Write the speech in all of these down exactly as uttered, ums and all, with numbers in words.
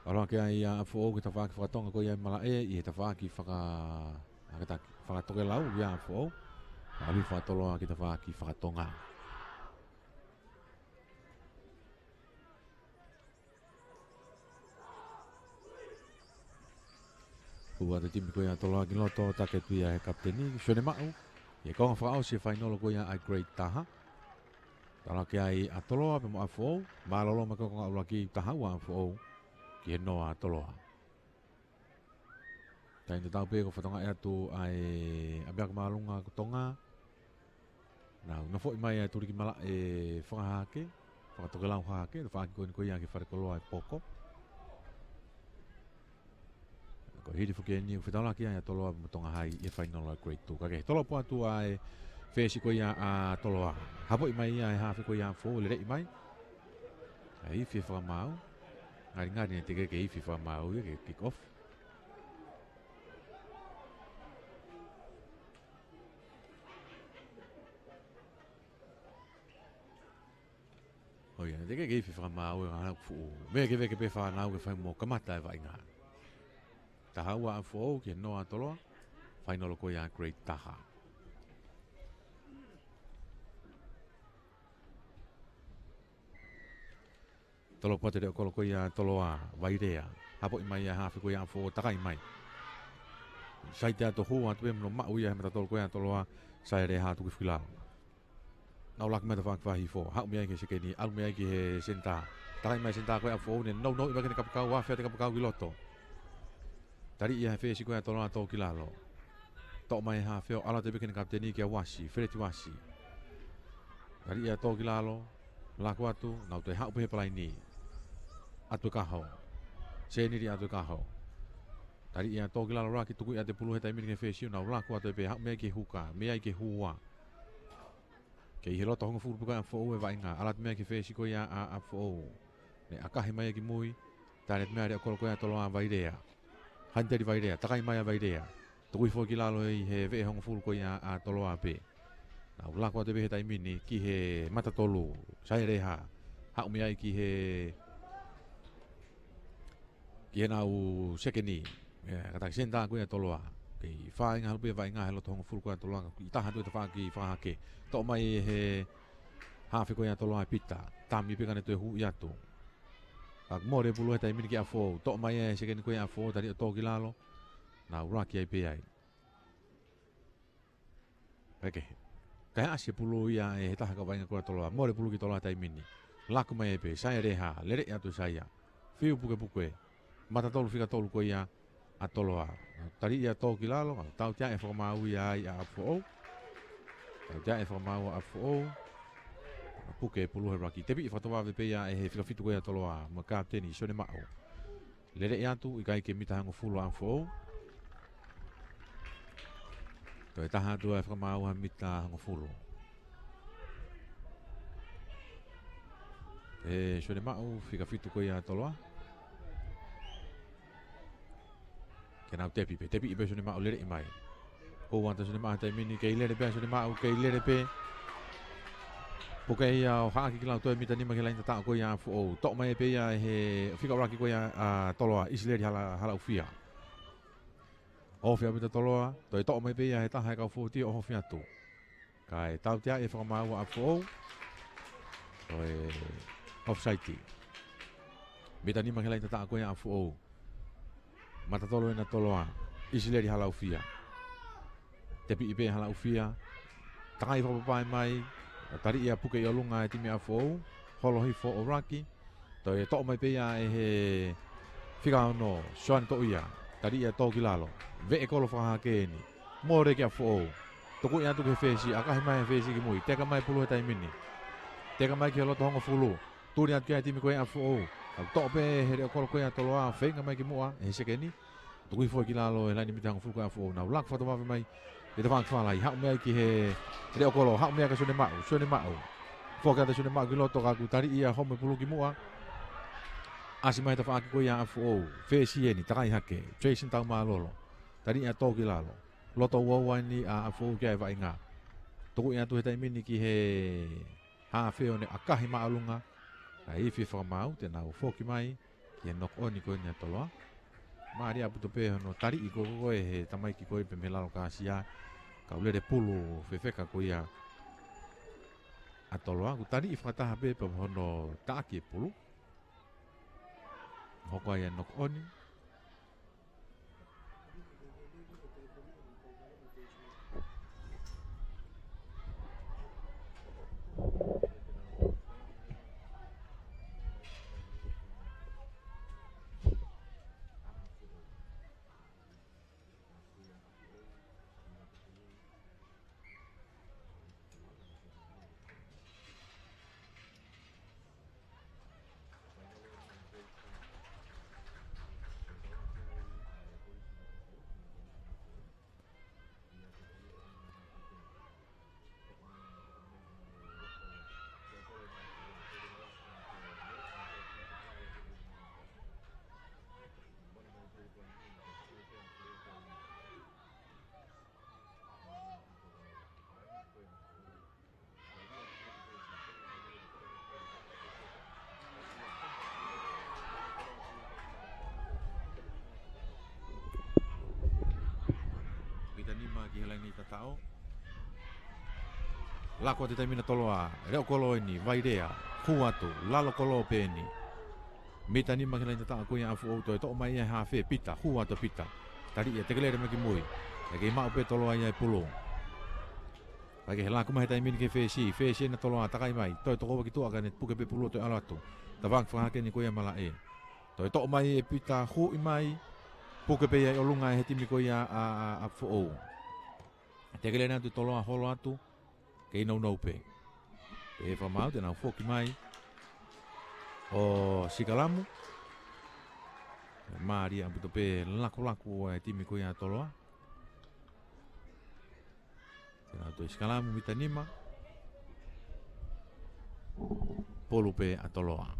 ʻAlu hake ai ʻa ʻApifoʻou ki he tafaʻaki fakatonga ko ia ʻi malaʻe, ʻi he tafaʻaki faka-, fakataki-, fakatokelau ia ʻa ʻApifoʻou. ʻAlu fakatoloa ki he tafaʻaki fakatonga. Hū atu e timi ko ia ʻa Toloa ki loto, taki atu ia ʻe he kapiteni, Sione Maʻu, ʻi he konga fakaʻosi e fainolo ko ia ʻa e grade taha. Tala ki ai ʻa Toloa pea mo ʻApifoʻou, mālōlō mai ko e konga ʻuluaki, taha ua ʻApifoʻou ki he noa ʻa Toloa. Taimi tatau pē ko e fakatokangaʻi atu ʻa e ʻapiako māʻolunga ko Tonga. Nau nofoʻi mai ʻa e tuliki malaʻe fakahahake, fakatokelau hahake, tafaʻaki ko eni ko ia ki he falekoloa ʻe Poko. Ko e hili foki eni ʻoku fetaulaki ai ʻa Toloa mo Tonga Hai ʻi he fainolo ʻa e grade two. Ka ke tolopo atu ʻa e fesi ko ia ʻa Toloa. Hapoʻi mai ia ʻe he hafe ko ia ʻa ʻApifoʻou, leleʻi mai. ʻA e ifi e fakamaau. Ngalingali naʻe teʻeki ke ifi e fakamaau ia ke kick off. ʻO ia, naʻe teʻeki ke ifi e fakamaau ia, ngā fuʻu vekeveke pē fānau ke fai mo kamata e vaʻinga. Taha ua ʻApifoʻou ki he noa ʻa Toloa, fainolo ko ia grade taha. Tolopo atu e leʻo kolo ko ia ʻa Toloa, Vailea. Hapoʻi mai ʻa e hafe ko ia ʻa ʻApifoʻou, takai mai. Saiti atu, hū atu pē mo maʻu ia ʻe he matatolu ko ia ʻa Toloa, Saelehā, tuku hifo ki lalo. Nau laki mai tafaʻaki fakahihifo, haʻu mei ai ki he sekeni, ʻalu mei ai ki he senitā. Takai mai senitā ko ia ʻa ʻApifoʻou, ne nounou mai ki he kapakau, afe atu e kapakau ki loto. Tali ia ʻe he fesi ko ia ʻa Toloa, tō ki lalo. Toʻo mai ʻe he hafe, ʻalu atu pē ki he kapiteni kia Uasi, Feleti Uasi. Tali ia, tō ki lalo, laku atu, nau toe haʻu pē he palaini. ʻAtu e kaho. Senili ʻatu e kaho. Tali ia, tō ki lalo, laki, tuku ia ʻa e pulu he taimi ni ki he fesi, nau laku atu pē, haʻu mei ai ki he huka, mei ai ki he hua. Kei he loto hongofulu pē ko ia ʻa ʻApifoʻou e vaʻinga, ʻalu atu mei ai ki he fesi ko ia ʻa, ʻa ʻApifoʻou. Ne ʻakahi mai ia ki mui, tali atu mei ai e leʻo kolo ko ia ʻa Toloa, Vailea. Haniteli Vailea, takai mai ʻa Vailea. Tuku hifo ki lalo ʻi he veʻe hongofulu ko ia ʻa Toloa pē. Nau laku atu pē he taimi ni ki he matatolu, Saelehā. Haʻu mei ai ki he ki heʻenau sekeni, ʻe, kātaki senitā ko ia ʻa Toloa. Kei fāinga holo pē vaʻinga he loto hongofulu ko ia ʻa Toloa, ʻi taha atu e tafaʻaki fakahahake. Toʻo mai ʻe he hafe ko ia ʻa Toloa ʻa Pita. Tami pē ka ne toe hū atu. Ka mole e pulu he taimi ni kia ʻApifoʻou. Toʻo mai ʻe he sekeni ko ia ʻa ʻApifoʻou, tali ʻo tō ki lalo. Nau laki ai pē ai. Peke. Kae ʻasi e pulu ia ʻe he taha kau vaʻinga ko ia ʻa Toloa. Mole pulu ki Toloa taimi ni. Laku mai ai pē, Saelehā, lele atu Saia. Fiu pukepuke. Matatolu fika tolu ko ia ʻa Toloa. Tali ia, tō ki lalo, tautea e fakamaau ia ai ʻa ʻApifoʻou. Tautea e fakamaau ʻa ʻApifoʻou. Puke e pulu he laki. Tepiʻi fakatovave pē ia ʻe he fika fitu ko ia ʻa Toloa. Mo e kapiteni, Sione Maʻu. Lele atu, ʻikai ke mita hongofulu ʻa ʻApifoʻou. Toe taha atu e fakamaau ha mita hongofulu. ʻE Sione Maʻu, fika fitu ko ia ʻa Toloa. Ke nau tepi pē, tepi pē Sione Maʻu, lele mai. Ko ua ʻa Sione Maʻu he taimi ni, kei lele pē ʻa Sione Maʻu, kei lele pē. Puke ia ʻo haʻaki ki lalo, toe mita nima ki he laini tataʻo ko ia ʻa ʻApifoʻou. Toʻo mai pē ia ʻe he fika ʻuluaki ko ia ʻa Toloa, ʻIsileli Hala-, Halaʻufia. ʻOhofi ʻa Pita Toloa, toe toʻo mai pē ia ʻe he taha e kau fōti ʻo ʻohofi atu. Kae tautea e fakamaau ʻa ʻApifoʻou. Toe offside. Mita nima ki he laini tataʻo ko ia ʻa ʻApifoʻou. Matatolu ena ʻa Toloa, ʻIsileli Halaʻufia. Tepiʻi pē Halaʻufia. Takai fakapapaʻi mai. Tali ia, puke ʻi ʻolunga e timi ʻa ʻApifoʻou. Holo hifo ʻo laki. Toe toʻo mai pē ia ʻe he fika ono, Soane Toʻia. Tali ia, tō ki lalo. Veʻe kolo fakahahake eni. Mole kia ʻApifoʻou. Tuku ia atu ki he fesi, ʻakahi mai ʻe he fesi ki mui. Teka mai pulu he taimi ni. Teka mai ki he loto hongofulu. Tuli atu ki ai e timi ko ia ʻa ʻApifoʻou. Kau toʻo pē ʻe he leʻo kolo ko ia ʻa Toloa, feinga mai ki muʻa ʻe he sekeni. Tuku hifo ki lalo ʻe he laini mita hongofulu ko ia ʻa ʻApifoʻou. Nau laku fakatovave mai ʻi he tafaʻaki fakalahi. Haʻu mei ai ki he leʻo kolo. Haʻu mei ai kia Sione Maʻu. Sione Maʻu. Foki atu Sione Maʻu ki loto, ka kuo tali ia, homo e pulu ki muʻa. ʻAsi mai tafaʻaki ko ia ʻa ʻApifoʻou. Fesi eni, takai hake. Jason Taumālolo. Tali ia, tō ki lalo. Loto uaua eni ʻa ʻApifoʻou ki ai e vaʻinga. Tuku ia atu he taimi ni ki he hafe ʻo ne ʻakahi māʻolunga. Ka ifi fakamaau, te nau foki mai ki he knock on ko eni ʻa Toloa. Mālie ʻaupito pē hono taliʻi ko ē ko ē he tamaiki ko ē pē mei lalo kāsia. Kau lele pulu fefeka ko ia ʻa Toloa, kuo taliʻi fakataha pē pea mo hono taʻaki e pulu. Hoko ai e knock on. Mita nima ki he laini tataʻo. Lako atu he taimi ni ʻa Toloa, leʻo kolo eni, Vailea, hū atu, lalo kolo pē eni. Mita nima ki he laini tataʻo ko ia ʻa Foʻou, toe toʻo mai ia he hafe, Pita, hū atu Pita. Taliʻi ia, tekelele mai ki mui. ʻE kei maʻu pē Toloa ia e pulu. Kae kehe, laka mai he taimi ni ki he fesi, fesi ena Toloa, takai mai, toe toko ua ki tuʻa ka ne puke pē pulu toe ʻalu atu. Tavang fakahake ni ko ia malaʻe. Toe toʻo mai e Pita, huʻi mai, puke pē ia ʻi ʻolunga he timi ko ia ʻa, ʻa, ʻa Foʻou. Tekelele atu Toloa, holo atu, kei nounou pē. Pehē fakamaau te nau foki mai ʻo Sikalamu. Mālie ʻaupito pē lakulaku e timi ko ia ʻa Toloa. Te nau toe sikalamu mita nima. Pulu pē ʻa Toloa.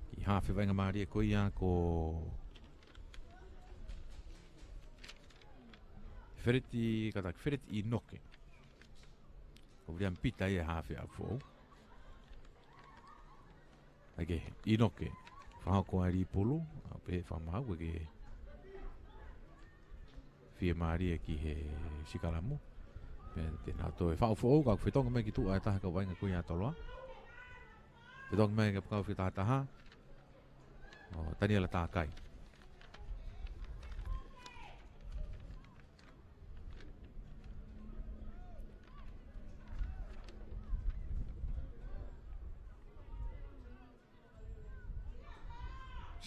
Ki he hafe vaʻinga mālie ko ia ko Feleti, kātaki Feleti ʻInoke. Ko Viliami Pita ia hafe ʻa Foʻou. ʻAi ke ʻInoke. Fakahoko ai e pulu, ʻa pehē fakamaau, ʻai ke fiemālie ki he sikalamu. Pea te nau toe faʻu Foʻou, ka fetongi mai ki tuʻa e taha kau vaʻinga ko ia ʻa Toloa. Fetongi mai kapakau fetahataha. ʻO Taniela Takai.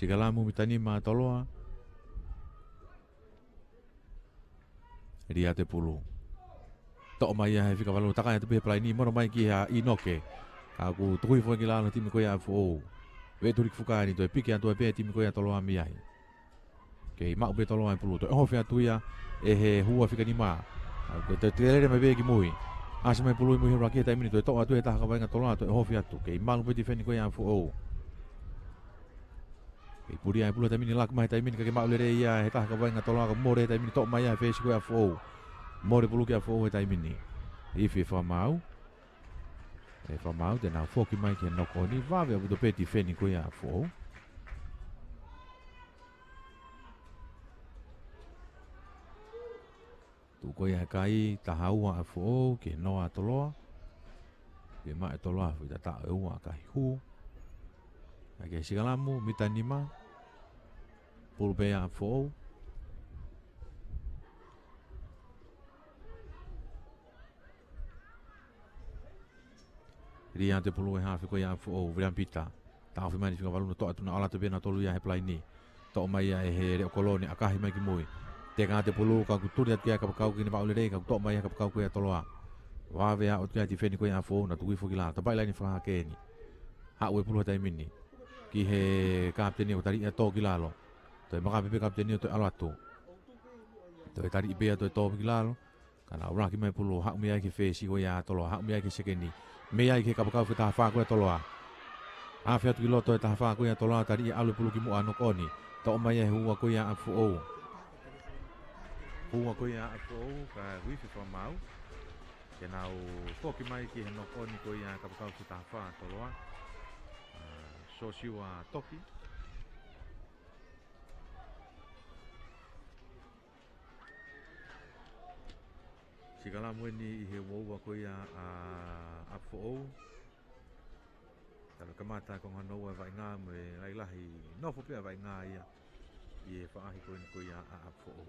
Sikalamu mita nima ʻa Toloa. Lī atu e pulu. Toʻo mai ia he fika valu, takai atu pē he palaini, mono mai ki he ʻInoke. Ka kuo tuku hifo ki lalo e timi ko ia ʻa Foʻou. Veʻe tuli ki fuka ni, toe piki atu ai pē e timi ko ia ʻa Toloa mei ai. Kei maʻu pē Toloa e pulu, toe ʻohofi atu ia ʻe he hua fika nima. Ka ko e toe tekelele mai pē ki mui. ʻAsi mai pulu ʻi mui he ʻuluaki he taimi ni, toe toʻo atu he taha kau vaʻinga Toloa, toe ʻohofi atu. Kei malu pē tifeni ko ia ʻa Foʻou. Kei pulia e pulu he taimi ni, laka mai he taimi ni, kae kei maʻu lelei ia he taha kau vaʻinga Toloa, ka mole he taimi ni, toʻo mai ia he fesi ko ia ʻa Foʻou. Mole pulu ki ʻa Foʻou he taimi ni. Ifi fakamaau. ʻE fakamaau, te nau foki mai ki he knock on, vave ʻaupito pē tifeni ko ia ʻa Foʻou. Tuʻu ko ia he kai, taha ua ʻa Foʻou, ki he noa ʻa Toloa. Fiemaʻu ʻe Toloa, foʻi tataʻo ʻe ua, kae hū. ʻAi ke sikalamu, mita nima. Pulu pē ʻa Foʻou. Lī atu e pulu he hafe ko ia ʻa Foʻou, Viliami Pita. Taʻofi mai ʻeni fika valu, toʻo atu naʻa ʻalu atu pē ʻena ʻe tolu ia he palaini. Toʻo mai ia ʻe he leʻo kolo ʻo ne ʻakahi mai ki mui. Teka atu e pulu, ka kuo tuli atu ki ai e kapakau ke ne vaʻu lelei, ka kuo toʻo mai ia he kapakau ko ia ʻa Toloa. Vave ʻa ʻotu ki ai e tifeni ko ia ʻa Foʻou, na tuku hifo ki lalo. Tapaʻi laini fakahake ʻeni. Haʻu e pulu he taimi ni ki he kapiteni ʻo taliʻi ia ʻo tō ki lalo. Toe maka pē pē kapiteni ʻo toe ʻalu atu. Toe taliʻi pē ia ʻo toe tō pē ki lalo. Ka nau laki mai pulu, haʻu mei ai ki he fesi ko ia ʻa Toloa, haʻu mei ai ki he sekeni. Mei ai ki he kapakau fika taha fā ko ia ʻa Toloa. Hafe atu ki loto e taha fā ko ia ʻa Toloa, taliʻi ʻalu e pulu ki muʻa, knock on. Toʻo mai ia he hua ko ia ʻa Foʻou. Hua ko ia ʻa Foʻou, ka ifi fakamaau. Ke nau foki mai ki he knock on ko ia ʻa e kapakau fetahafā ʻa Toloa. ʻA, Sosiua Toki. Sikalamu eni ʻi he uaua ko ia ʻa ʻApifoʻou. Talu kamata ko e hono ua e vaʻinga mo e lahilahi nofo pē ʻa e vaʻinga ia ʻi he faʻahi ko eni ko ia ʻa ʻApifoʻou.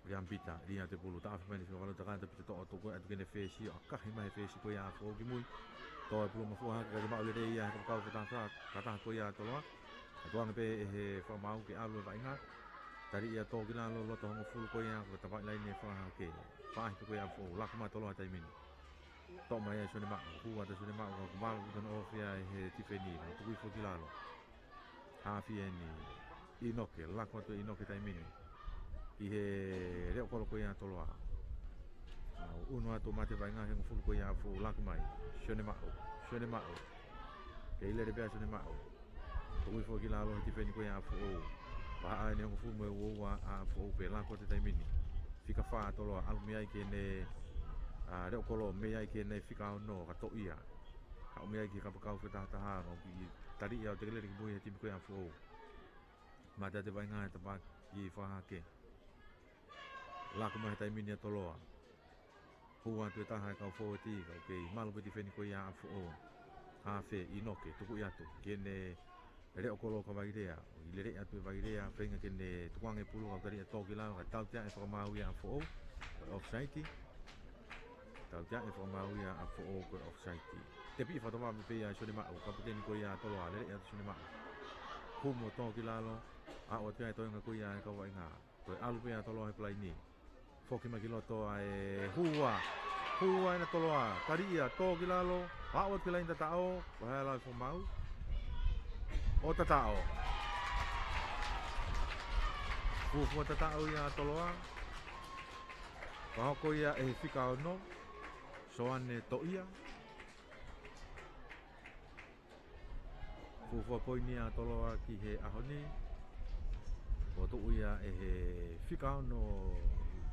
Viliami Pita, lia te pulu, taʻafi mai ni fika valu takata Pita toʻo atu ko e ʻatu ke ne fesi, ʻo ʻakahi mai he fesi ko ia ʻa ʻApifoʻou ki mui. Toʻo e pulu mo fua hake ka ke maʻu lelei ia he kapakau fetahafā, ka taha ko ia ʻa Toloa. ʻA tuanga pē ʻe he fakamaau ke ʻalu e vaʻinga. Tali ia tō ki lalo loto hongofulu ko ia, ko e tapaʻi laine fakahake. Faʻahi ko ia ʻa ʻApifoʻou, laku mai ʻa Toloa he taimi ni. Toʻo mai ʻe Sione Maʻu, hū atu ʻa Sione Maʻu, ka kuo malu ʻi hono ʻohofi ʻe he tifeni, ka tuku hifo ki lalo. Hafi eni ʻInoke, laku atu ʻe ʻInoke he taimi ni. ʻI he leʻo kolo ko ia ʻa Toloa. ʻA, ʻunu atu mate vaʻinga he hongofulu ko ia ʻa ʻApifoʻou, laku mai. Sione Maʻu, Sione Maʻu. Kei lele pē ʻa Sione Maʻu. Tuku hifo ki lalo he tifeni ko ia ʻa ʻApifoʻou. Vahaʻa eni hongofulu mo e uaua ʻa ʻApifoʻou pea laku atu he taimi ni. Fika fā ʻa Toloa, ʻalu mei ai ki heʻene, ʻa, leʻo kolo, mei ai ki heʻene fika ono, ka toʻo ia. Haʻu mei ai ki he kapakau fetahataha, ʻo ki tali ia ʻo tekelele ki mui he timi ko ia ʻa ʻApifoʻou. Mate atu e vaʻinga he tapaʻaki fakahake. Laku mai he taimi ni ʻa Toloa. Hū atu e taha e kau fōueti, ka ʻoku kei malu pē tifeni ko ia ʻa ʻApifoʻou. Hafe, ʻInoke, tuku ia atu. Ki heʻene leʻo kolo ko Vailea. ʻI lele atu e Vailea, feinga ke ne tukuange pulu ka tali ia tō ki lalo, ka tautea e fakamaau ia ʻa ʻApifoʻou. Ko e offside. Tautea e fakamaau ia ʻa ʻApifoʻou ko e offside. Tepi fakatoma pē ia ʻe Sione Maʻu, kapiteni ko ia ʻa Toloa, lele atu Sione Maʻu. Hū mo tō ki lalo, aʻu atu ia e toenga ko ia e kau vaʻinga. Toe ʻalu pē ʻa Toloa he palaini. Foki mai ki loto ʻa e hū. Hū ʻa Toloa. Tali ia, tō ki lalo. Aʻu atu ki laine tataʻo. Vahe ala e fakamaau. ʻO tataʻo. Fuofua tataʻo ia ʻa Toloa. Fakahoko ia ʻe he fika ono. Soane Toʻia. Fuofua poini ʻa Toloa ki he ʻaho ni. Kuo tuʻu ia ʻe he fika ono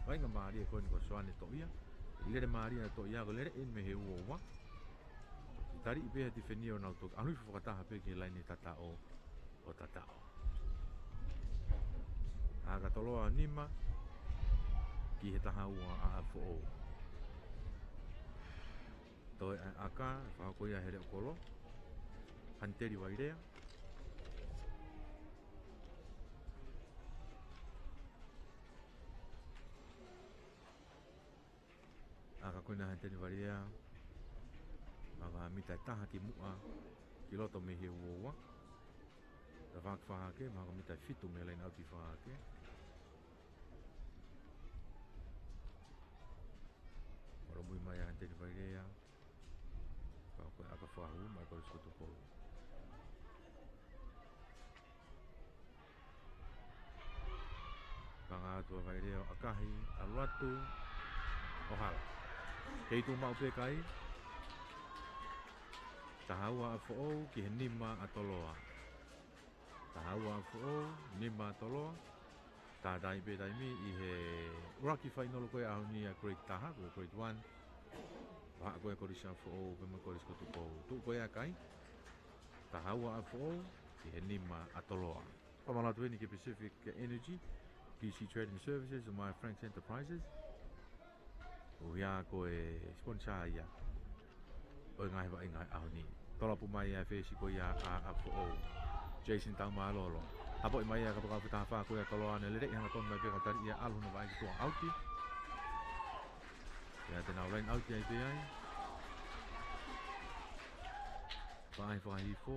vaʻinga mālie ko eni ko Soane Toʻia. ʻI lele mālie ʻa Toʻia, ko e lele eni mei he uaua. ʻI tali pē ʻe he tifeni ʻo nau toki ʻalu hifo fakataha pē ki he laine tataʻo ʻo tataʻo. ʻAka Toloa nima ki he taha ua ʻa ʻApifoʻou. Toe ʻa e ʻaka, fakahoko ia he leʻo kolo. Haniteli Vailea. ʻAka ko ena ʻa Haniteli Vailea. Mahalo ko e mita ʻe taha ki muʻa, ki loto mei he uaua. Tafaʻaki fakahake, mahalo ko e mita ʻe fitu mei he laine ʻauti fakahake. Molomui mai ʻa Haniteli Vailea. Ka ko e ʻaka fakahū mai ko e Kolisi ko Tupou. Hanga atu ʻa Vailea ʻo ʻakahi, ʻalu atu, ʻo hala. Kei tuʻu maʻu pē kai. Taha ua ʻa ʻApifoʻou ki he nima ʻa Toloa. Taha ua ʻa ʻApifoʻou, nima ʻa Toloa. Tātaaʻi pē taimi ʻi he ʻuluaki fainolo ko e ʻaho ni ʻa e grade taha, ko e grade one. Vahaʻa ko e Kolisi ʻa ʻApifoʻou, pea mo e Kolisi ko Tupou. Tuʻu ko ia kai. Taha ua ʻa ʻApifoʻou, ki he nima ʻa Toloa. Fakamālō atu eni ki he Pacific Energy, P C Trading Services, ʻo mai Frank's Enterprises. ʻUhia ko e sponsor ia ʻo e ngaahi vaʻinga ʻaho ni. Tolopū mai ʻa e fesi ko ia ʻa ʻApifoʻou. Jason Taumālolo. Hapoʻi mai ʻa e kapakau fetahafā ko ia ʻa Toloa, ne lele ʻi hanga tonu mai pē ka tali ia ʻalu hono vaʻe ki tuʻa, ʻauti. Pea te nau line out ai pē ai. Faʻahi fakahifo.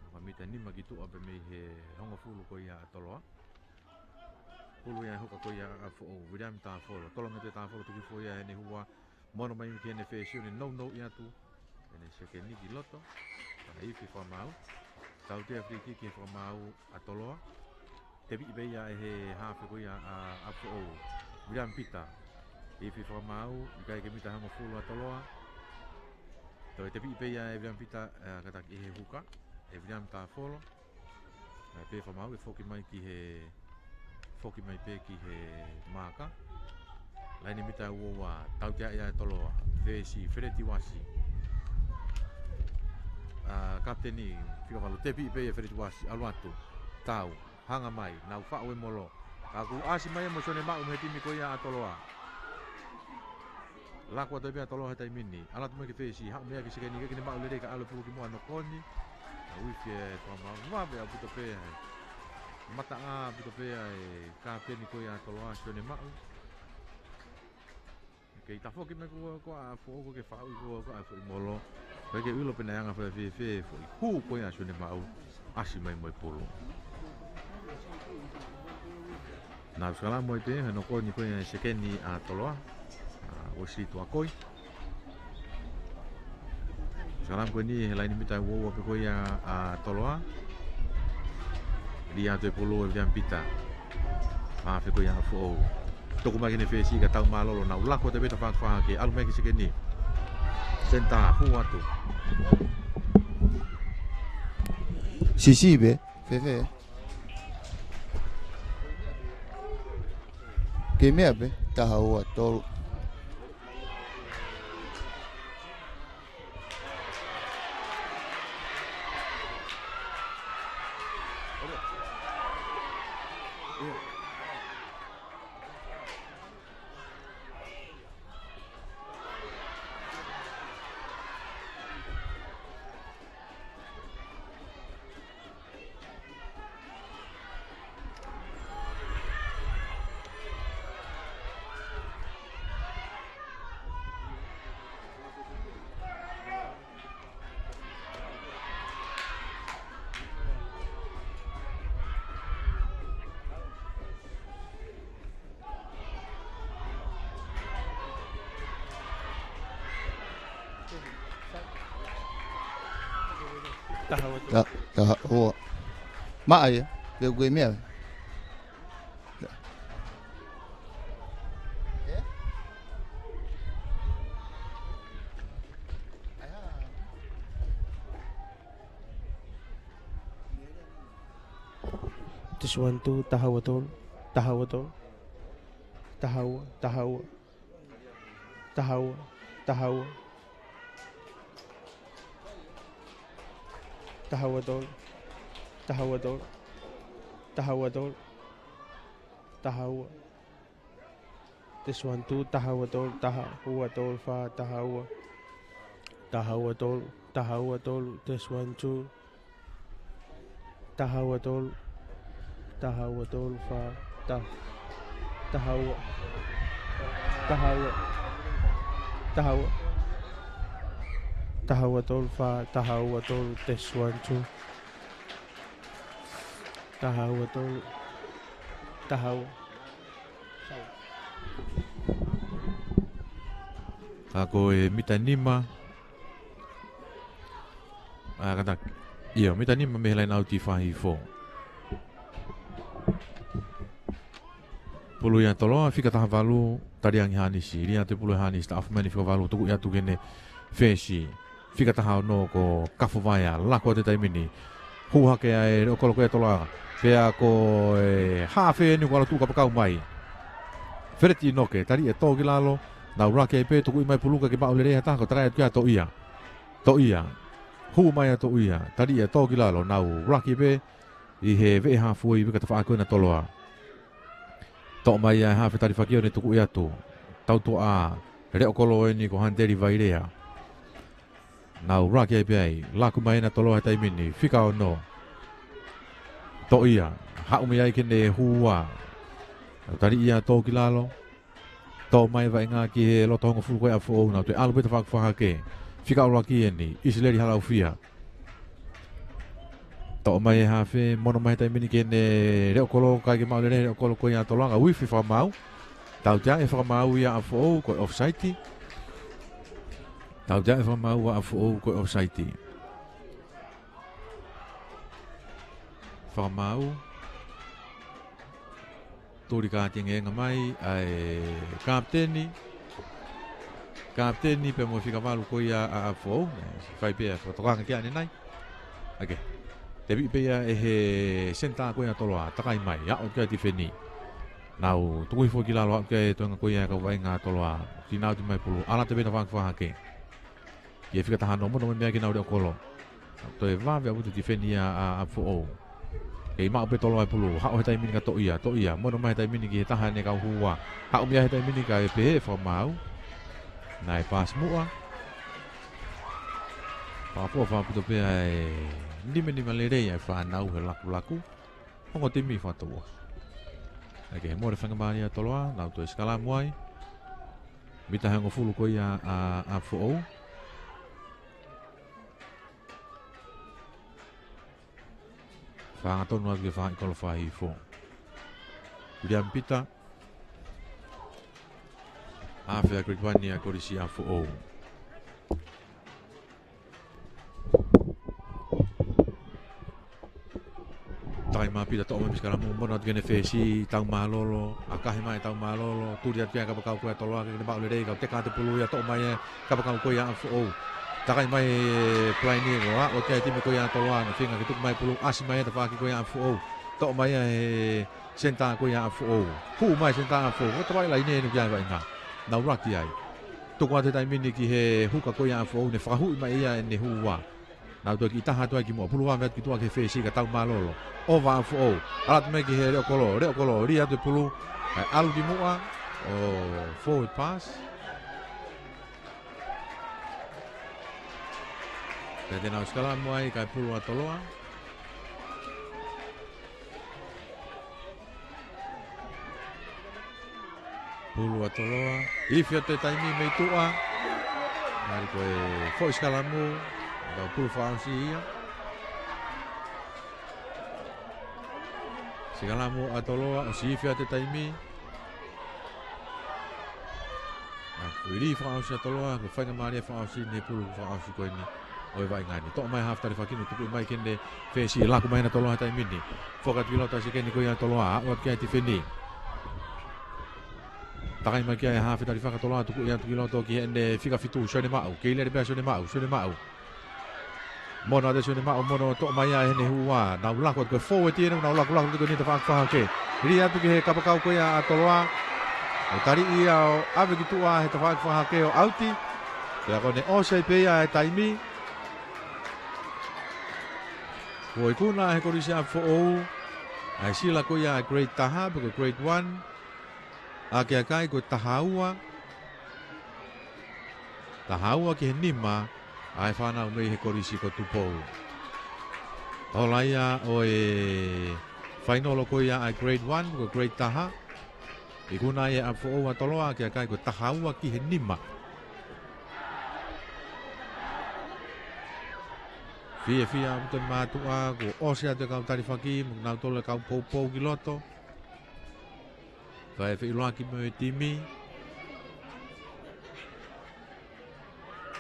Maka mita nima ki tuʻa pē mei he hongofulu ko ia ʻa Toloa. Pulu ia huka ko ia ʻa ʻApifoʻou, Viliami Tāfolo. Tolongi atu ʻe Tāfolo, tuku hifo ia heʻene hua. Mono mai ki heʻene fesi ʻo ne nounou atu. ʻEne sekeni ki loto. Ka ifi fakamaau. Tautea free kick he fakamaau ʻa Toloa. Tepiʻi pē ia ʻe he hafe ko ia ʻa ʻApifoʻou. Viliami Pita. Ifi fakamaau, ʻikai ke mita hongofulu ʻa Toloa. Toe tepiʻi pē ia ʻe Viliami Pita, ʻa, kātaki ʻe he huka. ʻE Viliami Tāfolo. ʻA, pē fakamaau ʻe foki mai ki he Foki mai pē ki he maaka. Laine mita ua ua, tautea ia ʻe Toloa. Fesi, Feleti Uasi. ʻA, kapiteni, fika valu, tepi pē ia Feleti Uasi, ʻalu atu. Tau, hanga mai, nau faʻu e molo. Ka kuo ʻasi mai ia mo Sione Maʻu mei he timi ko ia ʻa Toloa. Lako atu pē ʻa Toloa he taimi ni. ʻAlu atu mai ki fesi, haʻu mai ki sekeni, ke kine maʻu lelei ka ʻalu pulu ki muʻa nokoni. ʻA uifi e fakamavave ʻaupito pē ʻa e mataʻā ʻaupito pē ʻa e kapiteni ko ia ʻa Toloa, Sione Maʻu. Kei tafoki mai ko ē ʻa Foʻou ke faʻu ko ē ʻa e foʻi molo. Ko e ke ʻilo pē naʻe anga fēfē e foʻi hū ko ia ʻa Sione Maʻu. ʻAsi mai mo e pulu. Nau sikalamu ai pē he nokoni ko ia e sekeni ʻa Toloa. ʻA, Uesi Tuakoi. Sikalamu ko eni he laine mita ua ua pē ko ia ʻa Toloa. Lī atu e pulu ʻe Vian Pita. Mafe ko ia ʻa Foʻou. Tuku mai ki he fesi ka tau mālōlō, nau lako atu pē tafaʻaki fā ke ʻalu mai ki sekeni. Senitā, hū atu. Sisi pē, fēfē. Ke meʻa pē, taha ua tolu. Taha ua tolu. Ta-, taha ua. Maʻa ia, pe ʻoku ke meʻa. Test one, two, taha ua tolu, taha ua tolu, taha ua, taha ua, taha ua, taha ua, taha ua tolu, taha ua tolu, taha ua tolu, taha ua. Test one, two, taha ua tolu, taha ua tolu, fā, taha ua. Taha ua tolu, taha ua tolu, test one, two. Taha ua tolu, taha ua tolu, fā, ta-, taha ua, taha ua, taha ua. Taha ua tolu, fā, taha ua tolu, test one, two. Taha ua tolu, taha ua. Ka ko e mita nima. ʻA, kātaki. ʻIo, mita nima mei he laine ʻauti fā hifo. Pulu ia ʻa Toloa, fika taha valu, Taliangi Hanisi. Lī atu e pulu ʻe Hanisi, taʻofi mai ʻeni fika valu, tuku ia atu ki heʻene fesi. Fika taha ono ko Kafovaea, lako atu he taimi ni. Hū hake ʻa e leʻo kolo ko ia ʻa Toloa. Pea ko e hafe ʻeni kuo ʻalu ʻo tuʻu kapakau mai. Feleti ʻInoke, tali ʻe tō ki lalo, nau laki ai pē, tuku mai pulu ka ke maʻu lelei ha taha, ko e takai atu kia Toʻia. Toʻia. Hū mai ʻa Toʻia, tali ʻe tō ki lalo, nau laki pē, ʻi he veʻe hāfuei, ʻi he tafaʻaki ko ena ʻa Toloa. Toʻo mai ʻa e hafe talifaki ʻo ne tuku ia atu. Tautuʻa, leʻo kolo ʻeni ko Hanteli Vailea. Nau laki ai pē ai, laku mai ʻena ʻa Toloa he taimi ni, fika ono. Toʻia, haʻu mei ai ke ne hū ua. Tali ia tō ki lalo. Tō mai vaʻinga ki he loto hongofulu ko ia ʻa Foʻou, nau toe ʻalu pē tafaʻaki fā hake. Fika ʻuluaki ʻeni, ʻIsileli Halaufia. Toʻo mai e hafe, mono mai he taimi ni ki heʻene leʻo kolo, ʻikai ke maʻu lelei he leʻo kolo ko ia ʻa Toloa, ka uifi e fakamaau. Tautea e fakamaau ia ʻa Foʻou, ko e offside. Tautea e fakamaau ʻa Foʻou, ko e offside. Fakamaau. Tuli kātengenga mai ʻa e kapiteni. Kapiteni pea mo e fika valu ko ia ʻa, ʻa Foʻou. Naʻe fai pē ʻa e fakatokanga ki ai ʻanenai. ʻAke. Tepi pē ia ʻe he senitā ko ia ʻa Toloa. Takai mai. ʻAʻu ki ai e tifeni. Nau tukuhifo ki lalo aʻu ki he toenga ko ia ʻa e kau vaʻinga ʻa Toloa. Tinau ti mai pulu. ʻAlu atu pē tafaʻaki fakahake. Ki he fika taha noa, mono mai meʻa ki he nau leʻo kolo. Toe vave ʻa e tifeni ʻa, ʻa, ʻa Foʻou. Kei maʻu pē Toloa e pulu. Haʻu he taimi ni ka toʻo ia, toʻo ia. Mono mai he taimi ni ki he taha ʻene kau hū ua. Haʻu meʻa he taimi ni kae pehē fakamaau. Naʻe paasi muʻa. Fakapoʻuli fakaputu pē ʻa e nimanima lelei ʻa e fānau he lakulaku. Ongo timi fakatouʻosi. ʻAi ke he mole faingamālie ʻa Toloa, nau toe sikalamu ai. Mita ʻe hongofulu ko ia ʻa, ʻa Foʻou. Fakahangatonu atu ki he faʻahi kolo faʻahi hifo. Viliami Pita. Afe ʻa e grade one ʻa e kolisi ʻa Foʻou. Takai mai Pita, toʻo mai mei sikalamu, mono atu ki heʻene fesi, tau mālōlō, ʻakahi mai tau mālōlō, tuli atu ki ai kapakau ko ia ʻa Toloa, ke ne maʻu lelei, kau teka atu e pulu ia, toʻo mai ʻe kapakau ko ia ʻa Foʻou. Takai mai e palaini ko ia, ʻo ki ai e timi ko ia ʻa Toloa, naʻe feinga ke tuku mai e pulu, ʻasi mai e tafaʻaki ko ia ʻa Foʻou. Toʻo mai ʻe he senitā ko ia ʻa Foʻou. Hū mai senitā ʻa Foʻou, ko e tafaʻaki laine ʻe inu ki ai vaʻinga. Nau laki ai. Tuku atu he taimi ni ki he huka ko ia ʻa Foʻou, ne fakahuʻi mai ia ʻene hū ua. Nau toe kiʻi taha atu ai ki muʻa, pulu vave atu ki tuʻa ki he fesi ka tau mālōlō. ʻOva ʻa Foʻou. ʻAlu atu mai ki he leʻo kolo, leʻo kolo, lī atu e pulu. ʻAi ʻalu ki muʻa, ʻo forward pass. Pea te nau sikalamu ai, kae pulu ʻa Toloa. Pulu ʻa Toloa. Ifi atu e taimi mei tuʻa. Ngali ko e foʻi sikalamu. Ka pulu fakaʻosi ia. Sikalamu ʻa Toloa, ʻosi ifi atu e taimi. ʻA, ko e lī fakaʻosi ʻa Toloa, ko e faingamālie fakaʻosi ʻene pulu fakaʻosi ko eni ʻo e vaʻinga ni. Toʻo mai hafe talifaki, ne tuku mai ki heʻene fesi, laku mai ʻa Toloa he taimi ni. Foki atu ki loto ʻa e sekeni ko ia ʻa Toloa, aʻu atu ki ai e tifeni. Takai mai ki ai e hafe talifaki ʻa Toloa, tuku ia atu ki loto ki heʻene fika fitu, Sione Maʻu, kei lele pē ʻa Sione Maʻu, Sione Maʻu. Mono atu ʻa Sione Maʻu, mono toʻo mai ia ʻe heʻene hū ua, nau laku atu ko e forward ia, nau laku laku atu ko eni tafaʻaki fakahake. Lī atu ki he kapakau ko ia ʻa Toloa. ʻO tali ia ʻo ʻave ki tuʻa he tafaʻaki fakahake ʻo ʻauti. Pea ko ʻene ʻosi ai pē ia e taimi. Kuo ikuna ʻe he kolisi ʻa Foʻou ʻa e sila ko ia ʻa e grade taha, pe ko e grade one. ʻA e ʻakiʻakiʻi ko e taha ua. Taha ua ki he nima ʻa e fānau mei he kolisi ko Tupou. Hola ia ʻo e fainolo ko ia ʻa e grade one, ko e grade taha. Ikuna ia ʻa Foʻou ʻa Toloa, ʻakiʻakiʻi ko e taha ua ki he nima. Fiefia ʻaupito e mātuʻa, kuo ʻosi atu e kau talifaki, mo kinautolu e kau poupou ki loto. Kae feʻiloaki mo e timi.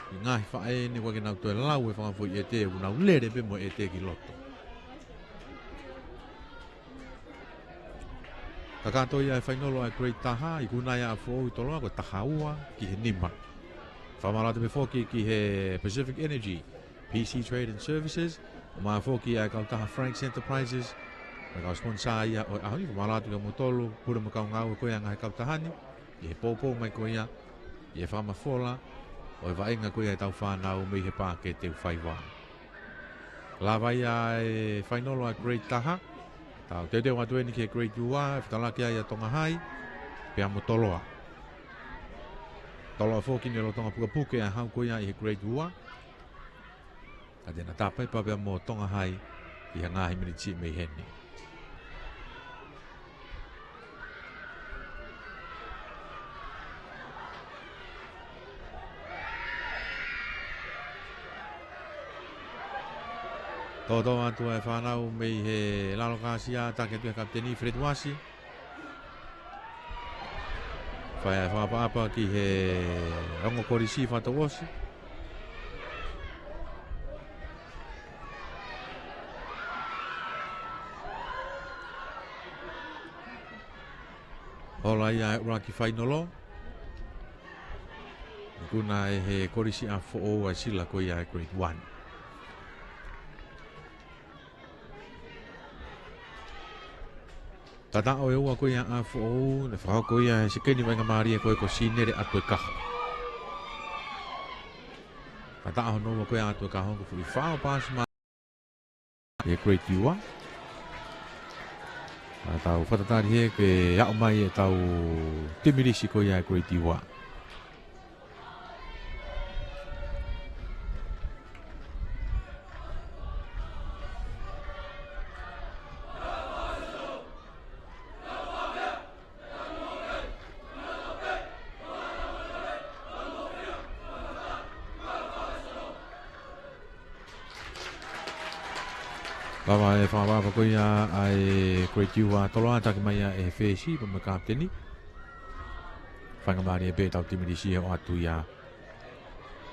ʻI he ngaahi faʻē ni ʻoku ʻikai ke nau toe lau e fanga foʻi ʻete, ʻoku nau lele pē mo e ʻete ki loto. Kakato ia e fainolo ʻa e grade taha, ikuna ia ʻa Foʻou ʻi Toloa ko e taha ua ki he nima. Fakamālō atu pē foki ki he Pacific Energy, P C Trade and Services, ʻumaʻā foki ʻa e kautaha Frank's Enterprises, mo e kau sponsor ia ʻo e ʻaho ni, fakamālō atu kia moutolu, pule mo e kau ngāue ko ia ʻa e ngaahi kautaha ni, ʻi he poupou mai ko ia, ʻi he fakamafola ʻo e vaʻinga ko ia ʻetau fānau mei he Paʻake Teufaiva. Lava ia e fainolo ʻa e grade taha, tau teuteu atu eni ki he grade ua, fetaulaki ai ʻa Tonga Hai, pea mo Toloa. Toloa foki ne lolotonga pukepuke ʻa e hau ko ia ʻi he grade ua. Ka te na tāpaipa pea mo Tonga Hai ʻi he ngaahi miniti mei heni. Tōtō atu e fānau mei he lalo kāsia, taki atu e kapiteni Fred Uasi. Fai e fakaʻapaʻapa ki he ongo kolisi fakatouʻosi. Hola ia e ʻuluaki fainolo. Ikuna ʻe he kolisi ʻa Foʻou ʻa e sila ko ia ʻa e grade one. Fakataʻu ʻe ua ko ia ʻa Foʻou, ne fakahoko ia he sekeni vaʻinga mālie ko ē ko Sinele ʻAtuekaho. Fakataʻu hono ua ko ia ʻa ʻAtuekaho, ko e foʻi fā paasi mā ʻi he Great U R. ʻA tau fakatali hē ke aʻu mai ʻetau timi lisi ko ia ʻa e Great U R. Lava e fakavava ko ia ʻa e Great U R Toloa, taki mai ia ʻe he fesi pea mo e kapiteni. Faingamālie pē ʻetau timi lisi ʻo ʻatu ia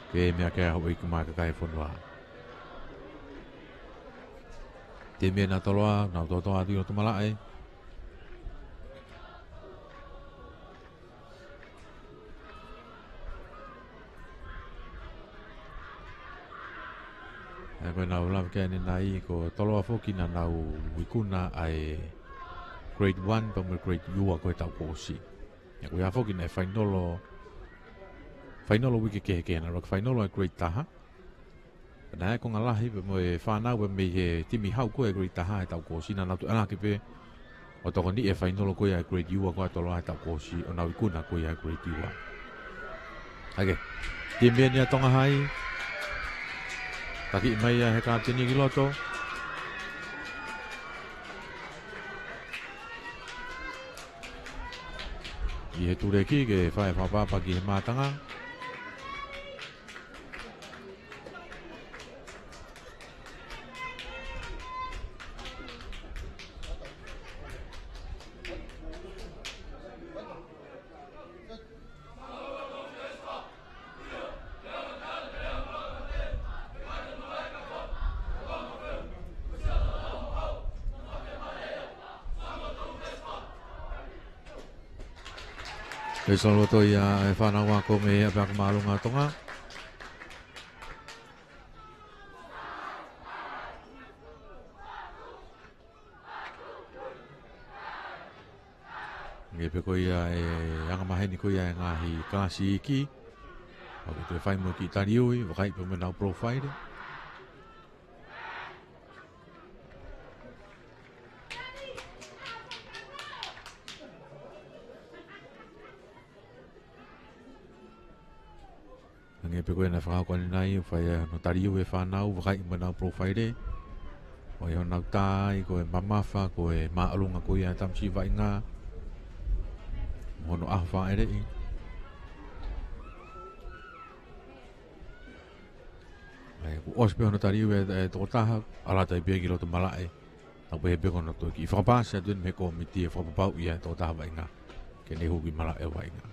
ke meʻa ki ai ʻa e houʻeiki mo e kakai e fonua. Timi ʻa Toloa, nau toʻotoʻo atu ʻi loto malaʻe. ʻA ia ko ʻenau lave ki ai ʻanenai ko Toloa foki naʻa nau ikuna ʻa e Grade One pea mo e Grade U R ko e taʻu kuo ʻosi. ʻA ia ko ia foki naʻe fainolo, fainolo uike kehekehe, naʻe ʻuluaki fainolo ʻa e Grade Taha. Pea naʻe konga lahi pē mo e fānau pē mei he timi hau ko ē Grade Taha he taʻu kuo ʻosi naʻa nau toe ʻalu hake pē ʻo tokoniʻi e fainolo ko ia ʻa e Grade U R ko ē ʻa Toloa he taʻu kuo ʻosi ʻo nau ikuna ko ia ʻa e Grade U R. ʻA ia, timi eni ʻa Tonga High. Taki mai ia ʻe he kapiteni ki loto. ʻI he tuleki ke fai e fakapapa ki he mātanga. Pea ʻosi loto ia e fānau ako mei he ʻapiako māʻolunga ʻo Tonga. Hangē pē ko ia e angamaheni ko ia e ngaahi kalasi iiki. ʻOku toe fai mo e kiʻi taliui, vakai pē mo ʻenau polofaile. Hangē pē ko ia naʻe fakahoko ʻanenai, ʻoku fai ai hono taliui e fānau, vakai mo ʻenau polofaile. ʻOku ʻi ai honau tā ai, ko e mamafa, ko e māʻolunga ko ia e tamasiʻi vaʻinga. Mo hono ʻaho fāʻeleʻi. ʻA ia, kuo ʻosi pē hono taliui e, e tokotaha, ʻalu atu ai pē ki loto malaʻe. Tau pehē pē ko hono toe kiʻi fakapaasi atu eni mei he kōmiti ʻo fakapapauʻi ʻa e tokotaha vaʻinga ke ne hū ki malaʻe ʻo vaʻinga.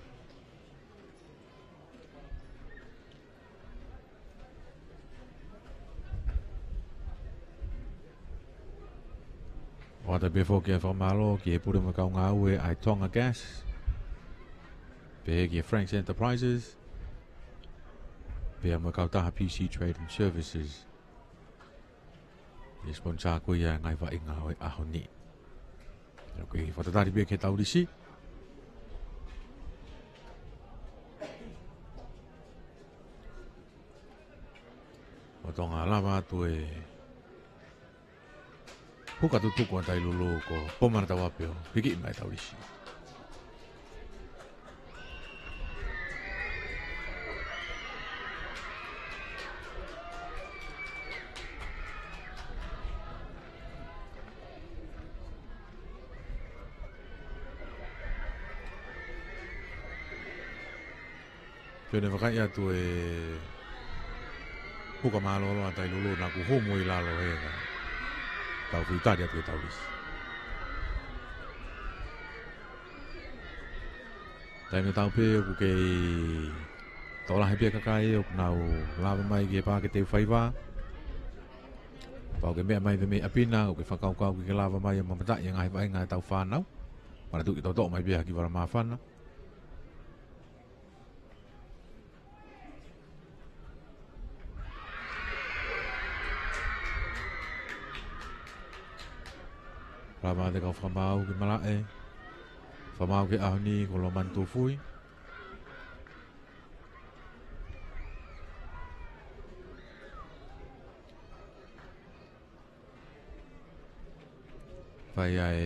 ʻOatu pē foki e fakamālō ki he pule mo e kau ngāue ʻa e Tonga Gas, pehē ki he Frank's Enterprises, pea mo e kautaha P C Trading Services. ʻI he sponsor ko ia e ngaahi vaʻinga ʻo e ʻaho ni. ʻOku ou fakatatali pē ki he taulisi. ʻO Tonga lava atu e huka tutuku ʻa Tailulu ko Pomana Tauapeo, hiki mai taulisi. Pea ne vakai atu e huka mālōlō ʻa Tailulu naʻa ku homo ʻi lalo he ka. Tau fitari atu e taulisi. Taimi tatau pē ʻoku kei tokolahi pē kakai ʻoku nau lava mai ki he paʻake teu faiva. Pau ke meʻa mai pē mei ʻapi na, ʻoku ke fakakaukau ke ke lava mai ʻo mamataʻi e ngaahi vaʻinga ʻetau fānau. Manatuʻi toʻotoʻo mai pē ha kiʻi vala māfana. Kavate kau fakamaau ki malaʻe. Fakamaau ki he ʻaho ni ko Lomani Tufui. Fai ʻa e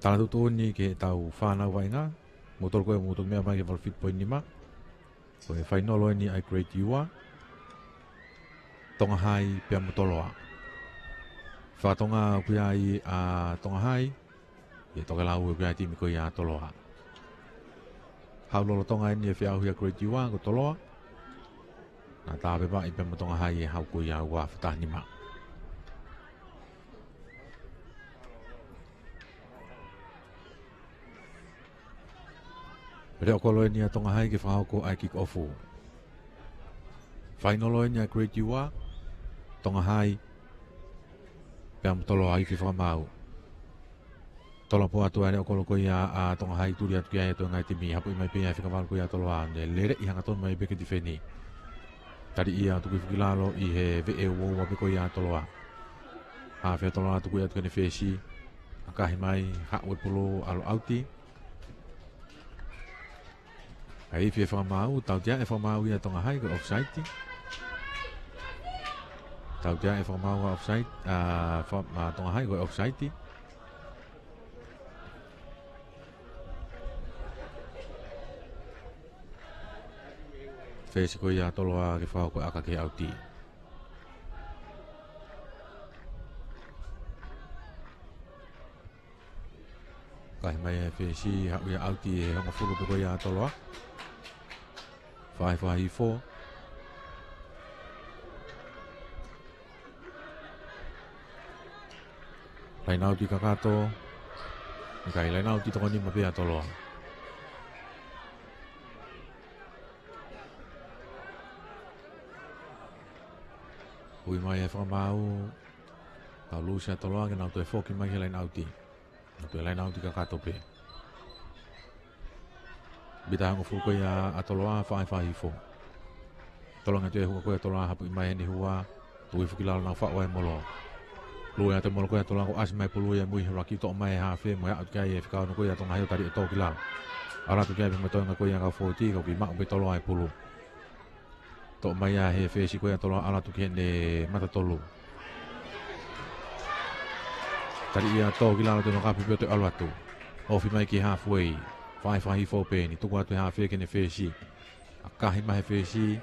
talatuʻutuʻuni ki heʻetau fānau vaʻinga. Mou tolu ko ē, mou tolu meʻa mai ki he valu fitu poini nima. Ko e fainolo eni ʻa e Great U R, Tonga High pea mo Toloa. Fakatonga ʻoku ʻi ai ʻa Tonga High, ʻi he tokelau ʻoku ʻi ai e timi ko ia ʻa Toloa. Haʻu lolotonga eni e feʻauhi ʻa Great U R ko Toloa. Naʻa tāpepaʻi pea mo Tonga High ʻi he haʻu ko ia ʻo e ua afe taha nima. Leʻo kolo eni ʻa Tonga High ke fakahoko ʻa e kick off. Fainolo eni ʻa Great U R, Tonga High pea mo Toloa, ifi fakamaau. Toloa, pō atu ʻa e leʻo kolo ko ia ʻa Tonga High, tuli atu ki ai ʻa e toenga e timi, hapuʻi mai pē ʻa e fika valu ko ia ʻa Toloa, ne lele ʻi he hangatonu mai pē ke tifeni. Taliʻi ia, tuku hifo ki lalo ʻi he veʻe uoua pē ko ia ʻa Toloa. Hafe ʻa Toloa, tuku ia atu ki heʻene fesi. ʻAkahi mai, haʻu e pulu, ʻalu ʻauti. ʻA e ifi e fakamaau, tautea e fakamaau ia ʻa Tonga High ko e offside. Tautea e fakamaau ʻa offside, ʻa, fa-, ʻa Tonga High ko e offside. Fesi ko ia ʻa Toloa ke fakahoko e ʻaka ki he ʻauti. ʻAkahi mai e fesi, haʻu ia ʻauti ʻi he hongofulu pē ko ia ʻa Toloa. Fai fakahifo. Laine ʻauti kakato. ʻIkai, laine ʻauti toko nima pē ʻa Toloa. Ui mai e fakamaau. Kau lose ʻa Toloa ke nau toe foki mai ki he laine ʻauti. Nau toe laine ʻauti kakato pē. Mita hongofulu ko ia ʻa Toloa, fai fakahifo. Toloa, ngatue hua ko ia ʻa Toloa, hapuʻi mai heʻene hua. Tuku hifo ki lalo, nau faʻu ʻa e molo. Lue atu e molo ko ia ʻa Toloa, kuo ʻasi mai e pulu ia mui he laki, toʻo mai e hafe, mo e aʻu ki ai e fika ono ko ia ʻa Tonga High ʻo tali e tō ki lalo. ʻAlu atu ki ai pē mo e toenga ko ia ʻa e kau fōueti, ka ʻoku kei maʻu pē ʻa Toloa e pulu. Toʻo mai ia he fesi ko ia ʻa Toloa, ʻalu atu ki heʻene mata tolu. Tali ia, tō ki lalo, toe makapi pē ʻo toe ʻalu atu. Ofi mai ki he halfway. Fai fakahifo pē eni, tuku atu e hafe ki heʻene fesi. ʻAkahi mai he fesi.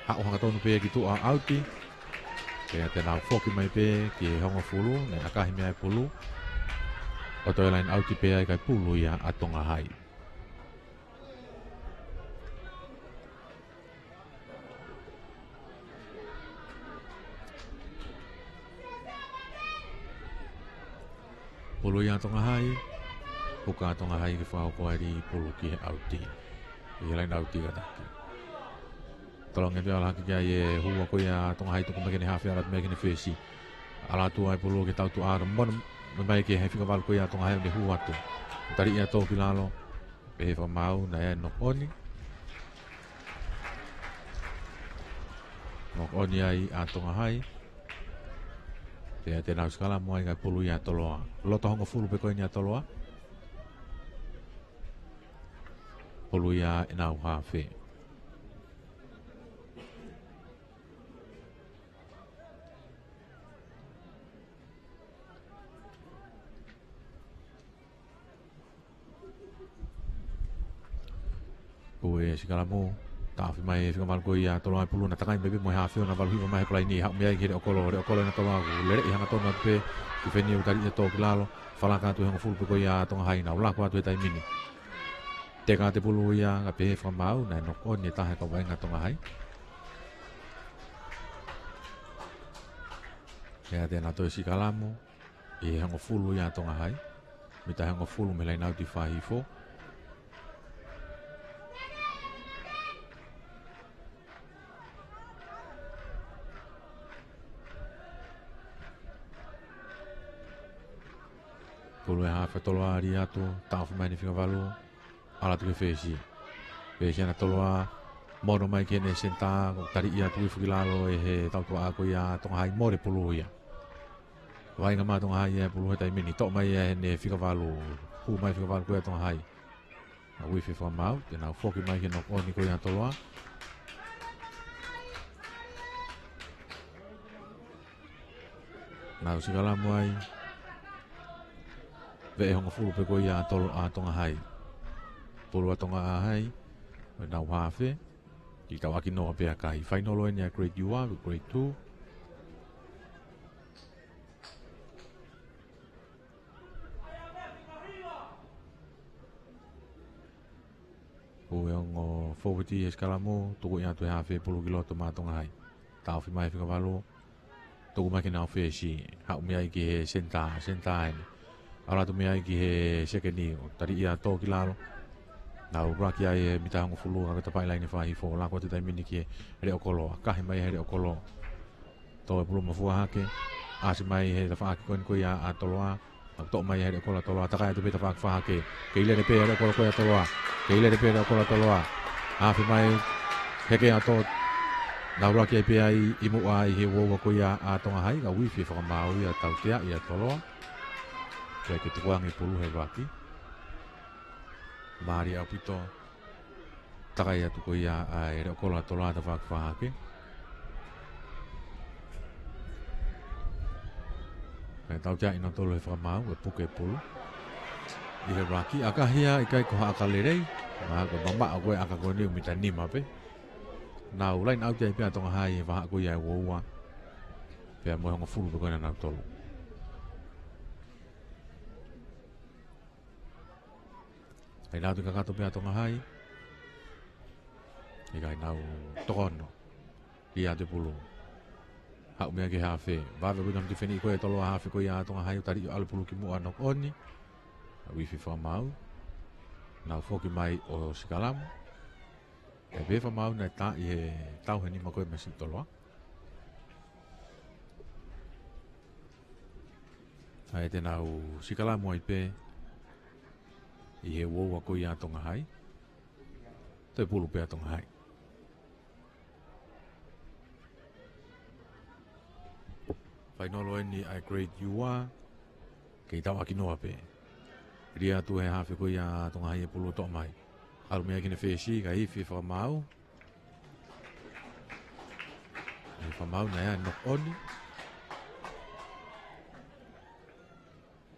Haʻu hangatonu pē ki tuʻa, ʻauti. Pea te nau foki mai pē ki he hongofulu, naʻe ʻakahi mei ai e pulu. ʻO toe laine ʻauti pē ai, kae pulu ia ʻa Tonga High. Pulu ia ʻa Tonga High, puka ʻa Tonga High ke fakahoko ai e pulu ki he ʻauti. ʻI he laine ʻauti kātaki. Tolongi atu e ʻalu hake ki ai e hua ko ia ʻa Tonga High, tuku mai ki heʻene hafe, ʻalu atu mai ki heʻene fesi. ʻAlu atu ai e pulu ki he tautuʻa, mono mai ki he fika valu ko ia ʻa Tonga High ʻo ne hū atu. Tali ia, tō ki lalo. Pehē fakamaau naʻe knock on. Knock on ai ʻa Tonga High. Pea te nau sikalamu ai kae pulu ia ʻa Toloa. Loto hongofulu pē ko eni ʻa Toloa. Pulu ia ʻenau hafe. Ko e sikalamu, taʻofi mai e fika valu ko ia ʻa Toloa e pulu, na takai mai pē mo e hafe ʻo na valu hiva mai he kolaini, haʻu mei ai ki he leʻo kolo, leʻo kolo ʻena ʻa Toloa, ʻoku lele ʻi he hangatonu atu pē, tifeni ʻo tali e tō ki lalo, falaka atu he hongofulu pē ko ia ʻa Tonga High, nau laku atu he taimi ni. Teka atu e pulu ia, kae pehē fakamaau, naʻe knock on e taha e kau vaʻinga ʻa Tonga High. Pea te nau toe sikalamu, ʻi he hongofulu ia ʻa Tonga High. Mita hongofulu mei he laine ʻauti fakahifo. Pulu e hafe ʻa Toloa, ʻalu atu, taʻofi mai ʻene fika valu. ʻAlu atu ki he fesi. Fesi ʻena ʻa Toloa, mono mai ki heʻene senitā, ʻo tali ia, tuku hifo ki lalo ʻe he tautuʻa ko ia ʻa Tonga High, mole e pulu ia. Vainga mai Tonga Hai ʻa e pulu he taimi ni, toʻo mai ia ʻe he fika valu. Hū mai fika valu ko ia Tonga Hai. Ka uifi fakamaau, te nau foki mai ki he knock on ko ia Toloa. Nau sikalamu ai. Veʻe hongofulu pē ko ia ʻa Tolo-, ʻa Tonga Hai. Pulu ʻa Tonga Hai. Ko ʻenau hafe. Kiʻi tauʻaki noa pē ʻa Kai. Fainolo eni ʻa e grade U ʻa, grade two. Ko e ongo fōueti he sikalamu, tuku ia atu he hafe pulu ki loto mai Tonga Hai. Taʻofi mai fika valu. Tuku mai ki heʻenau fesi. Haʻu mei ai ki he senitā, senitā eni. ʻAlu atu mei ai ki he sekeni, ʻo tali ia tō ki lalo. Nau ʻuluaki ai he mita hongofulu, ka ko e tapaʻi laine fakahifo, lako atu taimi ni ki he leʻo kolo, ʻakahi mai he leʻo kolo. Tō e pulu mafua hake, ʻasi mai he tafaʻaki ko eni ko ia ʻa Toloa. Nau toʻo mai he leʻo kolo ʻa Toloa, takai atu pē tafaʻaki fakahake. Kei lele pē leʻo kolo ko ia Toloa. Kei lele pē leʻo kolo ʻa Toloa. Hafe mai, heke ʻa tō. Nau ʻuluaki ai pē ai ʻi muʻa ʻi he uaua ko ia ʻa Tonga Hai, ka uifi fakamaau ia tautea ia Toloa. Pea ke tukuange pulu he vaki. Mālie ʻaupito. Takai atu ko ia ʻa e leʻo kolo ʻa Toloa tafaʻaki fakahake. Pea tautea ʻi nautolu he fakamaau, ʻe puke pulu. ʻI he vaki, ʻakahi ia ʻikai ko ha ʻaka lelei. Mahalo ko e mamaʻo ko e ʻaka ko eni ʻo mita nima pē. Nau line out ai pē ʻa Tonga Hai he vahaʻa ko ia ʻe uaua. Pea mo e hongofulu pē ko ena nautolu. ʻAi nau te kakato pē ʻa Tonga Hai. ʻIkai nau toko ono. Lia atu e pulu. Haʻu mei ai ki he hafe. Vave ko ena tifeni ko e Toloa hafe ko ia ʻa Tonga Hai ʻo tali ʻo ʻalu pulu ki muʻa knock on. Uifi fakamaau. Nau foki mai ʻo sikalamu. ʻE pē fakamaau naʻe tā ʻi he tau he nima ko e masi Toloa. ʻAi te nau sikalamu ai pē ʻi he uaua ko ia ʻa Tonga Hai. Toe pulu pē ʻa Tonga Hai. Fainolo eni ʻa e grade U ʻa. Kei tauʻaki noa pē. Lia atu he hafe ko ia ʻa Tonga Hai e pulu toʻo mai. ʻAlu mei ai ki he fesi, ka ifi fakamaau. ʻE fakamaau naʻe ʻai knock on.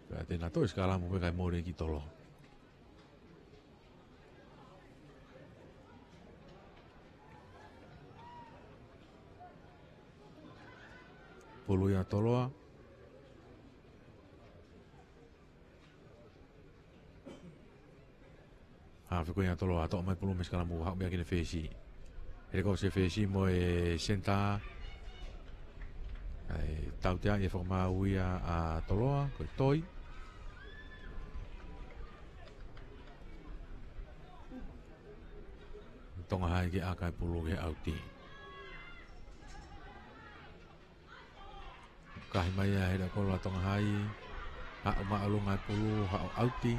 Pea te na toe sikalamu pē kae mole ki Toloa. Pulu ia Toloa. Hafe ko ia Toloa, toʻo mai pulu mei sikalamu, haʻu mei ai ki he fesi. Hele ko ē he fesi mo e senitā. ʻAi, tautea ʻi he fakamaau ia ʻa Toloa, ko e toi. Tonga Hai ke ʻaka e pulu ki he ʻauti. ʻAkahi mai ia he leʻo kolo ʻa Tonga Hai. Haʻu māʻolunga e pulu, haʻu ʻauti.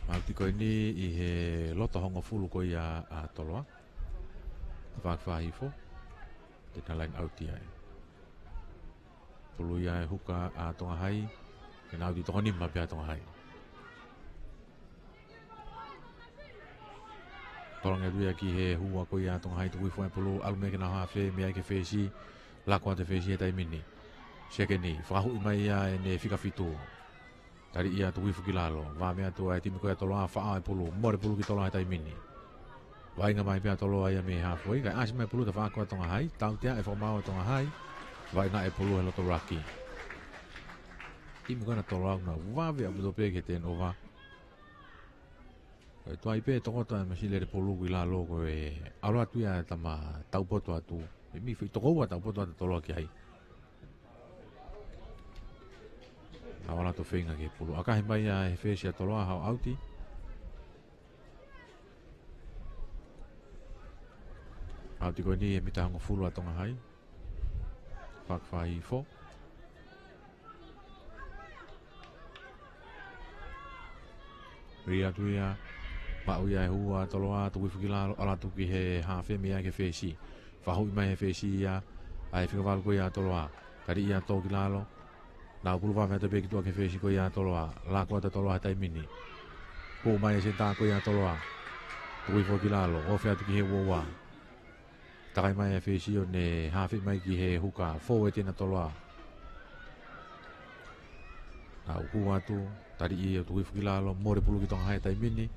ʻAuti ko eni ʻi he loto hongofulu ko ia ʻa Toloa. Tafaʻaki fakahifo. Te na line out ai. Pulu ia e huka ʻa Tonga Hai. Ke na ʻauti toko nima pē ʻa Tonga Hai. Tolongi atu ia ki he hū ko ia ʻa Tonga Hai, tuku hifo e pulu, ʻalu mei ai ki heʻenau hafe, mei ai ki he fesi, lako atu e fesi he taimi ni. Sekeni, fakahuʻi mai ia ʻe he fika fitu. Tali ia tuku hifo ki lalo, vave atu ʻa e timi ko ia Toloa, faʻao e pulu, mole pulu ki Toloa he taimi ni. Vainga mai pē ʻa Toloa ia mei he hafe, kae ʻasi mai pulu tafaʻaki ʻa Tonga Hai, tautea e fakamaau ʻa Tonga Hai, vainga e pulu he loto laki. Timi ko ena Toloa ʻoku nau vave ʻaupito pē ki he turnover. Ko e tuai pē tokoto e masi lele pulu ki lalo ko e ʻalu atu ia e tama taupotu atu. ʻE mei foʻi toko ua taupotu atu Toloa ki ai. ʻAlu atu feinga ki he pulu. ʻAkahi mai ia he fesi ʻa Toloa haʻu ʻauti. ʻAuti ko eni he mita hongofulu ʻa Tonga Hai. Tafaʻaki fakahifo. Lia atu ia, maʻu ia e hū ʻa Toloa, tuku hifo ki lalo, ʻalu atu ki he hafe mei ai ki he fesi. Fakahuʻi mai he fesi ia, ʻA e fika valu ko ia ʻa Toloa. Taliʻi ia tō ki lalo. Nau pulu vave atu pē ki tuʻa ki he fesi ko ia ʻa Toloa. Lā ko atu ʻa Toloa he taimi ni. Hū mai e senitā ko ia ʻa Toloa. Tuku hifo ki lalo. Ofi atu ki he uaua. Takai mai e fesi ʻo ne hafe mai ki he huka. Fou e tena Toloa. Nau hū atu, taliʻi ia ʻo tuku hifo ki lalo, mole pulu ki Tonga Hai he taimi ni.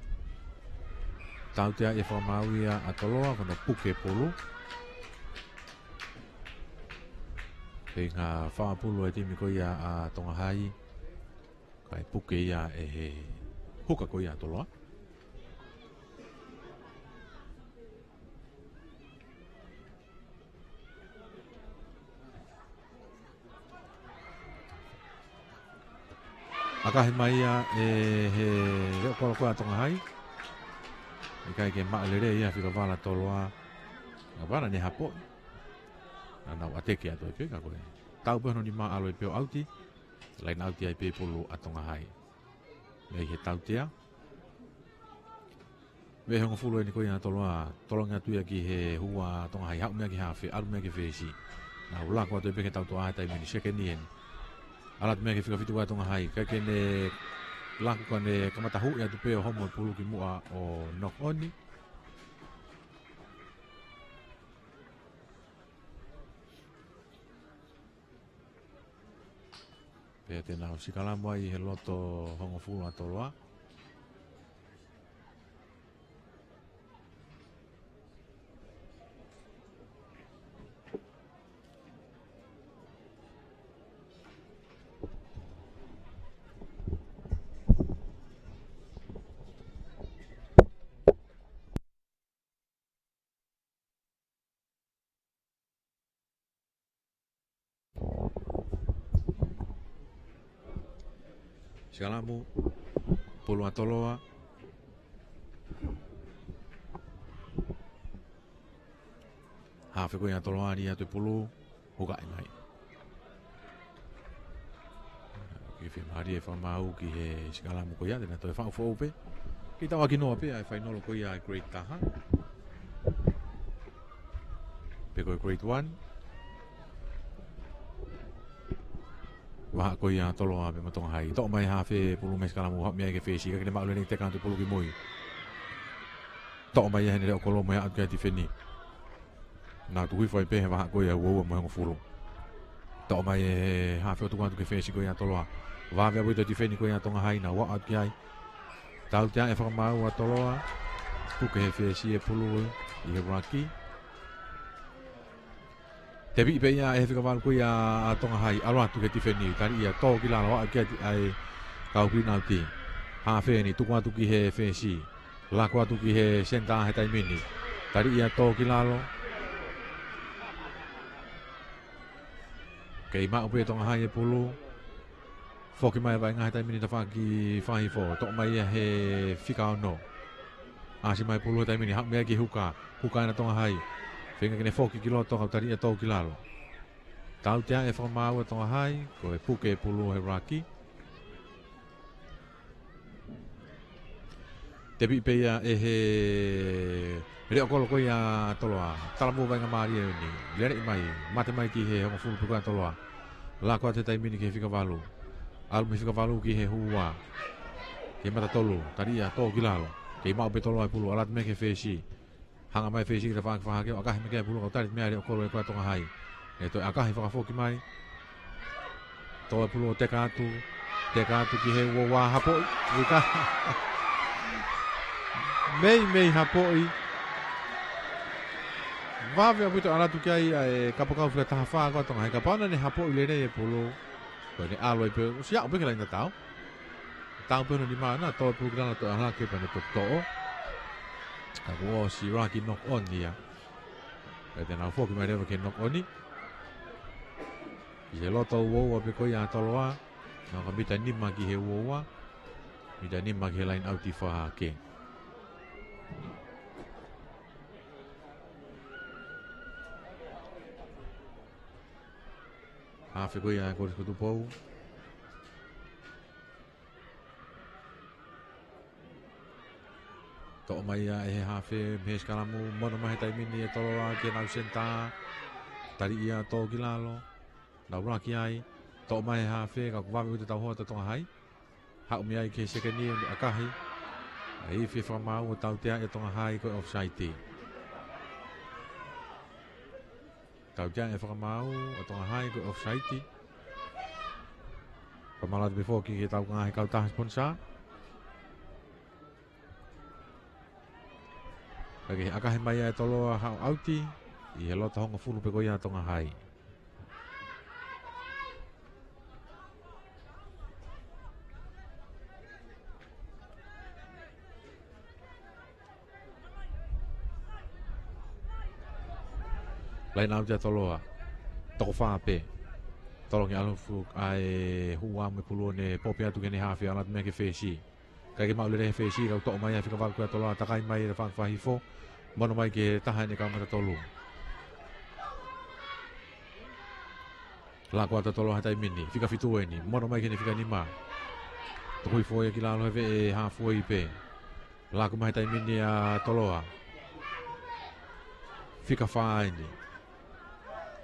Tautea e fakamaau ia ʻa Toloa, ko hono puke pulu. Feinga fakaʻamu pulu e timi ko ia ʻa Tonga Hai. Kae puke ia ʻe he huka ko ia ʻa Toloa. ʻAkahi mai ia ʻe he leʻo kolo ko ia ʻa Tonga Hai. ʻIkai ke maʻu lelei ia fika valu ʻa Toloa. Ngā vana ne hapoʻi. Nā nau ʻateke atu ai pē ka ko e tau pē hono nima ʻalu ai pē ʻo ʻauti. Laine ʻauti ai pē pulu ʻa Tonga Hai. Mei he tautea. Veʻe hongofulu eni ko ia ʻa Toloa, tolongi atu ia ki he hua ʻa Tonga Hai, haʻu mei ai ki he hafe, ʻalu mei ai ki he fesi. Nau lako atu pē ki he tautea he taimi ni, sekeni eni. ʻAlu atu mei ai ki he fika fitu ʻa Tonga Hai, kae ke ne lako ka ne kamata huʻi atu pē ʻo homo e pulu ki muʻa ʻo knock on. Pea te nau sikalamu ai he loto hongofulu ʻa Toloa. Sikalamu, pulu ʻa Toloa. Hafe ko ia ʻa Toloa ʻalu atu e pulu, hukaʻi mai. Ke fiemālie e fakamaau ki he sikalamu ko ia, te na toe faʻu foʻou pē. Ke tau ʻaki noa pē ʻa e fainolo ko ia ʻa e grade taha. Pe ko e grade one. Vahaʻa ko ia ʻa Toloa pea mo Tonga Hai. Toʻo mai hafe pulu mei sikalamu, haʻu mei ai ki he fesi, kae ke ne maʻu lelei teka atu pulu ki mui. Toʻo mai ia he leʻo kolo mo e aʻu ki ai tifeni. Nau tuku hifo ai pē he vahaʻa ko ia ʻa uaua mo e hongofulu. Toʻo mai e hafe ʻo tuku atu ki he fesi ko ia ʻa Toloa. Vave ʻaupito e tifeni ko ia ʻa Tonga Hai, nau aʻu atu ki ai. Tautea e fakamaau ʻa Toloa. Puke he fesi e pulu ʻi he ruck. Tepiʻi pē ia ʻe he fika valu ko ia ʻa Tonga Hai, ʻalu atu ki he tifeni, taliʻi ia tō ki lalo, aʻu ki ai ʻa e kau penalty. Hafe eni, tuku atu ki he fesi. Lako atu ki he senitā he taimi ni. Taliʻi ia tō ki lalo. Kei maʻu pē ʻe Tonga Hai e pulu. Foki mai e vaʻinga he taimi ni tafaʻaki fai hifo. Toʻo mai ia he fika ono. ʻAsi mai pulu he taimi ni, haʻu mei ai ki he huka. Huka ena ʻa Tonga Hai. Feinga ke ne foki ki loto, kau taliʻi ia tō ki lalo. Tautea e fakamaau ʻa Tonga Hai, ko e puke e pulu he ruck. Tepiʻi pē ia ʻe he leʻo kolo ko ia ʻa Toloa. Talamua vaʻinga mālie eni. Lele mai, mate mai ki he hongofulu pē ko ia ʻa Toloa. Lako atu he taimi ni ki he fika valu. ʻAlu mei he fika valu ki he hua. Ki he mata tolu, taliʻi ia tō ki lalo. Kei maʻu pē ʻe Toloa e pulu, ʻalu atu mei ai ki he fesi. Hanga mai fesi ki he tafaʻaki fakahake, ʻo ʻakahi mai ki ai e pulu, kau tali mei ai e leʻo kolo ʻa Tonga Hai. ʻE toe ʻakahi fakafoki mai. Tō e pulu ʻo teka atu, teka atu ki he uaua, hapoʻi, ʻikai. Meimei hapoʻi. Vave ʻaupito ʻalu atu ki ai ʻa e kapakau fika taha fā ko ia ʻa Tonga Hai, kapau naʻa ne hapoʻi lelei e pulu. Ko ʻene ʻalu ai pē, ʻosi aʻu pē ki he laine tatau. Tau pē hono nima ʻana, tō e pulu ki lalo, toe ʻalu hake pea ne toki toʻo. Ka kuo ʻosi ruck knock on ia. Pea te nau foki mai leva ki he knock on. ʻI he loto uaua pē ko ia ʻa Toloa. Nau ka mita nima ki he uaua. Mita nima ki he laine ʻauti fakahake. Hafe ko ia ʻa e Kolisi ko Tupou. Toʻo mai ia ʻe he hafe mei he sikalamu, mono mai he taimi ni ʻe Toloa ki heʻenau senitā. Tali ia tō ki lalo. Nau laki ai. Toʻo mai he hafe, ka ʻoku vave ʻo ʻuta e tauhi ʻa Tonga Hai. Haʻu mei ai ki he sekeni ʻo ne ʻakahi. ʻA e ifi e fakamaau ʻo tautea ʻe Tonga Hai ko e ʻofisaiti. Tautea e fakamaau ʻa Tonga Hai ko e ʻofisaiti. Fakamālō atu pē foki ki he taukaha he kautaha sponsor. Ka ke ʻakahi mai ʻa e Toloa haʻu ʻauti ʻi he loto hongofulu pē ko ia ʻa Tonga Hai. Laine ʻauti ʻa Toloa. Toko fā pē. Tolongi ʻalu fuʻu ʻa e hua mo e pulu ʻo ne popi atu ki heʻene hafe, ʻalu atu mei ai ki he fesi. Kae ʻikai ke maʻu lelei he fesi, ka ʻoku toʻo mai ʻa e fika valu ko ia ʻa Toloa, takai mai ʻa e fanga fahifo. Mono mai ki he taha ʻene kau matatolu. Lako atu ʻa Toloa he taimi ni, fika fitu eni, mono mai ki heʻene fika nima. Tuku hifo ia ki lalo he veʻe hafuei pē. Lako mai he taimi ni ʻa Toloa. Fika fā eni.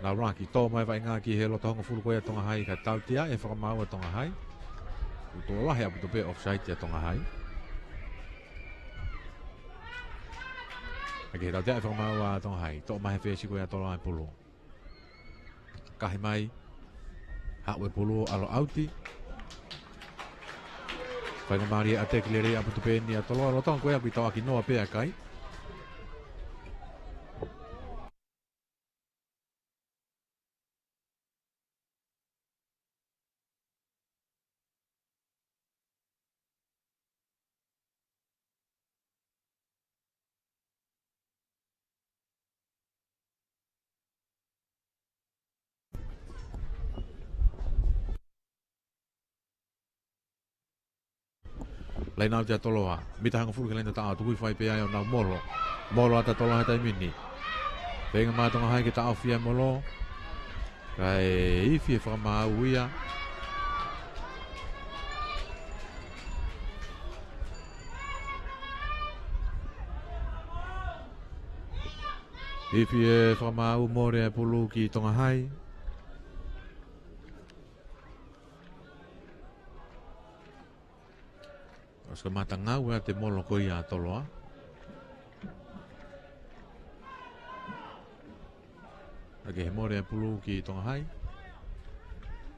Nau laki, tō mai vaʻinga ki he loto hongofulu ko ia ʻa Tonga Hai, ka tautea e fakamaau ʻa Tonga Hai. ʻOku tō lahi ʻaupito pē ʻofisaiti ʻa Tonga Hai. Ka ke tautea e fakamaau ʻa Tonga Hai, toʻo mai he fesi ko ia ʻa Toloa e pulu. Kahi mai. Haʻu e pulu ʻalu ʻauti. Faingamālie ʻateki lelei ʻaupito pē eni ʻa Toloa, lolotonga ko ia ʻoku ʻi tauʻaki noa pē ʻa e kai. Laine ʻauti ʻa Toloa. Mita hongofulu ki he laine tataʻo, tuku hifo ai pē ai ʻo nau molo. Molo atu ʻa Toloa he taimi ni. Feinga mai ʻa Tonga Hai ke taʻofi ʻa e molo. Kae ifi e fakamaau ia. Ifi e fakamaau, mole e pulu ki Tonga Hai. ʻOsi kamata ngāue ʻa e molo ko ia ʻa Toloa. Kae ʻikai ke mole e pulu ki Tonga Hai.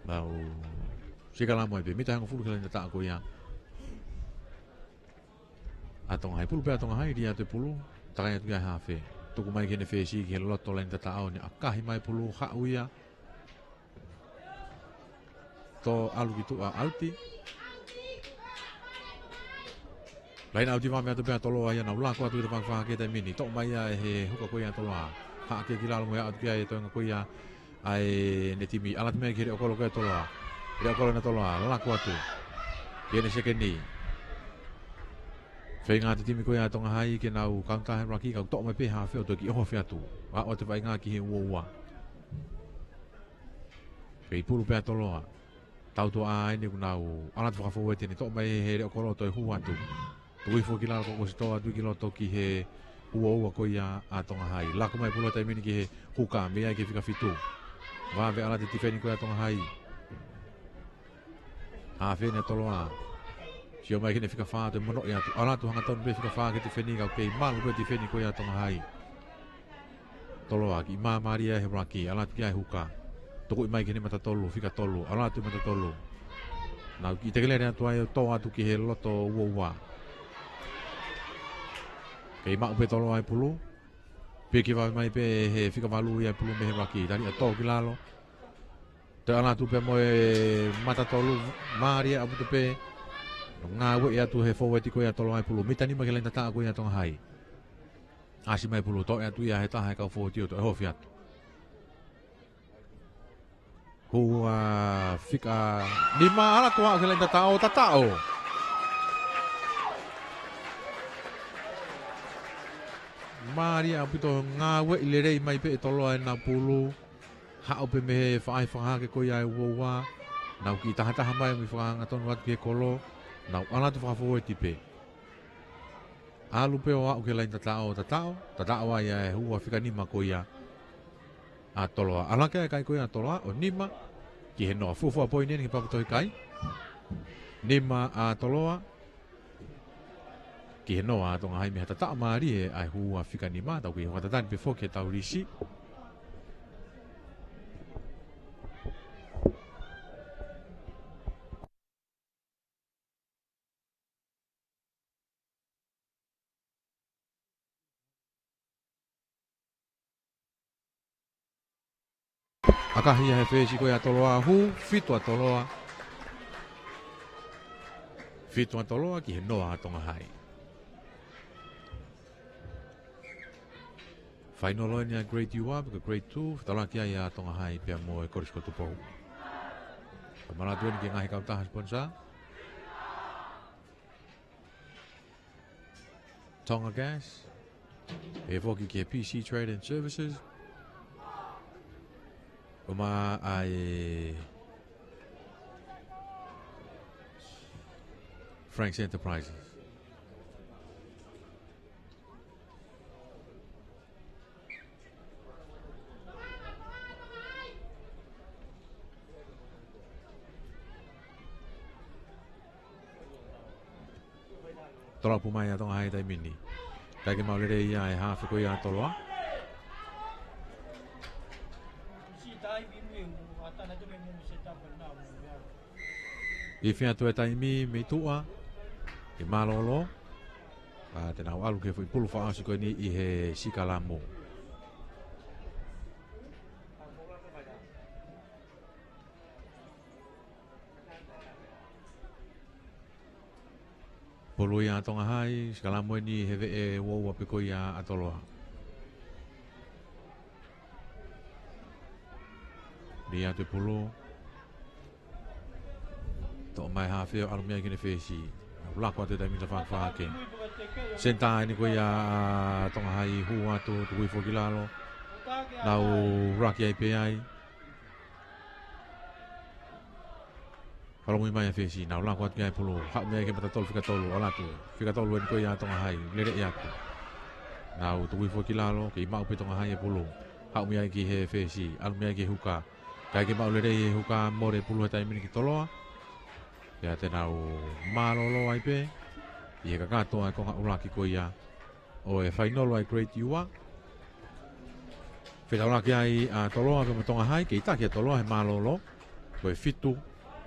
Mau sika lamo ai pē, mita hongofulu ki he laine tataʻo ko ia ʻa Tonga Hai. Pulu pē ʻa Tonga Hai, lī atu e pulu, takai atu ki ai hafe. Tuku mai ki heʻene fesi ki he loto laine tataʻo ʻo ne ʻakahi mai pulu, haʻu ia. Tō ʻalu ki tuʻa, ʻauti. Laine ʻauti vave atu pē ʻa Toloa ia, nau lako atu ki he fanga fahake he taimi ni. Toʻo mai ia ʻe he huka ko ia ʻa Toloa. Haʻaki ki lalo mo e aʻu atu ki ai e toenga ko ia ʻa ʻene timi. ʻAlu atu mei ai ki he leʻo kolo ko ia ʻa Toloa. Leʻo kolo ʻena ʻa Toloa, lako atu ki heʻene sekeni. Feinga atu e timi ko ia ʻa Tonga Hai ke nau kaunitā he laki, ka ʻoku toʻo mai pē hafe ʻo toe kiʻi ʻohofi atu. Aʻu atu e vaʻinga ki he ua ua. Kei pulu pē ʻa Toloa. Tau tuʻa ʻa eni ʻoku nau ʻalu atu fakafoueti ʻeni, toʻo mai ʻe he leʻo kolo ʻo toe hū atu. Tuku hifo ki lalo, kuo ʻosi tō atu ki loto ki he ua ua ko ia ʻa Tonga Hai. Lako mai e pulu he taimi ni ki he huka, mei ai ki he fika fitu. Vave ʻalu atu e tifeni ko ia ʻa Tonga Hai. Hafe ʻeni ʻa Toloa. Sio mai ki heʻene fika fā, toe monoʻi atu. ʻAlu atu hangatonu pē fika fā ki he tifeni, ka ʻoku kei malu pē tifeni ko ia ʻa Tonga Hai. Toloa, kiʻi māmālie he laki, ʻalu atu ki ai huka. Tuku mai ki heʻene matatolu, fika tolu, ʻalu atu matatolu. Nau kiʻi tekelele atu ai ʻo tō atu ki he loto ua ua. Kei maʻu pē ʻe Toloa e pulu. Piki vave mai pē ʻe he fika valu ia e pulu mei he laki. Tali ʻa tō ki lalo. Toe ʻalu atu pē mo e matatolu, mālie ʻaupito pē. Ngāueʻi atu ʻe he foueti ko ia ʻa Toloa e pulu. Mita nima ki he laine tataʻo ko ia ʻa Tonga Hai. ʻAsi mai e pulu, toʻo atu ia ʻe he taha e kau foueti ʻo toe ʻohofi atu. Hū ʻa fika nima, ʻalu atu ʻo aʻu ki he laine tataʻo, tataʻo. Mālie ʻaupito, ngāueʻi lelei mai pē ʻe Toloa ʻena pulu. Haʻu pē mei he faʻahi fakahake ko ia ʻa e ua ua. Nau kiʻi tahataha mai mo e fakahangatonu atu ki he kolo. Nau ʻalu atu fakafoueti pē. ʻAlu pē ʻo aʻu ki he laine tataʻo, tataʻo, tataʻo ai ʻa e hū ʻa fika nima ko ia ʻa Toloa. ʻAlu hake ʻa e kai ko ia ʻa Toloa, ʻo nima ki he noa. Fuofua poini eni ki he Papatohikai. Nima ʻa Toloa ki he noa ʻa Tonga Hai, mei ha tataʻo mālie ʻa e hū ʻa fika nima, tau kei fakatalitali pē foki he tau lisi. ʻAkahi ia he fesi ko ia ʻa Toloa, hū, fitu ʻa Toloa. Fitu ʻa Toloa ki he noa ʻa Tonga Hai. Fainolo eni ʻa e Grade U ʻa, pea ko e Grade Two, fetaulaki ai ʻa Tonga Hai pea mo e Kolisi ko Tupou. Ka malatu eni ki he ngaahi kautaha sponsor. Tonga Gas. Pehē foki ki he P C Trade and Services. ʻUmaʻā ʻa e Frank's Enterprises. Tolopu mai ʻa Tonga Hai taimi ni. ʻIkai ke maʻu lelei ia ʻe he hafe ko ia ʻa Toloa. Ifi atu e taimi mei tuʻa, ʻi mālōlō. Ka te nau ʻalu ki he foʻi pulu fakaʻosi ko eni ʻi he sikalamu. Pulu ia ʻa Tonga Hai, sikalamu eni he veʻe ua ua pē ko ia ʻa Toloa. Lī atu e pulu. Toʻo mai hafe ʻo ʻalu mei ai ki he fesi. Lako atu e taimi ni fakafake. Senitā eni ko ia ʻa Tonga Hai, hū atu, tukui foki lalo. Nau laki ai pē ai. Fakalongo mai ʻa e fesi, nau lako atu ki ai pulu, haʻu mei ai ki he matatolu fika tolu, ʻalu atu, fika tolu eni ko ia ʻa Tonga Hai, lele ʻi aku. Nau tukui foki lalo, kei maʻu pē Tonga Hai e pulu, haʻu mei ai ki he fesi, ʻalu mei ai ki he huka. ʻIkai ke maʻu lelei e huka, mole pulu he taimi ni ki Toloa. Pea te nau mālōlō ai pē, ʻi he kakato ʻa e konga ʻuluaki ko ia ʻo e fainolo ʻa e Grade U ʻa. Fetaulaki ai ʻa Toloa pea mo Tonga Hai, kei taki ʻa Toloa he mālōlō, ko e fitu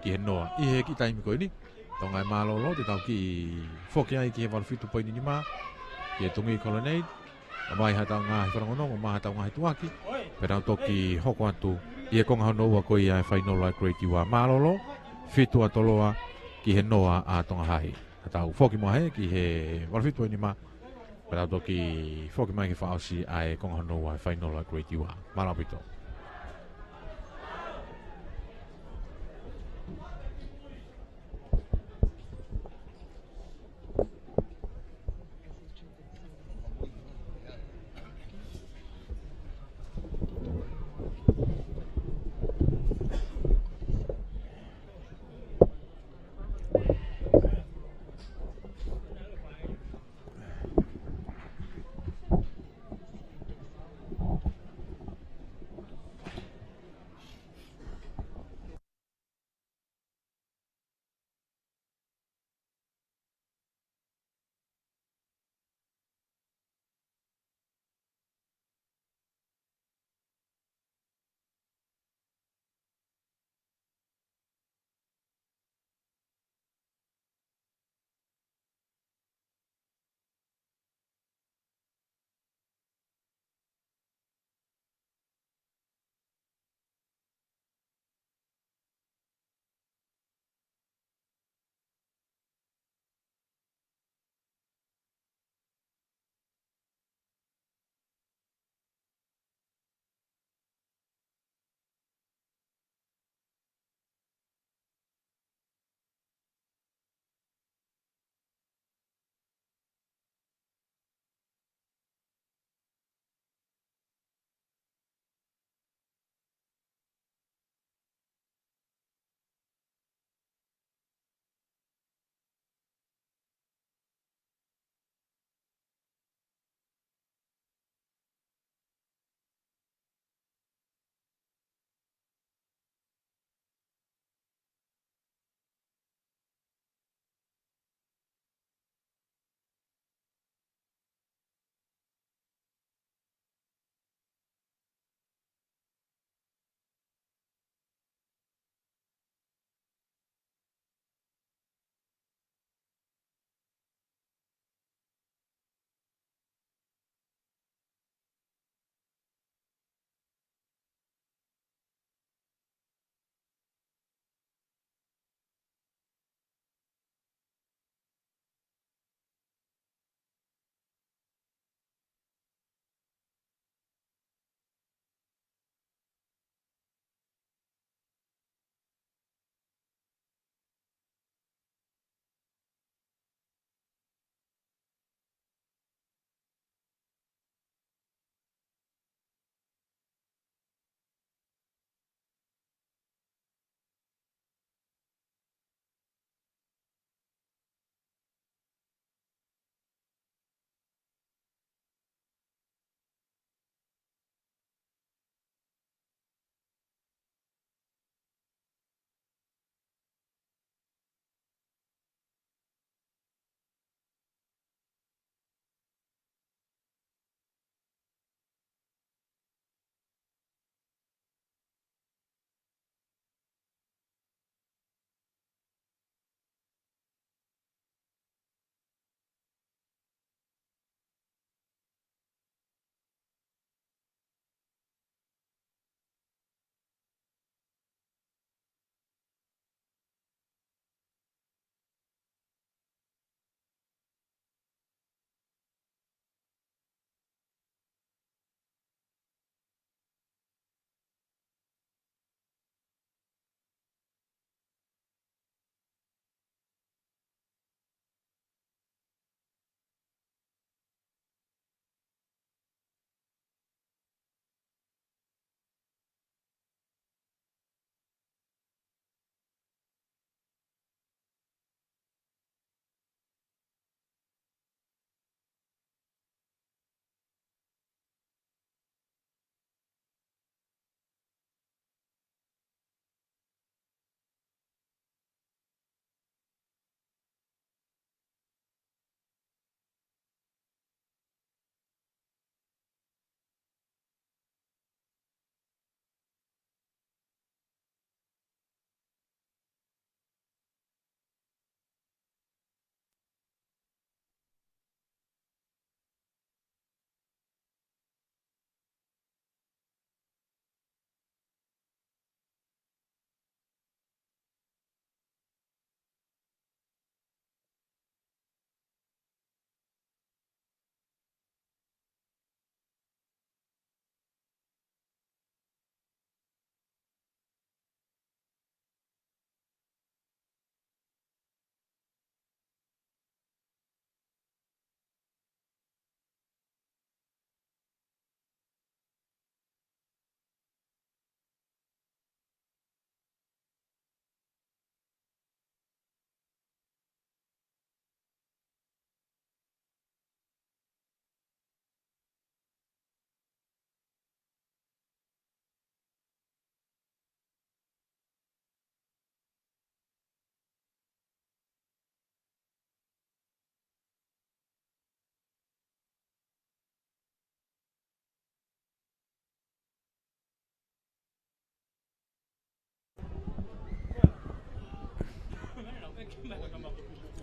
ki he noa. ʻI he kiʻi taimi ko eni, Tonga ʻe mālōlō, te tau kiʻi foki ai ki he valu fitu poini nima, ki he Tungī Colonnade, ʻomai ha tau ngaahi fanongonongo, ʻomai ha tau ngaahi tuʻuaki, pea tau toki hoko atu, ʻi he konga hono ua ko ia e fainolo ʻa e Grade U ʻa. Mālōlō, fitu ʻa Toloa, ki he noa ʻa Tonga Hai. Ka tau foki mai heni ki he valu fitu poini nima, pea tau toki foki mai ki he fakaʻosi ʻa e konga hono ua e fainolo ʻa e Grade U ʻa. Mālō ʻaupito.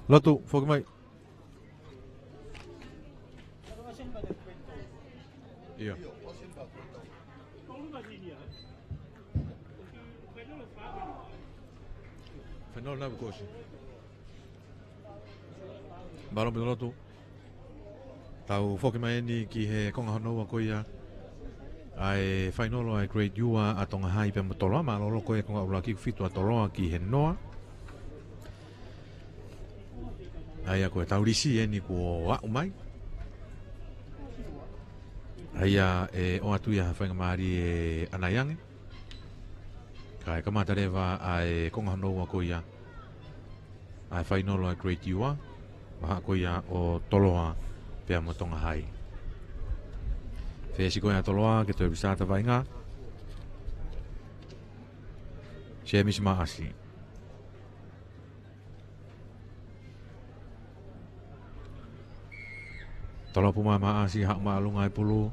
Lotu, foki mai. ʻIo. Fainolo na kukosi. Mālō mo e lotu. Tau foki mai eni ki he konga hono ua ko ia ʻa e fainolo ʻa e Great U R ʻa Tonga High pea mo Toloa. Mālōlō ko e konga ʻuluaki, fitu ʻa Toloa ki he noa. ʻA ia ko e taulisi eni kuo aʻu mai. ʻA ia ʻe ʻoatu ia ha faingamālie ʻanai ange. Kae kamata leva ʻa e konga hono ua ko ia ʻa e fainolo ʻa e Great U R, vahaʻa ko ia ʻo Toloa pea mo Tonga High. Fesi ko ia ʻa Toloa ke toe visa ta vainga. Semisi Maʻasi. Toloa puma Maʻasi, haʻu māʻolunga e pulu.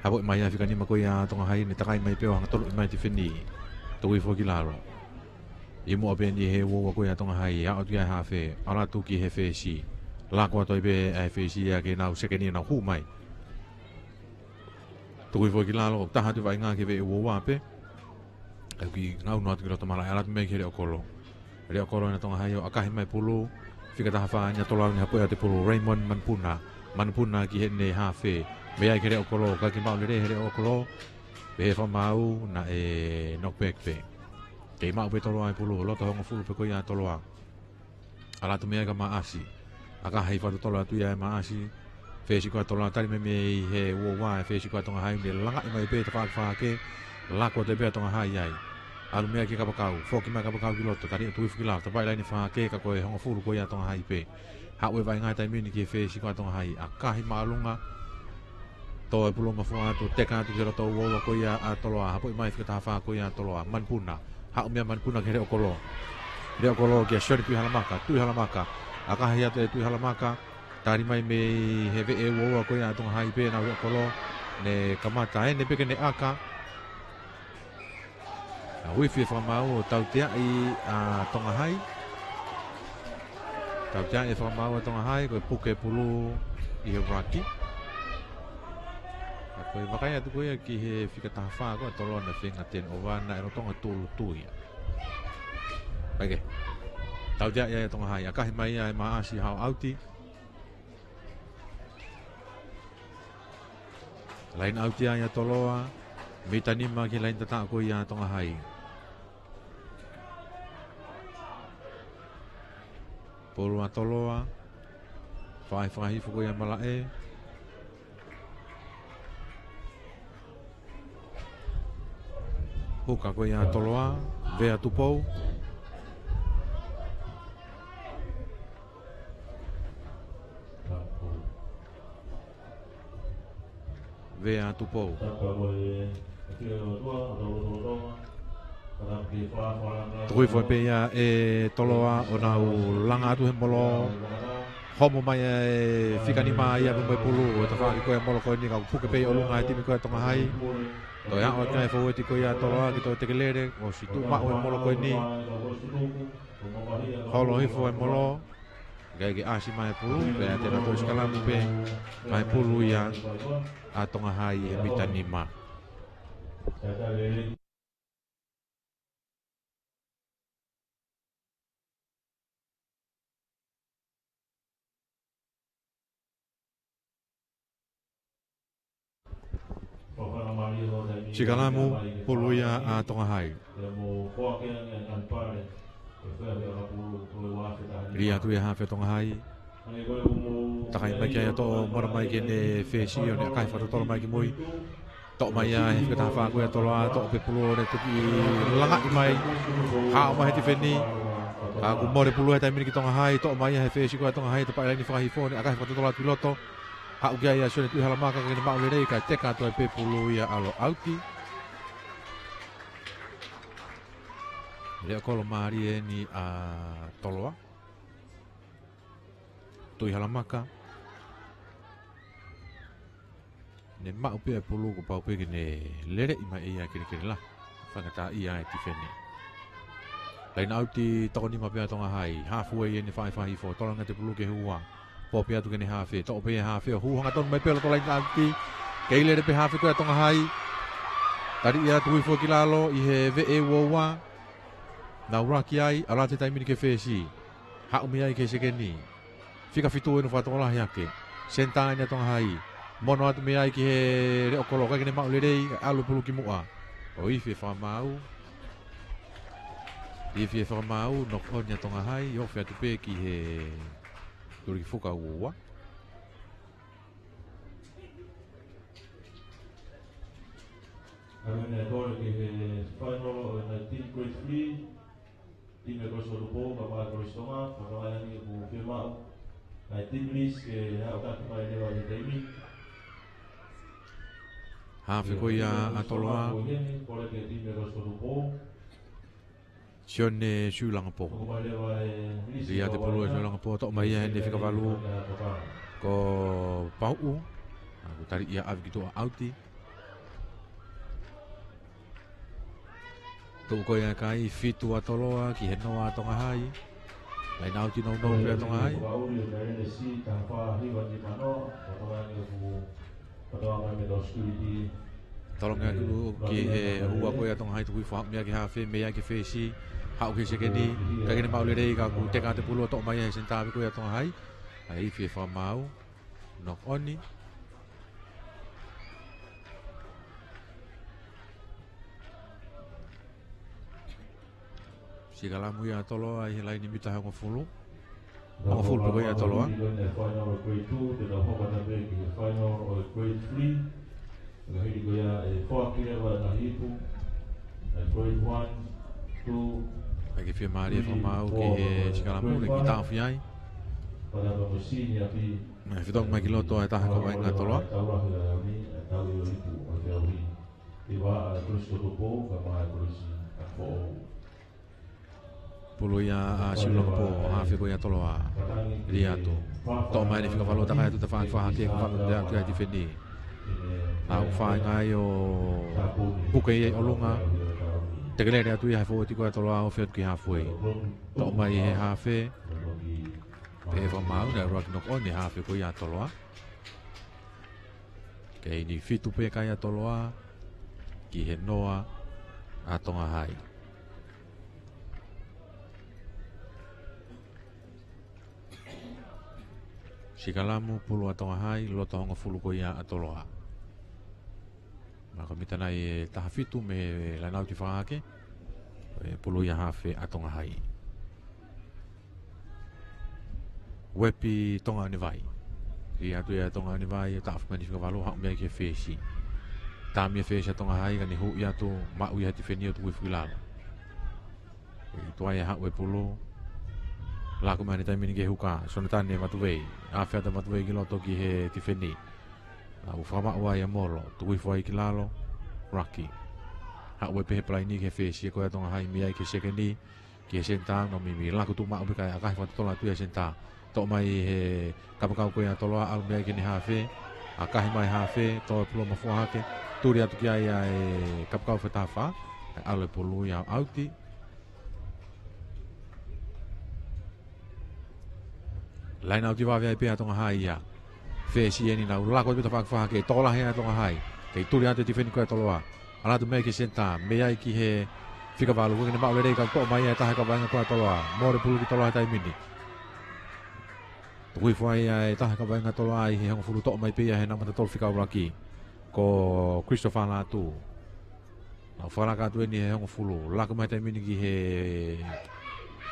Hapoʻi mai ʻa e fika nima ko ia ʻa Tonga High, ne takai mai pē ʻo hanga toluʻi mai tifeni. Tuku hifo ki lalo. ʻI muʻa pē eni he uoua ko ia ʻa Tonga High, aʻu atu ia he hafe, ʻalu atu ki he fesi. Lako atu ai pē ʻa e fesi ia ke nau sekeni nau hū mai. Tuku hifo ki lalo, taha atu vainga ki he veʻe uoua pē. Kae ʻoku nau nofo atu ki loto malaʻe, ʻalu atu mei ai ki he leʻo kolo. Leʻo kolo ʻa Tonga High ʻo ʻakahi mai pulu. Fika taha fā ʻa Toloa, ne hapoʻi atu e pulu, Raymond Manupuna. Manupuna ki heʻene hafe. Mei ai ki he leʻo kolo, kae ʻikai ke maʻu lelei he leʻo kolo. Pehē fakamaau naʻe knock back pē. Kei maʻu pē Toloa e pulu, loto hongofulu pē ko ia ʻa Toloa. ʻAlu atu mei ai kia Maʻasi. ʻAkahi fakatotolo atu ia ʻe Maʻasi. Fesi ko ia ʻa Toloa, tali mai mei he uoua e fesi ko ia ʻa Tonga High, ne langaʻi mai pē tafaʻaki fahake. Lako atu pē ʻa Tonga High ai. ʻAlu mei ai ki he kapakau. Foki mai kapakau ki loto, tali atu hifo ki lalo, tapaʻi laine fahake, ka ko e hongofulu ko ia ʻa Tonga High pē. Haʻu e vainga he taimi ni ki he fesi ko ia ʻa Tonga High. ʻAkahi māʻolunga. Tō e pulu mafua atu, teka atu ki loto uoua ko ia ʻa Toloa. Hapoʻi mai fika taha fā ko ia ʻa Toloa. Manupuna. Haʻu meia Manupuna ki he leʻo kolo. Leʻo kolo kia Sione Tuʻihalamaka. Tuʻihalamaka. ʻAkahi atu ʻe Tuʻihalamaka. Tali mai mei he veʻe uoua ko ia ʻa Tonga High pē ʻenau leʻo kolo. Ne kamata ʻene pē ke ne ʻaka. ʻA, uifi e fakamaau ʻo tauteaʻi ʻa Tonga High. Tauteaʻi e fakamaau ʻa Tonga High, ko e puke pulu ʻi he raki. ʻA, ko e vakai atu ko ia ki he fika taha fā ko ia ʻa Toloa, naʻe feinga tēnōva, naʻe lolotonga tūʻulutui ia. Peke. Tauteaʻi ʻa Tonga High, ʻakahi mai ia ʻe Maʻasi, haʻu ʻauti. Laine ʻauti ia ʻa Toloa, mita nima ki he laine tataʻo ko ia ʻa Tonga High. Pulu ʻa Toloa, fai fakahifo ko ia malaʻe. Huka ko ia ʻa Toloa, Vea Tupou. Vea Tupou. Tuku hifo pē ia ʻe Toloa ʻo nau langa atu he molo. Homo mai e fika nima ia mo e pulu, ʻo tafaʻaki ko ia molo ko eni ka ʻoku puke pē ʻi ʻolunga e timi ko ia ʻa Tonga High. Toe aʻu atu ai e foueti ko ia ʻa Toloa ke toe tekelele, ʻosi tuʻu maʻu e molo ko eni. Holo hifo e molo. ʻIkai ke ʻasi mai e pulu, pea te na toe sikalamu pē, kae pulu ia ʻa Tonga High he mita nima. Sikalamu, pulu ia ʻa Tonga High. Lī atu ia hafe ʻa Tonga High. Takai mai ki ai ʻa Toloa, mara mai ki heʻene fesi ʻo ne ʻakahi fakatotolo mai ki mui. Toʻo mai ia he fika taha fā ko ia ʻa Toloa, toʻo pē pulu ʻo ne toki langaʻi mai. Haʻu mai he tifeni. Ka kuo mole pulu he taimi ni ki Tonga High, toʻo mai ia he fesi ko ia ʻa Tonga High, tapaʻi laine fakahifo ʻo ne ʻakahi fakatotolo atu ki loto. Haʻu ki ai ʻa Sione Tuʻihalamaka ke ne maʻu lelei, kae teka atu ai pē pulu ia ʻalu ʻauti. Leʻo kolo mālie eni ʻa Toloa. Tuʻihalamaka. Ne maʻu pē e pulu kuo pau pē ke ne leleʻi mai ia kelekele lahi. Fakataha ia e tifeni. Laine ʻauti toko nima pē ʻa Tonga Hai. Hafu ʻeni faʻifaʻi hifo. Tolongi atu e pulu ki he ua. Pō pē atu ki heʻene hafe. Toʻo pē ʻe he hafe ʻo hū hangatonu mai pē ʻo loto laine ʻauti. Kei lele pē hafe ko ia ʻa Tonga Hai. Tali ia atu hifo ki lalo ʻi he veʻe ua ua. Nau laki ai, ʻalu atu he taimi ni ki he fesi. Haʻu mei ai ki he sekeni. Fika fitu ʻeni ʻo fakatokolahi hake. Senitā ʻeni ʻa Tonga Hai. Mono atu mei ai ki he leʻo kolo, ʻikai ke ne maʻu lelei, ʻalu e pulu ki muʻa. ʻO ifi e fakamaau. Ifi e fakamaau, knock on ʻa Tonga Hai, ofi atu pē ki he tuliki fuka ua ua. Haʻu ʻeni ʻa e kole ki he final ʻo e nineteen grade three. Timi ʻa Kolisi Tupou, kae ʻumaʻā Kolisi Tonga, fakatokanga ange ʻoku fiemaʻu ʻa e team list ke haʻu ʻo taki mai leva ʻi he taimi ni. Hafe ko ia ʻa Toloa. Ko ʻeni, kole ki he timi ʻa Kolisi Tupou. Sione Siulangapō. Lia te pulu ʻe Siulangapō, toʻo mai ia heʻene fika valu. Ko Pauʻu. ʻA, kuo tali ia ʻave ki tuʻa ʻauti. Tuʻu ko ia e kai, fitu ʻa Toloa ki he noa ʻa Tonga Hai. Laine ʻauti nounou pē ʻa Tonga Hai. Tolongi atu ki he ua ko ia ʻa Tonga Hai, tuku hifo haʻu mei ai ki he hafe, mei ai ki he fesi, haʻu ki he sekeni, ʻikai ke ne maʻu lelei ka kuo teka atu e pulu ʻo toʻo mai ia he senitā ko ia ʻa Tonga Hai. ʻA e ifi e fakamaau, knock on. Sikalamu ia ʻa Toloa ʻi he laine mita hongofulu. Hongofulu pē ko ia ʻa Toloa. Final ʻo e grade two, te nau hoko atu pē ki he final ʻo e grade three. Ka hili ko ia e foaki leva e ngaahi ipu. E grade one, two. ʻIkai ke fiemālie e fakamaau ki he sikalamu, ʻikai ke taʻofi ai. Pada pa mo sini api. Naʻe fetongi mai ki loto ʻa e taha kau vaʻinga ʻa Toloa. Tau lahi ʻa e ʻaho ni, e tau ʻi o ipu ʻo te au hi. Pulu ia ʻa Siulangapō, hafe ko ia ʻa Toloa. Lia atu. Toʻo mai ʻene fika valu, takai atu tafaʻaki fakahake, ko valu te atu ia tifeni. Nau fai ngai ʻo puke ia ʻi ʻolunga. Teke lele atu ia he fōueti ko ia ʻa Toloa, ofi atu ki he hafe. Toʻo mai he hafe. Pehē fakamaau, naʻe ʻuluaki knock on e hafe ko ia ʻa Toloa. Kei ni fitu pē kai ʻa Toloa ki he noa ʻa Tonga Hai. Sikalamu, pulu ʻa Tonga Hai, loto hongofulu ko ia ʻa Toloa. Maka mita nai e taha fitu mei he laine ʻauti fakahake. E pulu ia hafe ʻa Tonga Hai. Uepi Tonga ʻOnevai. Lia atu ia ʻa Tonga ʻOnevai, ʻo taʻofi mai ʻene fika valu, haʻu mei ai ki he fesi. Tāmi e fesi ʻa Tonga Hai, ka ne huʻi atu, maʻu ia he tifeni ʻo tuku hifo ki lalo. ʻI tuai e haʻu e pulu. Laku mai he taimi ni ki he huka, Sonatane Matuvei. Afe atu ʻa Matuvei ki loto ki he tifeni. Nau fakamaʻu ai ʻa Molo, tuku hifo ai ki lalo, Raki. Haʻu ai pē he palaini ki he fesi ko ia ʻa Tonga Hai, mei ai ki he sekeni, ki he senitā, nau mimi laku tuʻu maʻu pē kae ʻakahi fakatotolo atu ia he senitā. Toʻo mai he kapakau ko ia ʻa Toloa, ʻalu mei ai ki heʻene hafe, ʻakahi mai hafe, toʻo e pulu ʻo mafua hake, tuli atu ki ai ʻa e kapakau fakataha fā, ʻalu e pulu ia ʻo ʻauti. Laine ʻauti vave ai pē ʻa Tonga Hai ia. Fesi ʻeni, nau laku atu pē tafaʻaki fakahake, tokolahi ʻa Tonga Hai. Kei tuli atu e tifeni ko ia ʻa Toloa. ʻAlu atu mei ai ki he senitā, mei ai ki he fika valu, ʻikai ke ne maʻu lelei ka toʻo mai ia ʻe he taha kau vaʻinga ko ia ʻa Toloa. Mole pulu ki Toloa he taimi ni. Tuku hifo ai ʻa e taha kau vaʻinga ʻa Toloa ʻi he hongofulu, toʻo mai pē ia he namba tolu fika ʻuluaki. Ko Christopher Lātū. Nau fakalaka atu ʻeni he hongofulu. Laku mai he taimi ni ki he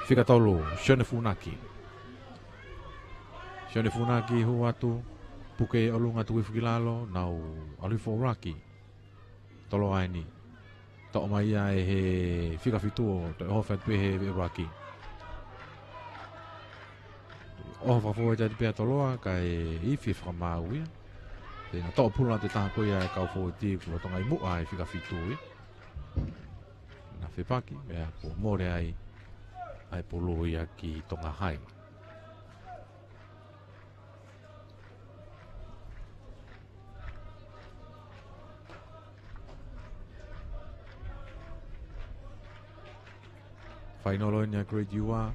fika tolu, Sione Funaki. Sione Funaki hū atu, puke ʻi ʻolunga, tuku hifo ki lalo, nau ʻalu hifo ʻo ʻuluaki. Toloa ʻeni. Toʻo mai ia ʻe he fika fitu ʻo toe ʻohofi atu pē he veʻe ʻuluaki. ʻOho fakafōueti atu pē ʻa Toloa, kae ifi e fakamaau ia. Te na toʻo pulu atu e taha ko ia e kau fōueti kuo tonga ʻi muʻa e fika fitu ia. Na fepaki, meʻa kuo mole ai, ʻa e pulu ia ki Tonga Hai. Painolo eni ʻa Great U R,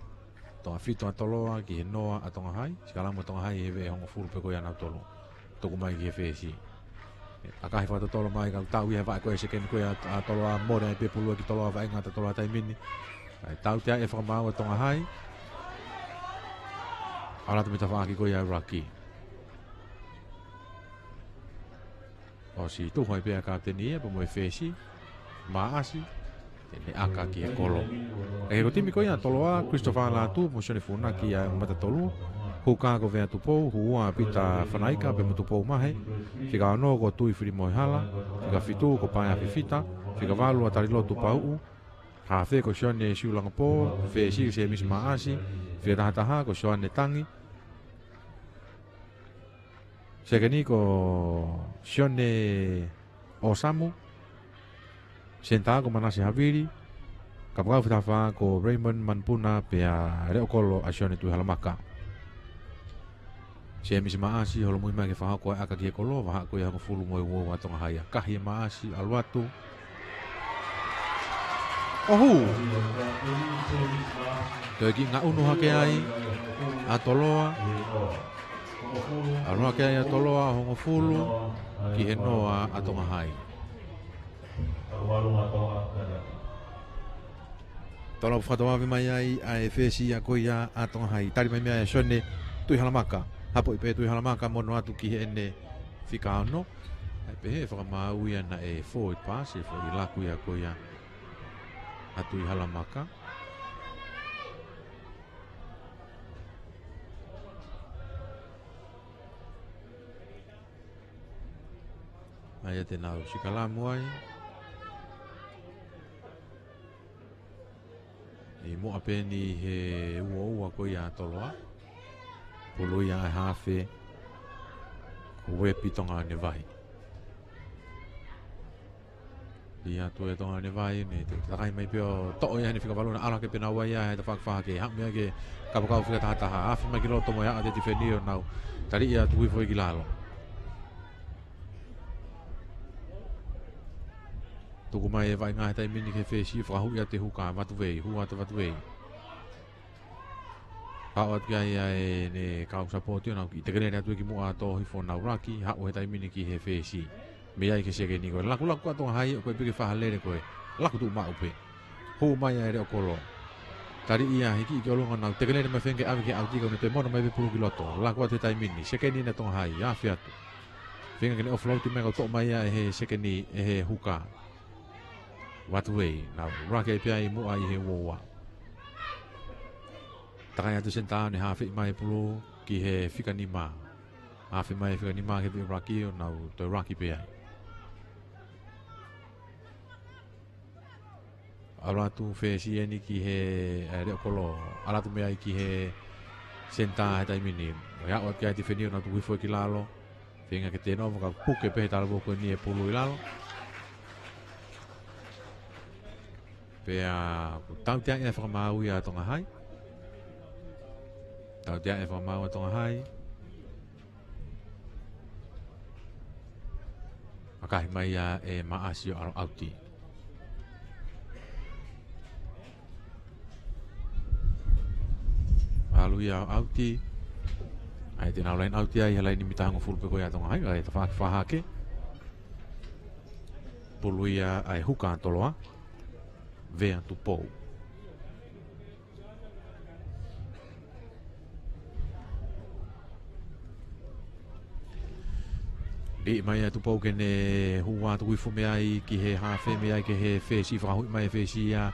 Tonga fitu ʻa Toloa ki he noa ʻa Tonga Hai, sikalamu ʻa Tonga Hai he veʻe hongofulu pē ko ia ʻanautolu. Tuku mai ki he fesi. ʻAkahi fakatotolo mai ka tau ia he vaʻe ko e sekeni ko ia ʻa Toloa, mole ai pē pulu ki Toloa, vaʻinga ʻa Toloa he taimi ni. ʻAi tautea e fakamaau ʻa Tonga Hai. ʻAlu atu mei tafaʻaki ko ia ʻa e ruck. ʻOsi tuhu ai pē ʻa e kapiteni ia, pea mo e fesi, Maʻasi, te ne ʻaka ki he kolo. ʻE, ko e timi ko ia ʻa Toloa, Christopher Lātū, mo Sione Funaki ʻa e ongo mata tolu, huka ko Vea Tupou, hū ua Pita Fanaika, pea mo Tupou Mahe, fika ono ko Tui Filimoehala, fika fitu ko Paea Fifita, fika valu ʻa Talilotu Pauʻu, hafe ko Sione Siulangapō, fesi ko Semisi Maʻasi, fika taha taha ko Sioane Tangi, sekeni ko Sione ʻOsamu, senitā ko Manase Havili, kapakau fika taha fā ko Raymond Manupuna pea leʻo kolo ʻa Sione Tuʻihalamaka. Semisi Maʻasi, holomui mai ke fakahoko e ʻaka ki he kolo, vahaʻa ko ia hongofulu mo e ua ʻa Tonga Hai. ʻAkahi ʻe Maʻasi, ʻalu atu. ʻO hū. Toe kiʻi ngaʻunu hake ai ʻa Toloa. ʻAlu hake ai ʻa Toloa hongofulu ki he noa ʻa Tonga Hai. Toloa fakatau ave mai ai ʻa e fesi ia ko ia ʻa Tonga Hai. Tali mai mei ai ʻa Sione Tuʻihalamaka. Hapo i pē Tuʻihalamaka mo ʻoatu ki heʻene fika ono. ʻAi pehē fakamaau ia naʻe forward pass, e foʻi laku ia ko ia ʻa Tuʻihalamaka. ʻAi ia te nau sikalamu ai. ʻI muʻa pē eni he ua ua ko ia ʻa Toloa. Pulu ia ʻa e hafe ko Uepi Tongaʻanevahi. Lī atu ʻe Tongaʻanevahi, ne toe takai mai pē ʻo toʻo ia heʻene fika valu, naʻe ʻalu hake pē naua ia he tafaʻaki fā hake, haʻu mei ai ki he kapakau fika taha taha, afe mai ki loto mo e aʻu atu e tifeni ʻo nau taliʻi atu hifo ki lalo. Tuku mai e vaʻinga he taimi ni ki he fesi, fakahuʻi atu e huka, Vatuvei, hū atu Vatuvei. Haʻu atu ki ai ʻa ʻene kau sapoti ʻo nau kiʻi tekelele atu ki muʻa ʻo tō hifo ʻenau ruck, haʻu he taimi ni ki he fesi. Mei ai ki he sekeni ko e lakulaku ʻa Tonga Hai, ʻoku ʻikai pē ke faʻa lele ko e laku tuʻu maʻu pē. Hū mai ʻa e leʻo kolo. Taliʻi ia he kiʻi ki ʻolunga ʻo nau tekelele mai feinga ke ʻave ki he ʻauti ka ne toe mono mai pē pulu ki loto. Laku atu he taimi ni, sekeni ʻa Tonga Hai, afe atu. Feinga ke ne offload mai kae toʻo mai ia ʻe he sekeni, ʻe he huka. Vatuvei, nau ruck ai pē ʻi muʻa ʻi he ua ua. Takai atu senitā ʻo ne hafeʻi mai pulu ki he fika nima. Afe mai fika nima ki he ruck ʻo nau toe ruck pē ai. ʻAlu atu fesi eni ki he, ʻe, leʻo kolo. ʻAlu atu mei ai ki he senitā he taimi ni. ʻE aʻu atu ki ai e tifeni ʻo nau tuku hifo ki lalo. Feinga ke tēnova ka puke pē he talavou ko eni e pulu ʻi lalo. Pea ʻoku tautea e fakamaau ia ʻa Tonga Hai. Tautea e fakamaau ʻa Tonga Hai. ʻAkahi mai ia ʻe Maʻasi ʻo ʻalu ʻauti. ʻAlu ia ʻo ʻauti. ʻAi te nau line ʻauti ai he laini mita hongofulu pē ko ia ʻa Tonga Hai, ʻa e tafaʻaki fā hake. Pulu ia ʻa e huka ʻa Toloa. Vea Tupou. Liʻi mai ʻa Tupou ke ne hū atu hifo mei ai ki he hafe mei ai ki he fesi, fakahuʻi mai e fesi ia.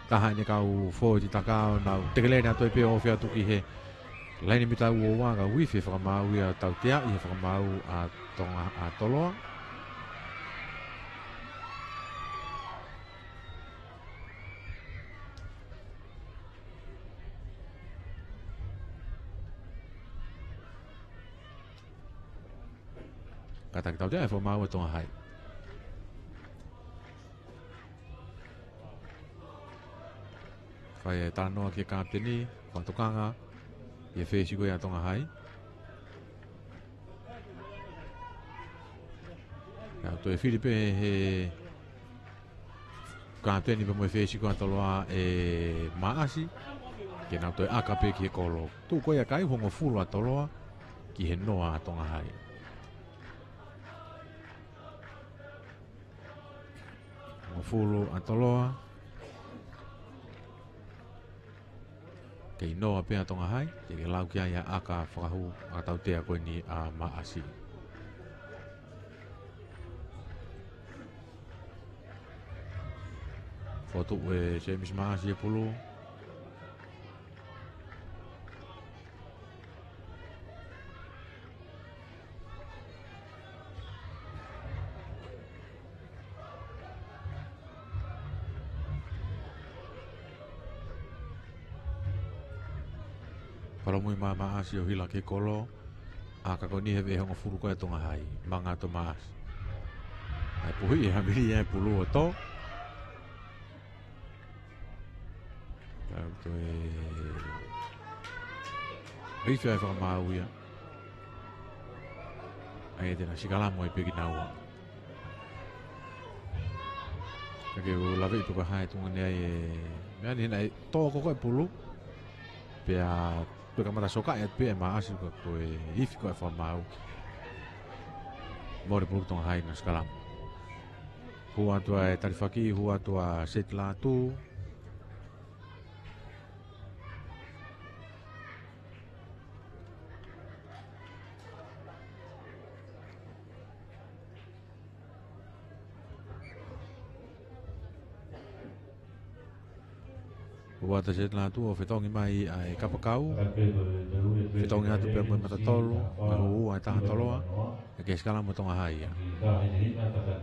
Taha ʻene kau forward takao nau tekelele atu ai pē ʻo ofi atu ki he laini mita ua ua ka uifi e fakamaau ia tautea ʻi he fakamaau ʻa Tonga ʻa Toloa. Kātaki tautea e fakamaau ʻa Tonga Hai. Fai e talanoa ki he kapiteni, fakatokanga, ʻi he fesi ko ia ʻa Tonga Hai. Ia toe fili pē he, he Kapiteni pea mo e fesi ko ia ʻa Toloa ʻe Maʻasi, ke nau toe ʻaka pē ki he kolo. Tuʻu ko ia ʻa e kai, hongofulu ʻa Toloa ki he noa ʻa Tonga Hai. Hongofulu ʻa Toloa. Kei noa pē ʻa Tonga Hai, teʻeki ke lau ki ai ʻa e ʻaka fakahū ʻa e tautea ko eni ʻa Maʻasi. Fotu ʻe James Maʻasi e pulu. Palomui mai Maʻasi ʻo hila ki he kolo. ʻAka ko eni he veʻe hongofulu ko ia ʻa Tonga Hai. Manga atu Maʻasi. ʻAi puhi e hamili e pulu ʻo tō. Tau toe. Hei fea e fakamaau ia. ʻAi te na sikalamo e peki naua. Ka ke u laveʻi pe ko e hā e tuʻunga ʻeni ʻa e meʻa ni, naʻe tō ko ē e pulu. Pea toe kamata sokaʻi atu pē ʻe Maʻasi ka ko e ifi ko ē e fakamaau. Mole pulu Tonga Hai na sikalamo. Hū atu ʻa e talifaki, hū atu ʻa Seti Lātū. Hū atu ʻa Seti Lātū ʻo fetongi mai ʻa e kapakau. Fetongi atu pea mo e matatolu, mo e hū ʻa e taha Toloa. ʻE ke sikalamo Tonga Hai ia.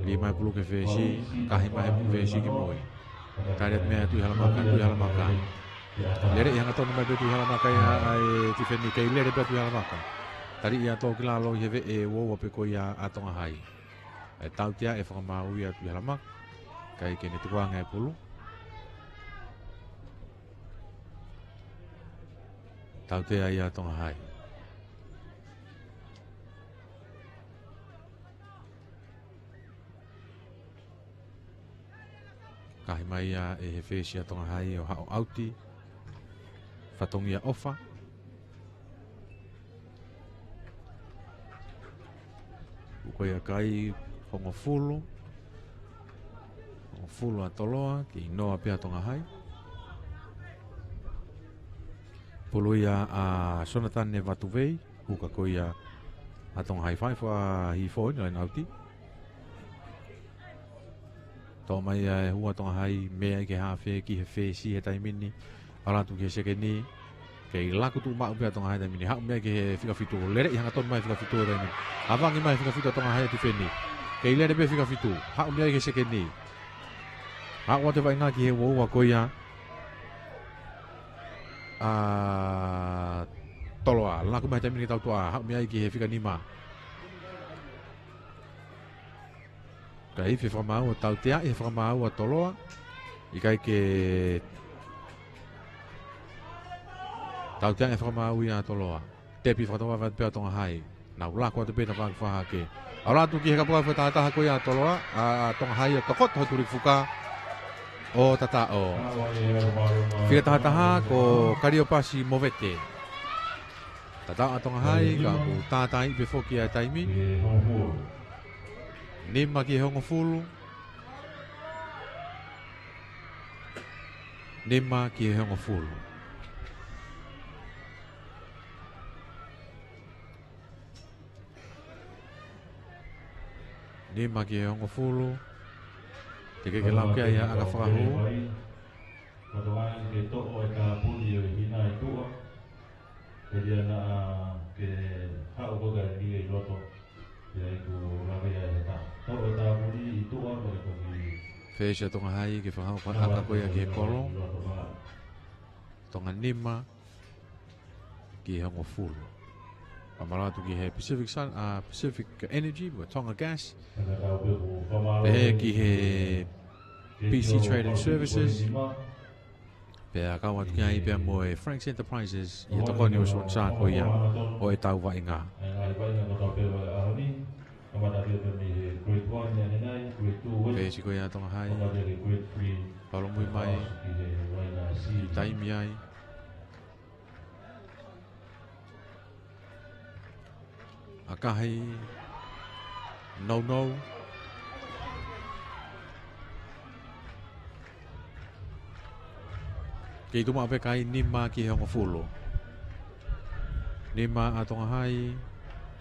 Lī mai pulu ki he fesi, kahi mai he fesi ki mui. Tali atu mei ai ʻa Tuʻihalamaka, Tuʻihalamaka. Lele ʻi hangatonu mai pē Tuʻihalamaka ia ʻa e tifeni, kei lele pē ʻa Tuʻihalamaka. Tali ia tō ki lalo ʻi he veʻe uaua pē ko ia ʻa Tonga Hai. ʻE tautea e fakamaau ia ʻa Tuʻihalamaka. ʻIkai ke ne tukuange e pulu. Tautea ia ʻa Tonga Hai. Kahi mai ia ʻe he fesi ʻa Tonga Hai ʻo haʻu ʻauti. Fatongia ʻofa. Pulu ko ia ʻa e kai hongofulu. Hongofulu ʻa Toloa, kei noa pē ʻa Tonga Hai. Pulu ia ʻa Sonatane Vatuvei. Uka ko ia ʻa Tonga Hai, fai fakahifo ʻeni, laine ʻauti. Tō mai ʻa e hū ʻa Tonga Hai, meʻa ki he hafe, ki he fesi he taimi ni. ʻAlu atu ki he sekeni. Kei laku tuʻu maʻu pē ʻa Tonga Hai he taimi ni. Haʻu mei ai ki he fika fitu. Lele ʻi hangatonu mai fika fitu he taimi ni. ʻAvangi mai fika fitu ʻa Tonga Hai ʻo tifeni. Kei lele pē fika fitu. Haʻu mei ai ki he sekeni. Haʻu atu e vaʻinga ki he uaua ko ia ʻa Toloa. Laku mai he taimi ni ki he tautuʻa. Haʻu mei ai ki he fika nima. Ka ifi e fakamaau ʻo tautea, ifi e fakamaau ʻa Toloa. ʻIkai ke tautea e fakamaau ia ʻa Toloa. Tepi fakatau atu pē ʻa Tonga Hai. Nau laku atu pē na fāki fahake. ʻAlu atu ki he kapakau fakatahataha ko ia ʻa Toloa, ʻa Tonga Hai ʻo tokoto he tuliki fuka ʻo tataʻo. Fika tahataha ko Kaliopasi Movete. Tataʻo ʻa Tonga Hai, ka ʻoku tātaaʻi pē foki ʻa e taimi. Nima ki he hongofulu. Nima ki he hongofulu. Nima ki he hongofulu. Teʻeki ke lau ki ai ʻa e ʻaka fakahū. Ka tonga ke toʻo e tāpuni ʻo e hina ʻi tuʻa. Pea naʻa ke haʻu ko ka ki ʻi loto. Ia ʻi ku lave ia e ta. Toʻo e tāpuni ʻi tuʻa ko e toki. Fesi ʻa Tonga Hai ke fakahū ko e ʻaka ko ia ki he kolo. Tonga nima ki he hongofulu. Pea mālō atu ki he Pacific Sun, ʻa Pacific Energy, mo Tonga Gas. Pehē ki he B C Trading Services. Pea kau atu ki ai pea mo e Frank's Enterprises, ʻi he tokoni ʻo e sponsor ko ia ʻo e tau vaʻinga. Peesi ko ia ʻa Tonga Hai. Palomui mai. Ki taimi ai. ʻAkahi. Nounou. Kei tuʻu maʻu pē kai, nima ki he hongofulu. Nima ʻa Tonga Hai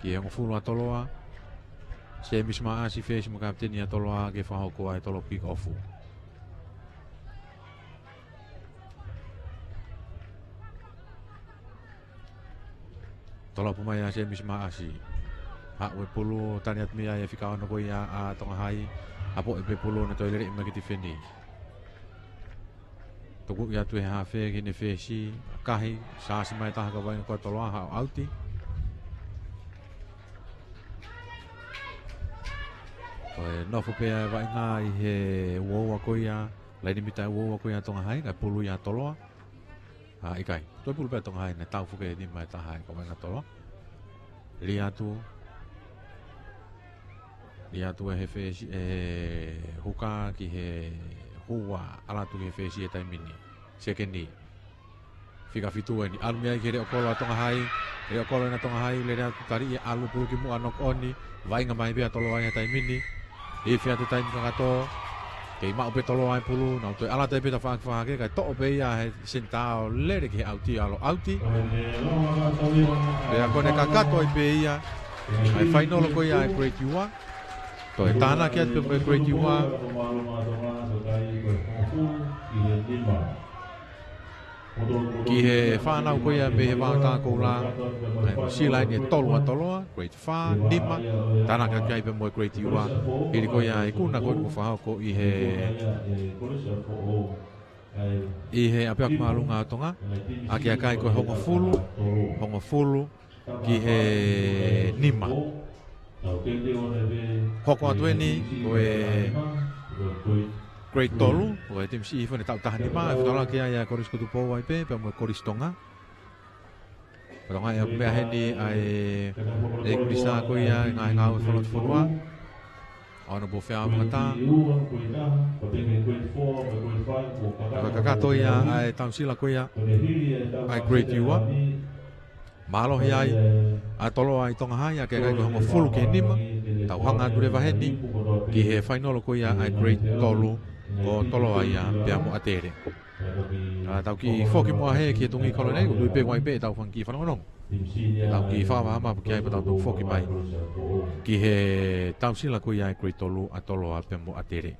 ki he hongofulu ʻa Toloa. Semisi Maʻasi, feesi mo e kapiteni ʻa Toloa ke fakahoko ʻa e tolo kick off. Tolo ʻaupito mai ʻa Semisi Maʻasi. Haʻu e pulu, tani atu mei ai e fika ono ko ia ʻa Tonga Hai. ʻApoʻi pē pulu, ne toe lele mai ki he tifeni. Tukuʻi atu ʻe he hafe ki heʻene feesi, ʻakahi, sasi mai taha ka vaʻinga ko ia ʻa Toloa, haʻu ʻauti. Ko e nofo pē ʻa e vaʻinga ʻi he uaua ko ia, laine mita uaua ko ia ʻa Tonga Hai, kae pulu ia ʻa Toloa. ʻA, ʻikai. Toe pulu pē ʻa Tonga Hai, ne tau foki e nima ʻe taha ʻi he kaveinga ʻa Toloa. Lī atu. Lī atu ʻe he feesi, ʻe he huka ki he hua, ʻalu atu ki he feesi he taimi ni. Sekeni. Fika fitu eni. ʻAlu mei ai ki he leʻo kolo ʻa Tonga Hai. Leʻo kolo ʻa Tonga Hai, lele atu tali ia, ʻalu pulu ki muʻa, knock on. Vaʻinga mai pē ʻa Toloa ia he taimi ni. Ifi atu taimi kakato. Kei maʻu pē Toloa e pulu, nau toe ʻalu atu ai pē tafaʻaki fā hake, kae toʻo pē ia he senitā ʻo lele ki he ʻauti, ʻalu ʻauti. Pea ko ʻene kakato ai pē ia ʻa e fainolo ko ia ʻa e Great U R. Toe tānaki atu pē mo e Great U R. Ki he fānau ko ia mei he Vaotā Koula, ʻa e sila eni ʻe tolu ʻa Toloa, Great Fā, nima, tānaki atu ai pē mo e Great U R. Hili ko ia e ikuna ko eni kuo fakahoko ʻi he, ʻi he ʻapiako māʻolunga ʻo Tonga, ʻa e kai ko e hongofulu, hongofulu ki he nima. Hoko atu eni ko e Great Tolu, ko e timi siʻi hifo ʻene taʻu taha nima, ʻe fetolaki ai ʻa e Kolisi ko Tupou ai pē, pea mo e Kolisi Tonga. Pea ʻoku ʻi ai ʻa e meʻa heni ʻa e, ʻa e Kolisi ko ia, ngaahi ngāue folofola. ʻA hono pō fea ʻo Makatā. Ko e kakato ia ʻa e tausila ko ia ʻa e Great U R. Mālohi ai ʻa Toloa ʻi Tonga Hai, ʻa e kai ko e hongofulu ki he nima, tau hanga atu leva heni ki he fainolo ko ia ʻa e Great Tolu, ko Toloa ia pea mo ʻAtele. ʻA, tau kiʻi foki muʻa hē ki he Tuʻi Koloneli, ʻoku ou tui pē ʻoku ʻi ai pē ʻetau fanga kiʻi fanongonongo. Tau kiʻi fakamaʻamaʻa ki ai pea tau toe foki mai ki he tausila ko ia ʻa e Great Tolu ʻa Toloa pea mo ʻAtele.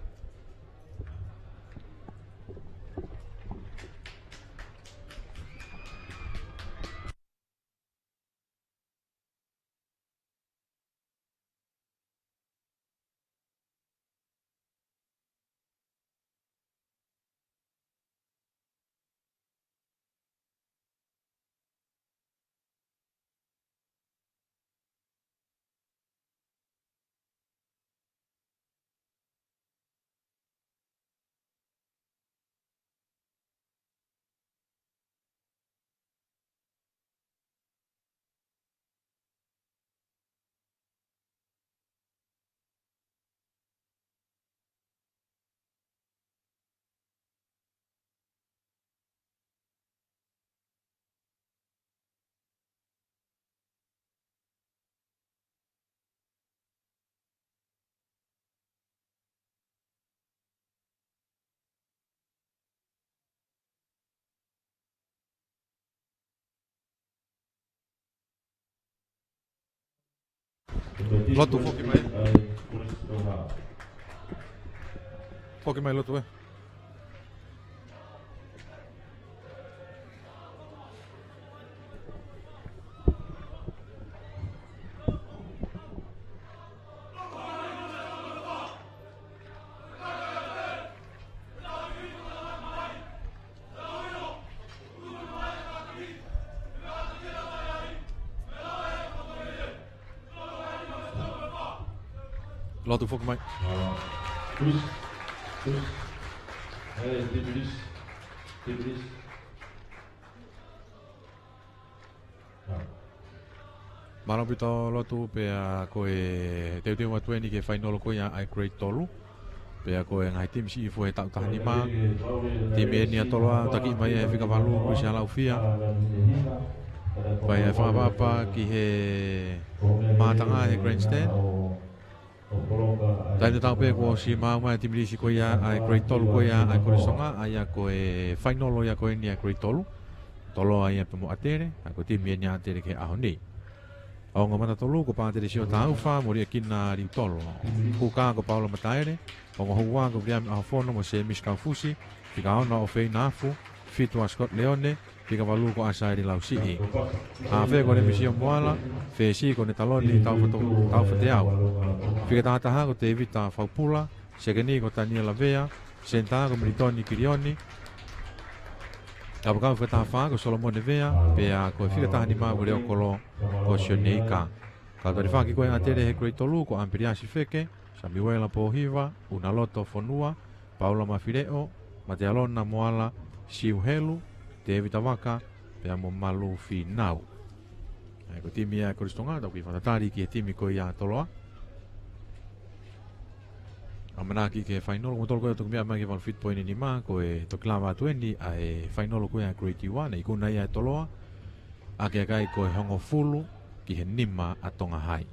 Lotu, foki mai. Foki mai, Lotu, ē. Lotu, foki mai. Chris, Chris. Hey, Chris. Chris. Mālō ʻaupito Lotu, pea ko e teuteu atu eni ki he fainolo ko ia ʻa e Grade tolu. Pea ko e ngaahi timi siʻi fua he taʻu taha nima. Timi eni ʻa Toloa, taki mai ʻe he fika valu, Kusi ʻAlaufia. Fai ʻa e fakapapau ki he mātanga he grandstand. Taʻetautau pē kuo ʻosi maʻu mai e timi lisi ko ia ʻa e Grade tolu ko ia ʻa e Kolisi Tonga, ʻa ia ko e fainolo ia ko eni ʻa e Grade tolu. Toloa ia pea mo ʻAtele, ʻa ia ko e timi eni ʻa ʻAtele ki he ʻaho ni. Ongo mata tolu ko Pātele Sio Taufa mo Liʻekina Liutolo. Kuka ko Paula Mataele, ongo ua ko Viliami ʻAhofono mo Semisi Kaufusi, fika ono ʻOfeina Afu, fitu ʻa Scott Leone, fika valu ko ʻAsaeli Lausiʻi. Hafe ko Lemisio Moala, fesi ko Netaloni Taufato-, Taufateau. Fika taha taha ko Tevita Faupula, sekeni ko Taniela Vea, senitā ko Militoni Kilioni. Kapakau fika taha fā ko Solomone Vea, pea ko e fika taha nima ko Leokolo ko Sione Ika. Kau talifaki ko ē ʻa ʻAtele he Grade tolu ko ʻAmpeliasi Feke, Samiuela Pōhiva, ʻUnaloto Fonua, Paula Mafileʻo, Matealona Moala, Siu Helu, Tevita Vaka, pea mo Malu Finau. ʻA ia ko e timi ʻa e Kolisi Tonga, tau kiʻi fakatatali ki he timi ko ia ʻa Toloa. ʻAmanaki ki he fainolo, ko e tolu ko ē ʻoku toki meʻa mai ki he valu fitu poini nima, ko e toki lava atu eni ʻa e fainolo ko ia Grade one, ʻa ia ko ia ʻa Toloa, ʻa ia ko e hongofulu ki he nima ʻa Tonga Hai.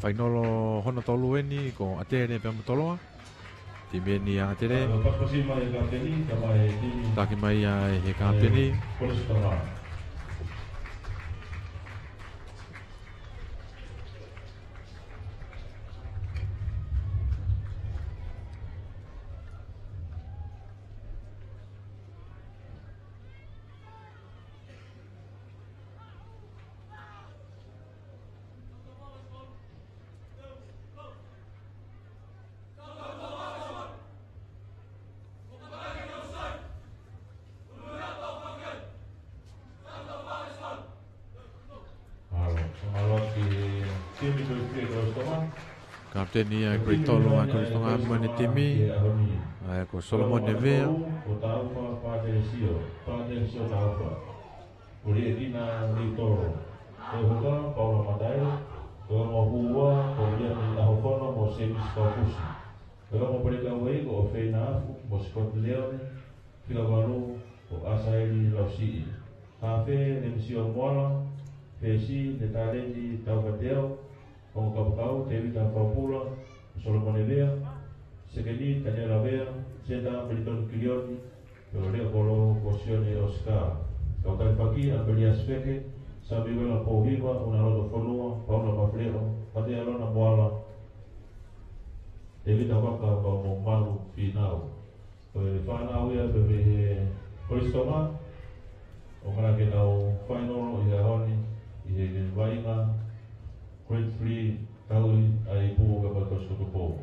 Fainolo hono tolu eni ko ʻAtele pea mo Toloa. Timi eni ʻa ʻAtele. Taki mai ia ʻe he kapiteni. Kapiteni ʻa e Grade tolu ʻa e Kolisi Tonga mo ʻene timi, ʻa ia ko Solomone Vea. Ko Taufa Pātele Sio, Pātele Sio Taufa. Ko Liʻekina Liutolo. Ko e huka, Paula Mataele. Ko e ongo ua, ko Viliami ʻAhofono mo Semisi Kaufusi. Ko e ongo pole kau ai, ko ʻOfeina Afu mo Scott Leone. Fika valu, ko ʻAsaeli Lausiʻi. Hafe, Lemisio Moala. Fesi, Netaleni Taufateau. Ongo kapakau, Tevita Faupula, Solomone Vea, sekeni, Taniela Vea, senitā, Militoni Kilioni, pea mo Leokolo ko Sione Osika. Kau talifaki, ʻAmpeliasi Feke, Samiuela Pōhiva, ʻUnaloto Fonua, Paula Mafileʻo, Matealona Moala, Tevita Vaka, pea mo Malu Finau. Ko e fānau ia pē mei he Kolisi Tonga, ʻoku ʻamanaki ke nau fainolo ʻi he ʻaho ni, ʻi he vaʻinga Grade three, tauhi ʻa e ipu ka pai Kolisi Kotopou.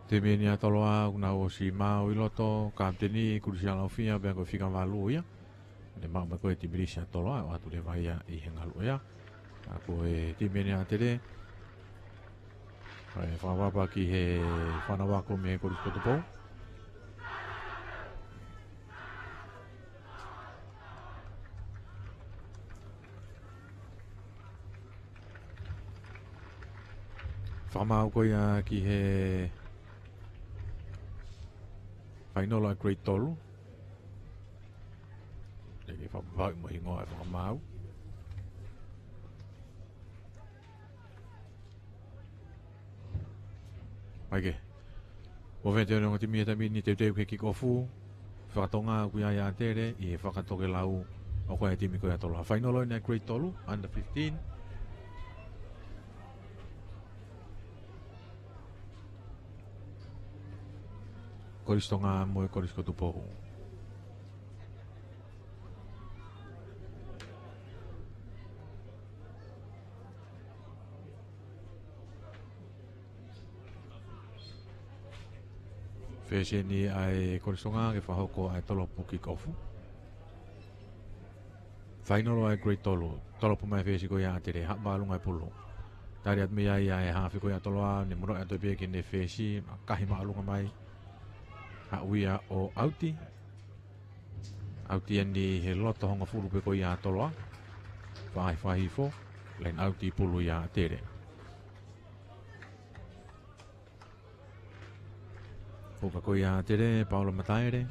Timi eni ʻa Toloa, ʻoku nau ʻosi maʻu ʻi loto, kapiteni, Kusi ʻAlaufia, pea ko e fika valu ia. Ne maʻu mai ko ē timi lisi ʻa Toloa, ʻo ʻatu leva ia ʻi he ngaluʻea. ʻA ia ko e timi eni ʻa ʻAtele. ʻA e fakapapau ki he fānau ako mei he Kolisi Kotopou. Fakamaau ko ia ki he fainolo ʻa e Grade tolu. Te ke fakapapauʻi mo hingoa e fakamaau. Maike. Mo fete o neongo timi e tami ni teuteu ke kick off. Fakatonga ʻoku ʻi ai ʻa ʻAtele ʻi he fakatokelau ʻo ko e timi ko ia ʻa Toloa. Fainolo eni ʻa e Grade tolu, under fifteen. Kolisi Tonga mo e Kolisi Kotopou. Fesi eni ʻa e Kolisi Tonga ke fakahoko ʻa e tolopu kick off. Fainolo ʻa e grade tolu. Tolopu mai e fesi ko ia ʻa ʻAtele, haʻu māʻolunga e pulu. Tali atu mei ai ʻa e hafe ko ia ʻa Toloa, ne mono atu pē ki heʻene fesi, kahi māʻolunga mai. Haʻu ia ʻo ʻauti. ʻAuti eni he loto hongofulu pē ko ia ʻa Toloa. Fakaʻaho fakahihifo, laine ʻauti pulu ia ʻa ʻAtele. Huka ko ia ʻa ʻAtele, Paula Mataele.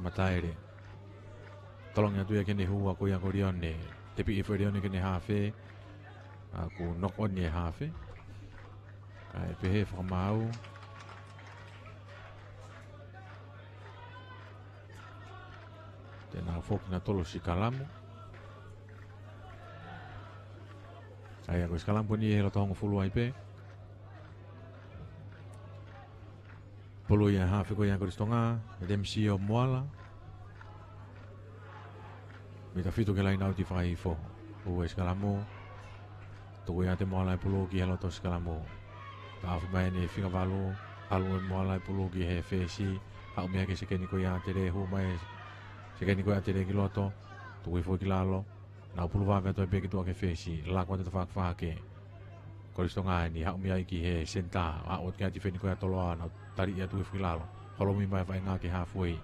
Mataele. Tolongi atu ia ki heʻene hua ko ia ko Lione. Tepiʻi foki ʻe Lione ki heʻene hafe. ʻA, kuo knock on e hafe. Kae pehē fakamaau. Te nau foki nautolu ʻo sikalamu. ʻA ia ko e sikalamu ko eni he loto hongofulu ai pē. Pulu ia hafe ko ia Kolisi Tonga, Lemisi ʻo Moala. Mita fitu ki he laine ʻauti fakahihifo. Hū e sikalamu. Tuku ia ʻe Moala e pulu ki he loto sikalamu. Taʻofi mai ʻene fika valu, ʻalu ʻe Moala e pulu ki he fesi, haʻu mei ai ki he sekeni ko ia ʻa ʻAtele, hū mai sekeni ko ia ʻa ʻAtele ki loto, tuku hifo ki lalo, nau pulu vave atu ai pē ki tuʻa ki he fesi, laku atu e tafaʻaki fakahahake. Kolisi Tonga eni, haʻu mei ai ki he senitā, ʻa ʻoatu ki he tifeni ko ia ʻa Toloa, nau tali ia tuku hifo ki lalo, holomi mai e vaʻinga ki he halfway.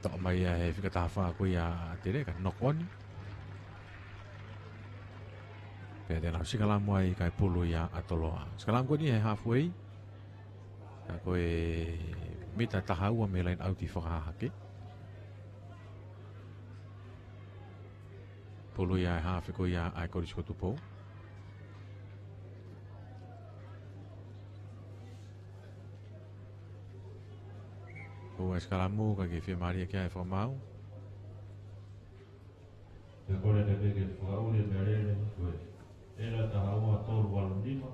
Toʻo mai ia he fika taha fā ko ia ʻa ʻAtele, kae knock on. Pea te nau sikalamu ai kae pulu ia ʻa Toloa. Sikalamu ko eni he halfway. Ka ko e mita taha ua mei he laine ʻauti fakahahake. Pulu ia e hafe ko ia ʻa e Kolisi ko Tupou. Hū e sikalamu, kae kei fiemālie ki ai e fakamaau. Te kole ke peke fakaʻuli e meʻalele, ko e ʻela taha ua tolu valu nima.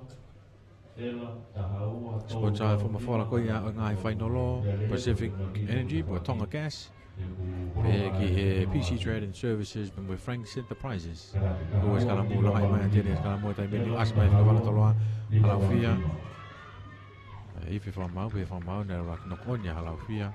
Sponsor e foʻi mafola ko ia ʻo e ngaahi fainolo, Pacific Energy, mo Tonga Gas. Pea ki he P C Trade and Services, mo e Franks Enterprises. Ko e sikalamu, langa mai ʻAtele, sikalamu ʻi he taimi ni, ʻasi mai fika valu ʻa Toloa, Halaufia. ʻE, ifi fakamaau, pea fakamaau, naʻe ʻuluaki knock on ia Halaufia.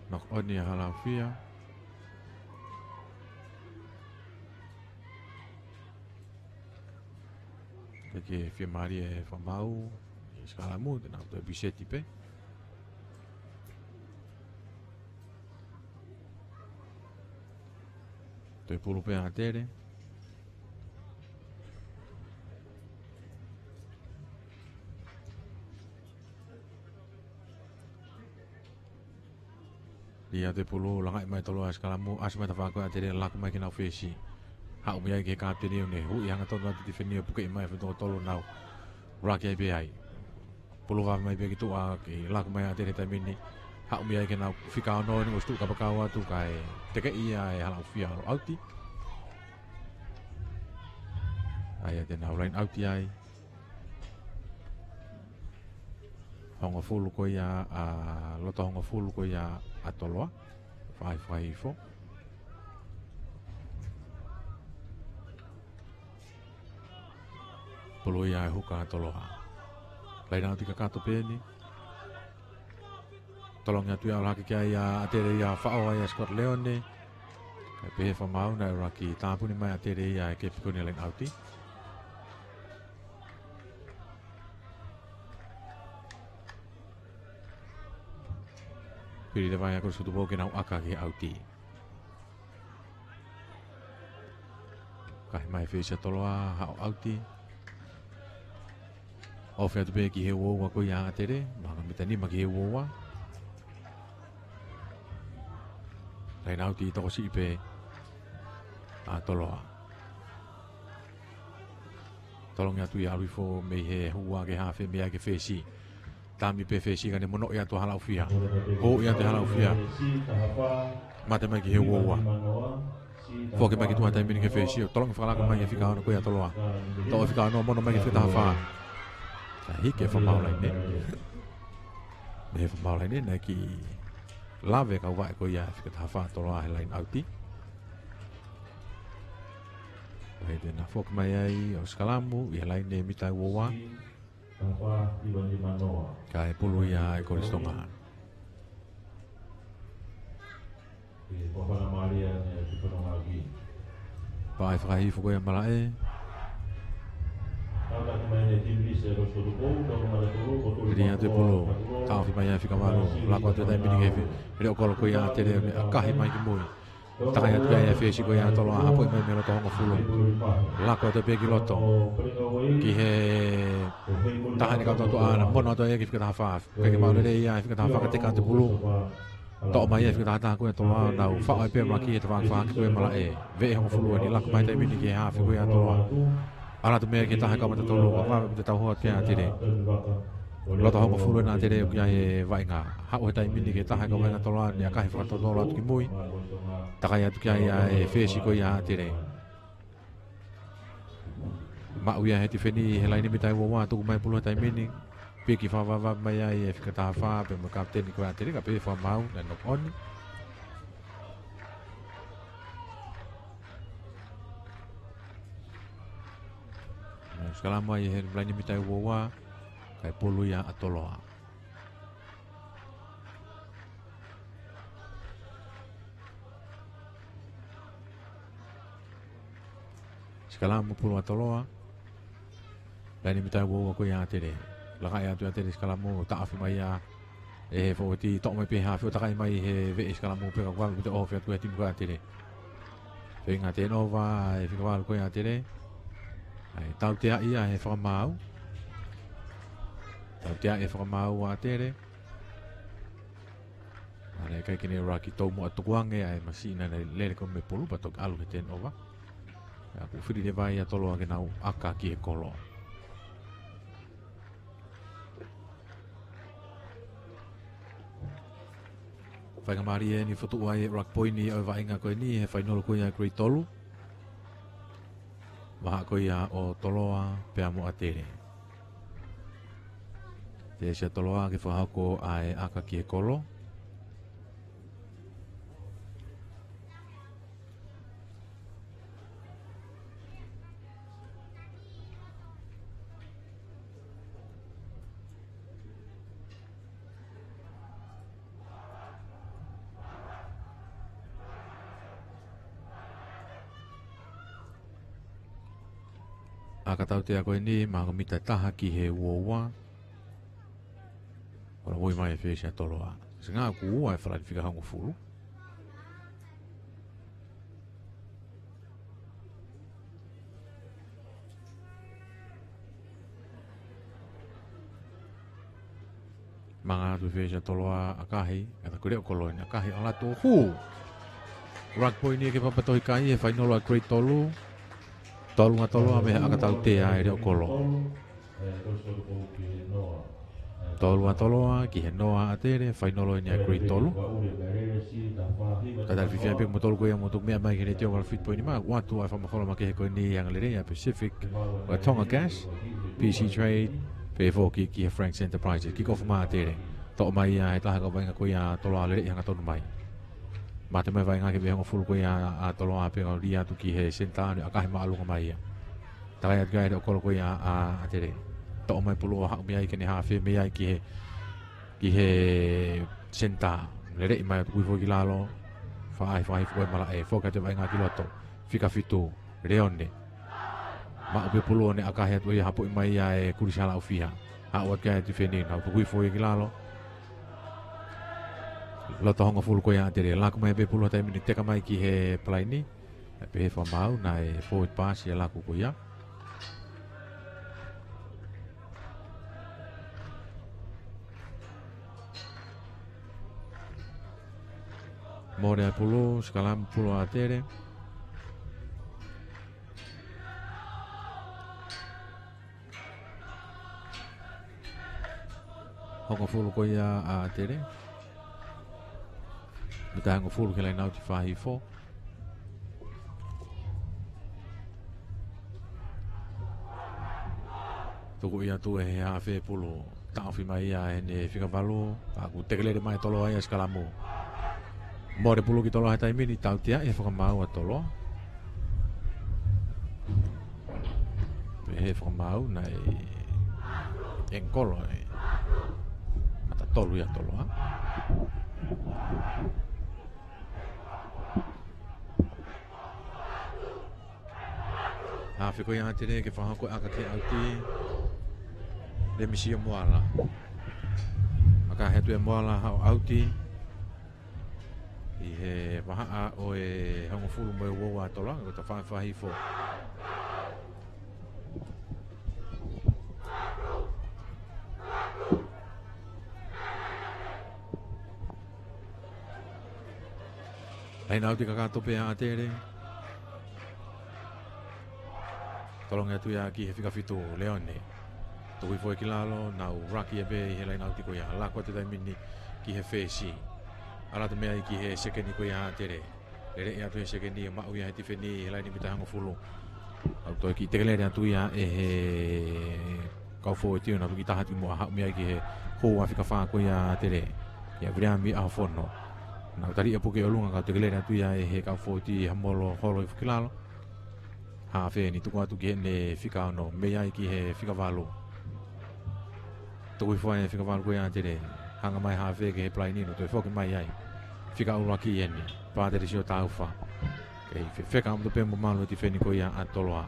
Knock on ia Halaufia. Kae kei fiemālie e fakamaau, e sikalamu, te nau toe piseti pē. Toe pulu pē ʻa ʻAtele. Lī atu e pulu, langaʻi mai ʻe Toloa e sikalamu, ʻasi mai e tafaʻaki ko ia ʻa ʻAtele, laku mai ki heʻenau fesi. Haʻu mei ai ki he kapiteni ʻo ne huʻi hangatonu atu e tifeni ʻo pukeʻi mai e fetoko tolu nau ʻuluaki ai pē ai. Pulu vave mai pē ki tuʻa, kei laku mai ʻa ʻAtele he taimi ni. Haʻu mei ai ki heʻenau fika ono ʻo ne ʻosi tuʻu kapakau atu kae tekeʻi ia ʻe Halaufia ʻo ʻauti. ʻA ia te nau laine ʻauti ai. Hongofulu ko ia ʻa, loto hongofulu ko ia ʻa Toloa. Fakaʻaho fakahihifo. Pulu ia e huka ʻa Toloa. Laine ʻauti kakato pē eni. Tolongi atu ia ʻo ʻalu hake ki ai ʻa ʻAtele ia faʻo ai ʻa Scott Leone. Kae pehē fakamaau naʻe ʻuluaki tāpuni mai ʻe ʻAtele ia e kepi ko eni laine ʻauti. Pili leva ia Kolisi ko Tupou ke nau ʻaka ki he ʻauti. Kahi mai e fesi ʻa Toloa, haʻu ʻauti. Ofi atu pē ki he uaua ko ia ʻa ʻAtele, maʻu ha mita nima ki he uaua. Laine ʻauti tokosiʻi pē ʻa Toloa. Tolongi atu ia ʻalu hifo mei he hua ki he hafe mei ai ki he fesi. Tami pē fesi kae ne monoʻi atu ʻa Halaufia. Hū ia ʻa Halaufia. Mate mai ki he uaua. Foki mai ki tuʻa he taimi ni ki he fesi, ʻo tolongi fakalaka mai ʻe he fika ono ko ia ʻa Toloa. Toʻo e fika ono, mono mai ki he fika taha fā. Ka hiki e fakamaau laine. Mei he fakamaau laine, naʻe kiʻi lave e kau vaʻe ko ia ʻa e fika taha fā ʻa Toloa he laine ʻauti. Pea ʻe toe foki mai ai ʻo sikalamu ʻi he laine mita ua ua. Kae pulu ia ʻe Kolisi Tonga. Pea ʻe fakahifo ko ia ʻa Malaʻe. Liliu atu e pulu. Taʻofi mai ʻe he fika valu. Lako atu he taimi ni ki he Leʻo Kolo ko ia ʻa ʻAtele, ʻo ne ʻakahi mai ki mui. Takai atu ki ai ʻa e fesi ko ia ʻa Toloa, hapoʻi mai mei loto hongofulu. Lako atu pē ki loto. Ki he taha ʻeni kau tautuʻa na, mono atu ai ki he fika taha fā. Kae ke maʻu lelei ia ʻe he fika taha fā ka teka atu e pulu. Toʻo mai ʻe he fika taha taha ko ia ʻa Toloa, nau faʻo ai pē ʻa Malaki ʻi he tafaʻaki fahaki ko ia ʻa Malaʻe. Veʻe hongofulu ʻeni, lako mai he taimi ni ki he hafe ko ia ʻa Toloa. ʻAlu atu mei ai ki he taha e kau mata tolu, ka vave mo e tauhi atu ki ai ʻa ʻAtele. Loto hongofulu ʻena ʻa ʻAtele ʻoku ʻi ai e vaʻinga. Haʻu he taimi ni ki he taha e kau vaʻinga ʻa Toloa, ne ʻakahi fakatotolo atu ki mui. Takai atu ki ai ʻa e fesi ko ia ʻa ʻAtele. Maʻu ia ʻe he tifeni he laine mita ua ua, tuku mai e pulu he taimi ni. Piki fakavavevave mai ai ʻe he fika taha fā, pea mo e kapiteni ko ia ʻa ʻAtele, ka pehē fakamaau, naʻe knock on. Sikalamu ai he laine mita ua ua, kae pulu ia ʻa Toloa. Sikalamu pulu ʻa Toloa. Laine mita ua ua ko ia ʻa ʻAtele. Lakaʻi atu ʻa ʻAtele sikalamu, taʻofi mai ia ʻe he fōueti, toʻo mai pē ʻe he hafe ʻo takai mai he veʻe sikalamu pea ka vave mo e tauhi atu ko ia ʻa e timi ko ia ʻa ʻAtele. Feinga turnover ʻa e fika valu ko ia ʻa ʻAtele. ʻAi, tautea ia ʻe he fakamaau. Tautea ʻe he fakamaau ʻa ʻAtele. ʻAi, ʻikai ke ne ʻuluaki toumoʻa tukuange ʻa e masiʻi naʻe lele ko ē mei he pulu pea toki ʻalu ki he turnover. ʻA ia kuo fili leva ia ʻa Toloa ke nau ʻaka ki he kolo. Faingamālie ʻeni fokotuʻu ai e ʻuluaki poini ʻo e vaʻinga ko eni he fainolo ko ia ʻa e grade tolu. Vahaʻa ko ia ʻo Toloa pea mo ʻAtele. Te sia Toloa ke fakahoko ʻa e ʻaka ki he kolo. ʻAka tautea ko eni, maha ko e mita ʻe taha ki he ua ua. Ko e loi mai e fesi ʻa Toloa. Sio ange kuo ua e falani fika hongofulu. Manga atu e fesi ʻa Toloa ʻakahi, ka ko e Leʻo Kolo ʻeni ʻakahi ʻalu atu ʻo hū. ʻUluaki poini ia ki he Papatohi Kai he fainolo ʻa e grade tolu. Tolu ʻa Toloa mei he ʻaka tautea ʻa e Leʻo Kolo. Tolu ʻa Toloa ki he noa ʻa ʻAtele, fainolo ʻeni ʻa e grade tolu. Ka tau fifia pē mo tolu ko ia mo tuku meʻa mai ki he letiō ʻa Malafit Poini Mā, ʻoatu ʻa e fakamafola makehe ko eni ʻi he angalelei ʻa e Pacific, ʻa e Tonga Gas, P C Trade, pehē foki ki he Frank's Enterprises, kick off mai ʻa ʻAtele. Toʻo mai ia ʻe he taha e kau vaʻinga ko ia ʻa Toloa, lele ʻi he hangatonu mai. Mate mai e vaʻinga ki he veʻe hongofulu ko ia ʻa Toloa pea ka lī atu ki he senitā ʻo ne ʻakahi māʻolunga mai ia. Takai atu ki ai e Leʻo Kolo ko ia ʻa ʻAtele. Toʻo mai e pulu ʻo haʻu mei ai ke ne hafe mei ai ki he, ki he senitā. Leleʻi mai ʻo tukui foki ki lalo. Fakaʻahi fakahifo ko ē ʻe Malaʻe. Foki atu e vaʻinga ki loto. Fika fitu. Leone. Maʻu pē pulu ʻo ne ʻakahi atu ia, hapoʻi mai ia ʻe Kulisi Halaʻofia. Haʻu atu ki ai e tifeni, nau tukui foki ki lalo. Loto hongofulu ko ia ʻa ʻAtele. Laka mai pē pulu he taimi ni, teka mai ki he palaini. Pehē fakamaau, naʻe forward pass ia ʻa Laku ko ia. Mole ʻa e pulu, sikalamu pulu ʻa ʻAtele. Hongofulu ko ia ʻa ʻAtele. Mita hongofulu ki he laine ʻauti fā hifo. Tuku ia atu ʻe he hafe pulu. Taʻofi mai ia ʻe heʻene fika valu. Ka kuo tekelele mai Toloa ia Sikalamu. Mole pulu ki Toloa he taimi ni, tautea ʻe he fakamaau ʻa Toloa. Pehē ʻe he fakamaau naʻe ʻengikolo ʻe he mata tolu ia Toloa. Hafe ko ia ʻa ʻAtele ke fakahoko ʻa e ʻaka ki he ʻauti. Lēmisi ʻa Moala. Maka he atu ʻe Moala haʻu ʻauti. ʻI he vahaʻa ʻo e hongofulu mo e uaua ʻa Toloa, ko e tafaʻaki fakahifo. Laine ʻauti kakato pē ʻa ʻAtele. Tolongi atu ia ki he fika fitu, Leone. Tuku hifo ia ki lalo, nau laki ia pē ʻi he laine ʻauti ko ia. Lako atu he taimi ni ki he fesi. ʻAlu atu mei ai ki he sekeni ko ia ʻa ʻAtele. Lele ia atu he sekeni, maʻu ia he tifeni he laine mita hongofulu. ʻAlu toe kiʻi tekelele atu ia ʻe he kau fōueti ʻo nau kiʻi taha atu ki muʻa, haʻu mei ai ki he hū ʻa e fika fā ko ia ʻa ʻAtele. Ia Viliami ʻAhofono. Nau tali ia puke ʻi ʻolunga ka tekelele atu ia ʻe he kau fōueti ha molo holo hifo ki lalo. Hafe ni tuku atu ki heʻene fika ono, mei ai ki he fika valu. Tuku hifo ai e fika valu ko ia ʻa ʻAtele. Hanga mai hafe ki he palaini ʻo toe foki mai ai. Fika ʻuluaki eni, Pātelisiō Taufa. Kei fefeka ʻaupito pē mo malu e tifeni ko ia ʻa Toloa.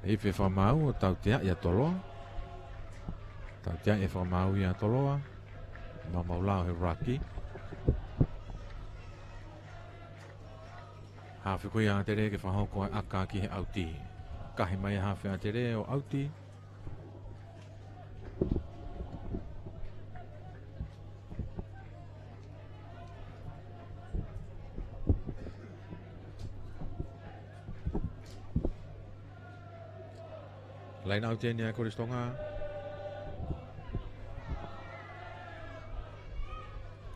Ifi e fakamaau ʻo tautea ia Toloa. Tautea e fakamaau ia Toloa. Maumau lao he laki. Hafe ko ia ʻa ʻAtele ke fakahoko ʻa e ʻaka ki he ʻauti. Kahi mai hafe ʻa ʻAtele ʻo ʻauti. Laine ʻauti eni ʻa Kolisi Tonga.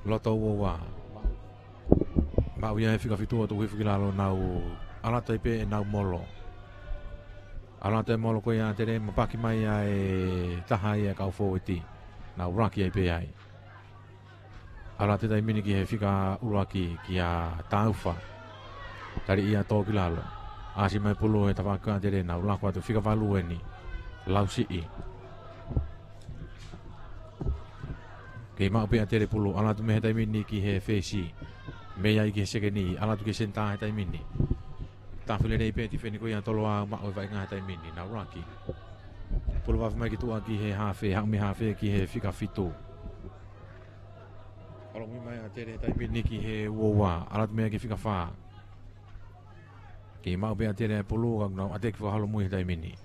Loto uaua. Maʻu ia e fika fitu ʻo tuku hifo ki lalo, nau ʻalu atu ai pē ʻenau molo. ʻAlu atu e molo ko ia ʻa ʻAtele, mapaki mai ia e taha ia e kau fōueti. Nau laki ai pē ai. ʻAlu atu he taimi ni ki he fika ʻuluaki kia Taufa. Tali ia tō ki lalo. ʻAsi mai pulu he tafaʻaki ʻa ʻAtele, nau lako atu, fika valu eni. Lausiʻi. Kei maʻu pē ʻa ʻAtele pulu, ʻalu atu mei he taimi ni ki he fesi. Mei ai ki he sekeni, ʻalu atu ki he senitā he taimi ni. Tafi lelei pē tifeni ko ia Toloa, maʻu e vaʻinga he taimi ni, nau laki. Pulu vafi mai ki tuʻa ki he hafe, haʻu mei hafe ki he fika fitu. ʻAlu mai ʻa ʻAtele he taimi ni ki he uaua, ʻalu atu mei ai ki he fika fā. Kei maʻu pē ʻa ʻAtele e pulu, ka nau ʻateki fakaholomui he taimi ni.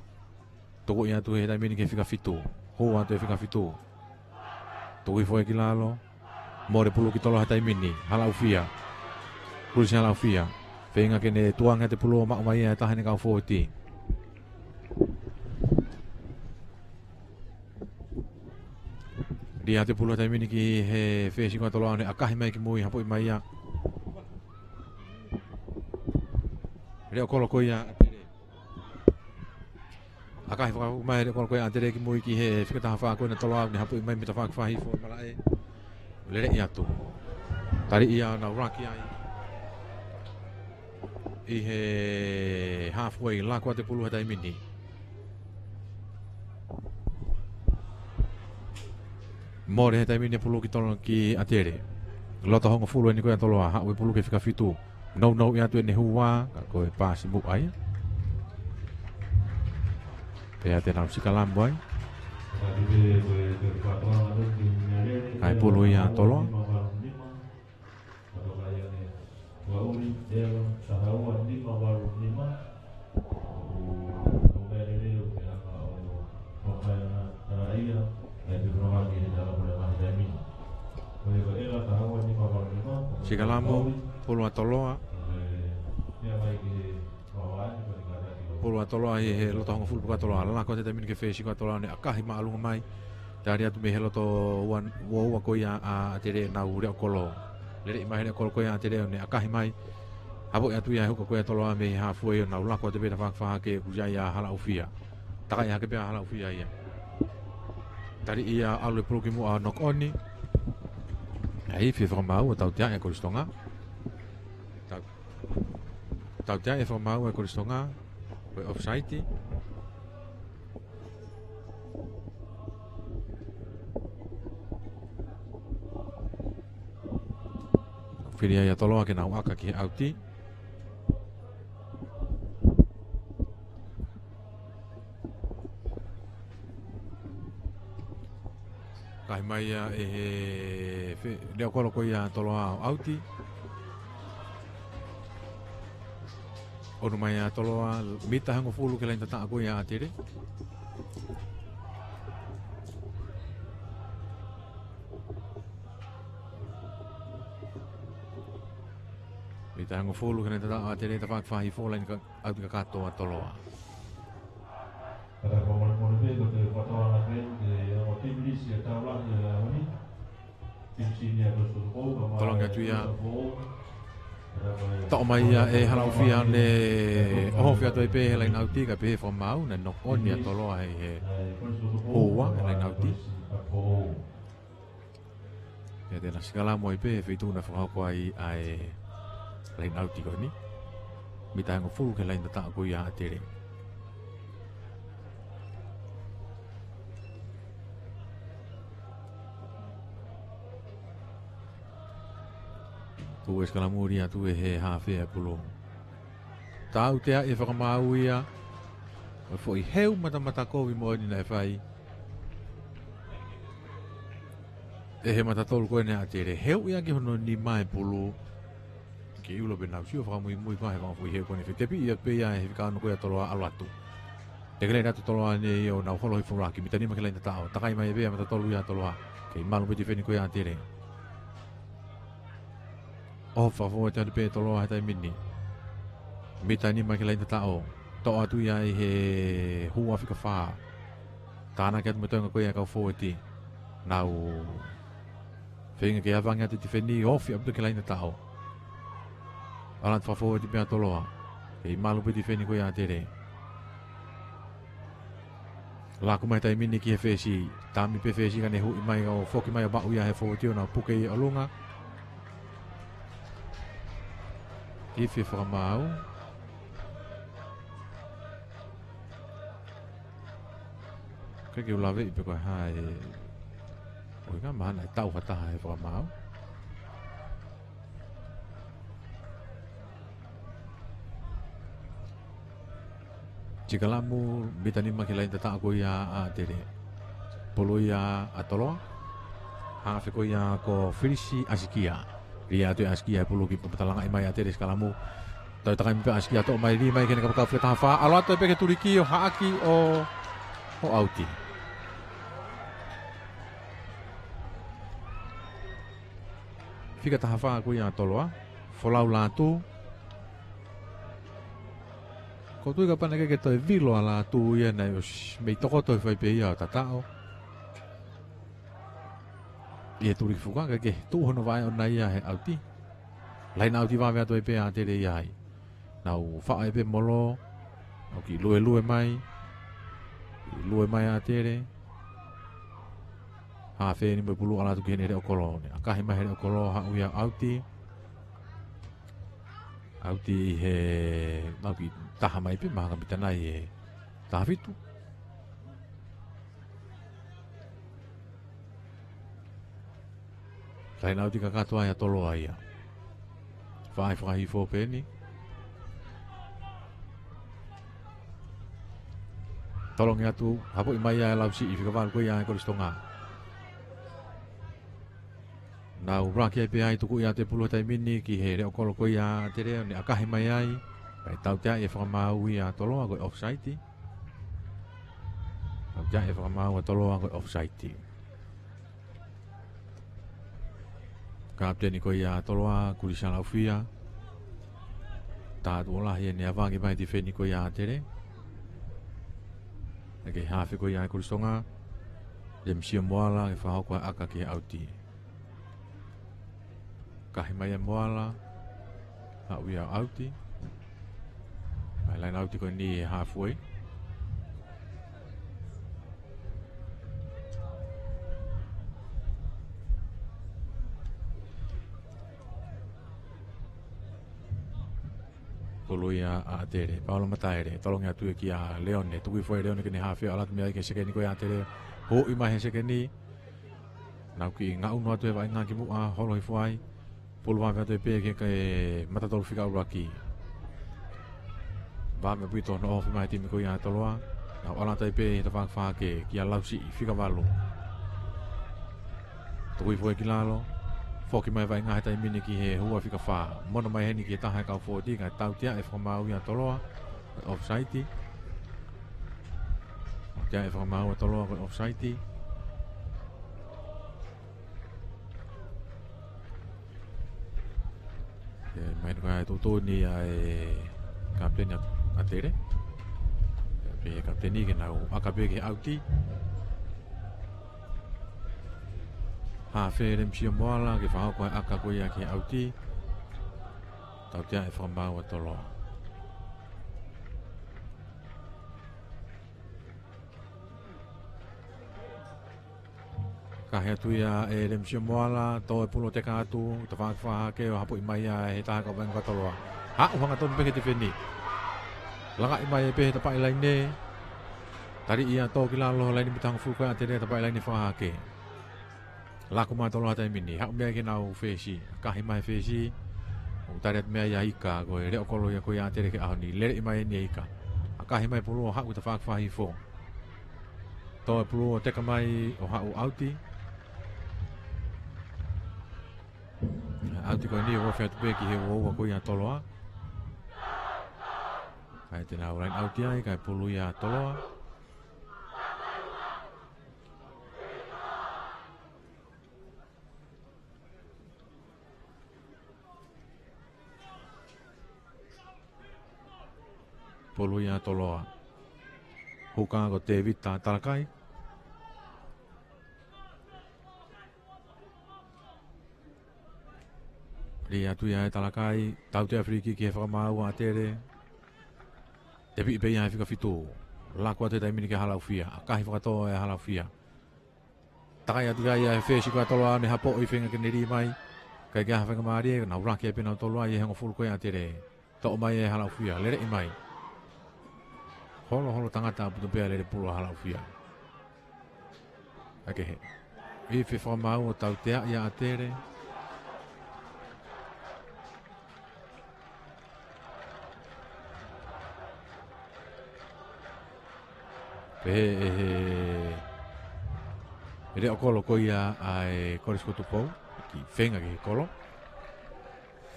Tuku ia atu he taimi ni ki he fika fitu. Hū atu e fika fitu. Tuku hifo ia ki lalo. Mole pulu ki Toloa he taimi ni. Halaʻufia. Kulisi Halaʻufia. Feinga ke ne tuanga atu e pulu ʻo maʻu mai ia e taha ʻene kau fōueti. Lī atu e pulu he taimi ni ki he fesi ko ia ʻa Toloa ʻo ne ʻakahi mai ki mui, hapoʻi mai ia. Leʻo kolo ko ia ʻa ʻAtele. ʻAkahi fakahoko mai e leʻo kolo ko ia ʻa ʻAtele ki mui ki he fika taha fā ko ena ʻa Toloa, ne hapoʻi mai mei he tafaʻaki fakahifo e malaʻe. Lele ia atu. Tali ia ʻo nau laki ai. ʻI he halfway, lako atu e pulu he taimi ni. Mole he taimi ni e pulu ki Toloa ki ʻAtele. Loto hongofulu eni ko ia ʻa Toloa, haʻu e pulu ki he fika fitu. Nounou ia atu ʻene hua, ka ko e pasi muʻa ia. Pea te nau sikalamu ai. Kae pulu ia ʻa Toloa. Sikalamu, pulu ʻa Toloa. Pulu ʻa Toloa ʻi he loto hongofulu pulu ʻa Toloa. Lako atu he taimi ni ki he fesi ko ia ʻa Toloa ʻo ne ʻakahi māʻolunga mai. Tali atu mei he loto ua, ua, ua ko ia ʻa ʻAtele ʻenau leʻo kolo. Lele mai he leʻo kolo ko ia ʻa ʻAtele ʻo ne ʻakahi mai. Hapoʻi atu ia e huka ko ia ʻa Toloa mei he haafe ʻo nau lako atu pē ʻo fakafahake kusia ia Halaʻofia. Takai hake pē ʻa Halaʻofia ia. Tali ia ʻalu e pulu ki muʻa, knock on. ʻAi, ifi e fakamaau ʻo tautea e Kolisi Tonga. Tau-, tautea e fakamaau e Kolisi Tonga. Ko e offside. Fili ai ʻa Toloa ke nau ʻaka ki he ʻauti. Kae ʻomai ia ʻe he fe-, leʻo kolo ko ia ʻa Toloa ʻo ʻauti. ʻOnu mai ʻa Toloa, mita hongofulu ki he laine tataʻo ko ia ʻa ʻAtele. Mita hongofulu ki he laine tataʻo ʻa ʻAtele, tafaʻaki fakahifo laine ka-, ʻauti kakato ʻa Toloa. Ka tau fakamolemole pē, ko e fakatauange pē, ʻe ongo timi lisi ʻe taulaʻi ʻa e ʻaho ni. Tolongi atu ia. Toʻo mai ia ʻe Halaʻofia ʻo ne ʻohofi atu ai pē he laine ʻauti, kae pehē fakamaau, naʻe knock on ʻa Toloa ʻi he houa ʻa e laine ʻauti. Pea te na sikalamu ai pē he feituʻu naʻe fakahoko ai ʻa e laine ʻauti ko eni. Mita hongofulu ki he laine tataʻo ko ia ʻa ʻAtele. Tuʻu e sikalamu ʻo lī atu ʻe he haafe ʻa e pulu. Tautea e fakamaau ia. ʻO e foʻi heu matamata kovi moʻoni naʻe fai ʻe he mata tolu ko eni ʻa ʻAtele. Heu ia ki hono nima e pulu. Ke ʻilo pē nau sio fakamuimui ko ā he fanga foʻi heu ko eni. Fetepi ia pē ia he fika ono ko ia ʻa Toloa ʻalu atu. Te kele atu Toloa nei ʻo nau holo hifo ʻo laki. Mita nima ki he laine tataʻo. Takai mai pē ʻa e mata tolu ia ʻa Toloa. Kei malu pē tifeni ko ia ʻa ʻAtele. ʻOhofi fakafōuati atu pē ʻa Toloa he taimi ni. Mita nima ki he laine tataʻo. Toʻo atu ia ʻi he houa fika fā. Tānaki atu mo e toenga ko ia ʻa e kau fōuati. Nau feinga ke avangi atu e tifeni, ofi atu ki he laine tataʻo. ʻAlu atu fakafōuati pē ʻa Toloa. Kei malu pē tifeni ko ia ʻa ʻAtele. Laku mai taimi ni ki he fesi. Tami pē fesi kae ne huʻi mai ʻo foki mai ʻo maʻu ia he fōuati ʻo nau puke ʻi ʻolunga. Ifi e fakamaau. Ke ke u laveʻi pe ko e hā e ʻuhinga, mahalo naʻe tau ha taha he fakamaau. Sikalamu, mita nima ki he laine tataʻo ko ia ʻa ʻAtele. Pulu ia ʻa Toloa. Haafe ko ia ko Filisi ʻAsikia. Lī atu ʻe ʻAsikia e pulu ki, pea talangaʻi mai ʻe ʻAtele e sikalamu. Toe takai mai pē ʻAsikia, toʻo mai, lī mai ki heʻene kapakau fika taha fā. ʻAlu atu ai pē ki he tuliki ʻo haʻaki ʻo, ʻo ʻauti. Fika taha fā ko ia ʻa Toloa. Folau Lātū. ʻOku ou tui kapau naʻe ʻikai ke toe vilo ʻa Lātū ia naʻe ʻosi mei tokoto e fai pē ia ʻo tataʻo. ʻI he tuliki fuka, kae ʻikai ke tuʻu hono vaʻe ʻona ia he ʻauti. Laine ʻauti vave atu ai pē ʻa ʻAtele ia ai. Nau faʻo ai pē molo, nau kiʻi luelue mai, kiʻi lue mai ʻa ʻAtele. Haafe eni mo e pulu, ʻalu atu ki heʻene leʻo kolo. Ne ʻakahi mai he leʻo kolo, haʻu ia ʻauti. ʻAuti ʻi he, nau kiʻi taha mai pē, mahalo ka mita nai ʻe taha fitu. Laine ʻauti kakato ia ʻa Toloa ia. Fai fakahifo pē eni. Tolongi atu, hapoʻi mai ia ʻe Lausiʻi, fika valu ko ia ʻa e Kolisi Tonga. Nau laki ai pē ai, tuku ia ʻa e pulu he taimi ni ki he leʻo kolo ko ia ʻa ʻAtele, ʻo ne ʻakahi mai ai. Kae tautea e fakamaau ia ʻa Toloa ko e offside. Tautea e fakamaau ʻa Toloa ko e offside. Kapiteni ko ia ʻa Toloa, Kulisi Halaʻofia. Tā atu ʻo lahi ʻene avangi mai tifeni ko ia ʻa ʻAtele. ʻEke hafe ko ia ʻa e Kolisi Tonga. Lemisia Moala, ke fakahoko ʻa e ʻaka ki he ʻauti. Kahi mai ʻa Moala. Haʻu ia ʻo ʻauti. ʻA e laine ʻauti ko eni he halfway. Pulu ia ʻa ʻAtele. Paolo Mataele. Tolongi atu ia kia Leone. Tuku hifo ʻe Leone ki heʻene hafe, ʻalu atu mei ai ki he sekeni ko ia ʻa ʻAtele. Huhuʻi mai he sekeni. Nau kiʻi ngaʻunu atu he vaʻinga kimuʻa, holo hifo ai. Pulu vave atu pē ki he matatolu fika ʻuluaki. Vave ʻaupito hono ofi mai he timi ko ia ʻa Toloa. Nau ʻalu atu pē he tafaʻaki fahake kia Lausiʻi, fika valu. Tuku hifo ia ki lalo. Foki mai vaʻinga he taimi ni ki he hua fika fā. Mono mai heni ki he taha e kau fōti, kae tautea e fakamaau ia ʻa Toloa. Offside. Tautea e fakamaau ʻa Toloa ko e offside. ʻE, mahino ko e tuʻutuʻuni ʻa e kapiteni ʻa, ʻa ʻAtele. Pehē ʻe he kapiteni ke nau ʻaka pē ki he ʻauti. Hafe Lemisia Moala ke fakahoko e ʻaka ko ia ki he ʻauti. Tautea e fakamaau ʻa Toloa. Kahe atu ia ʻe Lemisia Moala, tō e pulu ʻo teka atu, tafaʻaki fahake ʻo hapoʻi mai ia ʻe he taha e kau vaʻinga ʻa Toloa. Haʻu hangatonu pē ki he tifeni. Langaʻi mai pē he tafaʻaki laine. Tali ia tō ki lalo, laine mita hongofulu ko ia ʻa ʻAtele, tafaʻaki laine fahake. Laku mai ʻa Toloa he taimi ni, haʻu mei ai ki heʻenau fesi, ʻakahi mai he fesi, ʻo tali atu mei ai ʻa Ika, ko e leʻo kolo ia ko ia ʻa ʻAtele ki he ʻaho ni, lele mai eni ʻa Ika. ʻAkahi mai pulu ʻo haʻu ki he tafaʻaki fahifo. Tō e pulu ʻo teka mai ʻo haʻu ʻauti. ʻAuti ko eni ʻo ofi atu pē ki he uaua ko ia ʻa Toloa. Kae te nau laine ʻauti ai, kae pulu ia ʻa Toloa. Pulu ia ʻa Toloa. Huka ko Tevita Talakai. Lī atu ia ʻe Talakai, tautea free kick ki he fakamaau ʻa ʻAtele. Tepiʻi pē ia he fika fitu. Laku atu he taimi ni kia Halaufia. ʻAkahi fakatō ʻe Halaufia. Takai atu ia he fesi ko ia ʻa Toloa, ne hapoʻi, feinga ke ne lī mai. ʻIkai ke ʻi ai ha faingamālie, nau laki ai pē nautolu ai ʻe he hongofulu ko ia ʻa ʻAtele. Toʻo mai ʻe Halaufia, leleʻi mai. Holoholo tangata ʻaupito pē ʻa e lele pulu ʻa Halaufia. ʻAi kehe. Ifi fakamaau ʻo tautea ia ʻa ʻAtele. Pehē ʻe he, ʻe he leʻo kolo ko ia ʻa e Kolisi ko Tupou, kiʻi feinga ki he kolo.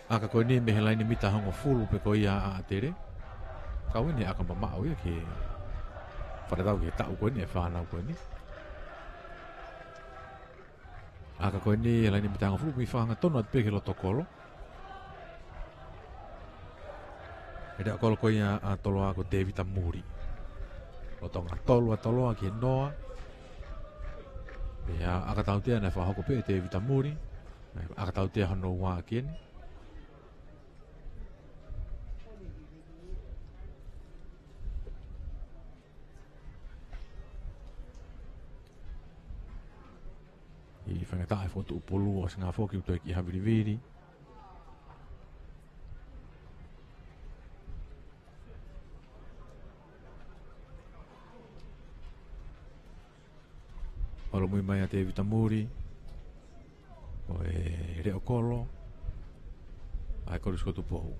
ʻAka ko eni mei he laine mita hongofulu pē ko ia ʻa ʻAtele. Kau eni ʻaka mamaʻo ia ke fakatatau ki he taʻu ko eni ʻa e fānau ko eni. ʻAka ko eni laine mita hongofulu, mei fanga tonu atu pē ki he loto kolo. ʻE leʻo kolo ko ia ʻa Toloa ko Tevita Muli. Lolotonga tolu ʻa Toloa ki he noa. Pea ʻaka tautea naʻe fakahoko pē ʻe Tevita Muli. ʻAka tautea hono ua ki heni. ʻI he faingataʻa e fokotuʻu pulu ʻo Singapore ki uto e ki Havilivili. Holomui mai ʻa Tevita Muli, ko e leʻo kolo ʻa e Kolisi ko Tupou.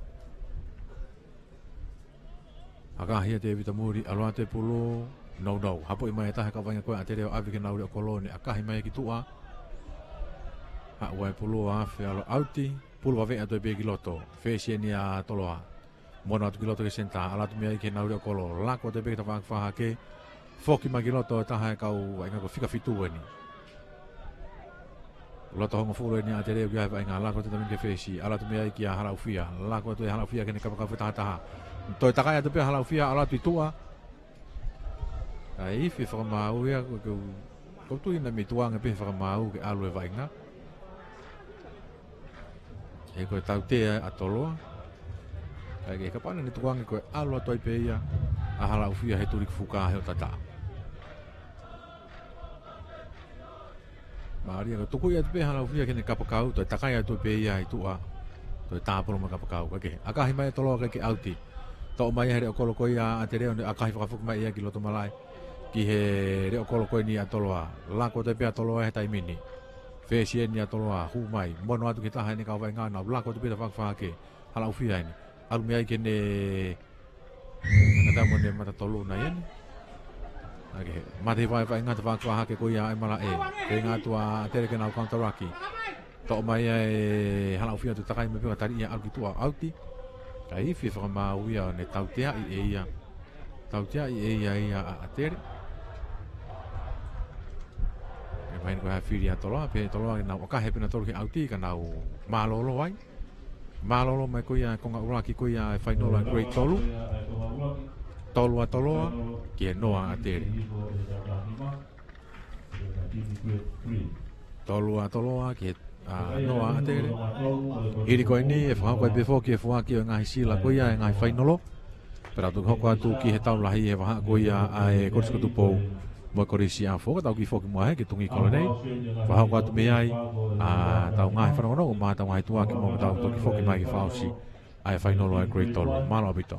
ʻAkahi ʻa Tevita Muli, ʻalu atu e pulu, nounou. Hapoʻi mai ʻe taha e kau vaʻinga ko ia ʻa ʻAtele ʻo ʻave ki heʻenau leʻo kolo, ne ʻakahi mai ki tuʻa. Haʻu ai e pulu ʻo afe, ʻalu ʻauti, pulu vave atu pē ki loto. Fesi eni ʻa Toloa. Mono atu ki loto ki he senitā, ʻalu atu mei ai ki heʻenau leʻo kolo, laku atu pē ki he tafaʻaki fahake, foki mai ki loto ʻe taha e kau vaʻinga ko e fika fitu eni. Loto hongofulu eni ʻa ʻAtele ʻoku ʻi ai e vaʻinga, laku atu he taimi ni ki he fesi, ʻalu atu mei ai kia Halaufia, laku atu ʻe Halaufia ki heʻene kapakau fakatahataha. Toe takai atu pē ʻa Halaufia, ʻalu atu ʻi tuʻa. ʻAi ifi fakamaau ia, ko, ko, ko e tuʻu ia naʻe mei tuʻa ange pē he fakamaau ke ʻalu e vaʻinga. He ko e tautea ʻa Toloa. Kae kehe, kapau naʻe tukuange ko e ʻalu atu ai pē ia ʻa Halaʻufia he tuliki fuka he ʻo tata. Mālie, ko e tukuʻi atu pē Halaʻufia ki heʻene kapakau, toe takai atu pē ia ʻi tuʻa, toe tāpolo mo e kapakau, kae kehe. ʻAkahi mai ʻa Toloa kae kehe, ʻauti. Toʻo mai he leʻo kolo ko ia ʻa ʻAtele, ʻo ne ʻakahi fakafoki mai ia ki loto malaʻe. Ki he leʻo kolo ko eni ʻa Toloa. Lako atu pē ʻa Toloa he taimi ni. Fesi eni ʻa Toloa, hū mai. Mono atu ki he taha ʻene kau vaʻinga, nau lako atu pē ʻo fakafahake. Halaʻufia eni. ʻAlu mei ai ki heʻene ngata mo ʻene mata tolu nai eni. Kae kehe, mate vai vai ngata fakafahake ko ia ʻa e malaʻe. Feinga atu ʻa ʻAtele ke nau kaunitalaaki. Toʻo mai ʻe Halaʻufia, toe takai mai pē, ʻo tali ia ʻalu ki tuʻa, ʻauti. Kae ifi e fakamaau ia ʻo ne tauteaʻi ʻe ia. Tauteaʻi ʻe ia ia ʻa ʻAtele. Kae mahino ko e hā e fili ʻa Toloa, pehē ʻe Toloa ke nau ʻakahi pē ʻe nautolu ki he ʻauti, ka nau mālōlō ai. Mālōlō mai ko ia e konga ʻuluaki ko ia e fainolo ʻa e grade tolu. Tolu ʻa Toloa ki he noa ʻa ʻAtele. Tolu ʻa Toloa ki he, ʻa, noa ʻa ʻAtele. Hili ko eni ʻe fakahoko ai pē foki e foaki ʻo e ngaahi sila ko ia e ngaahi fainolo. Pea tau toki hoko atu ki he tau lahi he vahaʻa ko ia ʻa e Kolisi ko Tupou mo e Kolisi ʻa Foʻou, ka tau kiʻi foki muʻa hē ki he Tuʻi Kolo nei. Fakahoko atu mei ai ʻa ʻetau ngaahi fanongonongo mo ʻetau ngaahi tuʻuaki mo tau toki foki mai ke fakaʻosi ʻa e fainolo ʻa e grade tolu. Mālō ʻaupito.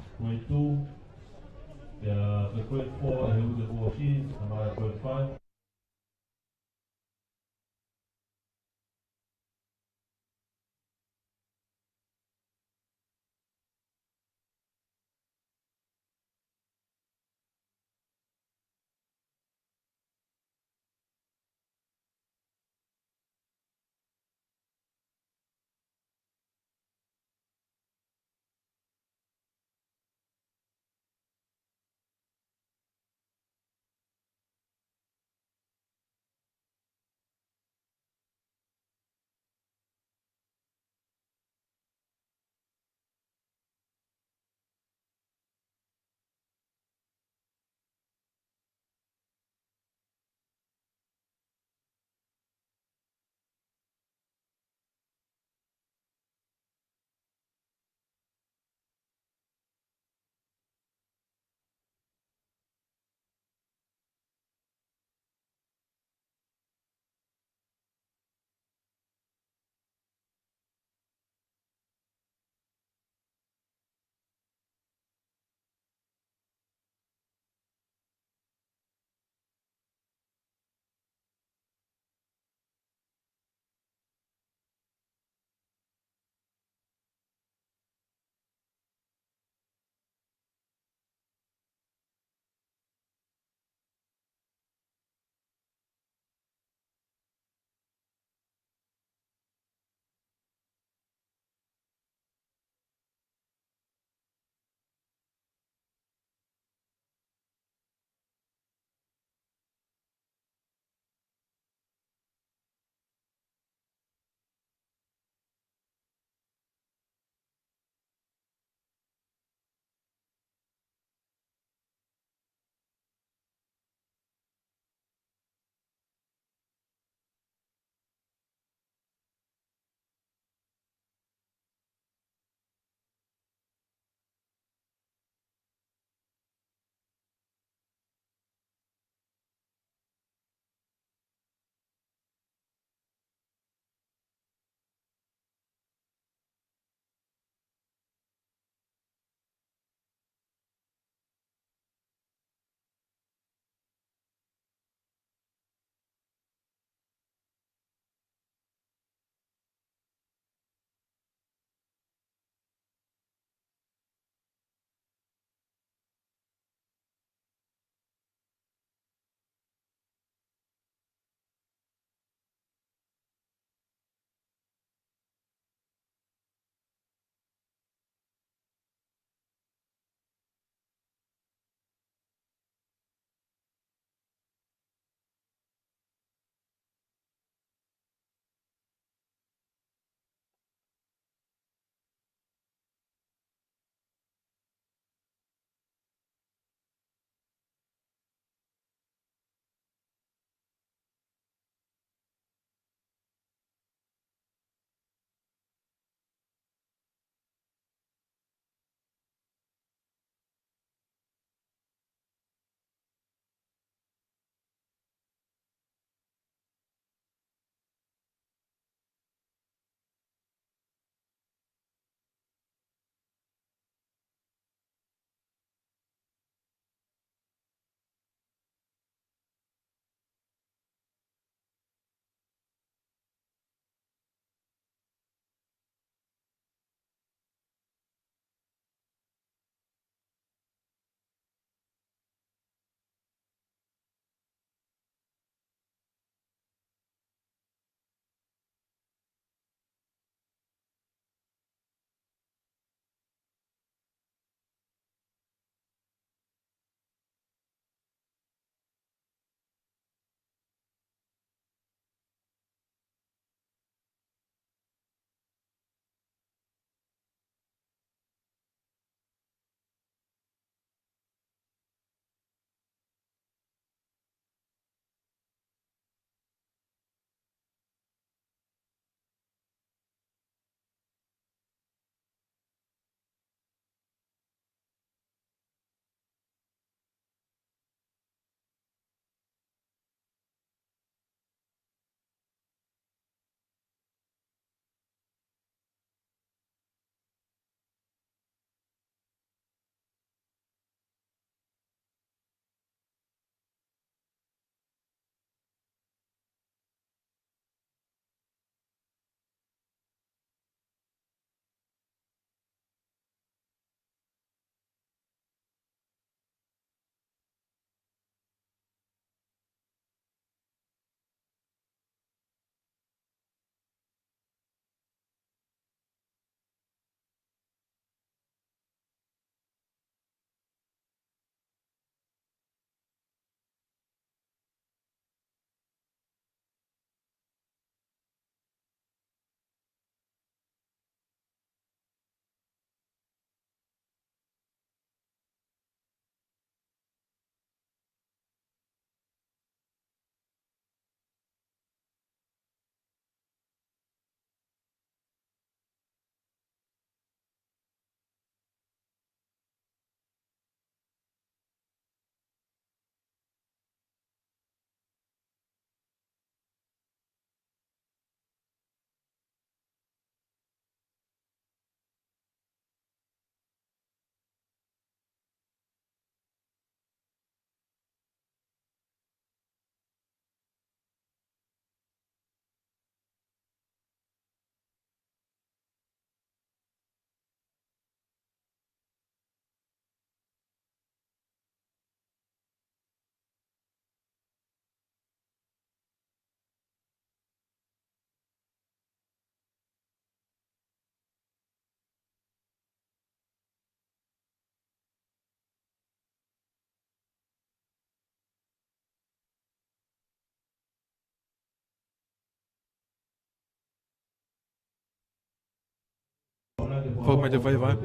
Ko e mei te faiva. Ko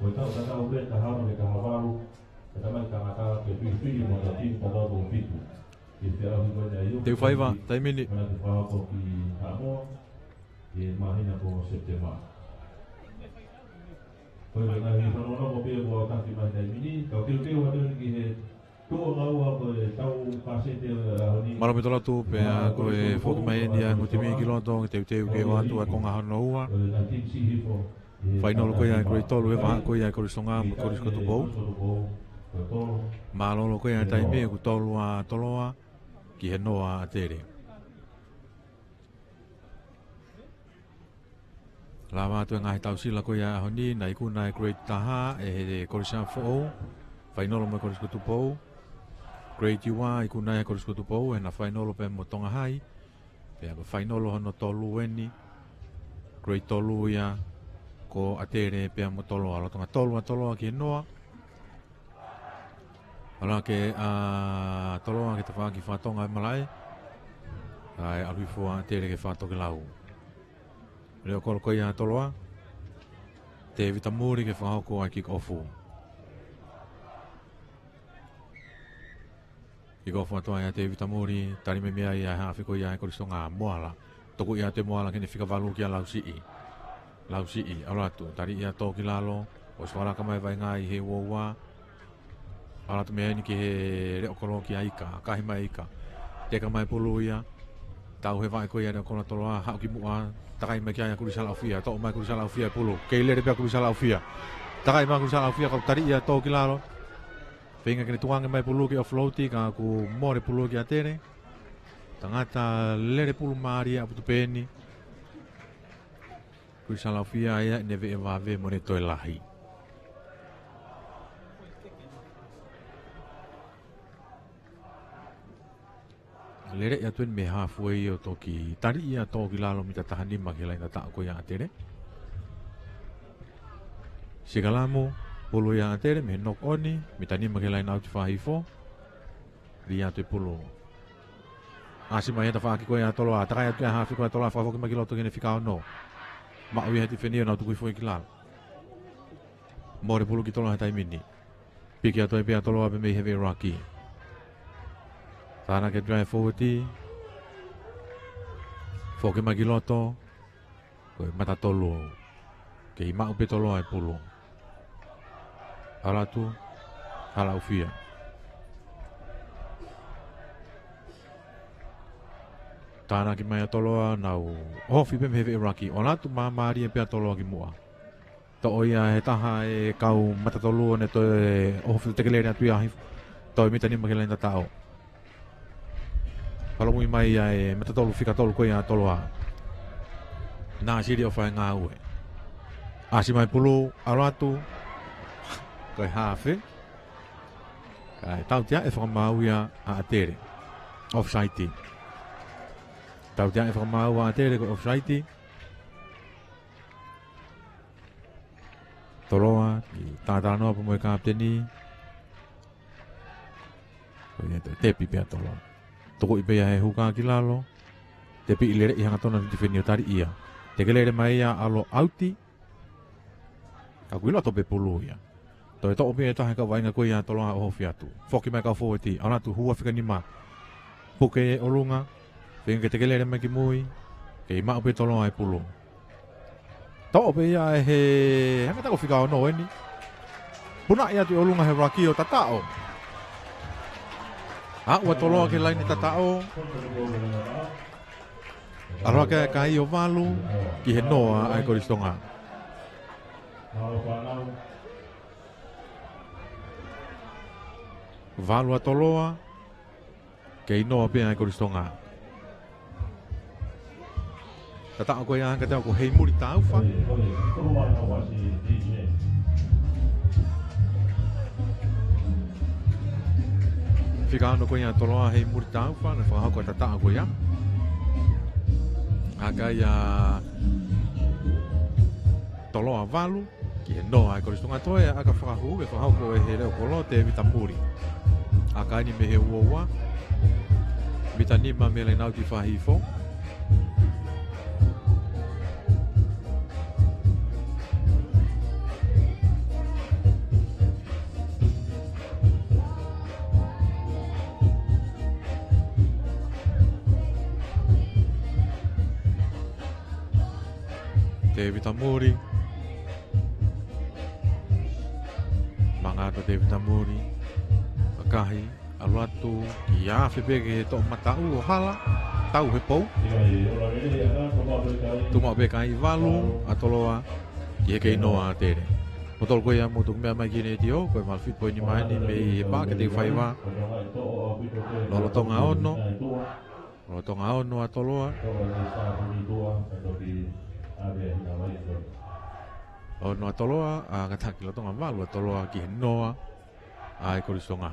e tau tatau pē taha ono ki he taha valu, e tamai tangata ke fifili mo e tau timi tatau toko fitu. Ki he feʻauhi ko eni ʻa e Te faiva, taimi ni. Mana te fāko ki Haʻamoa, ki he māhina ko Sepitema. Ko e ngaahi fanongonongo pē kuo taki mai taimi ni, kau teuteu atu ki he Mālō ʻaupito ʻaupito pea ko e foki mai eni ʻa e ongo timi ki loto ke teuteu ke ʻoatu ʻa e konga hono ua. Fainolo ko ia ʻa e grade tolu he vahaʻa ko ia ʻa e Kolisi Tonga mo e Kolisi ko Tupou. Mālōlō ko ia ʻa e taimi ʻoku tolu ʻa Toloa ki he noa ʻa ʻAtele. Lava atu e ngaahi tausila ko ia ʻaho ni, naʻe ikuna e grade taha ʻe he Kolisi Foʻou. Fainolo mo e Kolisi ko Tupou. Grade ua ikuna ʻe he Kolisi ko Tupou, ʻe na fainolo pea mo Tonga High. Pea ko e fainolo hono tolu eni. Grade tolu ia ko ʻAtele pea mo Toloa. Lolotonga tolu ʻa Toloa ki he noa. Ala ke ʻa Toloa ke tafaʻaki fakatonga e malaʻe. ʻA e ʻalu hifo ʻa ʻAtele ke fakatokelau. Leʻo kolo ko ia ʻa Toloa. Tēvita Muli ke fakahoko ʻa e kick off. Kick off atu ai ʻa Tēvita Muli, tali mai mei ai ʻa e haafe ko ia ʻa e Kolisi Tonga, Moala. Tuku ia ʻe Moala ke ne fika valu kia Lausiʻi. Lausiʻi, ʻalu atu, tali ia tō ki lalo, ʻosi fakalaka mai vaʻinga ʻi he uaua. ʻAlu atu mei heni ki he leʻo kolo kia Ika, kahi mai Ika. Teka mai pulu ia, tau he vaʻe ko ia leʻo kolo Toloa, haʻu ki muʻa, takai mai ki ai ʻa Kulisa Laufia, toʻo mai Kulisa Laufia e pulu. Kei lele pē ʻa Kulisa Laufia. Takai mai Kulisa Laufia, kau tali ia tō ki lalo. Feinga ke ne tukuange mai pulu ke offload, ka kuo mole pulu kia ʻAtele. Tangata lele pulu mālie ʻaupito pē eni. Kulisa Laufia ia ʻene veʻe vave mo ʻene toe lahi. Lele ia atu eni mei he halfway ʻo toki tali ia tō ki lalo mita taha nima ki he laine tataʻo ko ia ʻa ʻAtele. Sikalamu, pulu ia ʻa ʻAtele, mei he knock on, mita nima ki he laine ʻauti fakafoki. Lī atu e pulu. ʻAsi mai he tafaʻaki ko ia ʻa Toloa, takai atu ia haafe ko ia ʻa Toloa, fakafoki mai ki loto ki heʻene fika ono. Maʻu ia he tifeni ʻo nau tuku hifo ki lalo. Mole pulu ki Toloa he taimi ni. Piki atu ai pē ʻa Toloa pē mei he veʻe ruck. Tānaki atu ia he forward. Foki mai ki loto. Ko e mata tolu. Kei maʻu pē Toloa e pulu. ʻAlu atu, hala ʻufia. Tānaki mai ʻa Toloa, nau ofi pē mei he veʻe ruck. ʻAlu atu, māmālie pē ʻa Toloa ki muʻa. Toʻo ia he taha e kau mata tolu ʻo ne toe ofi tekelele atu ia hifo. Toe mita nima ki he laine tataʻo. Palomui mai ia e mata tolu fika tolu ko ia ʻa Toloa. Nāsili ʻo fai ngāue. ʻAsi mai pulu, ʻalu atu. Ko e haafe. Kae tautea e fakamaau ia ʻa ʻAtele. Offside. Tautea e fakamaau ʻa ʻAtele ko e offside. Toloa, ʻi tātānoa pē mo e kapiteni. Ko ia te, tepi pē ʻa Toloa. Tukuʻi pē ia he huka ki lalo. Tepi ʻi lele ʻi hangatonu tifeni ʻo tali ia. Tekelele mai ia ʻalu ʻauti. Ka kuo ʻi loto pē pulu ia. Toe toʻo pē ʻe taha e kau vaʻinga ko ia ʻa Toloa ʻo ofi atu. Foki mai kau forward, ʻalu atu hua fika nima. Puke ʻolunga. Feinga ke tekelele mai ki mui. Kei maʻu pē Toloa e pulu. Toʻo pē ia ʻe he hangata ko fika ono eni. Punaʻi atu ʻi ʻolunga he ruck ʻo tataʻo. Aʻu ʻa Toloa ki he laine tataʻo. ʻAlu hake ʻa e kai ʻo valu ki he noa ʻa e Kolisi Tonga. Valu ʻa Toloa. Kei noa pē ʻa e Kolisi Tonga. Tataʻo ko ia hangata ko Heimuli Taufa. Fika ono ko ia ʻa Toloa, Heimuli Taufa, naʻe fakahoko e tataʻo ko ia. Hake ia Toloa valu ki he noa ʻa e Kolisi Tonga. Toe ʻa e ʻaka fakahū, ke fakahoko ʻe he leʻo kolo, Tēvita Muli. ʻAka eni mei he uaua. Mita nima mei he laine ʻauti fakafoki. Tēvita Muli. Manga atu Tēvita Muli. ʻAkahi, ʻalu atu, kiʻi afe pē ki he toʻomataʻu ʻo Hala, tau he pou. Tuʻu maʻu pē kahaʻi valu ʻa Toloa, ki he kei noa ʻa Tele. Mo tolo ko ia mo tuku meʻa mai ki he netiō, ko e malu fitu poini mai eni, mei he pā ke te faiva. Lolotonga ono. Lolotonga ono ʻa Toloa. Ono ʻa Toloa, ʻa kātaki lolotonga valu ʻa Toloa ki he noa ʻa e Kolisi Tonga.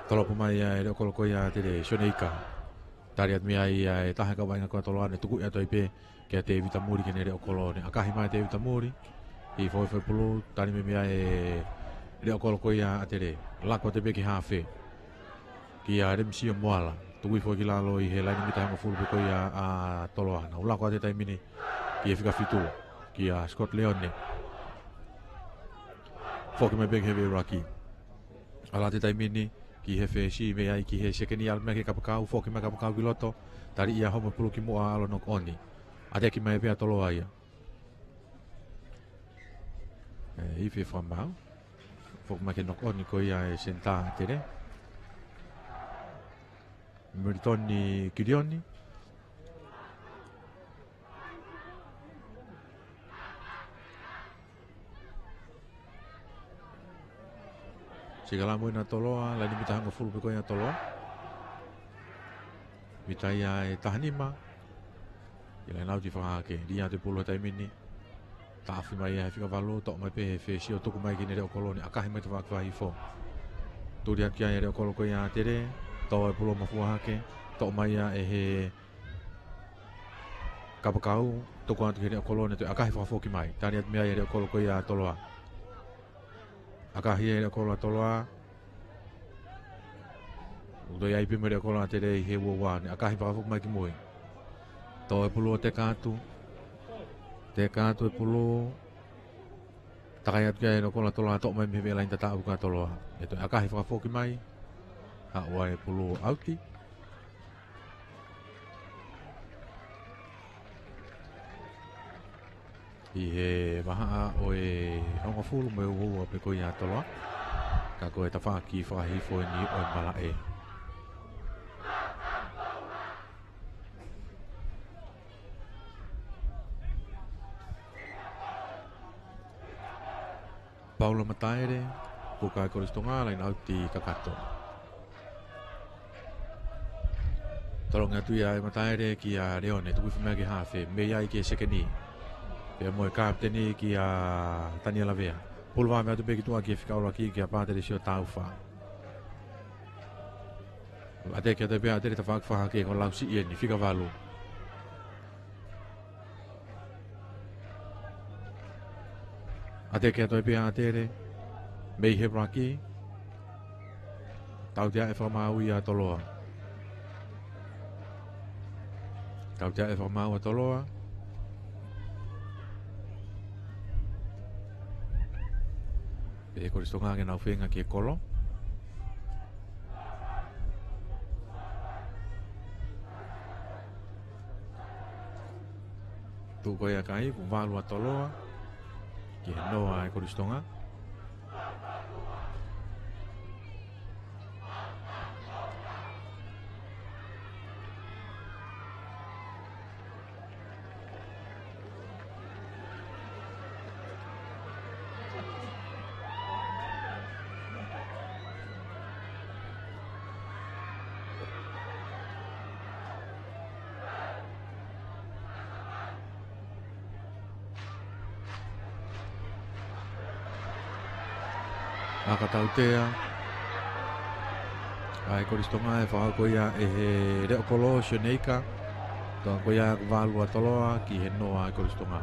Tolopu mai ʻa e leʻo kolo ko ia ʻa Tele, Sione Ika. Tali atu mei ai ʻa e taha e kau vaʻinga ko ia ʻa Toloa, ne tuku atu ai pē kia Tēvita Muli ke ne leʻo kolo, ne ʻakahi mai Tēvita Muli. ʻI he foʻi foʻi pulu, tali mai mei ai e leʻo kolo ko ia ʻa Tele. Lako atu pē ki he hafe. Kia Lemisio Moala. Tuku hifo ki lalo ʻi he laine mita hongofulu pē ko ia ʻa Toloa. Nau lako atu he taimi ni ki he fika fitu. Kia Scott Leone. Foki mai pē ki he veʻe ʻuluaki. ʻAlu atu he taimi ni ki he fesi, mei ai ki he sekeni, ʻalu mai ki he kapakau, foki mai kapakau ki loto, tali ia homo pulu ki muʻa, ʻalu ʻo knock on. ʻAteki mai pē ʻa Toloa ia. ʻE, ifi e fakamaau. Foki mai ki he knock on ko ia e senitā ʻa Tele. Militoni Kilioni. Sika la mo ina Toloa, laine mita hongofulu pē ko ia ʻa Toloa. Mita ia ʻe taha nima. ʻI he laine ʻauti fakahake, lī atu e pulu he taimi ni. Taʻofi mai ia he fika valu, toʻo mai pē he fesi ʻo tuku mai ki he leʻo kolo, ne ʻakahi mai e tafaʻaki fakahifo. Tuli atu ki ai e leʻo kolo ko ia ʻa Tele, toʻo e pulu mafua hake, toʻo mai ia ʻe he kapakau, tuku atu ki he leʻo kolo, ne toe ʻakahi fakafoki mai. Tali atu mei ai e leʻo kolo ko ia ʻa Toloa. ʻAkahi e leʻo kolo ʻa Toloa. ʻOku toe ʻi ai pē mo e leʻo kolo ʻa Tele ʻi he uaua, ne ʻakahi fakafoki mai ki mui. Toʻo e pulu ʻo teka atu. Teka atu e pulu. Takai atu ki ai e leʻo kolo ʻa Toloa, toʻo mai mei he veʻe laine tataʻu ko ia ʻa Toloa. Ne toe ʻakahi fakafoki mai. Haʻu ai e pulu ʻauti. ʻI he vahaʻa ʻo e hongofulu mo e uaua pē ko ia ʻa Toloa. Ka ko e tafaʻaki fakahifo eni ʻo e malaʻe. Paula Mataele, puka e Kolisi Tonga, laine ʻauti kakato. Tolongi atu ia ʻe Mataele kia Leone, tuku hifo mai ki he hafe, mei ai ki he sekeni. Pea mo e kapiteni kia Taniela Vea. Pulu vave atu pē ki tuʻa ki he fika ʻuluaki kia Pātelesio Taufa. ʻAteki atu pē ʻa Tele, tafaʻaki fakahake, ko e lau siʻi eni, fika valu. ʻAteki atu pē ʻa Tele, mei he ʻuluaki. Tautea e fakamaau ia ʻa Toloa. Tautea e fakamaau ʻa Toloa. Pea ko e Kolisi Tonga ke nau feinga ke kolo. Tuʻu ko ia kahaʻi, ko e valu ʻa Toloa. Ki he noa e Kolisi Tonga. ʻAka tautea ʻa e Kolisi Tonga, ʻe fakahoko ia ʻe he leʻo kolo Sione Ika. Tau ko ia valu ʻa Toloa ki he noa ʻa e Kolisi Tonga.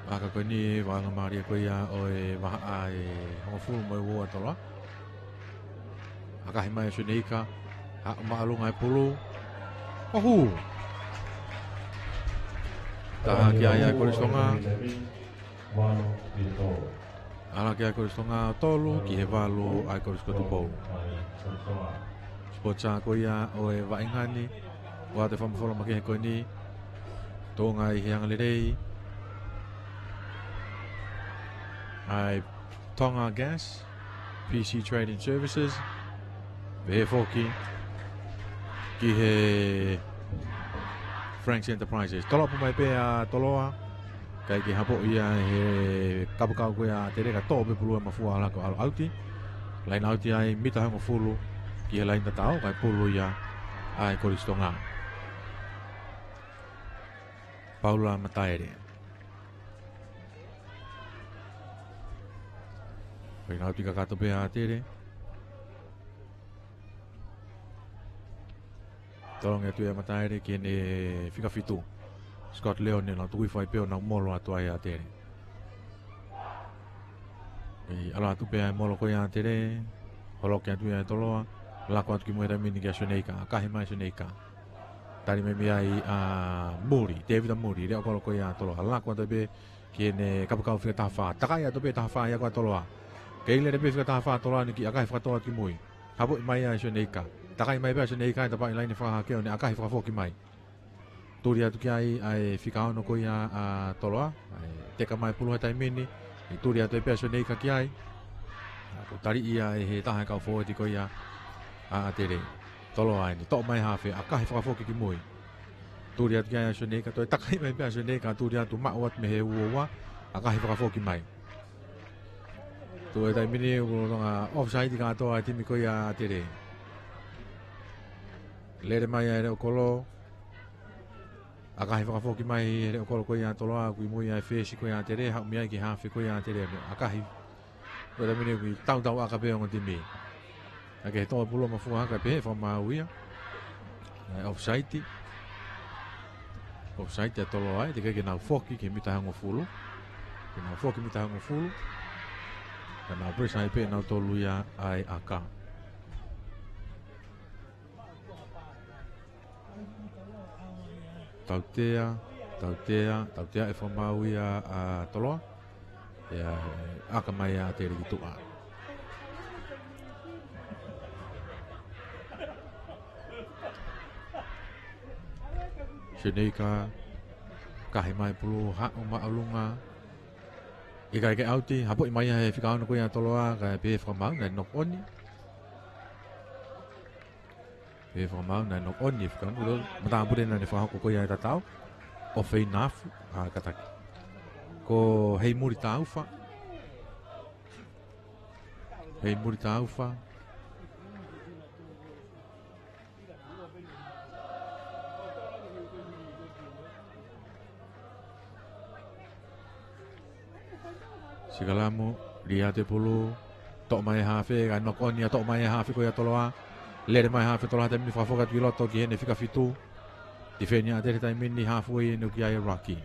ʻAka ko eni, vaʻanga mālie ko ia ʻo e vahaʻa ʻe hongofulu mo e uaua ʻa Toloa. ʻAkahi mai ʻe Sione Ika, haʻu māʻolunga e pulu. ʻOku taha ki ai ʻa e Kolisi Tonga. Ala ki ai Kolisi Tonga ʻo tolu ki he valu ʻa e Kolisi ko Tupou. Sipoti ko ia ʻo e vaʻinga ni, ʻoatu e fakamolemole makehe ko eni. Tonga ʻi he angalelei ʻa e Tonga Gas, P C Trading Services, pehē foki ki he Frank's Enterprises. Tolopu mai pē ʻa Toloa, kae ʻikai ke hapo ia he kapakau ko ia ʻa Tele, kae toʻo pē pulu ʻa Mafua ʻo laka ʻo ʻauti. Laine ʻauti ai mita hongofulu ki he laine tatau, kae pulu ia ʻa e Kolisi Tonga. Paula Mataele. Laine ʻauti kakato pē ʻa Tele. Tolongi atu ʻe Mataele ki heʻene fika fitu, Scott Leone, naʻe tuku hifo ai pē ʻo nau molo atu ai ʻa Tele. ʻE, ʻalu atu pē ʻa e molo ko ia ʻa Tele, holoki atu ia ʻe Toloa, lako atu ki muʻa he taimi ni kia Soneika, ʻakahi mai Soneika. Tali mai mei ai ʻa Muli, Tevita Muli, leʻo kolo ko ia ʻa Toloa, lako atu pē ki heʻene kapakau fika taha fā, takai atu pē taha fā ia ko ia ʻa Toloa. Kei lele pē fika taha fā ʻa Toloa ni, kiʻi ʻakahi fakatō atu ki mui. Hapoʻi mai ʻa Soneika. Takai mai pē ʻa Soneika, ʻe tapaʻi laine fakahake ʻo ne ʻakahi fakafoki mai. Tuli atu ki ai ʻa e fika ono ko ia ʻa Toloa, ʻa e teka mai pulu he taimi ni, ʻe tuli atu pē ʻa Soneika ki ai. ʻA, kuo tali ia ʻe he taha e kau fōueti ko ia ʻa Tele. Toloa eni, toʻo mai hafe, ʻakahi fakafoki ki mui. Tuli atu ki ai ʻa Soneika, toe takai mai pē ʻa Soneika, tuli atu maʻu atu mei he uaua, ʻakahi fakafoki mai. Tuʻu he taimi ni, ʻoku lolotonga offside kātoa e timi ko ia ʻa Tele. Lele mai ʻa e leʻo kolo. ʻAkahi fakafoki mai ʻe he leʻo kolo ko ia ʻa Toloa, ʻoku ʻi mui ʻa e fesi ko ia ʻa Tele, haʻu mei ai ki he hafe ko ia ʻa Tele, ʻakahi. Ko e taimi ni ʻoku ʻi tautau ʻaka pē ongo timi. ʻA ke he toʻo pulu ʻa Mafua kae pehē ʻe he fakamaau ia, ʻa e offside. Offside ʻa Toloa, ʻe teʻeki ke nau foki ki he mita hongofulu. Ke nau foki mita hongofulu. Ka nau press ai pē ʻe nautolu ia ʻa e ʻaka. Tautea, tautea, tautea ʻe he fakamaau ia ʻa Toloa. ʻE, ʻaka mai ʻa Tele ki tuʻa. Soneika, ʻakahi mai pulu, haʻu māʻolunga. ʻIkai ke ʻauti, hapoʻi mai ia he fika ono ko ia ʻa Toloa, kae pehē ʻe he fakamaau naʻe knock on ia. Pehē ʻe he fakamaau naʻe knock on ia he fika ono, matāpule naʻa ne fakahoko ko ia e tatau. ʻO feinaafu ʻa Kataki. Ko Heimuli Taufa. Heimuli Taufa. Sikalamu, lī atu e pulu, toʻo mai ʻe he hafe, kae knock on ia, toʻo mai ʻe he hafe ko ia ʻa Toloa. Lele mai hafe Toloa he taimi ni, fakafoki atu ki loto ki heʻene fika fitu. Tifeni ʻa Tele he taimi ni, halfway ʻene ʻuki ai ʻa Rocky.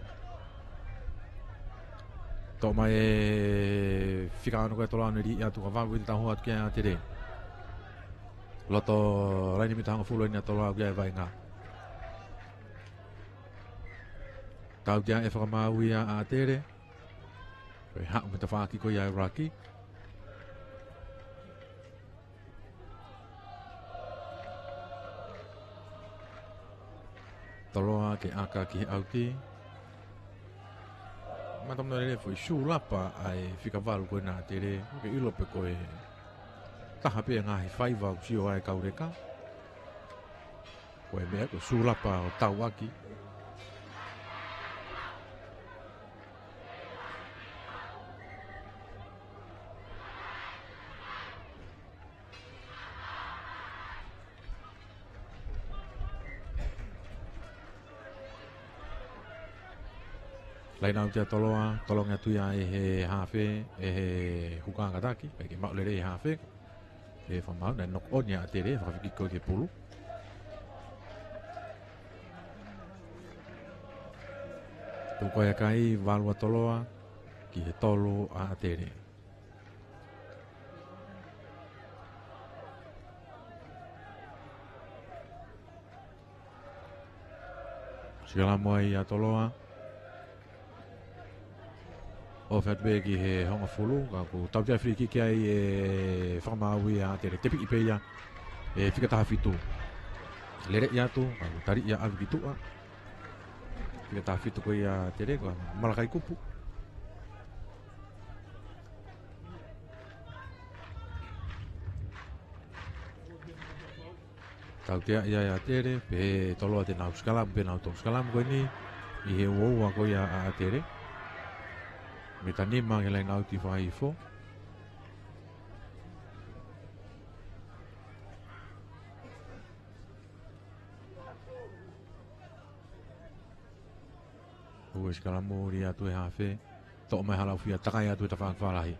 Toʻo mai ʻe he fika ono ko ia ʻa Toloa ʻene lī atu, ka valu ʻi he tauhō atu ki ai ʻa Tele. Loto laine mita hongofulu eni ʻa Toloa ʻoku ʻi ai e vaʻinga. Tautea ʻe he fakamaau ia ʻa Tele. Ko e haʻu mei he tafaʻaki ko ia ʻa Rocky. Toloa ke ʻaka ki he ʻauti. Matamuna lele foʻi sulapa ʻa e fika valu ko ena ʻa Tele. Ke ʻilo pē ko e taha pē ngaahi faiva ʻoku sio ai e kau leka. Ko e meʻa ko e sulapa ʻo tauʻaki. Laine ʻauti ʻa Toloa, tolongi atu ia ʻe he hafe, ʻe he huka Kataki, ʻikai ke maʻu lelei ʻe he hafe. Pehē ʻe he fakamaau naʻe knock on ia ʻa Tele, fakafiki ko ē ki he pulu. Tuku ʻa e kai, valu ʻa Toloa ki he tolu ʻa Tele. Sikalamu ai ʻa Toloa. ʻOfa atu pē ki he hongofulu, ka ʻoku tautea free kick ai ʻe Fakamaau ia ʻa ʻAtele, tepiʻi pē ia ʻe fika taha fitu. Lele ia atu, ka ʻoku tali ia ʻave ki tuʻa. Fika taha fitu ko ia ʻa ʻAtele, ko Malakai Kupu. Tautea ia ʻe ʻAtele, pehē ʻe Toloa te nau sikalamu, pea nau toʻo sikalamu ko eni, ʻi he uaua ko ia ʻa ʻAtele. Mita nima ki he laine ʻauti fakahihifo. Ue sikalamu, ʻuli atu ʻe he hafe. Toʻo mai ʻe Halaʻufia, takai atu ʻe he tafaʻaki fakalahi.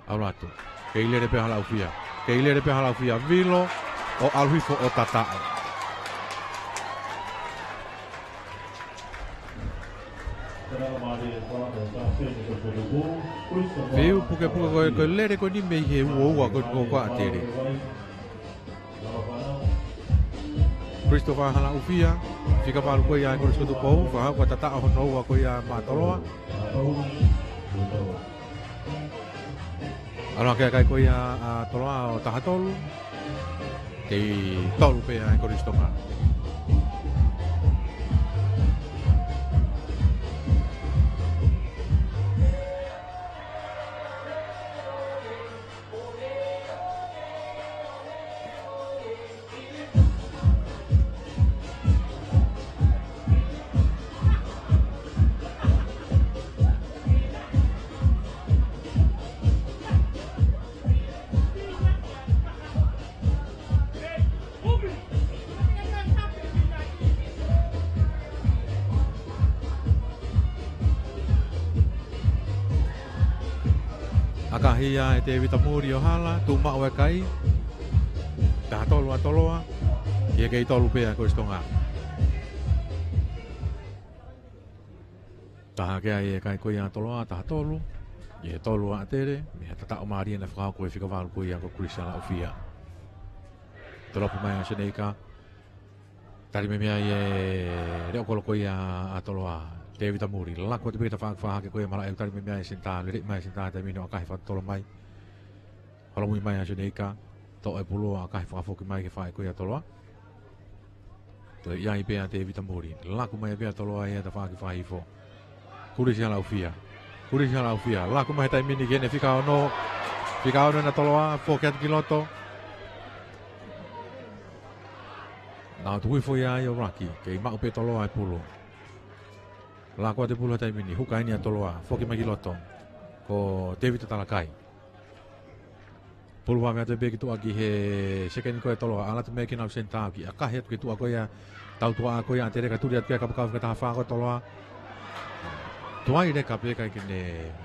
ʻAlu atu. Kei lele pē ʻa Halaʻufia. Kei lele pē ʻa Halaʻufia. Vilo ʻo ʻalu hifo ʻo tataʻo. Fiu pukepuke ko e, ko e lele ko eni mei he uaua ko eni ko ʻAtele. Christopher Halaʻufia, fika valu ko ia ʻa e Kolisi ko Tupou, fakahoko ʻa e tataʻo hono ua ko ia maʻa Toloa. ʻAlu hake ʻa e kai ko ia ʻa Toloa ʻo taha tolu. Kei tolu pē ʻa e Kolisi Tonga. ʻAkahi ia ʻe Tevita Muli ʻo hala, tuʻu maʻu e kai. Taha tolu ʻa Toloa, ʻi he kei tolu pē ʻa e Kolisi Tonga. Taha hake ai e kai ko ia ʻa Toloa, taha tolu. ʻI he tolu ʻa ʻAtele, mei he tataʻo mālie naʻe fakahoko ʻe he fika valu ko ia ko Chris Halaʻufia. Tolopu mai ʻa Seneika. Tali meimei ai e leʻo kolo ko ia ʻa Toloa. Tevita Muli, laku atu pē ki he tafaʻaki fakahake ko ia malaʻe, tali meimei ai e senitā, lele mai e senitā he taimi ni ʻo ʻakahi fakatotolo mai. Holomui mai ʻa Seneika, toʻo e pulu ʻo ʻakahi fakafoki mai ki he faʻē ko ia ʻa Toloa. Toe ʻi ai pē ʻa Tevita Muli, laku mai pē ʻa Toloa ia he tafaʻaki fakahihifo. Kulisi Halaʻufia. Kulisi Halaʻufia, laku mai he taimi ni ki heʻene fika ono. Fika ono ʻa Toloa, foki atu ki loto. Nau tuku hifo ia ʻo laki, kei maʻu pē ʻe Toloa e pulu. Laku atu e pulu he taimi ni, huka eni ʻa Toloa, foki mai ki loto. Ko Tevita Talakai. Pulu vave atu pē ki tuʻa ki he sekeni ko ia ʻa Toloa, ʻalu atu mei ai kinaua senitā, ʻoku ʻakahi atu ki tuʻa ko ia, tautuaʻa ko ia ʻa ʻAtele ka tuli atu ki ai e kapakau fika taha fā ko ia ʻa Toloa. Tuai leka pē kae ʻikai ke ne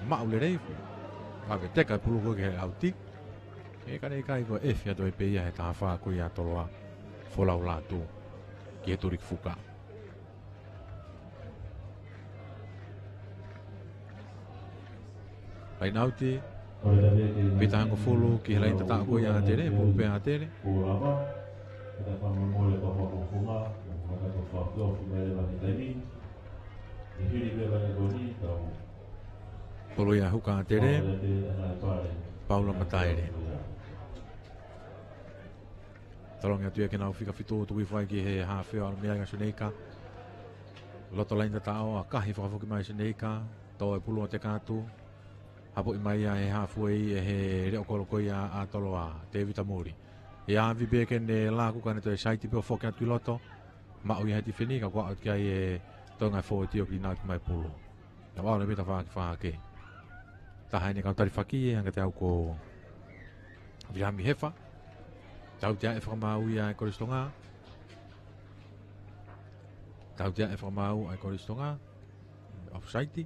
maʻu lelei, vave teka e pulu ko ia ki he ʻauti. ʻE ka ne ʻikai ko e efi atu ai pē ia he taha fā ko ia ʻa Toloa, folau lātū ki he tuli ki fuka. Laine ʻauti, mita hongofulu ki he laine tataʻo ko ia ʻa ʻAtele, pulu pē ʻa ʻAtele. Pulu ia huka ʻa ʻAtele, Paula Mataele. Tolongi atu ia ki heʻenau fika fitu, tuku hifo ai ki he hafe ʻo ʻalu mei ai ʻa Seneika. Loto laine tataʻo, ʻakahi fakafoki mai ʻa Seneika, toʻo e pulu ʻo teka atu. Hapoʻi mai ia ʻe he hafu ʻe he leʻo kolo ko ia ʻa Toloa, Tevita Muli. ʻE ʻave pē ke ne laku kae ne toe saiti pē ʻo foki atu ki loto. Maʻu ia he tifeni ka kuo aʻu ki ai e toenga e fōueti ʻo kinaua mai e pulu. Naʻa ʻalu mei he tafaʻaki fakahake. Taha eni e kau talifaki ʻe hangē kiate au ko Viliami Hefa. Tautea ʻe Fakamaau ia ʻa e Kolisi Tonga. Tautea ʻe Fakamaau ʻa e Kolisi Tonga. ʻOfsaiti.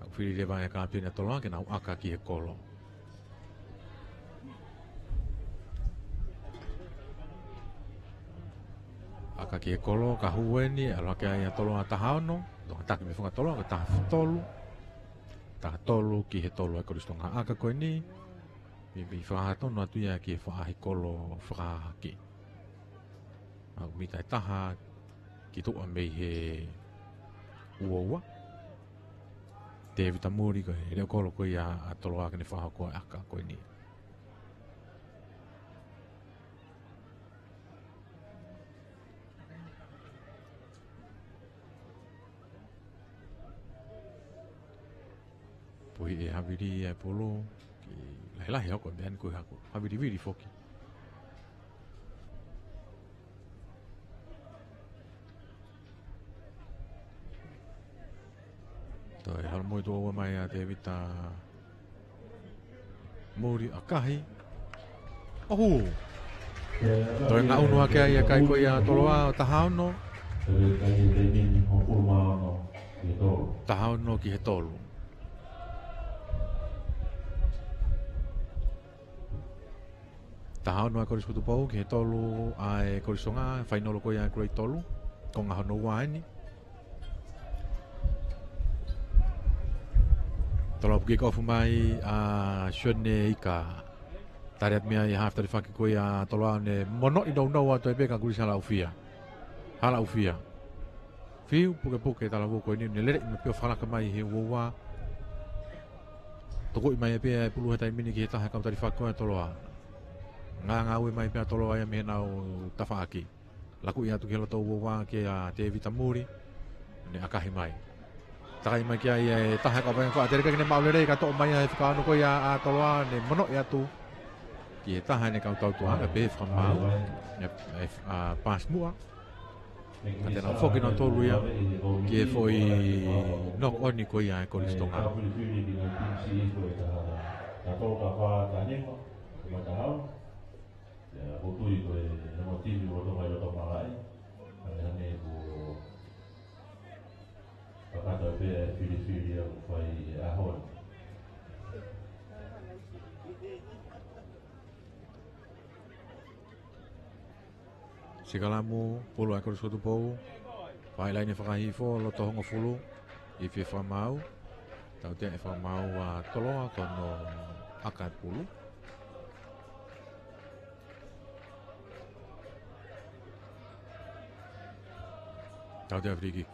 ʻOku fili leva ʻe he kāpiteni ʻa Toloa ke nau ʻaka ki he kolo. ʻAka ki he kolo, ka hū eni, ʻalu hake ai ʻa Toloa taha ono, Tonga taki mei he funga Toloa, ko e taha tolu. Taha tolu ki he tolu ʻa e Kolisi Tonga. ʻAka ko eni, mei, mei fakahā tonu atu ia ki he faʻahi kolo fakahahake. ʻA, mita ʻe taha ki tuʻa mei he uaua. Tēvita Muli ko e leʻo kolo ko ia ʻa Toloa ke ne fakahoko e ʻaka ko eni. Puhi ʻe Havili ʻa e pulu, ki lahilahi hoko e meʻa ni ko e haku. Havilivili foki. Toe holo mo e tuʻo ua mai ʻa Tēvita Muli ʻakahi. ʻOhu. Toe ngaʻunu hake ai ʻa e kai ko ia ʻa Toloa ʻo taha ono. Taha ono ki he tolu. Taha ono ʻa e Kolisi Kutupou ki he tolu ʻa e Kolisi Tonga, fainolo ko ia ʻa e Grade tolu, konga hono ua eni. Toloa puke kofu mai ʻa Sione Ika. Tali atu mei ai ʻa e hafe talifaki ko ia ʻa Toloa ʻo ne monoʻi nounou atu ai pē ka Kulisi Halaʻufia. Halaʻufia. Fiu, pukepuke talavou ko eni, ne lele ʻi maʻu pē ʻo fakalaka mai he uaua. Tokoʻi mai pē ʻa e pulu he taimi ni ki he taha ʻa e kau talifaki ko ia ʻa Toloa. Ngāngāue mai pē ʻa Toloa ia mei heʻenau tafaʻaki. Laku ia atu ki he loto uaua kia Tēvita Muli, ne ʻakahi mai. Takai mai ki ai ʻa e taha ʻa e kau vainga ko ʻAtele ka ke ne maʻu lelei ka toʻo mai ʻa e fika ono ko ia ʻa Toloa, ne monoʻi atu ki he taha ʻene kau tautua, ʻa pē fakamaau, ne, ʻe, ʻa, paasi muʻa. Ka te nau foki nautolu ia ki he foʻi knock on ko ia ʻa e Kolisi Tonga. Ia, ko e tui ko e, ʻe mo timi ʻo Tonga ʻi loto malaʻe. Hangehangē ko e kakato pē ʻa e filifili ʻoku fai he ʻaho ni. Sikalamu, pulu ʻa e Kolisi Kutupou. Fai laine fakahihifo, loto hongofulu, ifi e fakamaau. Tautea e fakamaau ʻa Toloa, ko hono ʻaka e pulu. Tautea free kick.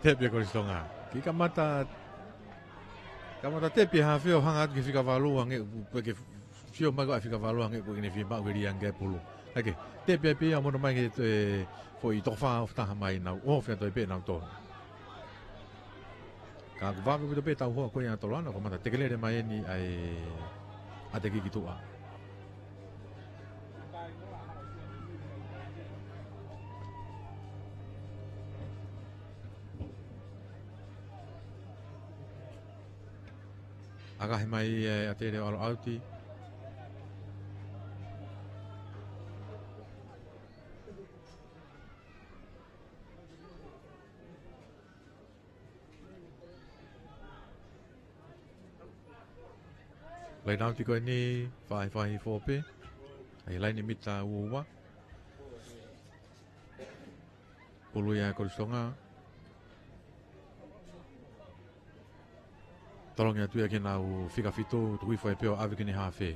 Tepi ʻa Kolisi Tonga. Kiʻi kamata, kamata tepi ha fio hanga atu ki he fika valu hangē, pe ke fio mai ko e fika valu hangē ko e ke ne fie maʻu ke lia ange e pulu. ʻAi ke, tepi ai pē ia ʻo mono mai ke toe foʻi toko fā ʻo taha mai nau, ʻo fea toe pē nau tō. Ka ʻoku vave ʻaupito pē tau hoa ko ia ʻa Toloa, kamata tekelele mai eni ʻa e ʻatekiki tuʻa. ʻAkahi mai ʻa ʻAtele ʻo ʻalu ʻauti. Laine ʻauti ko eni, fai, fai four pē. ʻAi laine mita uaua. Pulu ia ʻa Kolisi Tonga. Tolongi atu ia ki heʻenau fika fitu, tuku hifo ai pē ʻo ʻave ki he hafe.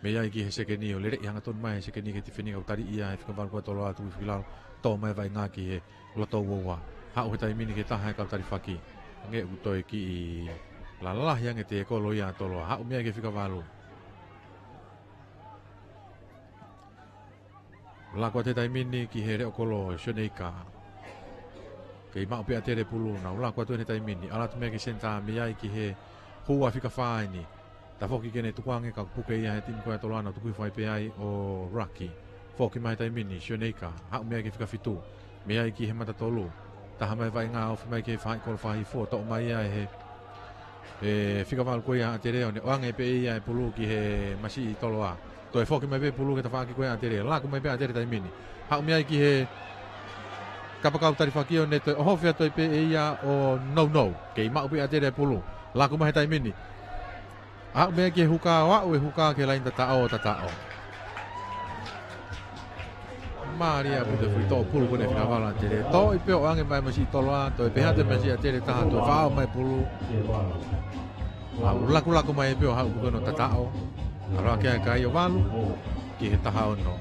Mei ai ki he sekeni ʻo lele ʻi hangatonu mai he sekeni ki he tifeni ka ʻoku tali ia he fika valu ko ia ʻa Toloa, tuku hifo ki lalo, tō mai vaʻinga ki he loto uaua. Haʻu he taimi ni ki he taha ʻa e kau talifaki. Hangē ʻoku toe kiʻi lalahi ange e kolo ia ʻa Toloa. Haʻu mei ai ki he fika valu. Laku atu he taimi ni ki he leʻo kolo Sione Ika. Kei maʻu pē ʻa ʻAtele pulu, nau laku atu he taimi ni. ʻAlu atu mei ai ki he senitā, mei ai ki he hua fika fā eni. Tafoki ke ne tukuange ka puke ia he timi ko ia ʻa Toloa, nau tuku hifo ai pē ai ʻo Raki. Foki mai he taimi ni, Sione Ika, haʻu mei ai ki he fika fitu. Mei ai ki he mata tolu. Taha mai vaʻinga, ofi mai ki he faʻahi kolo faʻahi four, toʻo mai ia he, he fika valu ko ia ʻa ʻAtele ʻo ne ʻoange pē ia e pulu ki he masiʻi Toloa. Toe foki mai pē pulu ki he tafaʻaki ko ia ʻa ʻAtele. Laku mai pē ʻa ʻAtele taimi ni. Haʻu mei ai ki he kapakau talifaki ʻo ne toe ʻohofi atu ai pē ʻe ia ʻo nounou. Kei maʻu pē ʻa ʻAtele e pulu. Laku mai he taimi ni. Haʻu mei ai ki he huka ʻo aʻu e huka ki he laine tataʻo, tataʻo. Mālie ʻaupito e foʻi toʻo pulu ko eni ʻa e fika valu ʻa ʻAtele. Toʻo ai pē ʻo ʻoange mai masiʻi Toloa, toe pehē atu e masiʻi ʻAtele taha, toe faʻao mai pulu. ʻAu lakulaku mai pē ʻo haʻu ko ē ʻo tataʻo. ʻAlu hake ʻa e kai ʻo valu ki he taha ono.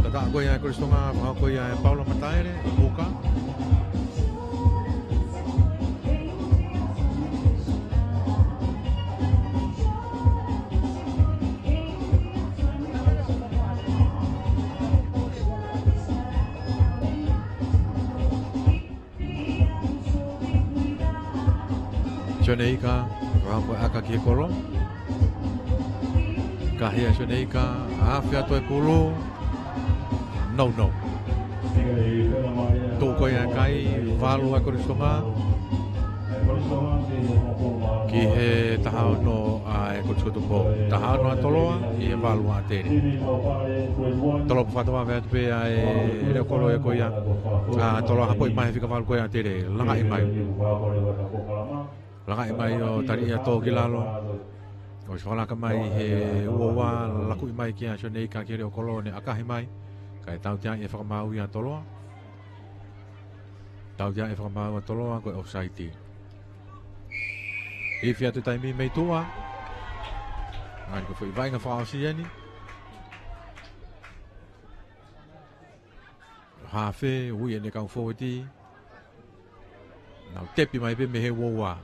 Tataʻo ko ia ʻa e Kolisi Tonga, fakahoko ia ʻe Paula Mataele, puka. Sione Ika, fakahoko e ʻaka ki he kolo. Kahi ʻa Sione Ika, afe atu e pulu. No, no. Tuʻu ko ia e kai, valu ʻa e Kolisi Tonga ki he taha ono ʻa e Kolisi ko Tupou. Taha ono ʻa Toloa, ki he valu ʻa ʻAtele. Toloa pē fakatava atu pē ʻa e leʻo kolo ia ko ia ʻa Toloa, hapoʻi mai he fika valu ko ia ʻa ʻAtele, langaʻi mai. Langaʻi mai ʻo tali ia tō ki lalo. ʻOsi fakalaka mai he uaua, lakuʻi mai kia Sione Ika ki he leʻo kolo, ne ʻakahi mai. Kae tautea e fakamaau ia ʻa Toloa. Tautea e fakamaau ʻa Toloa ko e ʻofusaiti. Ifi atu taimi mei tuʻa. Ngani ko e foʻi vaʻinga fakaʻosi eni. Hafe, ui ʻene kau fōueti. Nau tepi mai pē mei he uaua.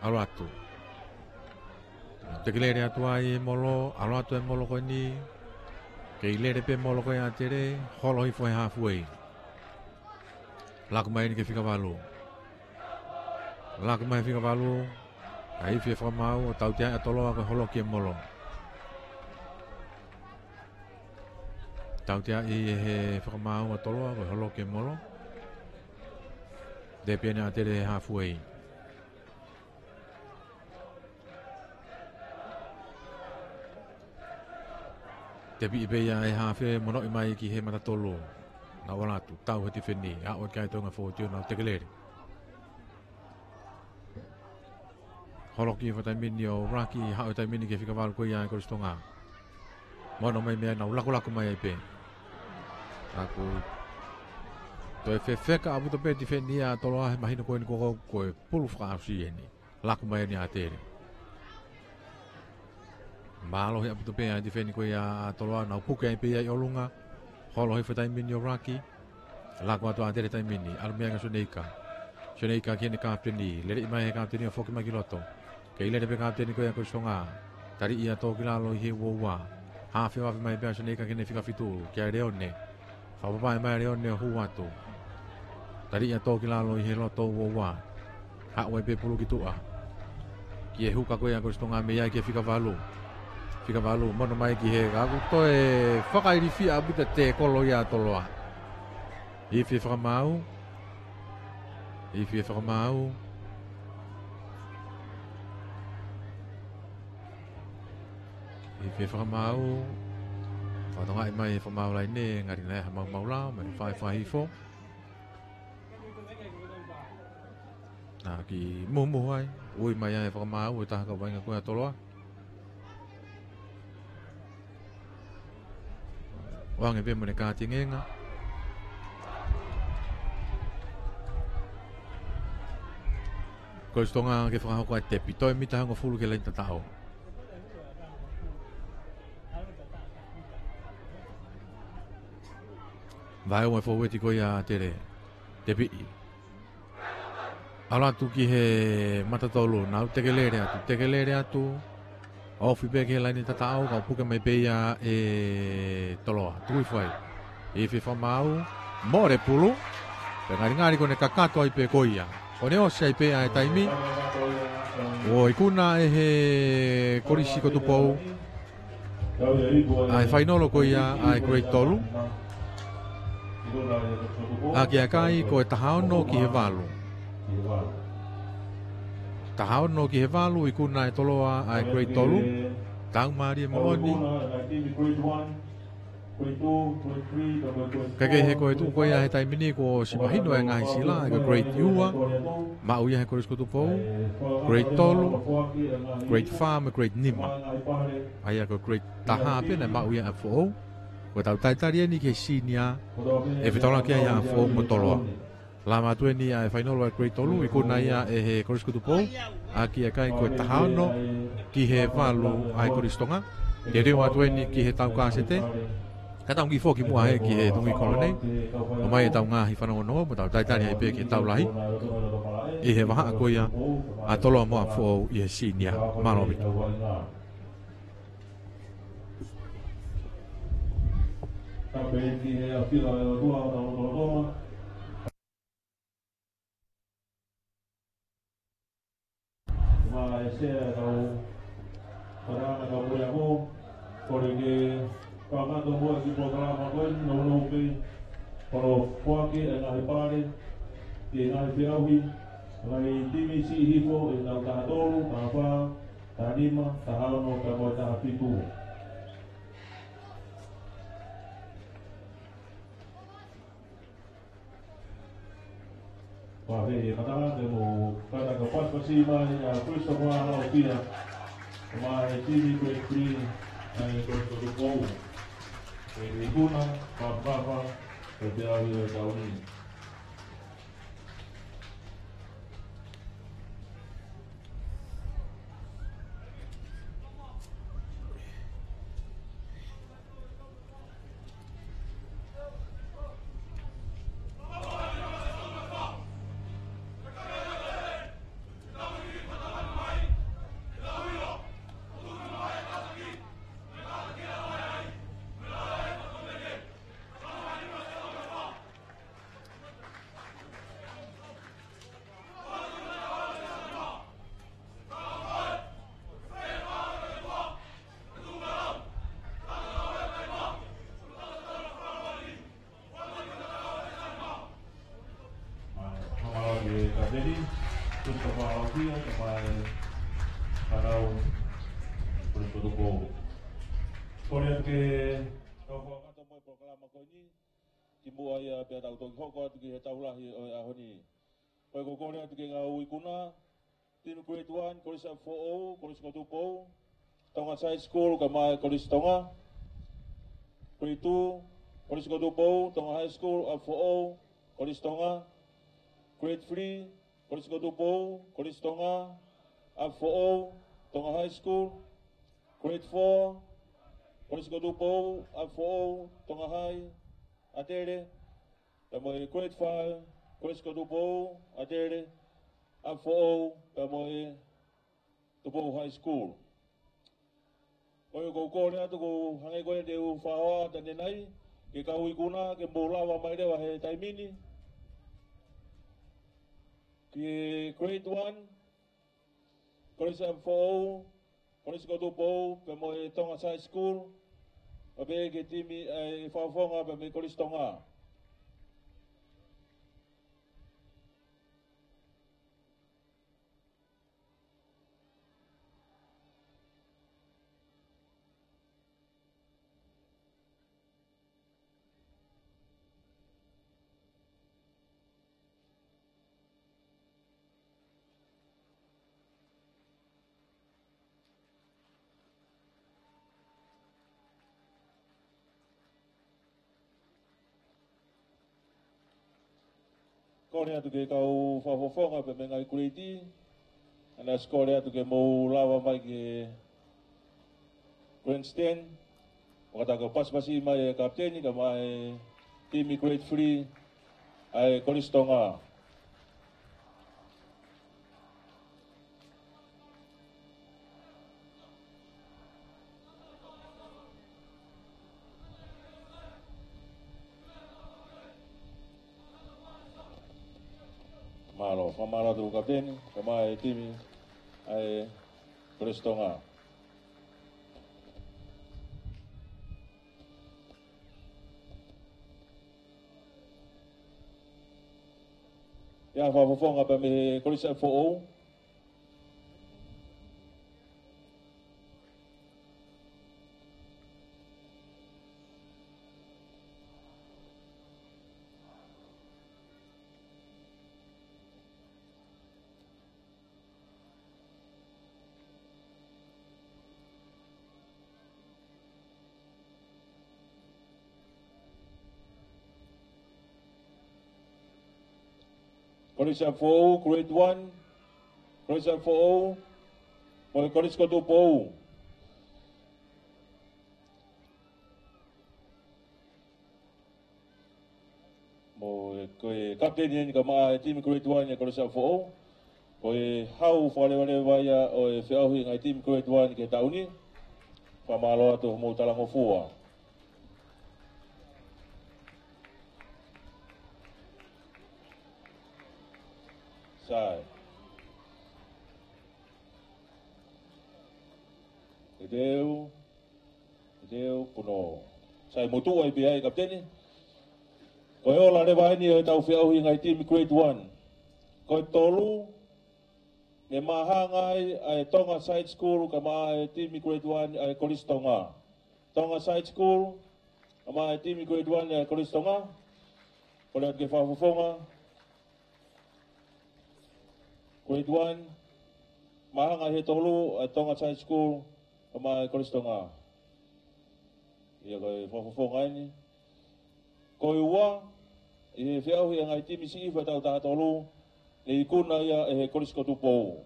ʻAlu atu. Nau tekelele atu ai e molo, ʻalu atu e molo ko eni. Kei lele pē molo ko ia ʻa ʻAtele, holo hifo he halfway. Laku mai eni ki he fika valu. Laku mai fika valu, kae ifi e fakamaau ʻo tautea ʻa Toloa ko e holoki e molo. Tautea ʻe he fakamaau ʻa Toloa ko e holoki e molo. Tepi eni ʻa ʻAtele he halfway. Tepi pē ia ʻe he hafe, monoʻi mai ki he mata tolu. Nau ʻalu atu, tau he tifeni, aʻu ki ai e toenga fōueti ʻo nau tekelele. Holoki e fakatātā mini ʻo Raki, haʻu he taimi ni ki he fika valu ko ia ʻa e Kolisi Tonga. Mono mai mei ai, nau lakulaku mai ai pē. Ako. Toe fefeka ʻaupito pē tifeni ʻa Toloa he mahino ko eni ko, ko e pulu fakaʻosi eni. Laku mai eni ʻa ʻAtele. Mālohi ʻaupito pē ʻa e tifeni ko ia ʻa Toloa, nau puke ai pē ia ʻi ʻolunga. Holo hifo he taimi ni ʻo Raki. Laku atu ʻa ʻAtele he taimi ni, ʻalu mei ai kia Sione Ika. Sione Ika ki heʻene kapiteni, lele mai he kapiteni ʻo foki mai ki loto. Kei lele pē kapiteni ko ia Kolisi Tonga. Tali ia tō ki lalo ʻi he uaua. Hafe ʻo afe mai pē ʻa Sione Ika ki heʻene fika fitu, kia Leone. Fakapapau mai ʻa Leone ʻo hū atu. Tali ia tō ki lalo ʻi he loto uaua. Haʻu ai pē pulu ki tuʻa. Ki he huka ko ia Kolisi Tonga mei ai ki he fika valu. Fika valu, mono mai ki he kaku toe fakailifia ʻaupito e kolo ia ʻa Toloa. Ifi e fakamaau. Ifi e fakamaau. Ifi e fakamaau. Fakatongaʻi mai e fakamaau laine, ngali naʻe ʻi ai ha maumau lao, mai fai fai hifo. Naʻa ki muhumuhu ai, ui mai ai e fakamaau ʻe he taha kau vaʻinga ko ia ʻa Toloa. ʻOange pē mo ʻene kātingenga. Kolisi Tonga ke fakahoko ai e tepi, toe mita hongofulu ki he laini tataʻo. Vaeua e fōueti ko ia ʻa ʻAtele. Tepiʻi. ʻAlu atu ki he mata tolu, nau tekelele atu, tekelele atu. Ofi pē ki he laini tataʻo, kae puke mai pē ia ʻe Toloa. Tuku hifo ai. Ifi e fakamaau, mole e pulu. Pea ngalingali ko ʻene kakato ai pē ko ia. Ko ʻene ʻosi ai pē ʻa e taimi. ʻO ikuna ʻe he Kolisi ko Tupou ʻa e fainolo ko ia ʻa e grade tolu. ʻAki ʻa e kai ko e taha ono ki he valu. Taha ono ki he valu, ikuna ʻe Toloa ʻa e grade tolu. Tau mālie moʻoni. Ka ko e tuʻu ko ia he taimi ni kuo ʻosi mahino e ngaahi sila, ʻa e ko e grade ua, maʻu ia he Kolisi ko Tupou, grade tolu, grade fā mo e grade nima. ʻA ia ko e grade taha pē naʻe maʻu ia ʻe ʻApifoʻou. Ko ʻetau talitali eni ki he senior, ʻe fetaulaki ai ʻa ʻApifoʻou mo Toloa. Lava atu eni ʻa e fainolo ʻa e grade tolu, ikuna ia ʻe he Kolisi ko Tupou, ʻaki ʻa e kai ko e taha ono ki he valu ʻa e Kolisi Tonga. Teuteu atu eni ki he tau kāsete, ka tau kiʻi foki muʻa heni ki he Tongi Kolonei, ʻomai ʻetau ngaahi fanongonongo, mo tau talitali ai pē ki he tau lahi, ʻi he vahaʻa ko ia ʻa Toloa mo ʻApifoʻou ʻi he senior. Mālō ʻaupito. Kae pehē ki he ʻafio ʻa e ʻOtua ʻo tau lotolotonga. Mā e sea e kau parana kau puleako, kole ke fakamanatu muʻa ki he polokalama ko eni, nounou pē hono foaki e ngaahi pale ki he ngaahi feʻauhi, ngaahi timi siʻi hifo ʻe tau taha tolu, taha fā, taha nima, taha ono, pea mo e taha fitu. Pea ʻe kātaki ke mou kātaki pasipasi mai ʻa Christopher Laʻosia, mā e timi grade three, ʻa e Kolisi ko Tupou. ʻE ikuna, pāpāpā, ʻe te au i e tauni. Mālō e kapiteni, Christopher Laʻosia, kae ʻumaʻā e fānau Kolisi ko Tupou. Kole atu ke tau fakakakato mo e polokalama ko eni, kimuʻa ia pea tau toki hoko atu ki he tau lahi ʻo e ʻaho ni. Ko e kole atu ke ngāue ikuna, timi grade one, Kolisi ʻApifoʻou, Kolisi ko Tupou, Tongass High School, kae ʻumaʻā e Kolisi Tonga. Grade two, Kolisi ko Tupou, Tongass High School, ʻApifoʻou, Kolisi Tonga. Grade three, Kolisi ko Tupou, Kolisi Tonga, ʻApifoʻou, Tongass High School. Grade four, Kolisi ko Tupou, ʻApifoʻou, Tonga High, ʻAtele. Pea mo e grade five, Kolisi ko Tupou, ʻAtele, ʻApifoʻou, pea mo e Tupou High School. Ko ia ʻoku ou kole atu, ʻoku hangē ko e te u fakahoa atu ʻanenai, ki he kau ikuna, ke mou lava mai leva he taimi ni. Ki he grade one, Kolisi ʻApifoʻou, Kolisi ko Tupou, pea mo e Tongass High School, pea pehē ki he timi, ʻa e fakafofonga pea mei Kolisi Tonga. Kole atu ki he kau fakafofonga pea mei he ngaahi kuleti, ʻa ia ʻoku kole atu ke mou lava mai ki he grandstand, ʻo kātaki pasipasi mai e kapiteni kae ʻumaʻā e timi grade three ʻa e Kolisi Tonga. Mālō, fakamālō atu kapiteni, kae ʻumaʻā e timi ʻa e Kolisi Tonga. ʻIa, fakafofonga pea mei he Kolisi ʻApifoʻou. Kolisi ʻApifoʻou, Grade One, Kolisi ʻApifoʻou, mo e Kolisi ko Tupou. Mo e, ko e kapiteni eni kae ʻumaʻā e timi Grade One ʻa e Kolisi ʻApifoʻou. Ko e hau fakalevaleva ia ʻo e feʻauhi ngaahi timi Grade One ki he taʻu ni. Fakamālō atu hoʻomou talangofua. Sai. Teu, teu, puno. Sai, motuʻa ʻi pē ai, kapiteni. Ko e ola leva eni ʻo ʻetau feʻauhi ngaahi timi Grade One. Ko e tolu, ne māhanga ai ʻa e Tonga Side School kae ʻumaʻā e timi Grade One ʻa e Kolisi Tonga. Tonga Side School, kae ʻumaʻā e timi Grade One ʻa e Kolisi Tonga. Kole atu ke fakafofonga. Grade One, māhanga ʻi he tolu ʻa e Tonga Side School, kae ʻumaʻā e Kolisi Tonga. ʻIo, ko e fakafofonga eni. Ko e ua, ʻi he feʻauhi ʻa e ngaahi timi siʻi hifo ʻa e taʻu taha tolu, ne ikuna ia ʻe he Kolisi ko Tupou.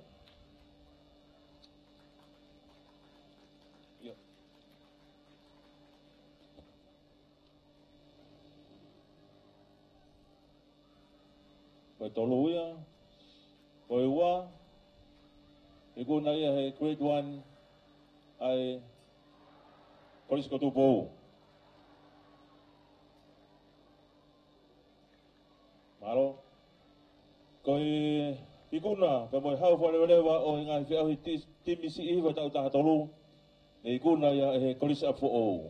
ʻIo. Ko e tolu ia, ko e ua, ikuna ia ʻe he Grade One ʻa e Kolisi ko Tupou. Mālō. Ko e ikuna, pea mo e hau fakalevaleva ʻo e ngaahi feʻauhi ti-, timi siʻi hifo ʻa e taʻu taha tolu, ne ikuna ia ʻe he Kolisi ʻApifoʻou.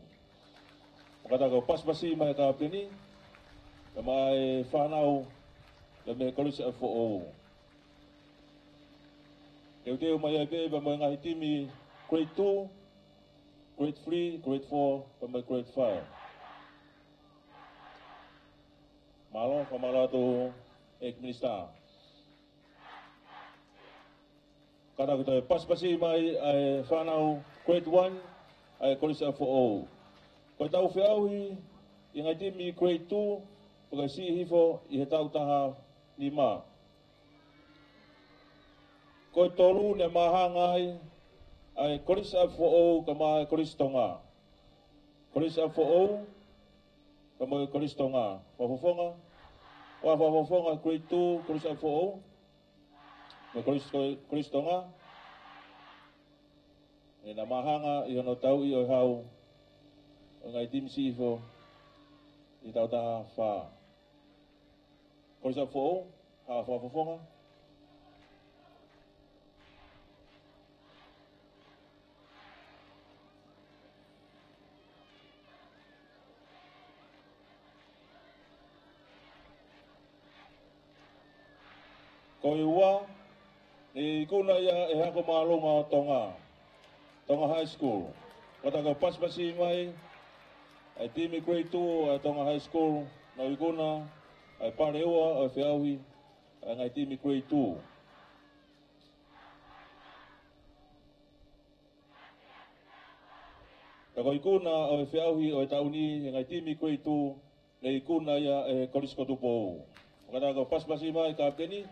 Fakataha ko e pasipasi mai e kapiteni, kae ʻumaʻā e fānau, ia mei he Kolisi ʻApifoʻou. Teuteu mai ai pē pea mo e ngaahi timi Grade Two, Grade Three, Grade Four, pea mo e Grade Five. Mālō, fakamālō atu ʻEiki Minisitā. Kātaki toe pasipasi mai ʻa e fānau Grade One ʻa e Kolisi ʻApifoʻou. Ko ʻetau feʻauhi ʻi he ngaahi timi Grade Two, pea ko e siʻi hifo ʻi he taʻu taha nima. Ko e tolu ne māhanga ai ʻa e Kolisi ʻApifoʻou kae ʻumaʻā e Kolisi Tonga. Kolisi ʻApifoʻou, kae ʻumaʻā e Kolisi Tonga. Fakafofonga, ʻo fakafofonga Grade Two, Kolisi ʻApifoʻou. Mo e Kolisi, Kolisi Tonga. ʻE na māhanga ʻi hono tauʻi ʻo e hau ʻo e ngaahi timi siʻi hifo ʻi he taʻu taha fā. Kolisi ʻApifoʻou, ha fakafofonga. Ko e ua, ne ikuna ia ʻe he Ako Māʻolunga ʻo Tonga, Tonga High School. Kātaki pasipasi mai ʻa e timi Grade Two ʻa e Tonga High School, ʻo ikuna ʻa e pale ua ʻo e feʻauhi ʻa e ngaahi timi Grade Two. Pea ko e ikuna ʻo e feʻauhi ʻo e taʻu ni ʻa e ngaahi timi Grade Two, ne ikuna ia ʻe he Kolisi ko Tupou. Kātaki pasipasi mai e kapiteni,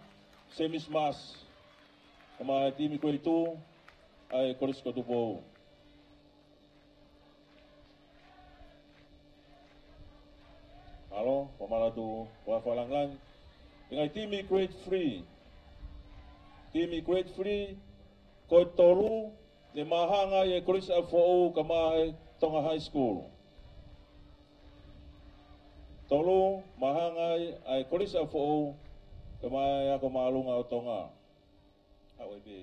Semis Mas, kae ʻumaʻā e timi Grade Two ʻa e Kolisi ko Tupou. Mālō, fakamālō atu, ʻo fakalangilangi. ʻI he ngaahi timi Grade Three. Timi Grade Three, ko e tolu, ne māhanga ai e Kolisi ʻApifoʻou kae ʻumaʻā e Tonga High School. Tolu, māhanga ai ʻa e Kolisi ʻApifoʻou kae ʻumaʻā e Ako Māʻolunga ʻo Tonga. Haʻu ai pē.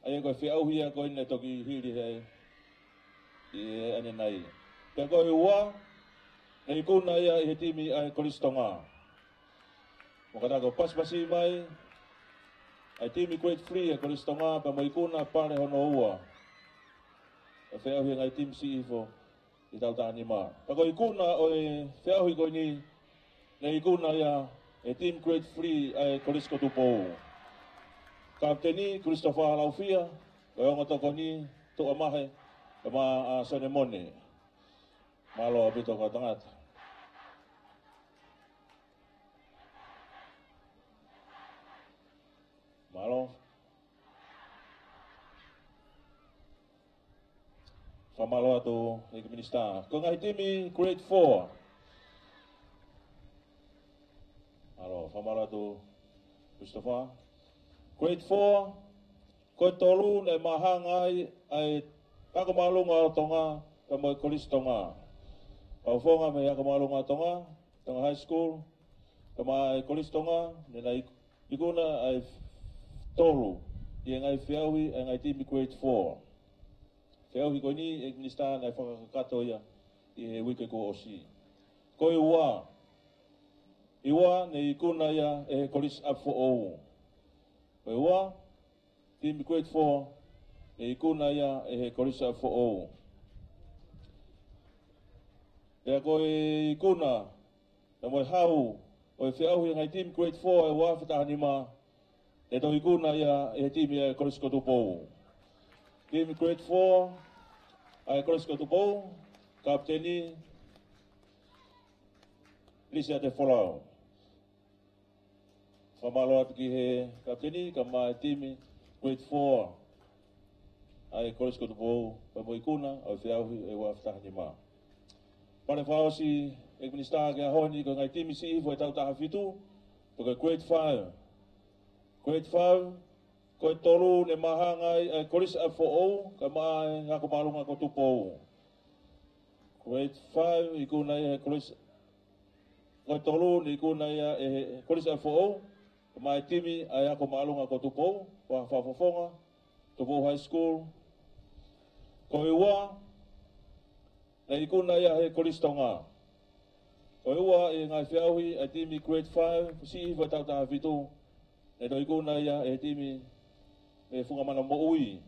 ʻA ia ko e feʻauhi ia ko eni naʻe toki hili he, ʻi he ʻanenai. Pea ko e ua, ne ikuna ia ʻi he timi ʻa e Kolisi Tonga. Mo kātaki pasipasi mai ʻa e timi Grade Three ʻa e Kolisi Tonga, pea mo e ikuna pale hono ua. ʻO e feʻauhi ʻa e ngaahi timi siʻi hifo ʻi he taʻu taha nima. Pea ko e ikuna ʻo e feʻauhi ko eni, ne ikuna ia ʻe he timi Grade Three ʻa e Kolisi ko Tupou. Kapiteni Christopher Laufia, ko e ongo tokoni, Tuʻa Mahe, kae ʻumaʻā ʻa Sone Mone. Mālō ʻaupito kau tangata. Mālō. Fakamālō atu ʻEiki Minisitā. Ko e ngaahi timi Grade four. Mālō, fakamālō atu Christopher. Grade four, ko e tolu naʻe māhanga ai ʻa e Ako Māʻolunga ʻo Tonga pea mo e Kolisi Tonga. Fakafofonga mei he Ako Māʻolunga ʻo Tonga, Tonga High School, pea mo e Kolisi Tonga, ne nau ikuna ʻa e tolu ʻi he ngaahi feʻauhi ʻa e ngaahi timi Grade four. Feʻauhi ko eni ʻEiki Minisitā naʻe fakakakato ia ʻi he uike kuo ʻosi. Ko e ua, ʻi he ua naʻe ikuna ia ʻe he Kolisi ʻApifoʻou. Ko e ua, timi Grade four, naʻe ikuna ia ʻe he Kolisi ʻApifoʻou. Pea ko e ikuna, pea mo e hau ʻo e feʻauhi ʻa e ngaahi timi Grade four ʻa e ua afe taha nima, naʻe toe ikuna ia ʻe he timi ʻa e Kolisi ko Tupou. Timi Grade four ʻa e Kolisi ko Tupou, Kapiteni Lisiate Folau. Fakamālō atu ki he kapiteni, kae ʻumaʻā e timi Grade four ʻa e Kolisi ko Tupou, pea mo e ikuna ʻo e feʻauhi ʻa e ua afe taha nima. Pea fakaʻosi ʻEiki Minisitā ki he ʻaho ni, ko e ngaahi timi siʻi hifo ʻi he taʻu taha fitu, ko e Grade five. Grade five, ko e tolu naʻe māhanga ai ʻa e Kolisi ʻApifoʻou, kae ʻumaʻā e Ako Māʻolunga ko Tupou. Grade five, ikuna ia ʻe he Kolisi, ko e tolu naʻe ikuna ia ʻe he Kolisi ʻApifoʻou, kae ʻumaʻā e timi ʻa e Ako Māʻolunga ko Tupou, Vahaʻa Fakafofonga, Tupou High School. Ko e ua, naʻe ikuna ia ʻe he Kolisi Tonga. Ko e ua ʻi he ngaahi feʻauhi ʻa e timi Grade five, siʻi hifo ʻi he taʻu taha fitu, naʻe toe ikuna ia ʻe he timi mei he Funga Mana Moʻui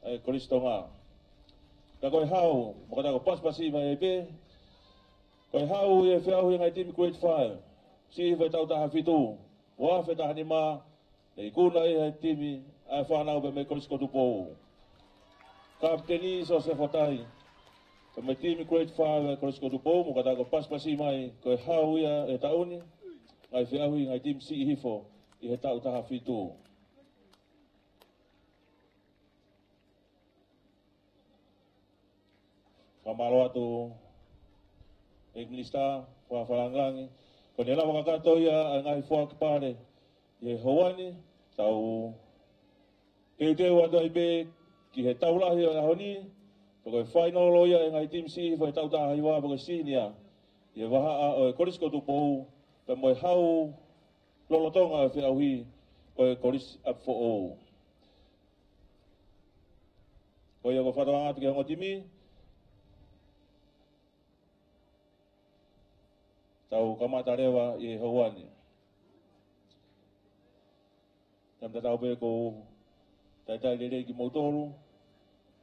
ʻa e Kolisi Tonga. Ka ko e hau, mo ka ta ko e pasipasi mai ai pē, ko e hau ʻi he feʻauhi ʻa e ngaahi timi Grade five, siʻi hifo ʻi he taʻu taha fitu, ua afe taha nima, naʻe ikuna ia ʻe he timi ʻa e fānau pea mei he Kolisi ko Tupou. Kapiteni Sosefo Tai, pea mo e timi Grade five ʻa e Kolisi ko Tupou, mo ka ta ko e pasipasi mai, ko e hau ia ʻo e taʻu ni, ngaahi feʻauhi, ngaahi timi siʻi hifo ʻi he taʻu taha fitu. Fakamālō atu ʻEiki Minisitā, Vahaʻa Fakalāngilangi. Kuo ne lava kakato ia ʻa e ngaahi foaki pale ʻi he houa ni, tau teuteu atu ai pē ki he tau lahi ʻo e ʻaho ni, pea ko e fainolo ia ʻa e ngaahi timi siʻi hifo ʻi he taʻu taha hiva pea ko e senior, ʻi he vahaʻa ʻo e Kolisi ko Tupou, pea mo e hau lolotonga ʻo e feʻauhi ʻo e Kolisi ʻApifoʻou. Ko ia ko e fakatokanga atu ki he ongo timi. Tau kamata leva ʻi he houa ni. Tau tatau pē ko e talitali lelei kimoutolu.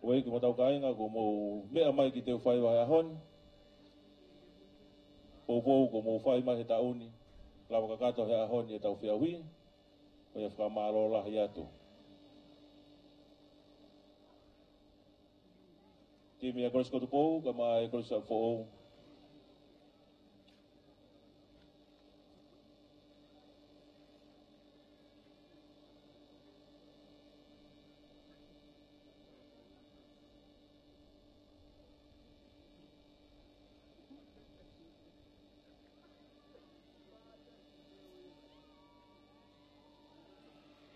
Ko e kimautolu kāinga kuo mou meʻa mai ki he teu faiva he ʻaho ni. Poupou kuo mou fai mai he taʻu ni. Lava kakato he ʻaho ni ʻetau feʻauhi. Ko ia fakamālō lahi atu. Timi ʻa e Kolisi ko Tupou, kae ʻumaʻā e Kolisi ʻApifoʻou.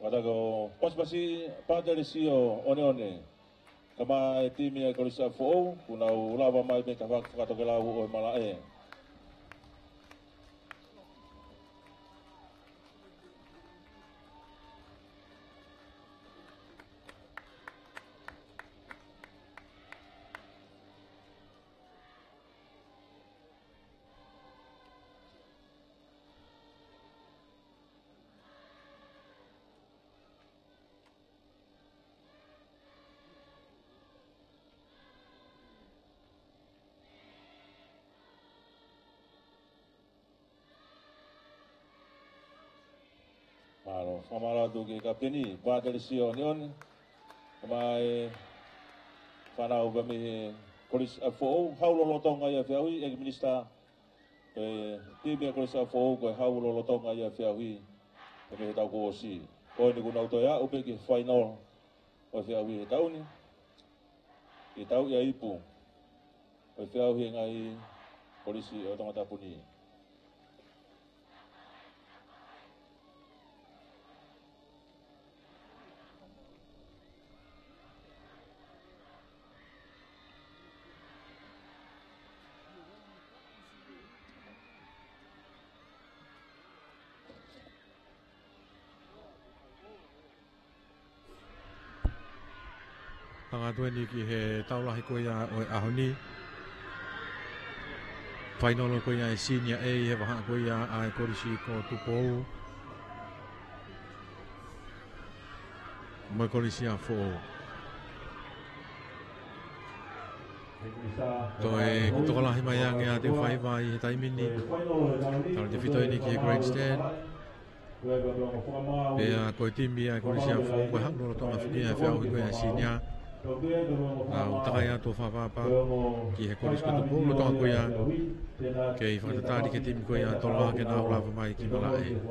Fakataha ko e pasipasi Pātelesio ʻOneʻone. Kae ʻumaʻā e timi ʻa e Kolisi ʻApifoʻou, kuo nau lava mai mei he tafaʻaki fakatokelau ʻo e malaʻe. Mālō, fakamālō atu ki he kapiteni, Pātelesio ʻOneʻone, kae ʻumaʻā e fānau pea mei he Kolisi ʻa Foʻou, hau lolotonga ia e feʻauhi, ʻEiki Minisitā, ʻe timi ʻa e Kolisi ʻa Foʻou ko e hau lolotonga ia e feʻauhi, ʻe mei he taʻu kuo ʻosi. Ko eni kuo nau toe aʻu pē ki he fainolo ʻo e feʻauhi he taʻu ni, ke tau ʻi ai e ipu ʻo e feʻauhi e ngaahi kolisi ʻo Tongatapu ni. Hanga atu eni ki he tau lahi ko ia ʻo e ʻaho ni. Fainolo ko ia e Senior A he vahaʻa ko ia ʻa e Kolisi ko Tupou mo e Kolisi ʻa Foʻou. Toe tokolahi mai ange ʻa e faiva ʻi he taimi ni. Tau tefito eni ki he grandstand. Pea ko e timi ʻa e Kolisi ʻa Foʻou ko e hau lolotonga foki ʻa e feʻauhi ko ia e Senior. Nau takai atu ʻo fakapapau ki he Kolisi ko Tupou lolotonga ko ia. Kei fakatatali ki he timi ko ia ʻa Toloa ke nau lava mai ki malaʻe.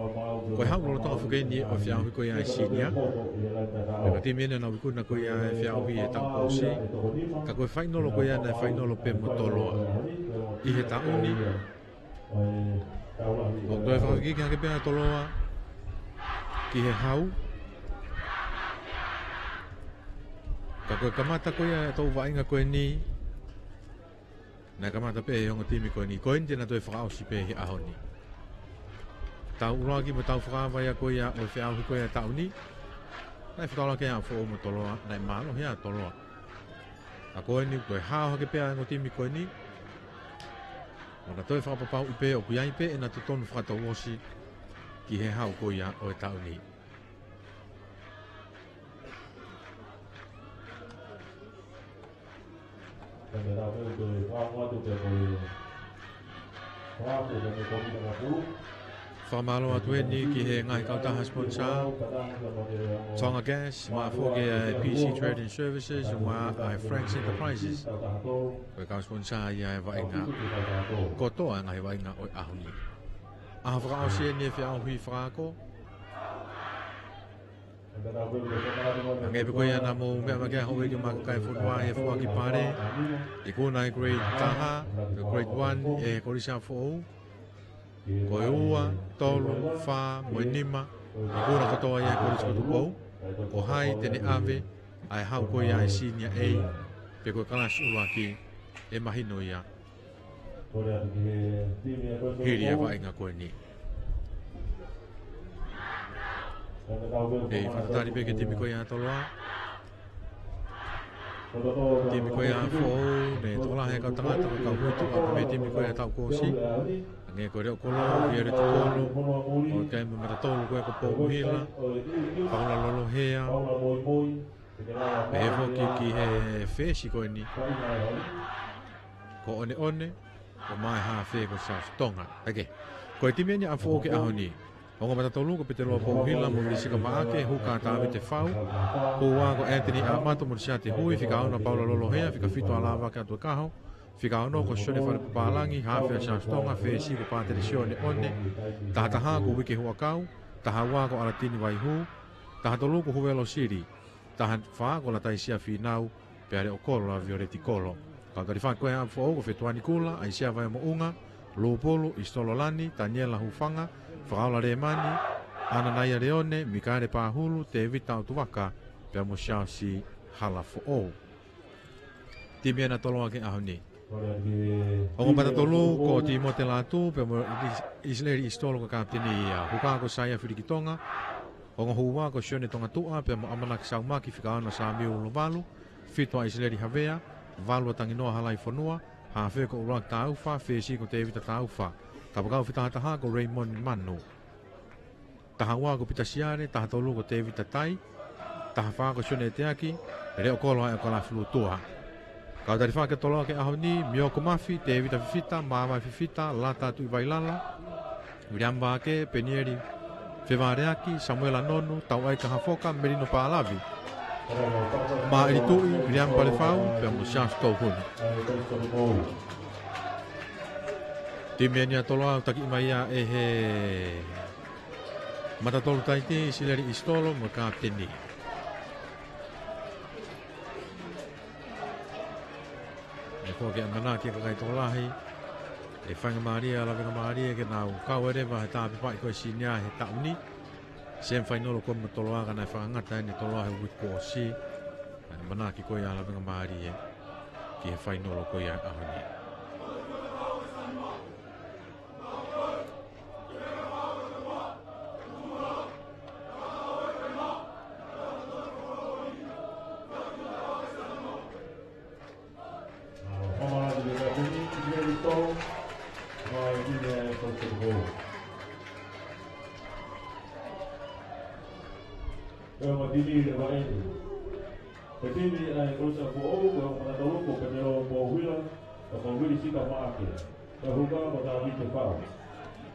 Ko e hau lolotonga foki eni ʻo e feʻauhi ko ia e Senior. Pea ko e timi eni naʻa nau ikuna ko ia e feʻauhi he taʻu kuo ʻosi. Ka ko e fainolo ko ia naʻe fainolo pē mo Toloa ʻi he taʻu ni. ʻOku toe fakafekiki hake pē ʻa Toloa ki he hau. Ka ko e kamata ko ia e toʻu vaʻinga ko eni, naʻe kamata pē he ongo timi ko eni. Ko eni te na toe fakaʻosi pē he ʻaho ni. Tau ʻuluaki mo e tau fakaava ia ko ia ʻo e feʻauhi ko ia e taʻu ni. Naʻe fetaulaki ʻa Foʻou mo Toloa, naʻe mālohi ʻa Toloa. Ka ko eni toe hao hake pē ʻa e ongo timi ko eni. Mo na toe fakapapauʻi pē ʻoku ʻi ai pē ʻena totonu fakatouʻosi ki he hau ko ia ʻo e taʻu ni. Fakamālō atu eni ki he ngaahi kautaha sponsor, Tonga Gas, mo e foki ʻa e P C Trading Services, mo e Franks Enterprises. Ko e kau sponsor ia e vaʻinga kotoa e ngaahi vaʻinga ʻo e ʻaho ni. ʻAho fakaʻosi eni e feʻauhi fakaako. Hangē pē ko ia naʻa mou meʻa mai ki ai houʻeiki mo e kakai fonua he foaki pale. Ikuna e grade taha, ko e grade one ʻe he Kolisi ʻa Foʻou. Ko e ua, tolu, fā, mo e nima, ikuna kotoa ia ʻe he Kolisi ko Tupou. Ko hai te ne ʻave ʻa e hau ko ia e Senior A, pe ko e kalasi ʻuluaki, ʻe mahino ia hili e vaʻinga ko eni. Pea fakatatali pē ki he timi ko ia ʻa Toloa. Timi ko ia ʻa Foʻou, ne tokolahi e kau tangata ko e kau hui tuʻa mei he timi ko ia ʻa e taʻu kuo ʻosi. Hangē ko Leʻokolo, Violeti Kolo, ʻo e kau matatolu ko ia ko Pouhila, Paula Lolohea, pehē foki ki he fesi ko eni ko ʻOneʻone, ʻo e hafe ko Siaosi Tonga. ʻEke, ko e timi eni ʻa Foʻou ki he ʻaho ni. Ongo matatolu ko Peteloa Pouhila mo Vilisika Maʻake, huka Tavete Fau. Ko e ua ko Anthony ʻAmato mo Lisiate Hui, fika ono Paula Lolohea, fika fitu ʻa Lavake Atuakaho, fika ono ko Sione Falepapālangi, hafe ʻa Siaosi Tonga, fesi ko Pātelisione ʻOne, taha taha ko Uike Huʻakau, taha ua ko ʻAlatini Vaihū, taha tolu ko Huvelo Sili, taha fā ko Lataisia Fīnau, pea Leʻokolo ʻa Violeti Kolo. Kau talifaki ko ia ʻa Foʻou ko Fetuani Kula, ʻAisea Vaimoʻunga, Lupulu ʻIsitolo Lani, Taniela Hufanga, Fakaola Lemani, ʻAnanaia Leone, Mikaele Pahulu, Tevita ʻOtuvaka, pea mo Siaosi Halafoʻou. Timi ena ʻa Toloa ki he ʻaho ni. Ongo matatolu ko Timote Latu, pea mo ʻIs-, ʻIsileli ʻIsitolo ko e kapiteni ia. Huka ko Saia Filikitonga. Ongo hū ua ko Sione Tongatuʻa, pea mo ʻAmanaki Saumaki, fika ono Samiu Lovalu, fitu ʻa ʻIsileli Havea, valu ʻa Tanginoa Halaifonua, hafe ko ʻUluaki Taufa, fesi ko Tevita Taufa. Kapakau fika taha taha ko Raymond Manu. Taha ua ko Pita Siale, taha tolu ko Tevita Tai, taha fā ko Sione Teaki, Leʻokolo ʻa e Kalafi Lutua. Kau talifaki ʻa Toloa ki he ʻaho ni, Mioko Mafi, Tevita Fifita, Māvai Fifita, Lata Tuʻivailala, Viliami Vake, Penieli Fevaleaki, Samuela Nonu, Tauʻaika Hafoka, Melino Palavi. Maʻelituʻi Viliami Palefau pea mo Siaosi Tohuni. Timi eni ʻa Toloa ʻoku taki mai ia ʻe he matatolu taiti, Sileli ʻIsitolo mo e kapiteni. ʻE foki ʻa e ʻamanaki ʻa e kakai tokolahi, ʻe faingamālie ʻa Lavengamālie ke nau kau leva he tāpepaʻi ko e senior he taʻu ni. Semi final ko ē mo Toloa ka naʻe fakangata eni Toloa he uike kuo ʻosi. ʻA e ʻamanaki ko ia ʻa Lavengamālie ki he final ko ia ʻaho ni. Ko e timi ʻa e Kolisi ʻApifoʻou, ko e ongo matatolu ko Petelo Pouhila, ko Vili Sika Maʻake. Ko e huka ko Tavite Fau.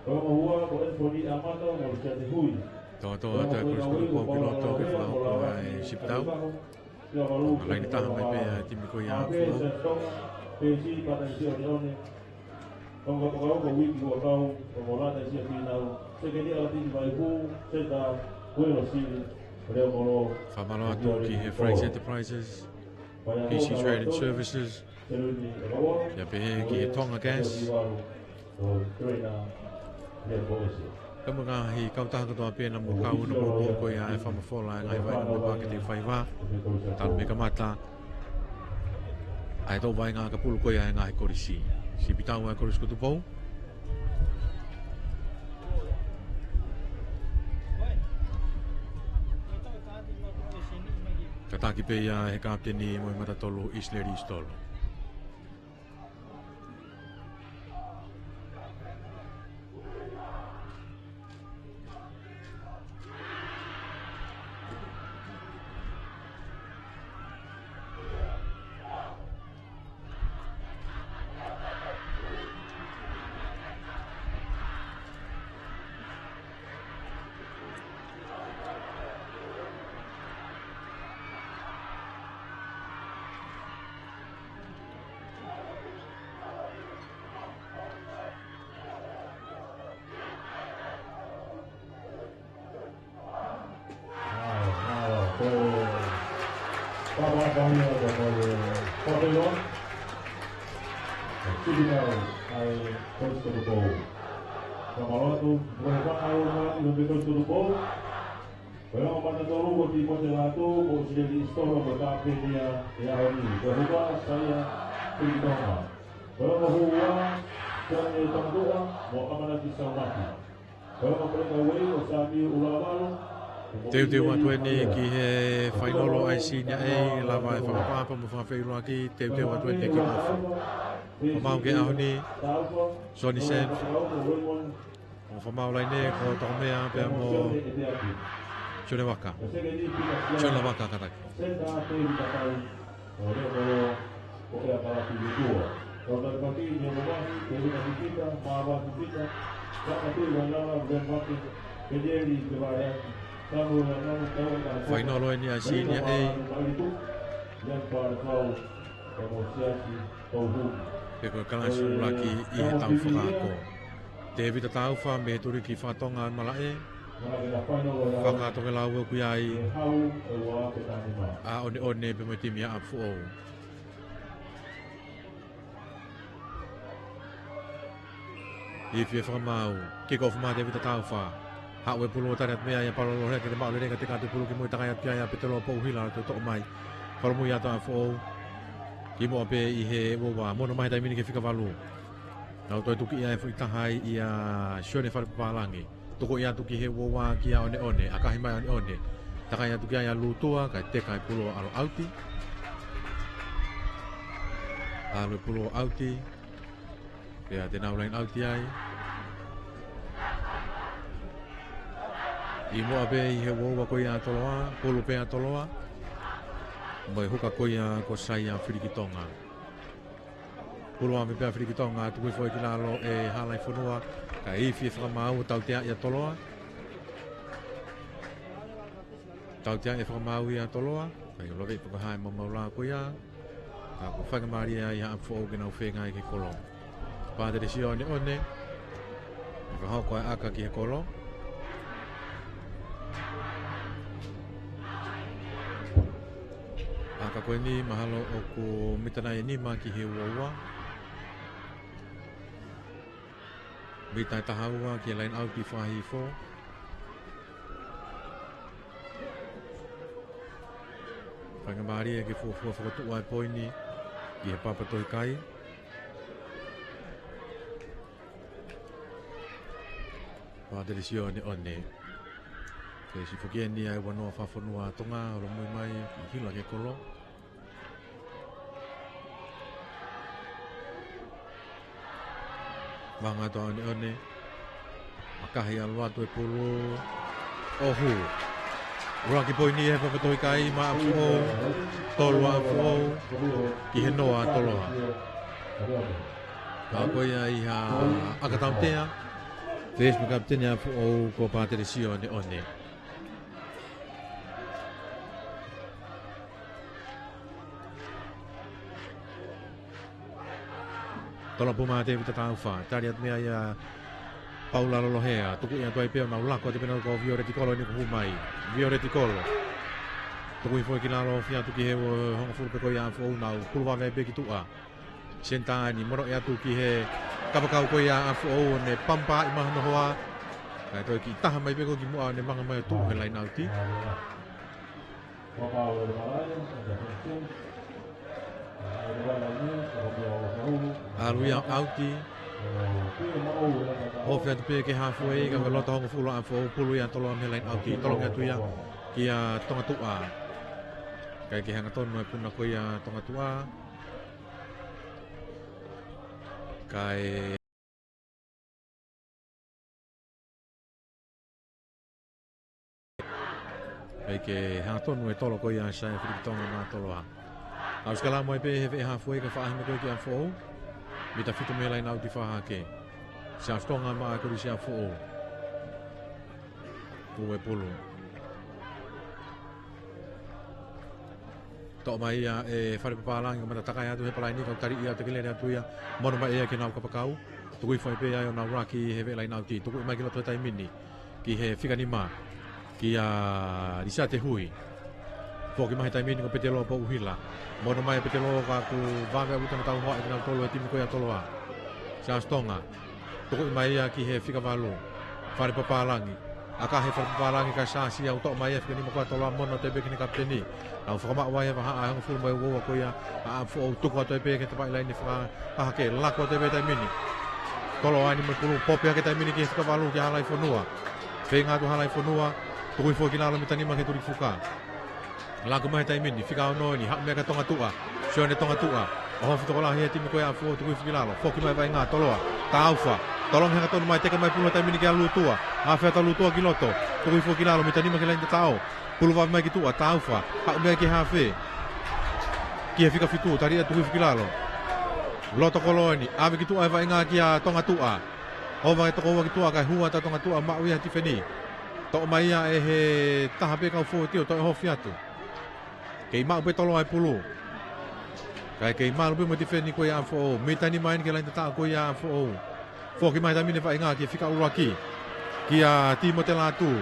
Ko e ongo hua ko Anthony Amata mo Lusiate Hui. Tōtō atu e Kolisi Tupou ki loto ke fakahoko ʻa e sipitau. Laini taha mai pē ʻa e timi ko ia ʻa Apifoʻou. Fakamālō atu ki he Freights Enterprises, P C Trading Services, pea pehē ki he Tonga Gas. Pea mo e ngaahi kautaha kotoa pē naʻa mou kau ʻi he pulu ko ia ʻa e fakamafola ʻa e ngaahi vai mo e paketi faiva. Talu mei he kamata ʻa e toʻu vaʻinga ʻakapulu ko ia ʻa e ngaahi kolisi. Sipitau ʻa e Kolisi ko Tupou. Kātaki pē ia ʻe he kapiteni mo e matatolu ʻIsileli ʻIsitolo. Ko e ongo matatolu ko Timote Lātū, ko Sileli ʻIsitolo, ko e kapiteni ia he ʻaho ni. Ko e huka, Saia Filitonga. Ko e ongo hua, Sione Tamatuʻa mo ʻAmanaki Saumaki. Ko e ongo breakaway ko Sami Ulavalo. Teuteu atu eni ki he fainolo ʻa e senior A, lava e fakaʻapaʻapa mo e fakafeʻiloaki, teuteu atu eni ki he kick-off. Ko mau ki he ʻaho ni, Soni Sen, ʻo fakamaau laine ko Tokomea pea mo Sione Vaka. Sione Vaka kātaki. Fainolo eni ʻa e senior A. Pea ko e kalasi ʻuluaki ʻi he tau fakaako. Tēvita Taufa mei he Tuliki Fakatonga Malaʻe. Fakatokelau ʻoku ʻi ai ʻa ʻOneʻone pea mo e timi ʻa ʻApifoʻou. Ifi e fakamaau, kick-off mai Tēvita Taufa. Haʻu e pulu ʻo tali atu mei ai ʻa Palolo Hea ke te maʻu lelei ka teka atu pulu ki mui, takai atu ki ai ʻa Petelo Pouhila, toʻo mai. Palomui atu ʻa ʻApifoʻou. Kimuʻa pē ʻi he uaua, mono mai he taimi ni ki he fika valu. Nau toe tuki ia e foʻi taha ai ʻia Sione Falepapālangi. Tuku ia atu ki he uaua kia ʻOneʻone, ʻakahi mai ʻOneʻone. Takai atu ki ai ʻa Lutua, kae teka e pulu ʻo ʻalu ʻauti. ʻAlu e pulu ʻo ʻauti. Pea te nau line out ai. ʻI muʻa pē ʻi he uaua ko ia ʻa Toloa, pulu pē ʻa Toloa. Mo e huka ko ia ko Saia Filikitonga. Pulu ʻa me pea Filikitonga, tuku hifo ki lalo ʻe Halaifonua, kae ifi e fakamaau, tautea ʻia Toloa. Tautea e fakamaau ʻia Toloa. Fai love poko hai mau maula ko ia. Ka ko e faingamālie ia ʻa ʻApifoʻou ke nau feinga ki he kolo. Pātelesio ʻOneʻone. ʻE fakahoko ʻa e ʻaka ki he kolo. ʻAka ko eni mahalo ʻoku mita nai ʻe nima ki he ua ua. Mita ʻe taha ua ki he laine ʻauti fakahihifo. Faingamālie ke fuofua fokotuʻu ʻa e poini ki he Papatohikai. Pātelesio ʻOneʻone. Ke sifoki eni ʻa e ua noa fakafonua ʻa Tonga, holomui mai, ʻi hila ki he kolo. Manga atu ʻa ʻOneʻone. Makahi ʻalu atu e pulu. ʻOhu. ʻUluaki poini ʻe he Papatohikai maʻa ʻApifoʻou. Tolu ʻa ʻApifoʻou. Ki he noa ʻa Toloa. Ka ko ia ʻi ha ʻaka tautea. First mo e kapiteni ʻa ʻApifoʻou ko Pātelesio ʻOneʻone. Toloa puma ʻa Tēvita Taufa, tali atu meia ia Paula Lolohea, tuku ia tuai pea nau lako atu pea nau ko Violeti Kolo eni ko hu mai. Violeti Kolo. Tuku hifo ki lalo, ofi atu ki he hongofulu pē ko ia ʻApifoʻou, nau pulu vave pē ki tuʻa. Senitā eni, mono ʻe atu ki he kapakau ko ia ʻApifoʻou, ne pampa ʻi mahono hoa. Kae toe kiʻi taha mai pē ko ē ki muʻa ʻo ne manga mai ʻo tuʻu he laine ʻauti. ʻAlu ia ʻauti. Ofi atu pē ki he halfway, ka ko e loto hongofulu ʻa ʻApifoʻou, pulu ia ʻa Toloa mei he laine ʻauti. Tolongi atu ia kia Tongatuʻa. Kae kei hangatonu e puna ko ia ʻa Tongatuʻa. Kae Kae kei hangatonu e tolo ko ia ʻa Saia Filipi Tonga maʻa Toloa. ʻAlu sikalamu ai pē he veʻe halfway ka faʻahi mai ko ē kia ʻApifoʻou. Mita fitu mei he laine ʻauti fakahahake. Siaosi Tonga maʻa Kolisi ʻApifoʻou. Tuʻu e pulu. Toʻo mai ia ʻe Fale Papālangi, ko e mata takai atu he palaini, ka ʻoku tali ia ʻo tekelele atu ia. Mono mai ia ki heʻenau kapakau. Tuku hifo ai pē ia ʻo nau laki he veʻe laine ʻauti. Tuku mai ki loto he taimi ni. Ki he fika nima. Kia Lisiate Hui. Foki mai he taimi ni ko Peteloa Pouʻuhila. Mono mai Peteloa ka ʻoku vave ʻaupito ʻenau tauhoa ʻe kinautolu he timi ko ia ʻa Toloa. Siaosi Tonga. Tuku mai ia ki he fika valu. Fale Papālangi. ʻAka he Fale Papālangi ka Siaosi ʻo toʻo mai ia fika nima ko ia ʻa Toloa, mono atu pē ki he kapiteni. Nau fakamaʻu ai he vahaʻa ʻe hongofulu mā ua ko ia ʻa ʻApifoʻou, tuku atu pē ki he tapaʻi laine fakahahake, lako atu pē taimi ni. Toloa eni mo e pulu, popi hake taimi ni ki he fika valu kia Halaifonua. Feinga atu Halaifonua, tuku hifo ki lalo mita nima ki he tulikifuka. Lako mai he taimi ni, fika ono eni, haʻu mai kia Tongatuʻa. Sione Tongatuʻa. ʻOhofi tokolahi he timi ko ia ʻa ʻApifoʻou, tuku hifo ki lalo. Foki mai vaʻinga, Toloa. Taufa. Tolongi hangatonu mai, teke mai pulu he taimi ni kia Lutua. Hafe atu ʻa Lutua ki loto. Tuku hifo ki lalo, mita nima ki he laine tataʻo. Pulu vave mai ki tuʻa, Taufa. Haʻu mai ki he hafe. Ki he fika fitu, tali ia tuku hifo ki lalo. Loto kolo eni, ʻave ki tuʻa he vaʻinga kia Tongatuʻa. ʻOhovale toko ua ki tuʻa, kae hū atu ʻa Tongatuʻa, maʻu ia he tifeni. Toʻo mai ia ʻe he taha pē kau fōueti ʻo toe ʻohofi atu. Kei maʻu pē Toloa e pulu. Kae kei malu pē mo e tifeni ko ia ʻa ʻApifoʻou. Mita nima eni ki he laine tataʻo ko ia ʻa ʻApifoʻou. Foki mai he taimi ni vaʻinga ki he fika ʻuluaki. Kia Timote Lātū.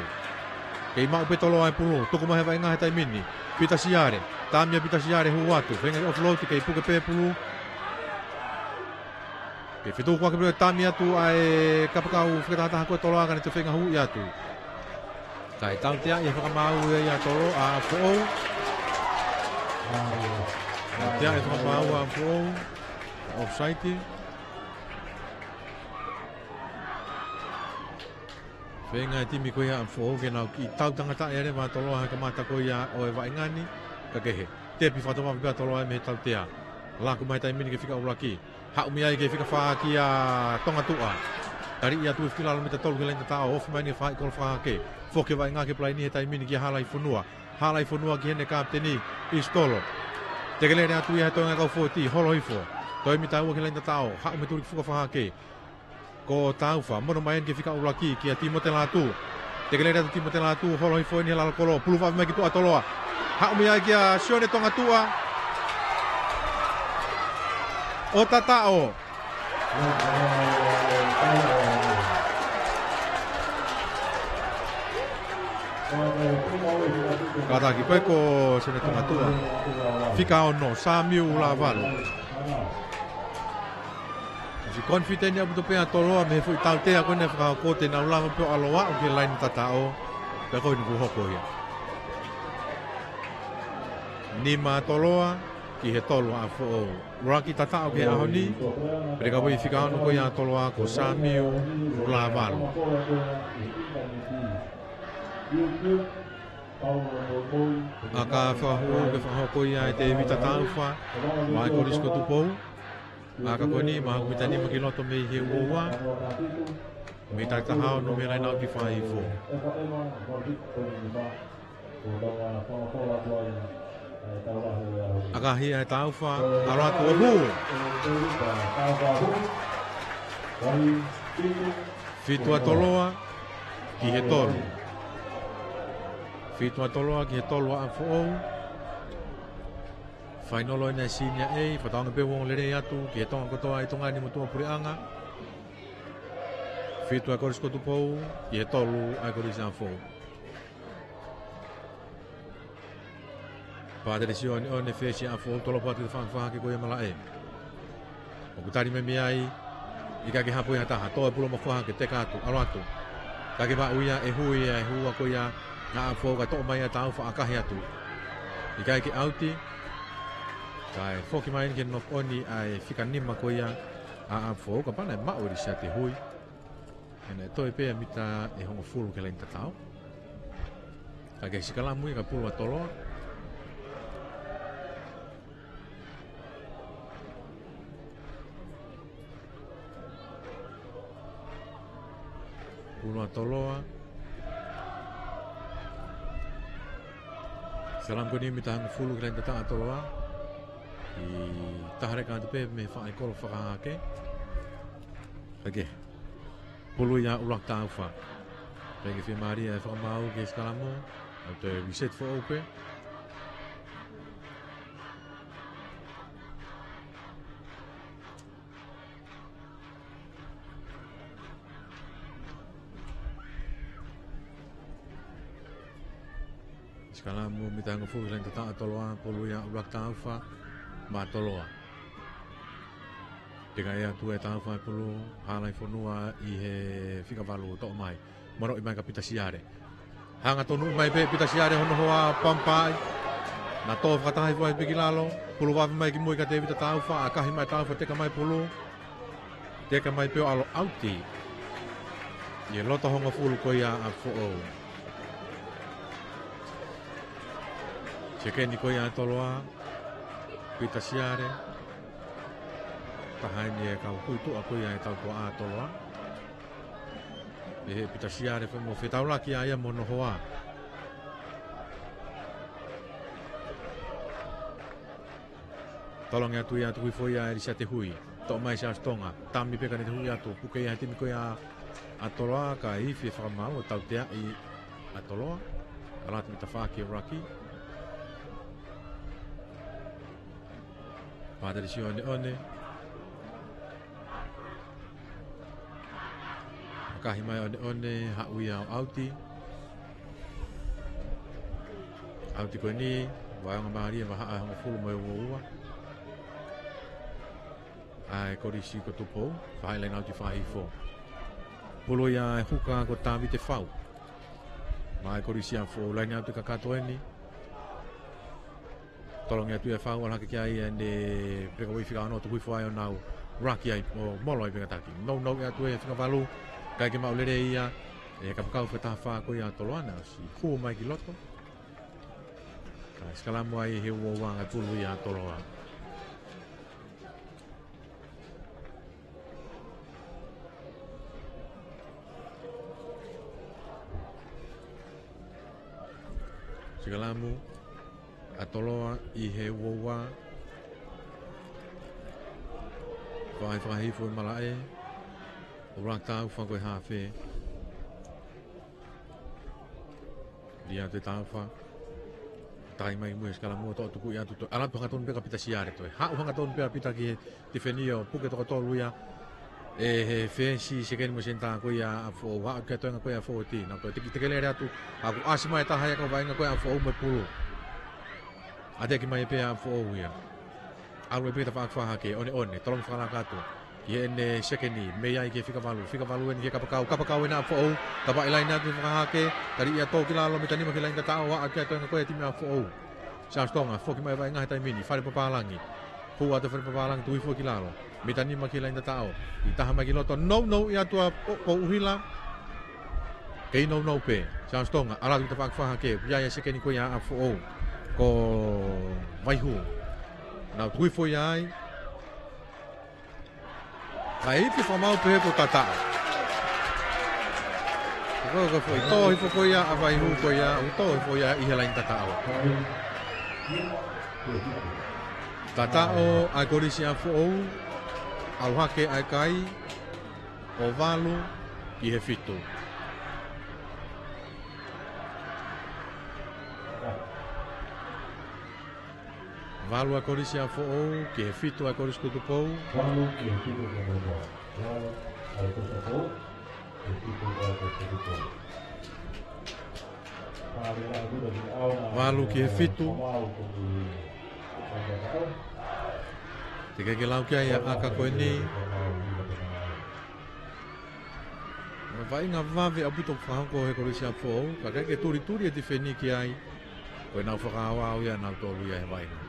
Kei maʻu pē Toloa e pulu. Tuku mai he vaʻinga he taimi ni. Pita Siale. Tami ʻa Pita Siale hū atu. Feinga ke offload, kei puke pē pulu. Kei fetukuaki pē tami atu ʻa e kapakau fakatahataha ko ē ʻa Toloa ka ne toe feinga hū atu. Kae tautea ʻi he fakamaau ia ʻa Toloa, ʻa ʻApifoʻou. Tautea ʻi he fakamaau ʻa ʻApifoʻou. Offside. Feinga e timi ko ia ʻa ʻApifoʻou ke nau kiʻi tau tangata ʻe leva ʻa Toloa he kamata ko ia ʻo e vaʻinga ni. Ka kehe. Tepi fakatōmafi pē ʻa Toloa mei he tautea. Lako mai he taimi ni ki he fika ʻuluaki. Haʻu mai ai ki he fika fā kia Tongatuʻa. Tali ia tuku hifo ki lalo mita tolu ki he laine tataʻo, ofi mai eni faʻahi kolo fakahahake. Foki vaʻinga ki he palaini he taimi ni kia Halaifonua. Halaifonua ki heʻene kapiteni, ʻIsitolo. Tekelele atu ia he toenga kau fōueti, holo hifo. Toe mita ua ki he laine tataʻo, haʻu mei he tulikifuka fakahahake. Ko Taufa, mono mai eni ki he fika ʻuluaki, kia Timote Lātū. Tekelele atu Timote Lātū, holo hifo eni he lalo kolo, pulu vave mai ki tuʻa ʻa Toloa. Haʻu mei ai kia Sione Tongatua. ʻO tataʻo. Kātaki pē ko Sione Tongatua. Fika ono, Samiu Lavalu. Siʻi confident ʻaupito pē ʻa Toloa mei he foʻi tautea ko ena fakahoko te nau lava pē ʻo ʻalu ʻo aʻu ki he laine tataʻo. Pea ko eni kuo hoko ia. Nima ʻa Toloa, ki he tolu ʻa ʻApifoʻou. Ruck tataʻo ki he ʻaho ni, pea ko e fika ono ko ia ʻa Toloa ko Samiu Lavalu. ʻA ka fakahū ke fakahoko ia ʻe Tēvita Taufa, maʻa e Kolisi ko Tupou. ʻA ka ko eni, maʻa e mita nima ki loto mei he uoua. Mita taha ono mei he laine ʻauti fakaʻofoʻofa. ʻAkahi ʻe Taufa, ʻalu atu ʻo hū. Fitu ʻa Toloa, ki he tolu. Fitu ʻa Toloa, ki he tolu ʻa ʻApifoʻou. Fainolo ena ʻa e Senior A, fakatauange pē ʻoku ongo lelei atu, ki he Tonga kotoa ʻi Tonga ni mo tuʻapuleʻanga. Fitu ʻa e Kolisi ko Tupou, ki he tolu ʻa e Kolisi ʻApifoʻou. Pātelisione ʻo ne fesi ʻa ʻApifoʻou, tolopo atu ki he fanga fakahake ko ia malaʻe. ʻOku tali mai mei ai, ʻikai ke hapo ia ha taha, tō e pulo mo fakahake, teka atu, ʻalu atu. Ka ke maʻu ia, ʻe hui ia, ʻe hū ʻa ko ia, ʻa ʻApifoʻou ka toʻo mai ʻa Taufa ʻakahi atu. ʻIkai ke ʻauti, kae foki mai ki he knock on ʻa e fika nima ko ia, ʻa ʻApifoʻou ka pana ʻe maʻu ʻe Lisiate Hui. Ena ʻe toe pē ʻa e mita ʻe hongofulu ki he laine tataʻo. Ka ke sikalamu ia ka pulu ʻa Toloa. Pulu ʻa Toloa. Sikalamu ko eni mita hongofulu ki he laine tataʻo ʻa Toloa. ʻI taha leka atu pē mei he faʻahi kolo fakahake. Hake. Pulu ia ʻUluaki Taufa. Pea ke fiemālie ʻa e fakamaau ki he sikalamu. ʻA e toe reset foʻou pē. Sikalamu mita hongofulu ki he laine tataʻo ʻa Toloa, pulu ia ʻUluaki Taufa, maʻa Toloa. Teka ʻe atu ʻe Taufa e pulu, hālai fonua ʻi he fika valu toʻo mai. Moroʻi mai ka Pita Siale. Hanga tonu mai pē Pita Siale hono hoa pampaʻi. Na tō fakataha hifo ai pē ki lalo, pulu vave mai ki mui ka Tēvita Taufa, ʻakahi mai Taufa teka mai pulu. Teka mai pē ʻo ʻalu ʻauti. ʻI he loto hongofulu ko ia ʻa ʻApifoʻou. Sekeni ko ia ʻa Toloa. Pita Siale. Taha eni e kau kui tuʻa ko ia ʻe tautuʻa ʻa Toloa. ʻE he Pita Siale fai mo fetaulaki ʻa ia mo hono hoa. Tolongi atu ia tuku hifo ia ʻe Lisiate Hui. Toʻo mai Siaosi Tonga. Tami pē ka ne te hui atu. Puke ia he timi ko ia ʻa Toloa ka ifi e fakamaau ʻo tauteaʻi ʻa Toloa. ʻAlu atu mei tafaʻaki ʻo ʻUluaki. Pātelisione ʻo ne. ʻAkahi mai ʻo ne ʻo ne, haʻu ia ʻo ʻauti. ʻAuti ko eni, vaeonga mālie, vahaʻa ʻe hongofulu mo e uaua. ʻA e Kolisi ko Tupou, faʻahi laine ʻauti fakaʻofoʻofa. Pulu ia e huka ko Tavite Fau. Maʻa e Kolisi ʻApifoʻou, laine ʻauti kakato eni. Tolongi atu ia Fau, ʻalu hake ki ai ʻene peka wei fika ono tuku hifo ai ʻo nau ruck ai ʻo molo ai pē kātaki. Nounou atu e fika valu, ʻikai ke maʻu lelei ia, ʻe kapakau fakataha fā ko ia ʻa Toloa na, ʻosi hū mai ki loto. Ka sikalamu ai he uaua ngaahi pulu ia ʻa Toloa. Sikalamu ʻa Toloa ʻi he uaua. Fai fakahifo e malaʻe. ʻUluaki Taufa ko e hafe. Lia te Taufa. Fai mai muʻa e sikalamu, toʻo tukuʻi atu, toe ʻalu atu hangatonu pē kia Pita Siale, toe haʻu hangatonu pē ʻa Pita ki he tifeni ʻo puke toko tolu ia ʻe he fesi, sekeni mo e senitā ko ia ʻa Foʻou, haʻu ki he toenga ko ia ʻa Foʻou. Nau toe tiki tekelele atu, ʻoku ʻasi mai e taha ia ʻa e kau vaʻinga ko ia ʻa Foʻou mo e pulu. ʻAteki mai pē ʻa Foʻou ia. ʻAlu pē ki he tafaʻaki fakahahake, ʻoneʻone, tolongi fakalaka atu ki heʻene sekeni, mei ai ki he fika valu, fika valu eni ki he kapakau, kapakau ena ʻa Foʻou, tapa ʻi laine atu fakahahake, tali ia tō ki lalo, mita nima ki he laine tataʻo, ʻalu ki he toenga ko ia ʻa e timi ʻa Foʻou. Charles Tonga, foki mai vaʻinga he taimi ni, Fale Papālangi. Hū atu Fale Papālangi, tui foki ki lalo. Mita nima ki he laine tataʻo. ʻI taha mai ki loto, nounou ia atu ʻa Ko-, Koʻuhila. Kei nounou pē. Charles Tonga, ʻalu atu ki he tafaʻaki fakahahake. ʻI ai e sekeni ko ia ʻa Foʻou. Ko Vaihū. Nau tui foʻi ai. Kae ifi fakamaau pē ko e tataʻo. Ko, ko foʻi tō hifo ko ia ʻa Vaihū ko ia, ʻoku tō hifo ia ʻi he laine tataʻo. Tataʻo ʻa e kolisi ʻa Foʻou, ʻalu hake ʻa e kai, ʻo valu ki he fitu. Valu ʻa e kolisi ʻa Foʻou, ki he fitu ʻa e kolisi ko Tupou. Valu ki he fitu ko Tupou. Valu ʻa e kolisi ʻa Foʻou, ki he fitu ʻa e kolisi ko Tupou. Valu ki he fitu. Teʻeki ke lau ki ai ʻa e ʻaka ko eni. Ko e vaʻinga vave ʻaupito ʻoku fakahoko he kolisi ʻa Foʻou, ka ʻikai ke tulituli e tifeni ki ai, ko ʻenau fakaaoao ia ʻanautolu ia he vaʻinga.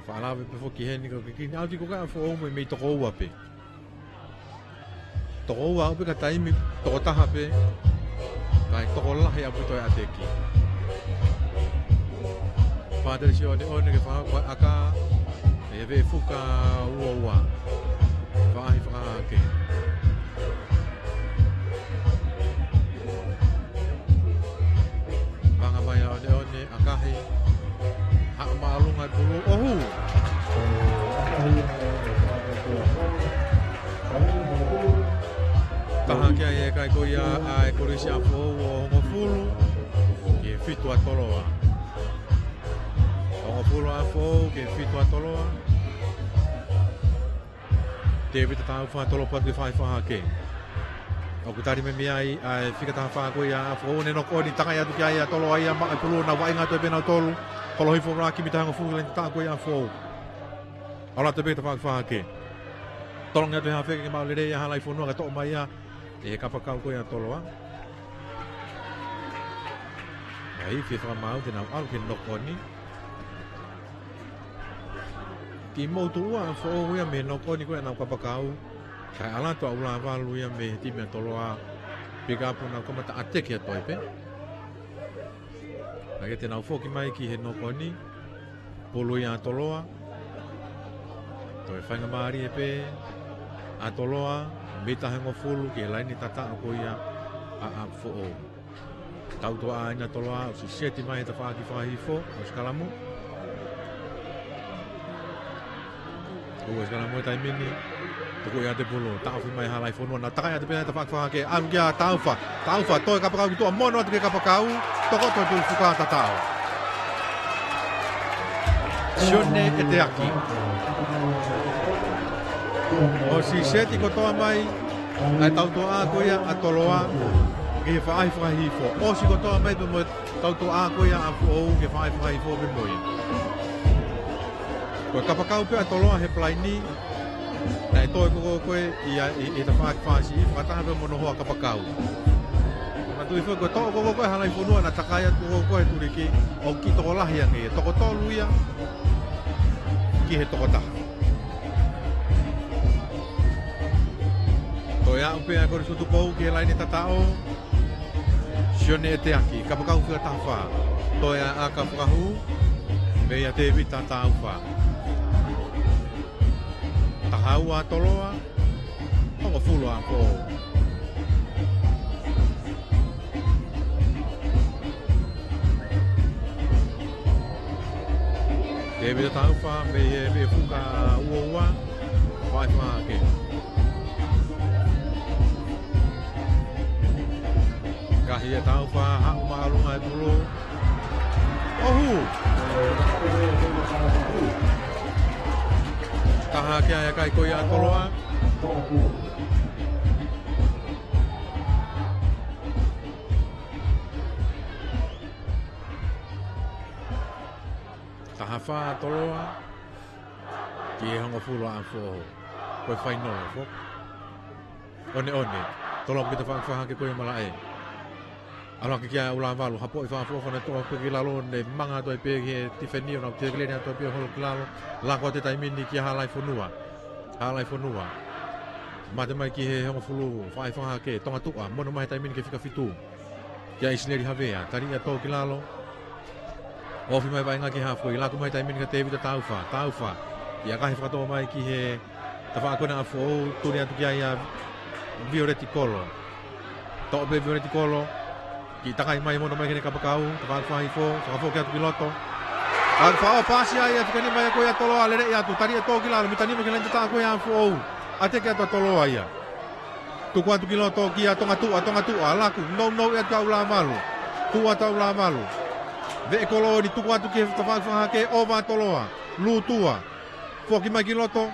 Faʻa lave pē foki heni ko e kikini, ʻalu ki he ko e kai ʻa Foʻou mo e mei toko ua pē. Toko ua ʻaupito ka taimi, toko taha pē, kae tokolahi ʻaupito e ʻateki. Pātelisi ʻoneʻone ke fakahoko e ʻaka, ʻe he veʻe fuka ua ua. Faʻahi fakahahake. Vanga mai ʻa ʻoneʻone, ʻakahi. Haʻu māʻolunga e pulu, ʻo hū. Taha ki ai e kai ko ia ʻa e kolisi ʻa Foʻou ʻo hongofulu ki he fitu ʻa Toloa. Hongofulu ʻa Foʻou ki he fitu ʻa Toloa. Tēvita Taufa, tolongi atu ki he faʻahi fakahahake. ʻOku tali mai mei ai ʻa e fika taha fā ko ia ʻa Foʻou, ne noko ʻo ne takai atu ki ai ʻa Toloa ia, maʻu e pulu, nau vaʻinga atu pē ʻanautolu. Holo hifo ʻa e ʻaka mita hongofulu ki he laine tataʻo ko ia ʻa Foʻou. ʻAlu atu pē ki he tafaʻaki fakahahake. Tolongi atu he hafeke ke maʻu lelei ʻa Halaifonua, kae toʻo mai ia ʻe he kapakau ko ia ʻa Toloa. Kae ifi fakamaau te nau ʻalu ki he noko ʻo ne. Kiʻi mou tuʻu ʻa Foʻou ia mei he noko ʻo ne ko ia ʻenau kapakau. Kae ʻalu atu ʻa Ulavalu ia mei he timi ʻa Toloa. Pika ʻapu nau kamata ʻateki atu ai pē. Kae te nau foki mai ki he noko ʻo ne. Pulu ia ʻa Toloa. Toe faingamālie pē ʻa Toloa, mita hongofulu ki he laine tataʻo ko ia ʻa, ʻa Foʻou. Tautuʻa ʻena Toloa, ʻosi seti mai he tafaʻaki fakahihifo ʻo e sikalamu. Ko e sikalamu he taimi ni, tuku ia te pulu, taʻofi mai Halaifonua, nau takai atu pē he tafaʻaki fakahahake, ʻalu kia Taufa, Taufa, toe kapakau ki tuʻa, mono atu ki he kapakau, tokoto e pulu fuka tataʻo. Sione ʻEteaki. ʻOsi seti kotoa mai ʻa e tautuʻa ko ia ʻa Toloa ki he faʻahi fakahihifo. ʻOsi kotoa mai pē mo e tautuʻa ko ia ʻa Foʻou ki he faʻahi fakahihifo pē mo ia. Ko e kapakau pē ʻa Toloa he palaini, naʻe toe koko ko ē ia ʻi, ʻi he tafaʻaki fasi, ʻi he fakataha pē mo hono hoa kapakau. Naʻe tui foki ko e toʻo koko ko ē Halaifonua naʻe takai atu koko ko ē tuliki, ʻo kiʻi tokolahi ange ia, toko tolu ia ki he toko taha. Toe aʻu pē ʻa e kolisi ʻo Tupou ki he laine tataʻo. Sione ʻEteaki, kapakau fika taha fā. Toe ʻa e ʻaka fakahū, meia Tēvita Taufa. Taha ua ʻa Toloa, hongofulu ʻa Foʻou. Tēvita Taufa, mei he veʻe fuka ua ua, faʻahi fakahahake. Kahi ʻa Taufa, haʻu ʻAlunga e pulu. ʻOhu. Taha hake ʻa e kakai ko ia ʻa Toloa. Taha fā ʻa Toloa ki he hongofulu ʻa ʻApifoʻou. Ko e fainolo foki. ʻOneʻone. Toloa ki he tafaʻaki fakahake ko ia malaʻe. ʻAlu hake ki ai ʻa ʻUlavalu, hapoʻi fakaʻofoʻofa naʻe toʻo pē ki lalo, ne manga atu ai pē ki he tifeni ʻo nau tēkeleni atu ai pē holo ki lalo, laka atu he taimi ni kia Halaifonua. Halaifonua. Mate mai ki he hongofulu, faʻahi fakahake, Tongatuʻa, mono mai he taimi ni ki he fika fitu. Kia ʻIsileli Havea, tali ia tō ki lalo. Ofi mai vaʻinga ki he hafu, ʻi laku mai taimi ni kia Tēvita Taufa, Taufa. ʻIo, kae fakatō mai ki he tafaʻaki ko ena ʻa ʻApifoʻou, tuli atu ki ai ʻa Violeti Kolo. Toʻo pē Violeti Kolo, kiʻi takai mai mono mai ki heʻene kapakau, tafaʻaki fakahifo, fakafoki atu ki loto. ʻAlu faʻo paasi ai ʻa e fika nima ia ko ia ʻa Toloa, lele ia atu, tali ia tō ki lalo, mitanima ki he laine tataʻo ko ia ʻa ʻApifoʻou. ʻAteki atu ʻa Toloa ia. Tuku atu ki loto kia Tongatuʻa, Tongatuʻa, laku, nounou ia kia ʻUlavalu. Tuʻu atu ʻa ʻUlavalu. Veʻe Kolo ni tuku atu ki he tafaʻaki fakahake, ʻova ʻa Toloa. Lūtua. Foki mai ki loto.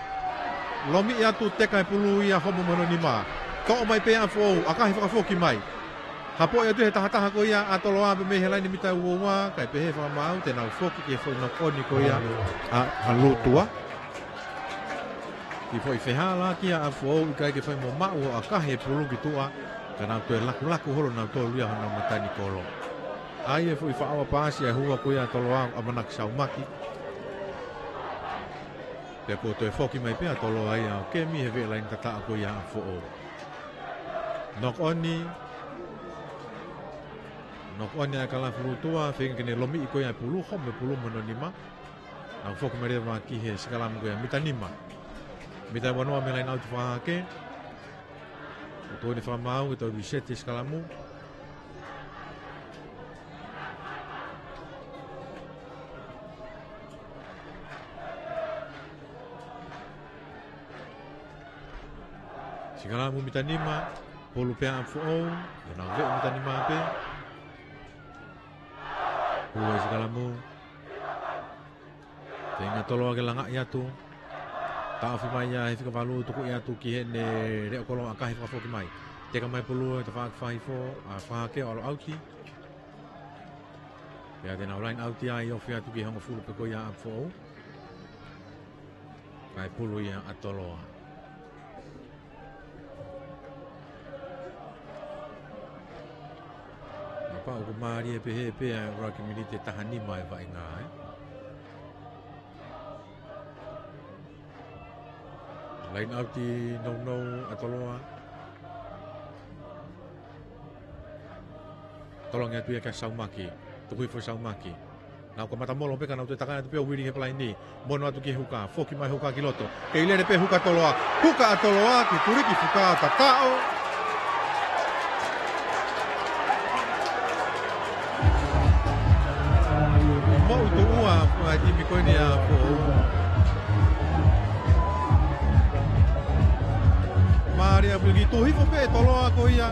Lomiʻi atu, teka e pulu ia, homo mano nima. Toʻo mai pē ʻa ʻApifoʻou, ʻakahi fakafoki mai. Hapoʻi atu he tahataha ko ia ʻa Toloa pē mei he laine mita ua ua, kae pehē fakamaau, te nau foki ki he foʻi knock on ko ia ʻa, ʻa Lūtua. Kiʻi foʻi fehālaaki ʻa ʻApifoʻou, ʻikai ke fai mo maʻu ʻo ʻakahi e pulu ki tuʻa, ka nau toe lakulaku holo nautolu ia honau matangi kolo. ʻAi e foʻi faʻo paasi ʻa e hua ko ia ʻa Toloa, ʻamanaki Saumaki. Pea kuo toe foki mai pē ʻa Toloa ia ʻo kemi he veʻe laine tataʻo ko ia ʻa ʻApifoʻou. Knock on, knock on ʻa e kalafu Lūtua, feinga ke ne lomiʻi ko ia e pulu, homo e pulu mano nima. Nau foki mai leva ki he sikalamu ko ia, mita nima. Mita ua noa mei he laine ʻauti fakahake. ʻO tō eni fakamaau, ke toe reset e sikalamu. Sikalamu mita nima, pulu pē ʻa ʻApifoʻou, ʻio nau veʻe mita nima pē. Pulu e sikalamu. Feinga Toloa ke langaʻi atu. Taʻofi mai ia he fika valu, tuku ia atu ki heʻene leʻo kolo, ʻakahi fakafoki mai. Teka mai pulu he tafaʻaki fakahifo, ʻa fakahake ʻo ʻalu ʻauti. Pea te nau laine ʻauti ai, ofi atu ki he hongofulu pē ko ia ʻa ʻApifoʻou. Kae pulu ia ʻa Toloa. Kapau ʻoku mālie pehē pē ʻa e ʻuluaki miniti ʻe taha nima e vaʻinga, ē? Laine ʻauti nounou ʻa Toloa. Toloange atu ia kia Saumaki. Tuku hifo Saumaki. Nau kamata molo pē ka nau toe takai atu pē ʻo uili he palaini. Mono atu ki he huka. Foki mai huka ki loto. Kei lele pē huka Toloa. Huka ʻa Toloa ki he tuliki fuka tataʻo. Moʻutuʻua ʻa e timi ko eni ʻa ʻApifoʻou. Mālie ʻaupito, kiʻi tuʻu hifo pē ʻe Toloa ko ia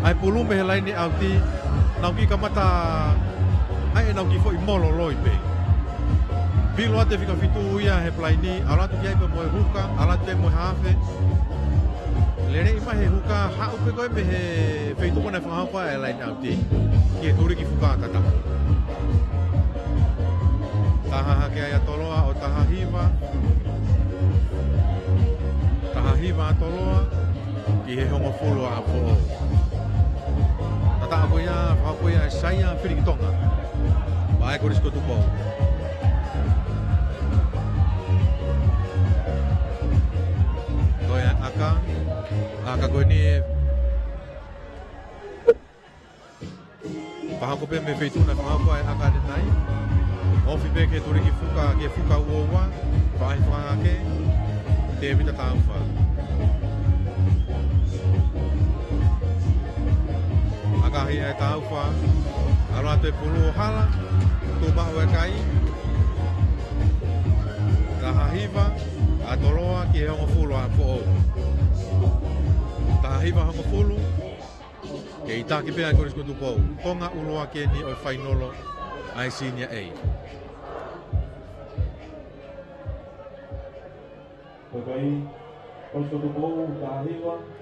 ʻa e pulu mei he laine ʻauti. Nau kiʻi kamata ʻai ʻenau kiʻi foʻi molo loi pē. Pilo atu e fika fitu ia he palaini, ʻalu atu ki ai pē mo e huka, ʻalu atu pē mo e hafe. Lele mai he huka, haʻu pē ko ē mei he feituʻu ko ē naʻe fakahoko ai e laine ʻauti. Ki he tuliki fuka tataʻo. Taha hake ai ʻa Toloa ʻo taha hiva. Taha hiva ʻa Toloa ki he hongofulu ʻa ʻApifoʻou. Tataʻo ko ia, fakahoko ia ʻe Saia Filikitonga. Vae Kolisi ko Tupou. Ko e ʻaka, ʻaka ko eni ē. Fakahoko pē mei he feituʻu naʻe fakahoko ai e ʻaka ʻanenai. Ofi pē ki he tuliki fuka, ki he fuka ua ua, faʻahi fakahake, Tēvita Taufa. ʻAkahi ʻe Taufa, ʻalu atu e pulu ʻo hala, tuʻu maʻu e kai. Taha hiva ʻa Toloa ki he hongofulu ʻa ʻApifoʻou. Taha hiva hongofulu. Kei taki pē ʻa e Kolisi ko Tupou. Konga ʻuluaki eni ʻo e fainolo ʻa e Senior A.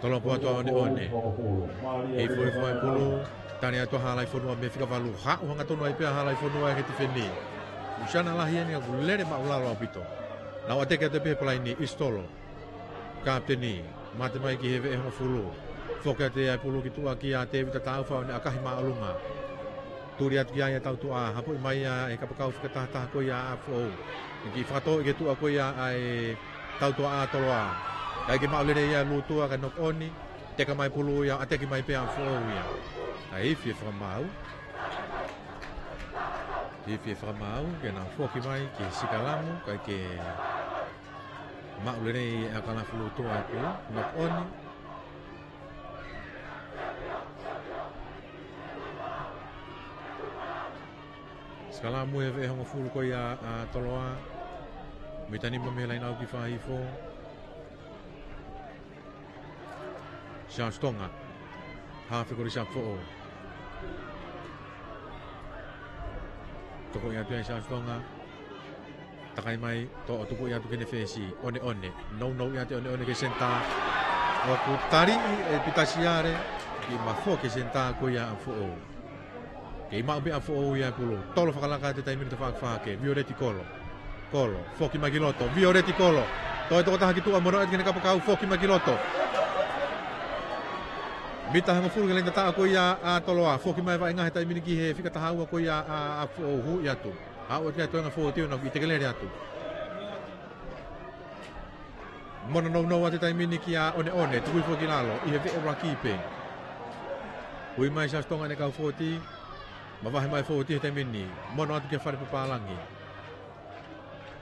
Tolopua atu ʻa ʻOneʻone. Hifo hifo ʻa e pulu. Tali atu ʻa Halaifonua mei he fika valu. Haʻu hangatonu ai pē ʻa Halaifonua he tifeni. Usiana lahi eni ʻoku lele maʻulalo ʻaupito. Nau ʻateke atu pē he palaini, ʻIsitolo. Kapiteni, mate mai ki he veʻe hongofulu. Foki atu ʻa e pulu ki tuʻa kia Tēvita Taufa ʻo ne ʻakahi māʻolunga. Tuli atu ki ai ʻa Tautuʻa, hapoʻi mai ia ʻe he kapakau fika taha taha ko ia ʻa ʻApifoʻou. Kiʻi fakatō ki tuʻa ko ia ʻa e Tautuʻa ʻa Toloa. Kae ʻikai ke maʻu lelei ia ʻa Lutua kae knock on, teka mai pulu ia, ʻateki mai pē ʻa ʻApifoʻou ia. Kae ifi e fakamaau. Ifi e fakamaau, ke nau foki mai ki he sikalamu, kae ʻikai ke maʻu lelei ʻe ʻAkalafi Lutua ʻa e pulu, knock on. Sikalamu he veʻe hongofulu ko ia ʻa Toloa. Mita nima mei he laine ʻauti ki he fā hifo. Charles Tonga. Hafe Kolisi ʻApifoʻou. Tokoʻi atu ʻe Charles Tonga. Takai mai, toʻo tukuʻi atu ki heʻene fesi, ʻOneʻone. Nounou ʻiate ʻOneʻone ki he senitā. ʻOku taliʻi ʻe Pita Siale, kiʻi mafoa ki he senitā ko ia ʻa ʻApifoʻou. Kei maʻu pē ʻa ʻApifoʻou ia ʻa e pulu. Tolo fakalaka atu he taimi ni ʻa e tafaʻaki fehākē, Violeti Kolo. Kolo, foki mai ki loto, Violeti Kolo. Toe tokotaha ki tuʻa, mono atu ki heʻene kapakau, foki mai ki loto. Mita hongofulu ki he laine tataʻo ko ia ʻa Toloa, foki mai vaʻinga he taimi ni ki he fika taha ua ko ia ʻa ʻApifoʻou, huʻi atu. Aʻu atu ki ai e toenga fōueti ʻo nau kiʻi tekelele atu. Mono nounou atu he taimi ni kia ʻOneʻone, tuku hifo ki lalo, ʻi he veʻe ʻuluaki pē. Ui mai Charles Tonga ʻene kau fōueti, mavahe mai fōueti he taimi ni, mono atu kia Fale Papālangi.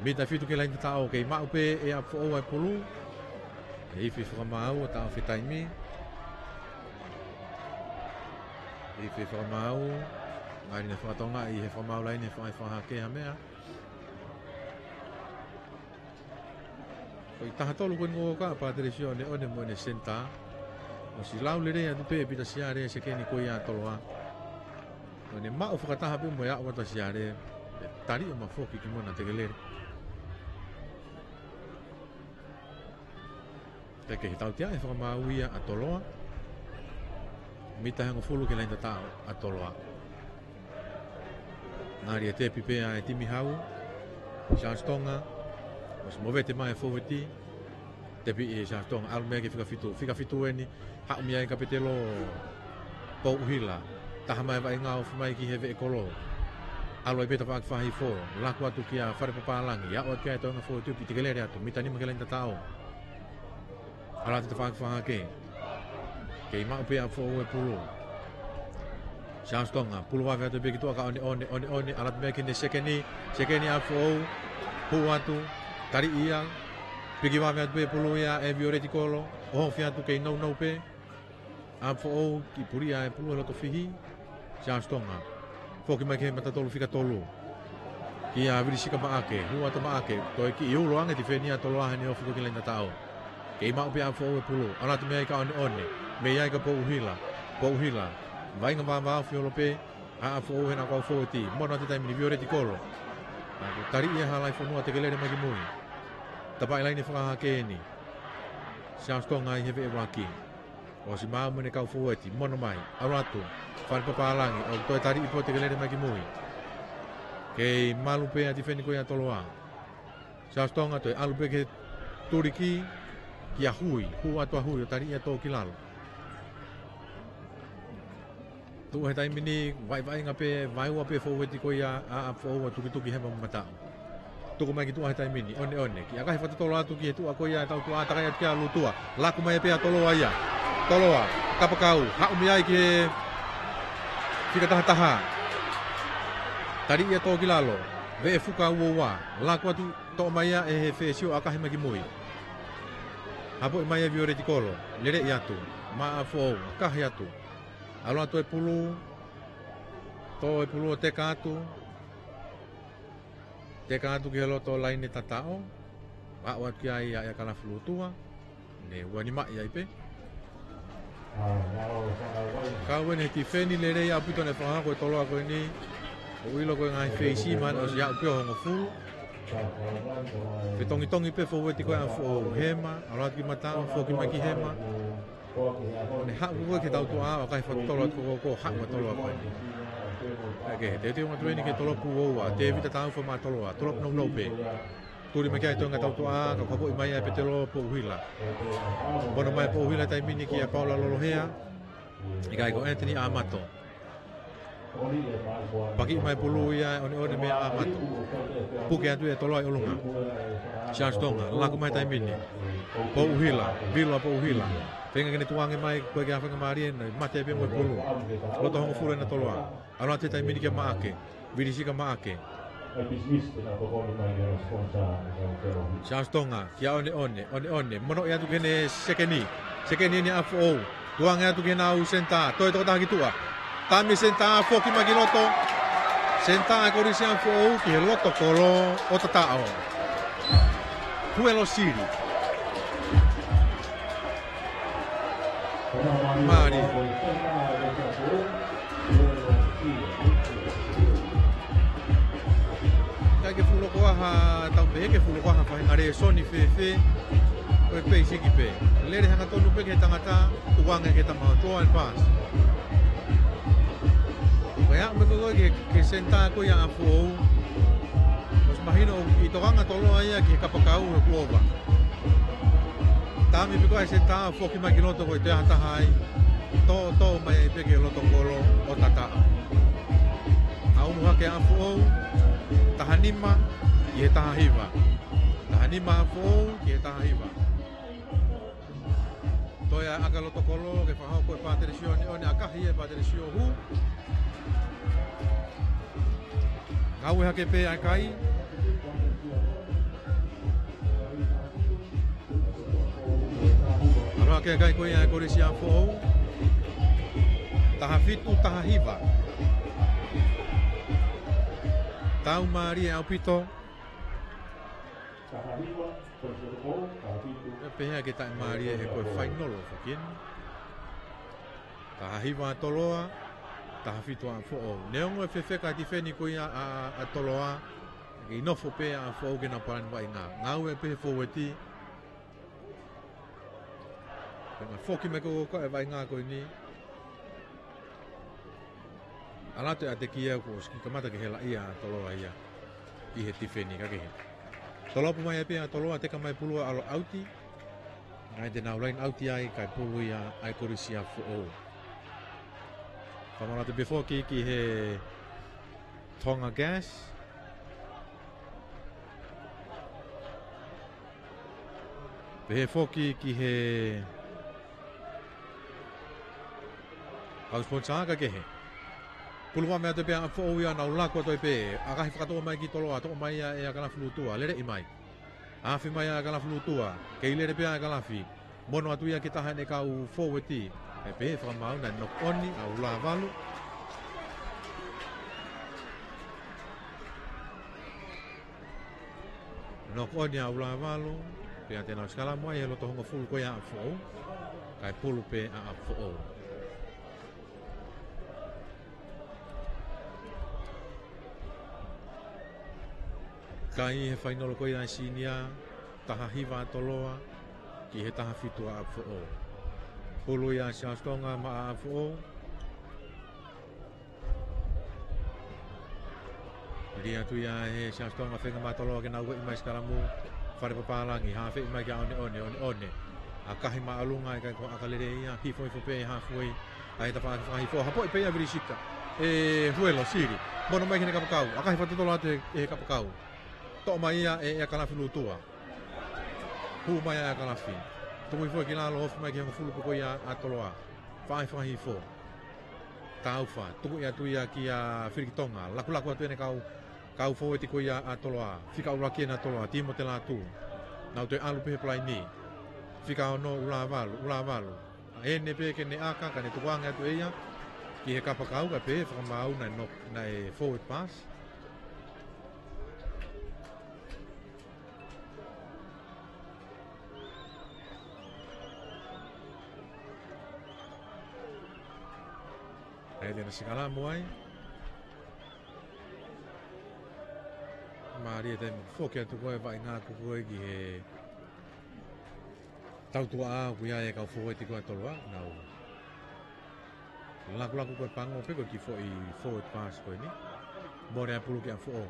Mita fitu ki he laine tataʻo, kei maʻu pē ʻe ʻApifoʻou ʻa e pulu. ʻE ifi e fakamaau ʻo taʻofi e taimi. Ifi e fakamaau, ngali ne fakatokangaʻi ʻe he fakamaau laine he fakaʻai fehākē ha meʻa. Ko e taha tolu ko eni ʻoku ʻoka ʻa Pātelesio ʻOneʻone mo ʻene senitā. ʻOsi lau lelei atu pē ʻe Pita Siale e sekeni ko ia ʻa Toloa. ʻO ne maʻu fakataha pē mo e aʻu atu ʻa Siale, ʻe tali ʻo mafoki ki mona tekelele. Kae kehe, tautea e fakamaau ia ʻa Toloa. Mita hongofulu ki he laine tataʻo ʻa Toloa. Ngali ʻe tepi pē ʻa e timi hau. Charles Tonga. ʻOsi movete mai e fōueti. Tepi ʻe Charles Tonga. ʻAlu mei ai ki he fika fitu. Fika fitu eni. Haʻu mei ai Kapitelo Pouʻuhila. Taha mai vaʻinga, ofi mai ki he veʻe kolo. ʻAlu ai pē tafaʻaki fā hifo. Laku atu kia Fale Papālangi. Aʻu atu ki ai e toenga fōueti ʻo kiʻi tekelele atu. Mita nima ki he laine tataʻo. ʻAlu atu tafaʻaki fehākē. Kei maʻu pē ʻe ʻApifoʻou e pulu. Charles Tonga, pulu vave atu pē ki tuʻa kia ʻOneʻone, ʻOneʻone, ʻalu atu mei ai ki heʻene sekeni, sekeni ʻApifoʻou, hū atu, taliʻi ia, piki vave atu pē pulu ia ʻe Violeti Kolo, ʻohofi atu kei nounou pē, ʻApifoʻou kiʻi pulia e pulu he loto fihi, Charles Tonga. Foki mai ki he mata tolu fika tolu. Kia Vilisika Maʻake, hū atu Maʻake, toe kiʻi ulo ange tifeni ʻa Toloa heʻene ofi ko ē ki he laine tataʻo. Kei maʻu pē ʻe ʻApifoʻou e pulu, ʻalu atu mei ai kia ʻOneʻone, mei ai kia Pouʻuhila, Pouʻuhila. Vaʻinga vāvāofi holo pē ʻa ʻApifoʻou he ʻenau kau fōueti, mono atu he taimi ni Violeti Kolo. Naʻa ku taliʻi ʻe Halaifonua tekelele mai ki mui. Tapaʻi laine fakahahake eni. Charles Tonga ʻi he veʻe ʻuluaki. ʻOsi maau mo ʻene kau fōueti, mono mai, ʻalu atu, Fale Papālangi, ʻo toe taliʻi pē ʻo tekelele mai ki mui. Kei malu pē ʻa e tifeni ko ia ʻa Toloa. Charles Tonga toe ʻalu pē ki he tuliki, kia Hui, hū atu ʻa Hui, ʻo taliʻi ʻo tō ki lalo. Tuʻu he taimi ni, vaʻivaʻinga pē, vaeua pē fōueti ko ia ʻa ʻApifoʻou ʻo tukituki hema mo mataʻu. Tuku mai ki tuʻa he taimi ni, ʻOneʻone. Kiʻi ʻakahi fakatotolo atu ki he tuʻa ko ia ʻa e Tautuʻa, takai atu kia Lutua. Laku mai pē ʻa Toloa ia. Toloa, kapakau, haʻu mei ai ki he fika taha taha. Taliʻi ʻo tō ki lalo. Veʻe fuka ua ua. Laku atu, toʻo mai ia ʻe he fesi ʻo ʻakahi mai ki mui. Hapoʻi mai ʻe Violeti Kolo. Leleʻi atu. Maʻa ʻApifoʻou, ʻakahi atu. ʻAlu atu e pulu. Tō e pulu ʻo teka atu. Teka atu ki he loto laine tataʻo. Aʻu atu ki ai ʻa ʻAkalafi Lutua. Ne ua nima ʻi ai pē. Kau eni he tifeni lelei ʻaupito ʻene fakahoko e Toloa ko eni. ʻOku ʻilo ko e ngaahi feisi mai ʻosi aʻu pē ʻo hongofulu. Fetongitongi pē foueti ko ē ʻa Foʻou, Hema, ʻalu atu ki mataʻu, foki mai ki Hema. Ne haʻu ko ē ki he tautuʻa, ʻo ʻikai fakatotolo atu ko ē, ko e haʻu ʻa Toloa ko eni. Kae kehe, teuteu atu eni ki he tolopu ʻo ua, Tēvita Taufa maʻa Toloa, tolopu nounou pē. Tuli mai ki ai e toenga tautuʻa, ka kapoʻi mai ʻe Petelo Pouhila. Mono mai Pouhila taimi ni kia Paula Lolohea, ʻikai ko Anthony Amato. Paki mai pulu ia ʻe ʻOneʻone meia Amato. Puke atu ʻe Toloa ʻi ʻolunga. Charles Tonga, laku mai taimi ni. Pouhila, vilo ʻa Pouhila. Feinga ke ne tukuange mai ko e ke afange mālie na, mate pē mo e pulu. Loto hongofulu ena Toloa. ʻAlu atu he taimi ni kia Maʻake. Vilisika Maʻake. Charles Tonga, kia ʻOneʻone, ʻOneʻone, monoʻi atu ki heʻene sekeni. Sekeni eni ʻa Foʻou. Tukuange atu ki heʻenau senitā, toe tokotaha ki tuʻa. Tami senitā, foki mai ki loto. Senitā ʻa e Kolisi ʻa Foʻou ki he loto kolo ʻo tataʻo. Huelo Sili. Mālie. ʻIkai ke fuʻu loko ʻaha, tau pehē ke fuʻu loko ʻaha faʻahinga lēsoni fēfē. Ko e peisiki pē. Lele hangatonu pē ki he tangata, tukuange ki he tama, draw and pass. Ko e aʻu mai ko ē ki he, ki he senitā ko ia ʻa Foʻou. ʻOsi mahino ʻoku ʻi tokanga Toloa ia ki he kapakau he kuo ova. Tami pē ko ē senitā foki mai ki loto ko e toe ʻaho taha ai. Tō, tō mai ai pē ki he loto kolo ʻo tataʻo. ʻAlu hake ʻa Foʻou, taha nima ki he taha hiva. Taha nima ʻa Foʻou ki he taha hiva. Toe ʻa e ʻaka loto kolo ke fakahoko ʻe Pātelesio ʻOneʻone, ʻakahi ʻe Pātelesio, hū. Ngāue hake pē ʻa e kai. ʻAlu hake ʻa e kai ko ia ʻa e Kolisi ʻa Foʻou. Taha fitu, taha hiva. Tau mālie ʻaupito. Taha hiva, Kolisi ʻa Foʻou, taha fitu. ʻE pehē ke taʻe mālie he ko e fainolo foki eni. Taha hiva ʻa Toloa, taha fitu ʻa Foʻou. Neongo e fefeka tifeni ko ia ʻa, ʻa, ʻa Toloa, kei nofo pē ʻa Foʻou ke nau palani vaʻinga. Ngāue pē he foueti. Pea foki mai ko ē ʻa e vaʻinga ko eni. ʻAlu atu e ʻatekia kuo ʻosi kamata ke helaʻia ʻa Toloa ia ʻi he tifeni kae kehe. Tolopu mai ai pē ʻa Toloa, teka mai pulu ʻalu ʻauti. Naʻe te nau laine ʻauti ai kae pulu ia ʻa e Kolisi ʻa Foʻou. Fakamālō atu pē foki ki he Tonga Gas. Pehē foki ki he kau sponsor kae kehe. Pulu mai atu pē ʻa Foʻou ia, nau laku atu pē. ʻAkahi fakatoʻo mai ki Toloa, toʻo mai ia ʻe ʻAkalafi Lutua, leleʻi mai. Afe mai ʻa ʻAkalafi Lutua, kei lele pē ʻa ʻAkalafi. Mono atu ia ki he taha ʻene kau foueti. ʻE pehē fakamaau naʻe knock on ʻa ʻUlavalu. Knock on ʻa ʻUlavalu, pea te nau sikalamu ai he loto hongofulu ko ia ʻa Foʻou, kae pulu pē ʻa Foʻou. Kai he fainolo ko ia ʻa e senior, taha hiva ʻa Toloa, ki he taha fitu ʻa Foʻou. Pulu ia ʻa Siaosi Tonga maʻa ʻa Foʻou. Lī atu ia ʻe Siaosi Tonga, feinga mai ʻa Toloa ke nau ueʻi mai sikalamu. Fale papālangi, hafeʻi mai kia ʻOneʻone, ʻOneʻone. ʻAkahi mai ʻolunga, ʻikai ko e ʻaka lelei ia, hifo hifo pē he halfway ʻa e tafaʻaki fakahifo. Hapoʻi pē ia ʻe Vilisika. ʻE Huelo Sili. Mono mai ki heʻene kapakau. ʻAkahi fakatotolo atu ʻe he kapakau. Toʻo mai ia ʻe, ʻe ʻAkalafi Lutua. Hū mai ʻa ʻAkalafi. Tuku hifo ki lalo, ofi mai ki he hongofulu ko ia ʻa Toloa. Faʻahi fakahifo. Taufa, tuku ia atu ia kia Filiki Tonga. Lakulaku atu ʻene kau, kau foueti ko ia ʻa Toloa. Fika ʻuluaki ena ʻa Toloa, Timote Lātū. Nau toe ʻalu pē he palaini. Fika ono ʻUlavalu, ʻUlavalu. ʻEne pē ke ne ʻaka, ka ne tukuange atu ʻe ia ki he kapakau, kae pehē fakamaau naʻe knock, naʻe forward pass. ʻE te na sikalamu ai. Mālie e taimi foki atu ko ē vaʻinga ko ē ki he tautuʻa ʻoku ʻi ai e kau fōueti ko ē ʻa Toloa, nau lakulaku ko ē pango pē ko ē ki he foʻi forward pass ko eni. Mole ʻa e pulu ki ʻApifoʻou.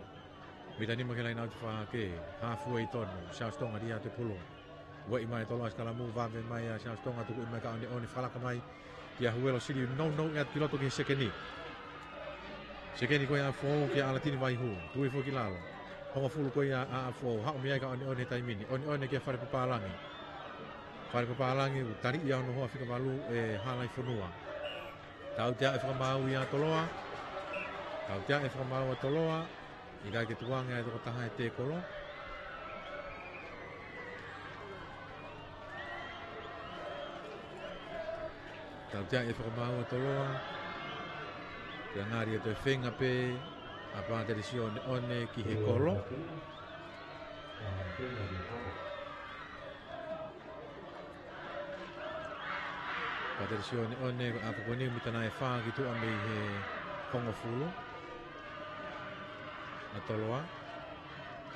Mita nima ki he laine ʻauti fakahake, halfway tonu, Charles Tonga lī atu e pulu. Ueʻi mai ʻe Toloa sikalamu, vave mai ʻa Charles Tonga, tuku mai kia ʻOneʻone, fakalaka mai kia Huelo Sili, nounou atu ki loto ki he sekeni. Sekeni ko ia ʻa ʻApifoʻou kia ʻAlatini Vaihū, tui foki ki lalo. Hongofulu ko ia ʻa ʻApifoʻou, haʻu mei ai kia ʻOneʻone he taimi ni. ʻOneʻone kia Falepapālangi. Falepapālangi, ʻoku taliʻi ʻa hono hoa fika valu ʻe Halaifonua. Tautea e fakamaau ia ʻa Toloa. Tautea e fakamaau ʻa Toloa. ʻIkai ke tukuange ʻa e tokotaha e tēkolo. Tautea e fakamaau ʻa Toloa. Pea ngali ʻe toe feinga pē ʻa Pātelisione ʻOne ki he kolo. Pātelisione ʻOne, ko e ʻaho ko eni mita nai fā ki tuʻa mei he hongofulu ʻa Toloa.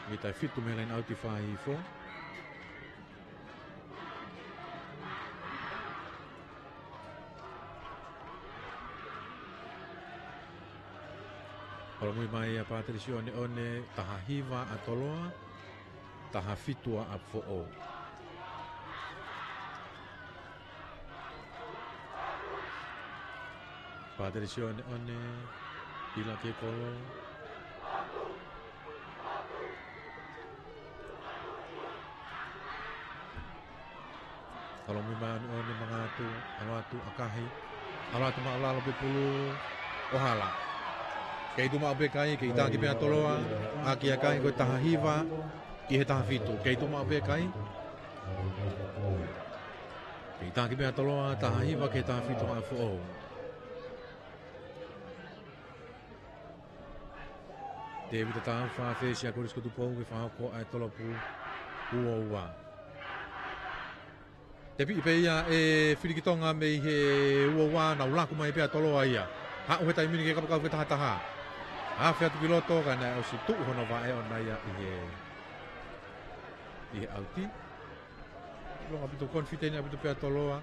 Mita fitu mei he laine ʻauti fā hifo. Holomui mai ʻa Pātelisione ʻOne, taha hiva ʻa Toloa, taha fitu ʻa ʻApifoʻou. Pātelisione ʻOne, ʻilo ki he kolo. Holomui mai ʻOneʻone, manga atu, ʻalu atu, ʻakahi. ʻAlu atu maʻulalo pē pulu, ʻo hala. Kei tuʻu maʻu pē kai, kei taki pē ʻa Toloa, ʻaki ʻa e kai ko e taha hiva ki he taha fitu. Kei tuʻu maʻu pē kai. Kei taki pē ʻa Toloa, taha hiva ki he taha fitu ʻa ʻApifoʻou. Tēvita Taufa, fesi ʻa Kolisi ko Tupou ke fakahoko ʻa e tolopu ua ua. Tepiʻi pē ia ʻe Filikitonga mei he ua ua, nau laku mai pē ʻa Toloa ia. Haʻu he taimi ni ki he kapakau fakataha taha. Afe atu ki loto ka naʻe ʻosi tuʻu hono vaʻe ʻoʻona ia ʻi he, ʻi he ʻauti. Longo ʻaupito, confident ʻaupito pē ʻa Toloa.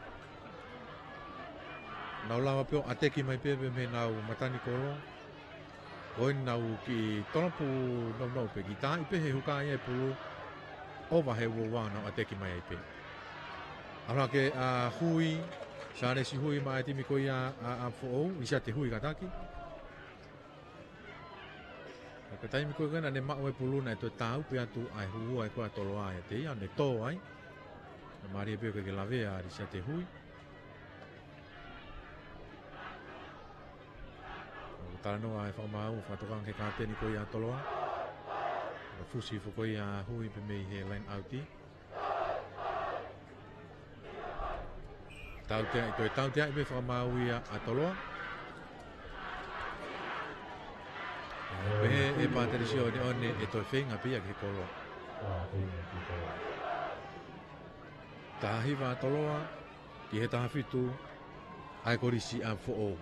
Nau lava pē ʻo ʻateki mai pē pē mei heʻenau matanikolo. Ko eni nau kiʻi tolopu nounou pē, kiʻi taaʻi pē he huka ia e pulu. ʻOva he ua ua nau ʻateki mai ai pē. ʻAlu hake ʻa Hui, Sālesi Hui maʻa e timi ko ia ʻa, ʻa ʻApifoʻou, ʻIsiate Hui kātaki. Ka ko e taimi ko ē naʻa ne maʻu e pulu naʻe toe tāupe atu ʻa e huhua ko ē ʻa Toloa ʻiate ia, ne tō ai. Naʻe mālie pē ʻoku ʻikai ke lavea ʻa ʻIsiate Hui. ʻOku talanoa e fakamaau, fakatokanga ki he kapiteni ko ia ʻa Toloa. ʻOku fusi hifo ko ia ʻa Hui pē mei he line out. Tautea, ʻe toe tautea ʻi he fakamaau ia ʻa Toloa. Pehē ʻe Pātelisione ʻOne ʻe toe feinga pē ia ki he kolo. Taha hiva ʻa Toloa ki he taha fitu ʻa e Kolisi ʻa ʻApifoʻou.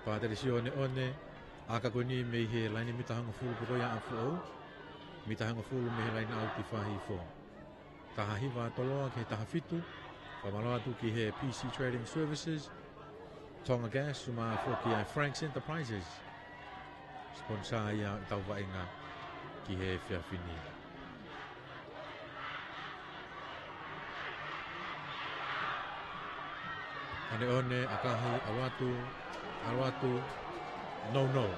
Pātelisione ʻOne, ʻaka ko eni mei he laine mita hongofulu pē ko ia ʻa ʻApifoʻou. Mita hongofulu mei he line out ʻi fā hifo. Taha hiva ʻa Toloa ki he taha fitu. Fakamālō atu ki he P C Trading Services, Tonga Gas, mo foki ʻa e Frank's Enterprises. Sponsor ia ʻetau vaʻinga ki he efiafi ni. ʻOneʻone, ʻakahi, ʻalu atu, ʻalu atu, nounou.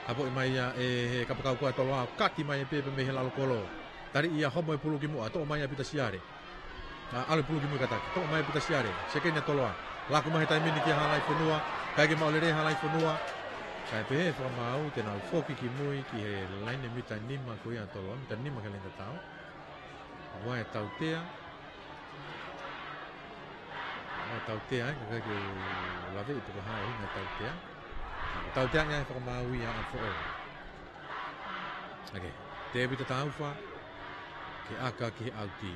Hapoʻi mai ia ʻe he kapakau ko ē ʻa Toloa, kati mai e pepa mei he lalo kolo. Tali ia, homo e pulu ki muʻa, toʻo mai ʻa Pita Siale. ʻA, ʻalu e pulu ki mui kātaki. Toʻo mai ʻa Pita Siale. Sekeni ʻa Toloa. Laku mai he taimi ni kia Halaifonua. ʻIkai ke maʻu lelei ʻa Halaifonua. Kae pehē fakamaau te nau foki ki mui ki he laine mita nima ko ia ʻa Toloa. Mita nima ki he laine tatau. Ua e tautea. Ua e tautea, ʻikai ke laveʻi pe ko e hā e ʻuhinga e tautea. Tautea ia ʻe fakamaau ia ʻa ʻApifoʻou. ʻAke, Tēvita Taufa. Ke ʻaka ki he ʻauti.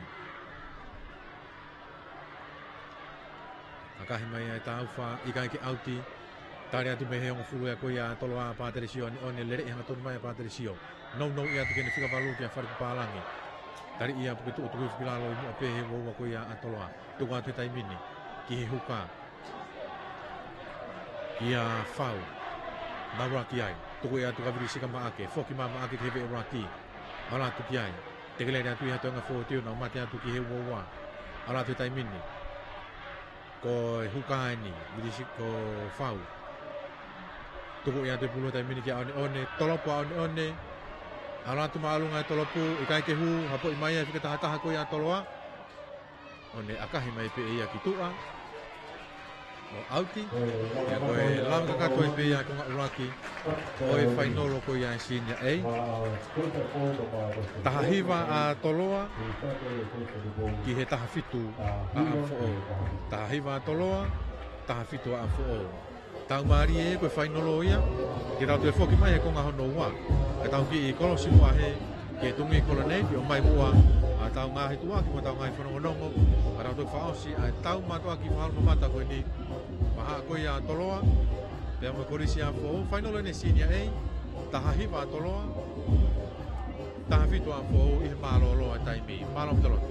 ʻAkahi mai ʻa e taufa, ʻikai ke ʻauti. Tali atu mei he hongofulu ʻa ko ia ʻa Toloa, Pātelesio ʻOneʻone, lele ʻi he hangatonu mai ʻa Pātelesio. Nounou atu ki heʻene fika valu kia Fale Pālangi. Tali ia puke tuʻu tuku ki lalo ʻi muʻa pē he uaua ko ia ʻa Toloa. Tuku atu he taimi ni ki he huka. Kia Fau. Naulaki ai. Tuku ia atu kia Vilisika Maʻake. Foki mai Maʻake ki he veʻe ʻuluaki. ʻAlu atu ki ai. Tekelele atu ia he toenga fōtiu, nau mate atu ki he uaua. ʻAlu atu he taimi ni. Ko e huka eni, Vilisika, ko Fau. Tuku ia atu e pulu he taimi ni kia ʻOneʻone. Tolopu ʻa ʻOneʻone. ʻAlu atu māʻolunga e tolopu, ʻikai ke hū, hapoʻi mai ʻa e fika taha taha ko ia ʻa Toloa. ʻOne ʻakahi mai pē ia ki tuʻa. ʻO ʻauti. Pea ko e lava kakato ai pē ia konga ʻuluaki ʻo e fainolo ko ia ʻa e Senior A. Taha hiva ʻa Toloa ki he taha fitu ʻa ʻApifoʻou. Taha hiva ʻa Toloa, taha fitu ʻa ʻApifoʻou. Tau mālie ko e fainolo ia. Ke tau toe foki mai he konga hono ua. Ka tau kiʻi kolosi muʻa he, ke tungi kolo nei, ke ʻomai muʻa ʻa ʻetau ngaahi tuʻuaki mo ʻetau ngaahi fanongonongo. Ka tau toe fakaʻosi ʻa ʻetau mātuʻaki fakamamafa ko eni. Maha ko ia ʻa Toloa. Pea mo e Kolisi ʻApifoʻou, fainolo eni Senior A. Taha hiva ʻa Toloa. Taha fitu ʻa ʻApifoʻou ʻi he mālōlō ʻa e taimi. Mālō Toloa.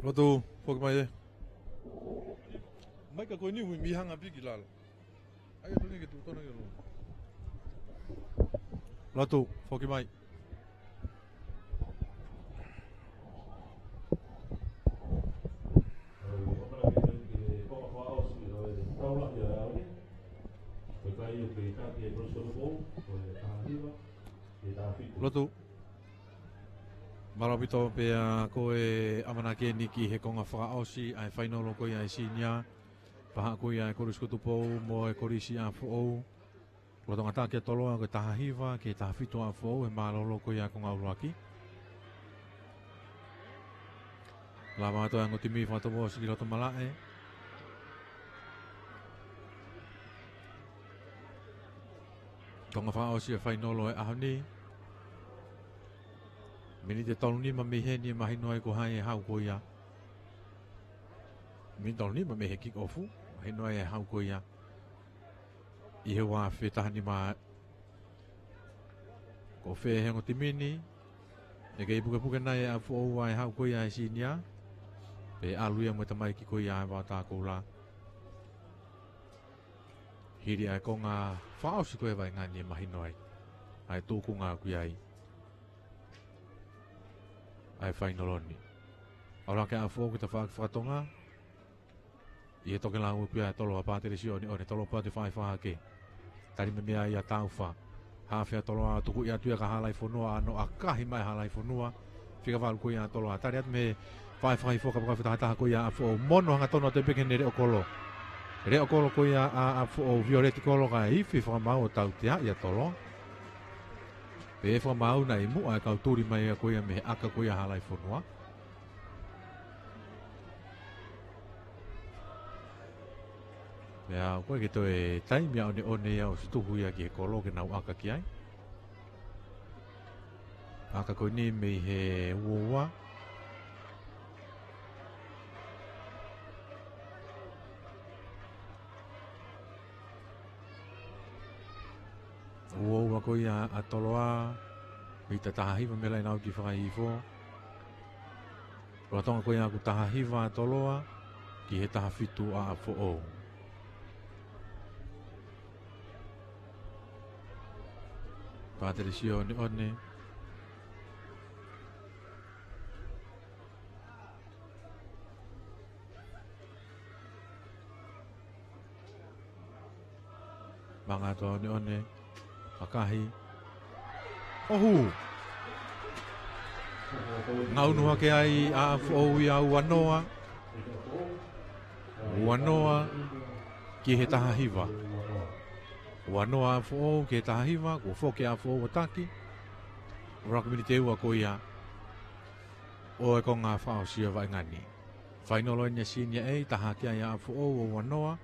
Lotu, foki mai ē. Mai ka ko eni ui mi hanga piki lalo. Ai, atu ni ke tu kona ke lo. Lotu, foki mai. Lotu. Mālō ʻaupito pea ko e ʻamanaki eni ki he konga fakaʻosi ʻa e fainolo ko ia ʻa e senior. Pea ko ia ʻa e Kolisi ko Tupou mo e Kolisi ʻa Foʻou. Lolotonga taki ʻa Toloa ko e taha hiva ki he taha fitu ʻa Foʻou he mālōlō ko ia ʻa e konga ʻuluaki. Lava atu ʻa e ongo timi fakatomala ʻosi ki loto malaʻe. Konga fakaʻosi ʻa e fainolo ʻo e ʻaho ni. Miniti ʻe tolu nima mei heni ʻe mahino ai ko hai ʻe haʻu ko ia. Miniti ʻe tolu nima mei he kick off, mahino ai ʻe haʻu ko ia. ʻI he ua afe taha nima. Ko fē he ongo timi ni, ʻe kei pukepuke nai ʻa Foʻou ʻa e haʻu ko ia ʻa e senior, pe ʻalu ia mo e tamaiki ko ia ʻa e Vaotakoula. Hili ʻa e konga fakaʻosi ko e vaʻinga ni ʻe mahino ai ʻa e tūkunga ʻoku ʻi ai ʻa e fainolo ni. ʻAlu hake ʻa Foʻou ki he tafaʻaki fakatonga. ʻI he tokelau pē ʻa Toloa, Pātelesio ʻOneʻone, tolopo atu e faʻahi fakahake. Tali mei ai ʻa Taufa. Hafe ʻa Toloa, tukuʻi atu ia kia Halaifonua, ʻa ʻalu ʻo ʻakahi mai ʻa Halaifonua. Fika valu ko ia ʻa Toloa. Tali atu mei he faʻahi fakahifo, kapakau fakatahataha ko ia ʻa Foʻou. Mono hangatonu atu pē ki heʻene leʻo kolo. Leʻo kolo ko ia ʻa, ʻa Foʻou, violeti kolo, kae ifi fakamaau ʻo tautea ʻia Toloa. Pea fakamaau naʻe ʻi muʻa e kau tuli mai ko ia mei he ʻaka ko ia ʻa Halaifonua. Pea ko e ke toe taimi ʻa ʻOneʻone ia ʻosi tuhu ia ki he kolo ke nau ʻaka ki ai. ʻAka ko eni mei he uaua. Uaua ko ia ʻa Toloa, mita taha hiva mei he laine ʻauti fakahifo. Lolotonga ko ia ʻoku taha hiva ʻa Toloa, ki he taha fitu ʻa Foʻou. Pātelesio ʻOneʻone. Manga atu ʻa ʻOneʻone, ʻakahi. ʻO hū. Ngaunu hake ai ʻa Foʻou ia, ua noa. Ua noa ki he taha hiva. Ua noa ʻa Foʻou ki he taha hiva, kuo foki ʻa Foʻou ʻo taki. ʻUluaki miniti ʻe ua ko ia ʻo e konga fakaʻosi ʻo e vaʻinga ni. Fainolo eni ʻa e senior A, taha hake ai ʻa Foʻou ʻo ua noa,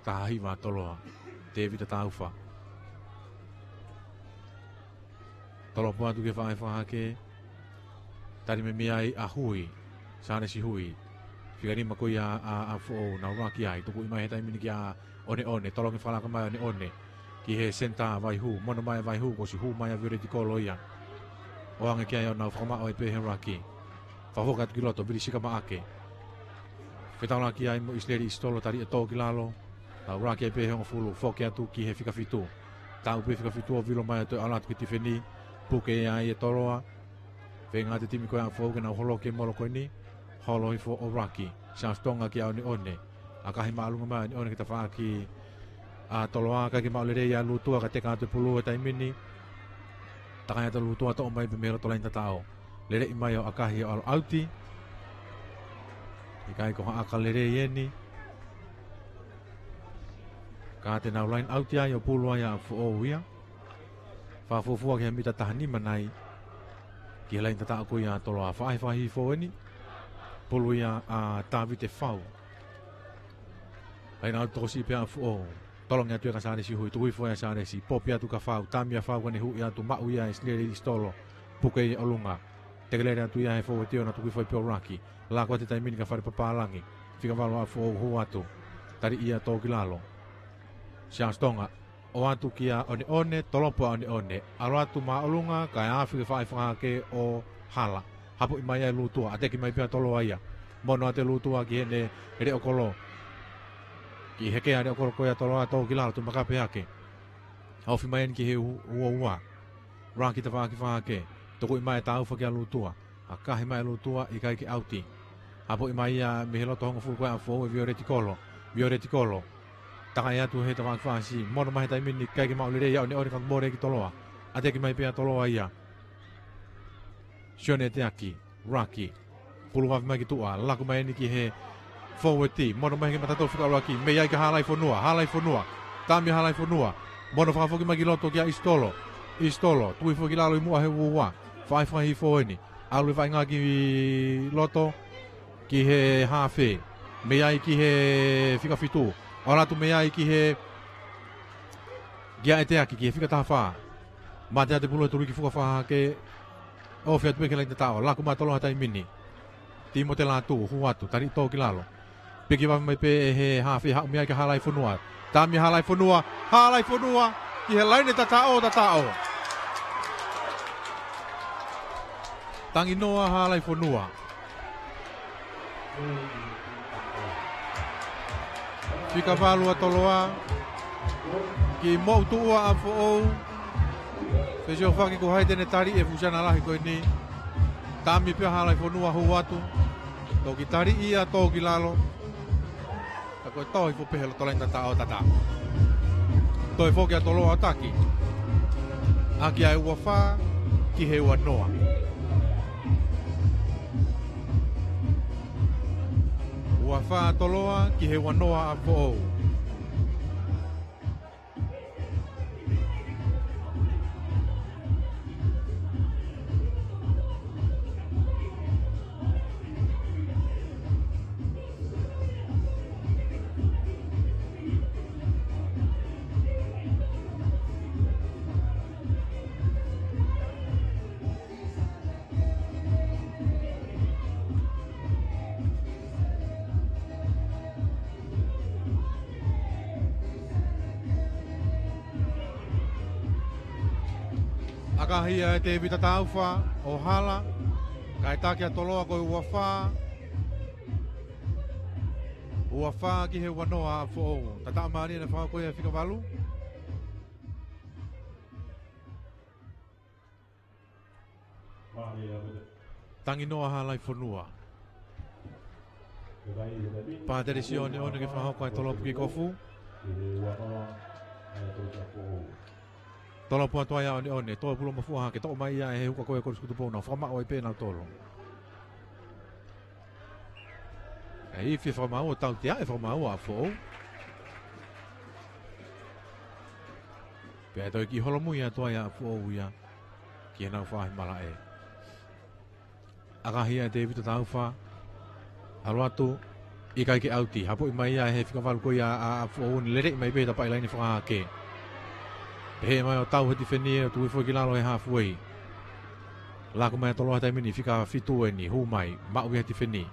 taha hiva ʻa Toloa. Tēvita Taufa. Tolopo atu ki he faʻahi fakahake. Tali mei ai ʻa Hui. Sālesi Hui. Fika nima ko ia ʻa, ʻa Foʻou, nau ʻuluaki ai. Tukuʻi mai he taimi ni kia ʻOneʻone, tolongi fakalaka mai ʻOneʻone. Ki he senitā Vaihū, mono mai Vaihū, kuo ʻosi hū mai ʻa Violeti Kolo ia. ʻOange ki ai ʻo nau fakamaʻo ai pē he ʻuluaki. Fakafoki atu ki loto, Vili Sika Maʻake. Fetaulaki ai mo ʻIsileli ʻIsitolo, tali ʻe tō ki lalo. Nau ʻuluaki ai pē he hongofulu, foki atu ki he fika fitu. Tau pē fika fitu ʻo vilo mai ʻo toe ʻalu atu ki he tifeni. Puke ai ʻe Toloa. Feinga atu e timi ko ia ʻa Foʻou ke nau holo ki he molo ko eni. Holo hifo ʻo ʻuluaki. Siaosi Tonga kia ʻOneʻone. ʻAkahi māʻolunga mai ʻOneʻone ki he tafaʻaki ʻa Toloa, ʻikai ke maʻu lelei ʻa Lutua, kae teka atu e pulu he taimi ni. Takai atu ʻa Lutua, toʻo mai pē mei loto laine tataʻo. Leleʻi mai ʻo ʻakahi ʻo ʻalu ʻauti. ʻIkai ko ha ʻaka lelei eni. Ka te nau laine ʻauti ai ʻo pulu ai ʻa Foʻou ia. Fakafuofua ki he mita taha nima nai. Ki he laine tataʻo ko ia ʻa Toloa, faʻahi fakahifo eni. Pulu ia ʻa Tavite Fau. Laine ʻauti tokosiʻi pē ʻa Foʻou. Tolongi atu ia kia Sālesi Hui, tuku hifo ʻa Sālesi, popi atu kia Fau, tami ʻa Fau kae ne huʻi atu, maʻu ia ʻe ʻIsileli ʻIsitolo. Puke ʻi ʻolunga. Teke lele atu ia he fōueti ʻo na tuku hifo ai pē ʻo ʻuluaki. Laka atu he taimi ni kia Fale Papālangi. Fika valu ʻa Foʻou, hū atu. Tali ia, tō ki lalo. Siaosi Tonga. ʻOatu kia ʻOneʻone, tolopo ʻa ʻOneʻone. ʻAlu atu māʻolunga, kae afi ki he faʻahi fakahake ʻo hala. Hapuʻi mai ai ʻa Lutua, ʻateki mai pē ʻa Toloa ia. Mono atu e Lūtua ki heʻene leʻo kolo. Kiʻi hekea leʻo kolo ko ia ʻa Toloa, tō ki lalo, toe makape hake. Ofi mai eni ki he u-, ua ua. Raki tafaʻaki fakahake. Tukuʻi mai e Taufa kia Lūtua. ʻAkahi mai e Lūtua, ʻikai ke ʻauti. Hapoʻi mai ia mei he loto hongofulu ko ia ʻa Foʻou ʻe Violeti Kolo. Violeti Kolo. Takaʻi atu he tafaʻaki fasi. Mono mai he taimi ni, ʻikai ke maʻu lelei ʻa ʻOneʻone, ka mole ki Toloa. ʻAteki mai pē ʻa Toloa ia. Sione Teaki. Raki. Pulu vave mai ki tuʻa, laku mai eni ki he fōueti, mono mai ki he matatau fika ʻuluaki, mei ai kia Hālaifonua, Hālaifonua, tami Hālaifonua, mono fakafoki mai ki loto kia ʻIsitolo, ʻIsitolo, tui foki ki lalo ʻi muʻa he ua ua, fai fai hifo eni, ʻalu e vaʻinga ki loto, ki he hafe, mei ai ki he fika fitu, ʻalu atu mei ai ki he, kia Eteaki, ki he fika taha fā, mate atu e pulu, tuli ki fuka fakahake, ofi atu pē ki he laine tataʻo, laku mai ʻa Toloa he taimi ni. Timote Lātū, hū atu, tali tō ki lalo. Piki vave mai pē ʻe he hafe, haʻu mei ai kia Hālaifonua. Tami Hālaifonua, Hālaifonua, ki he laine tataʻo, tataʻo. Tanginoa Hālaifonua. Fika valu ʻa Toloa. Kiʻi moʻutuʻua ʻa Foʻou. Fesiofaki ko hai te ne tali e fuʻu siana lahi ko eni. Tami pē ʻa Hālaifonua, hū atu. Toki tali ia, tō ki lalo. Ka ko e tō hifo pē he loto laine tataʻo, tataʻo. Toe foki ʻa Toloa ʻo taki. ʻAki ʻa e ua fā ki he ua noa. Ua fā ʻa Toloa ki he ua noa ʻa Foʻou. ʻAkahi ʻe Tēvita Taufa ʻo hala, kae taki ʻa Toloa ko e ua fā, ua fā ki he ua noa ʻa Foʻou. Tataʻo mālie ʻena fakaʻau ko ia ʻe fika valu. Tanginoa Hālaifonua. Pātele Sione ʻOne ke fakahoko ʻa e tolopu kiʻi kofu. Tolopu atu ai ʻa ʻOneʻone, toe pulu mafua hake, toʻo mai ia ʻe he huka ko ia ʻa Kolisi Kutupou, nau fakamaʻu ai pē nautolu. ʻE ifi e fakamaau ʻo tautea e fakamaau ʻa Foʻou. Pea toe kiʻi holomui atu ai ʻa Foʻou ia ki heʻenau faʻahi malaʻe. ʻAkahi ʻe Tēvita Taufa, ʻalu atu, ʻikai ke ʻauti, hapoʻi mai ia ʻe he fika valu ko ia ʻa, ʻa Foʻou ni, leleʻi mai pē he tapaʻi laine fakahake. Pehē mai ʻo tau he tifeni ʻo tui foki ki lalo he halfway. Laku mai ʻa Toloa he taimi ni, fika fitu eni, hū mai, maʻu ia he tifeni.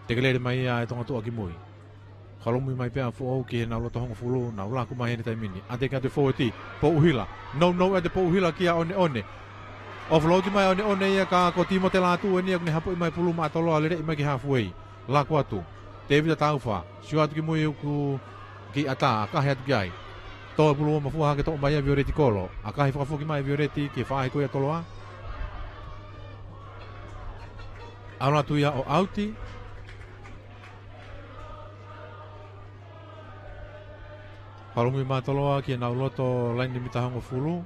Tekelele mai ia ʻe Tongatuʻa ki mui. Holomui mai pē ʻa Foʻou ki heʻenau loto hongofulu, nau laku mai he taimi ni. ʻAteki atu e fōueti, Pouʻuhila. Nounou ʻa e Pouʻuhila kia ʻOneʻone. ʻOfoloki mai ʻa ʻOneʻone ia ka ko Timote Lātū eni ia ʻoku ne hapoʻi mai pulu maʻa Toloa, leleʻi mai ki halfway. Laku atu. Tēvita Taufa. Sio atu ki mui ʻoku kiʻi ʻatā, ʻakahi atu ki ai. Toe pulu mafua hake, toʻo mai ʻe Violeti Kolo. ʻAkahi fakafoki mai ʻe Violeti ki he faʻahi ko ia ʻa Toloa. ʻAlu atu ia ʻo ʻauti. Holomui mai ʻa Toloa ki heʻenau loto laine mita hongofulu.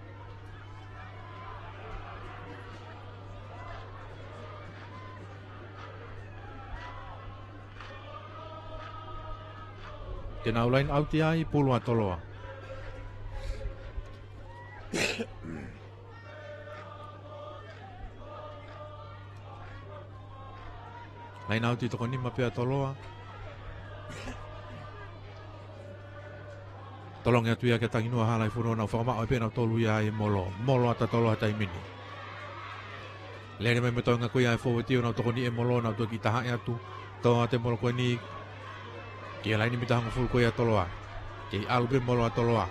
Te nau laine ʻauti ai, pulu ʻa Toloa. Laine ʻauti toko nima pē ʻa Toloa. Tolongi atu ia kia Tanginoa Hālaifonua, nau fakamaʻu ai pē nautolu ia ʻa e molo. Molo atu ʻa Toloa he taimi ni. Lele mai mo e toenga ko ia ʻa e fōueti ʻo nau tokoni e molo, nau toe kiʻi tahaʻi atu. Tō atu e molo ko eni ki he laine mita hongofulu ko ia ʻa Toloa. Kei ʻalu pē molo ʻa Toloa.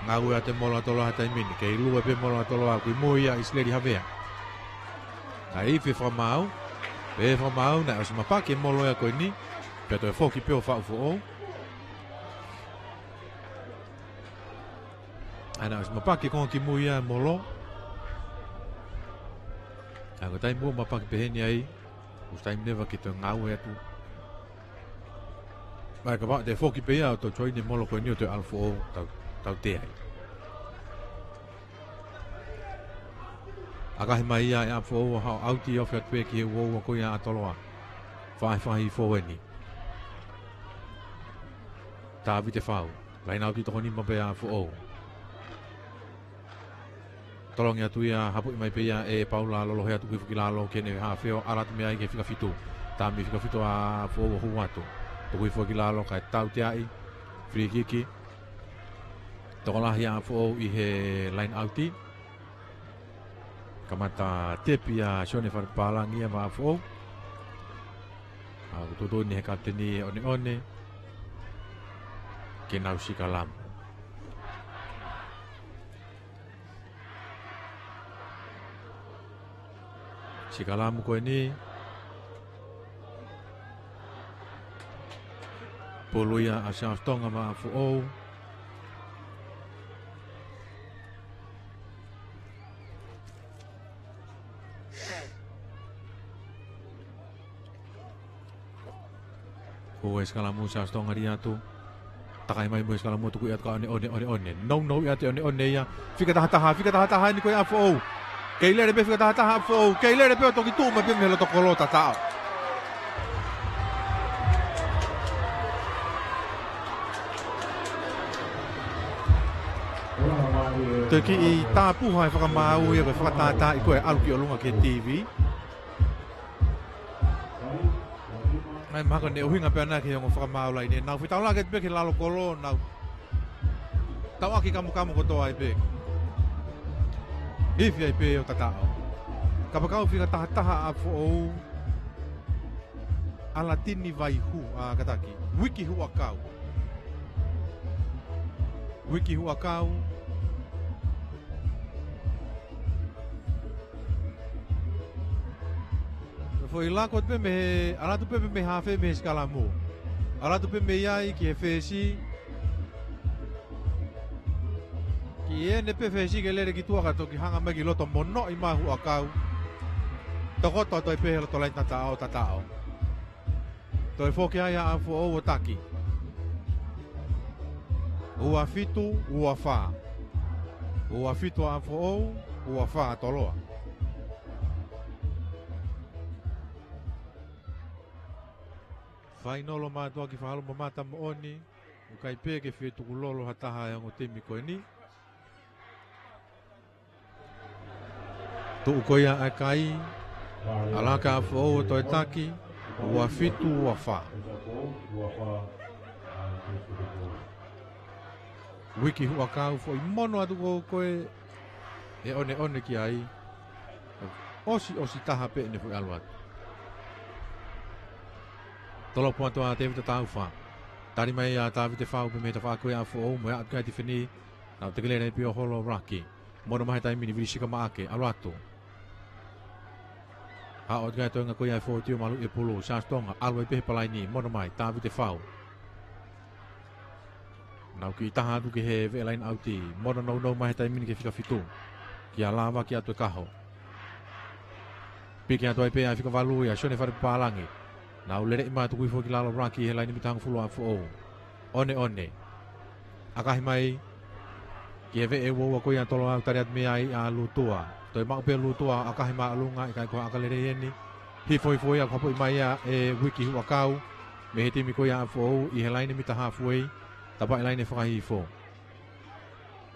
Ngāue atu e molo ʻa Toloa he taimi ni. Kei lue pē molo ʻa Toloa. Kui mui ia ʻa ʻIsileli Havea. Kae ifi e fakamaau. Pea fakamaau naʻe ʻosi mapaki e molo ia ko eni. Pea toe foki pē ʻo faʻu foʻou. ʻA ia naʻe ʻosi mapaki e konga kimui ia e molo. ʻA ia ko e taimi ʻoku mapaki peheni ai, ʻosi taimi leva ke toe ngāue atu. Mai kapau te foki pē ia ʻo toe join e molo ko eni ʻo toe ʻalu foʻou tau, tautea ai. ʻAkahi mai ia e ʻapi foʻou ʻo haʻu ʻauti ʻo ofi atu pē ki he uaua ko ia ʻa Toloa. Fai fai foʻou eni. Tavite Fau. Laine ʻauti toko nima pē ʻa foʻou. Tolongi atu ia, hapuʻi mai pē ia ʻe Paula Lolohe atu ki fuki lalo ke ne hafeo ʻalu atu mei ai ki he fika fitu. Taimi fika fitu ʻa foʻou ʻo hū atu. Tuku hifo ki lalo kae tauteaʻi. Free kick. Tokolahi ʻa foʻou ʻi he laine ʻauti. Kamata tepi ʻa Sione Falepālangi ia maʻa foʻou. ʻA ʻoku tuʻutuʻuni he kapiteni ʻe ʻOneʻone. Ke nau sikalamu. Sikalamu ko eni. Pulu ia ʻa Siaosi Tonga maʻa foʻou. Ko e sikalamu Siaosi Tonga ʻalu atu. Takai mai mo e sikalamu tuku atu kia ʻOneʻone, ʻOneʻone. Nounou ʻiate ʻOneʻone ia. Fika tahataha, fika tahataha eni ko ia ʻa foʻou. Kei lele pē fika tahataha ʻa foʻou. Kei lele pē ʻo toki tuʻu mai pē mei he loto kolo tataʻo. Toe kiʻi tāpuha e fakamaau ia ko e fakatātā ʻi ko e ʻalu ki ʻolunga ki he T V. ʻA ia mahalo ko e ʻuhinga pē ʻana ki he ongo fakamaau laine. Nau fetaulaki atu pē ki lalo kolo, nau tauʻaki kamukamu kotoa ai pē. Ifi ai pē ʻo tataʻo. Kapakau fika tahataha ʻa foʻou. ʻAlatini Vaihu, ʻa kataki. Uiki Huʻakau. Uiki Huʻakau. Foʻi lako pē mei he, ʻalu atu pē mei he hafe mei he sikalamu. ʻAlu atu pē mei ai ki he fesi. Kiʻi ʻene pē fesi ke lele ki tuʻa ka toki hanga mai ki loto monoʻi mai Huʻakau. Tokoto atu ai pē he loto laine tataʻo, tataʻo. Toe foki ai ʻa foʻou ʻo taki. Ua fitu, ua fā. Ua fitu ʻa foʻou, ua fā Toloa. Fainolo mātuʻaki fahalu mo mata moʻoni, ʻoku ʻikai pē ke fie tukulolo ha taha e ongo timi ko eni. Tuʻu ko ia ʻa e kai, ʻalu hake ʻa foʻou ʻo toe taki, ua fitu, ua fā. Uiki Huʻakau foʻi mono atu ko ē, ʻe ʻOneʻone ki ai. ʻOsi, ʻosi taha pē ʻene foʻi ʻalu atu. Tolopo atu ʻa Tēvita Taufa. Tali mai ʻa Tavite Fau pē mei he tafaʻaki ko ia ʻa foʻou mo e ʻatu ki ai tifeni. Nau teke lele pē ʻo holo Raki. Mono mai he taimi ni Vili Sika Maʻake, ʻalu atu. Haʻu atu ki ai toenga ko ia e fōtiu malu e pulu, Siaosi Tonga, ʻalu ai pē he palaini, mono mai, Tavite Fau. Nau kiʻi taha atu ki he veʻe laine ʻauti, mono nounou mai he taimi ni ki he fika fitu. Kia Lava, kia Tuʻekaho. Piki atu ai pē ʻa e fika valu ia Sione Falepālangi. Nau lele mai tuku hifo ki lalo Raki he laine mita hongofulu ʻa foʻou. ʻOneʻone. ʻAkahi mai. Ki he veʻe uaua ko ia Toloa ʻoku tali atu mei ai ʻa Lutua. Toe maʻu pē Lutua ʻo ʻakahi māʻolunga ʻikai ko ha ʻaka lelei eni. Hifo hifo ia ʻoku hapoʻi mai ia ʻe Uiki Huʻakau. Mei he timi ko ia ʻa foʻou ʻi he laine mita halfway. Tapaʻi laine fakahihifo.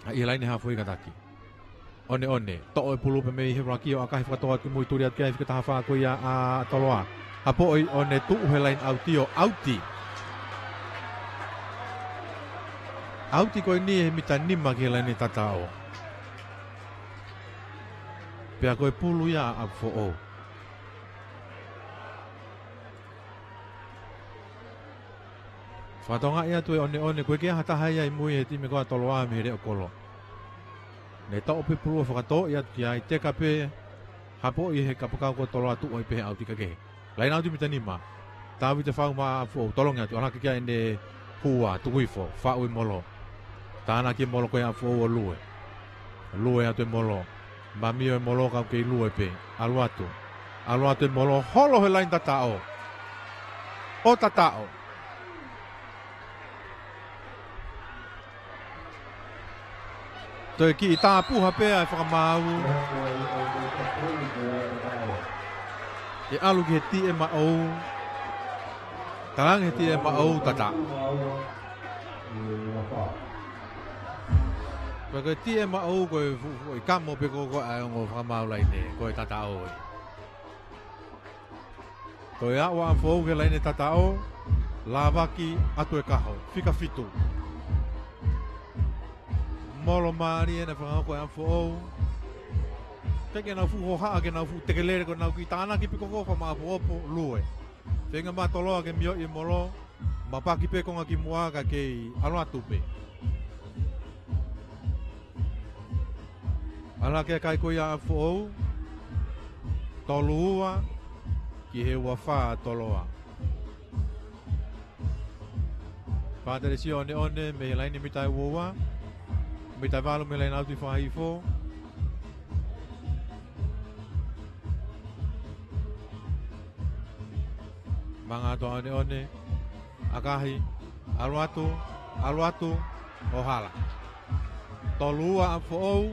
ʻA ʻi he laine halfway kataki. ʻOneʻone, toʻo e pulu pē mei he Raki ʻo ʻakahi fakatō atu ki mui tuli atu ki ai fika taha fā ko ia ʻa Toloa. Hapoʻi ʻo ne tuʻu he laine ʻauti ʻo ʻauti. ʻAuti ko eni he mita nima ki he laine tataʻo. Pea ko e pulu ia ʻa foʻou. Fakatokangaʻi atu ʻe ʻOneʻone, ʻoku ʻikai ke ʻi ai ha taha ia ʻi mui he timi ko ia Toloa mei he leʻo kolo. Ne toʻo pē pulu ʻo fakatō atu ki ai teka pē hapoʻi he kapakau ko ia Toloa tuʻu ai pē he ʻauti ka kehe. Laine ʻauti mita nima. Tēvita Fau maʻa ʻApifoʻou, tolongi atu, ʻalu hake ki ai ʻene hua, tuku hifo, faʻu e molo. Tānaki e molo ko ia ʻa ʻApifoʻou ʻo lue. Lue atu e molo. Mamio e molo ka ʻoku kei lue pē. ʻAlu atu. ʻAlu atu e molo, holo he laine tataʻo. ʻO tataʻo. Toe kiʻi tāpuha pē ʻa e fakamaau. ʻE ʻalu ki he tiʻe maʻou. Talaange he tiʻe maʻou tataʻo. Pea ko e tiʻe maʻou ko e fu-, fu-, ʻi kamo pē ko ko ʻa e ongo fakamaau laine, ko e tataʻo ē. Ko e aʻu ʻa ʻApifoʻou ki he laine tataʻo, lāvaki ʻatu e kaho, fika fitu. Molo mālie naʻe fakahoko ʻe ʻApifoʻou. Teʻeki ke nau fuʻu hohaʻa ke nau fuʻu tekelele ko ʻenau kiʻi tānaki pē ko ko fakamaʻopoʻopo lue. Feinga mai ʻa Toloa ke mioʻi e molo, mapaki pē konga kimuʻa ka kei ʻalu atu pē. ʻAlu hake e kai ko ia ʻa ʻApifoʻou. Tolu ua ki he ua fā ʻa Toloa. Fakatalesio ʻoneʻone mei he laine mita ua ua. Mita valu mei he laine ʻauti fakahihifo. Manga atu ʻa ʻoneʻone, ʻakahi, ʻalu atu, ʻalu atu, ʻo hala. Tolu ua ʻa ʻApifoʻou.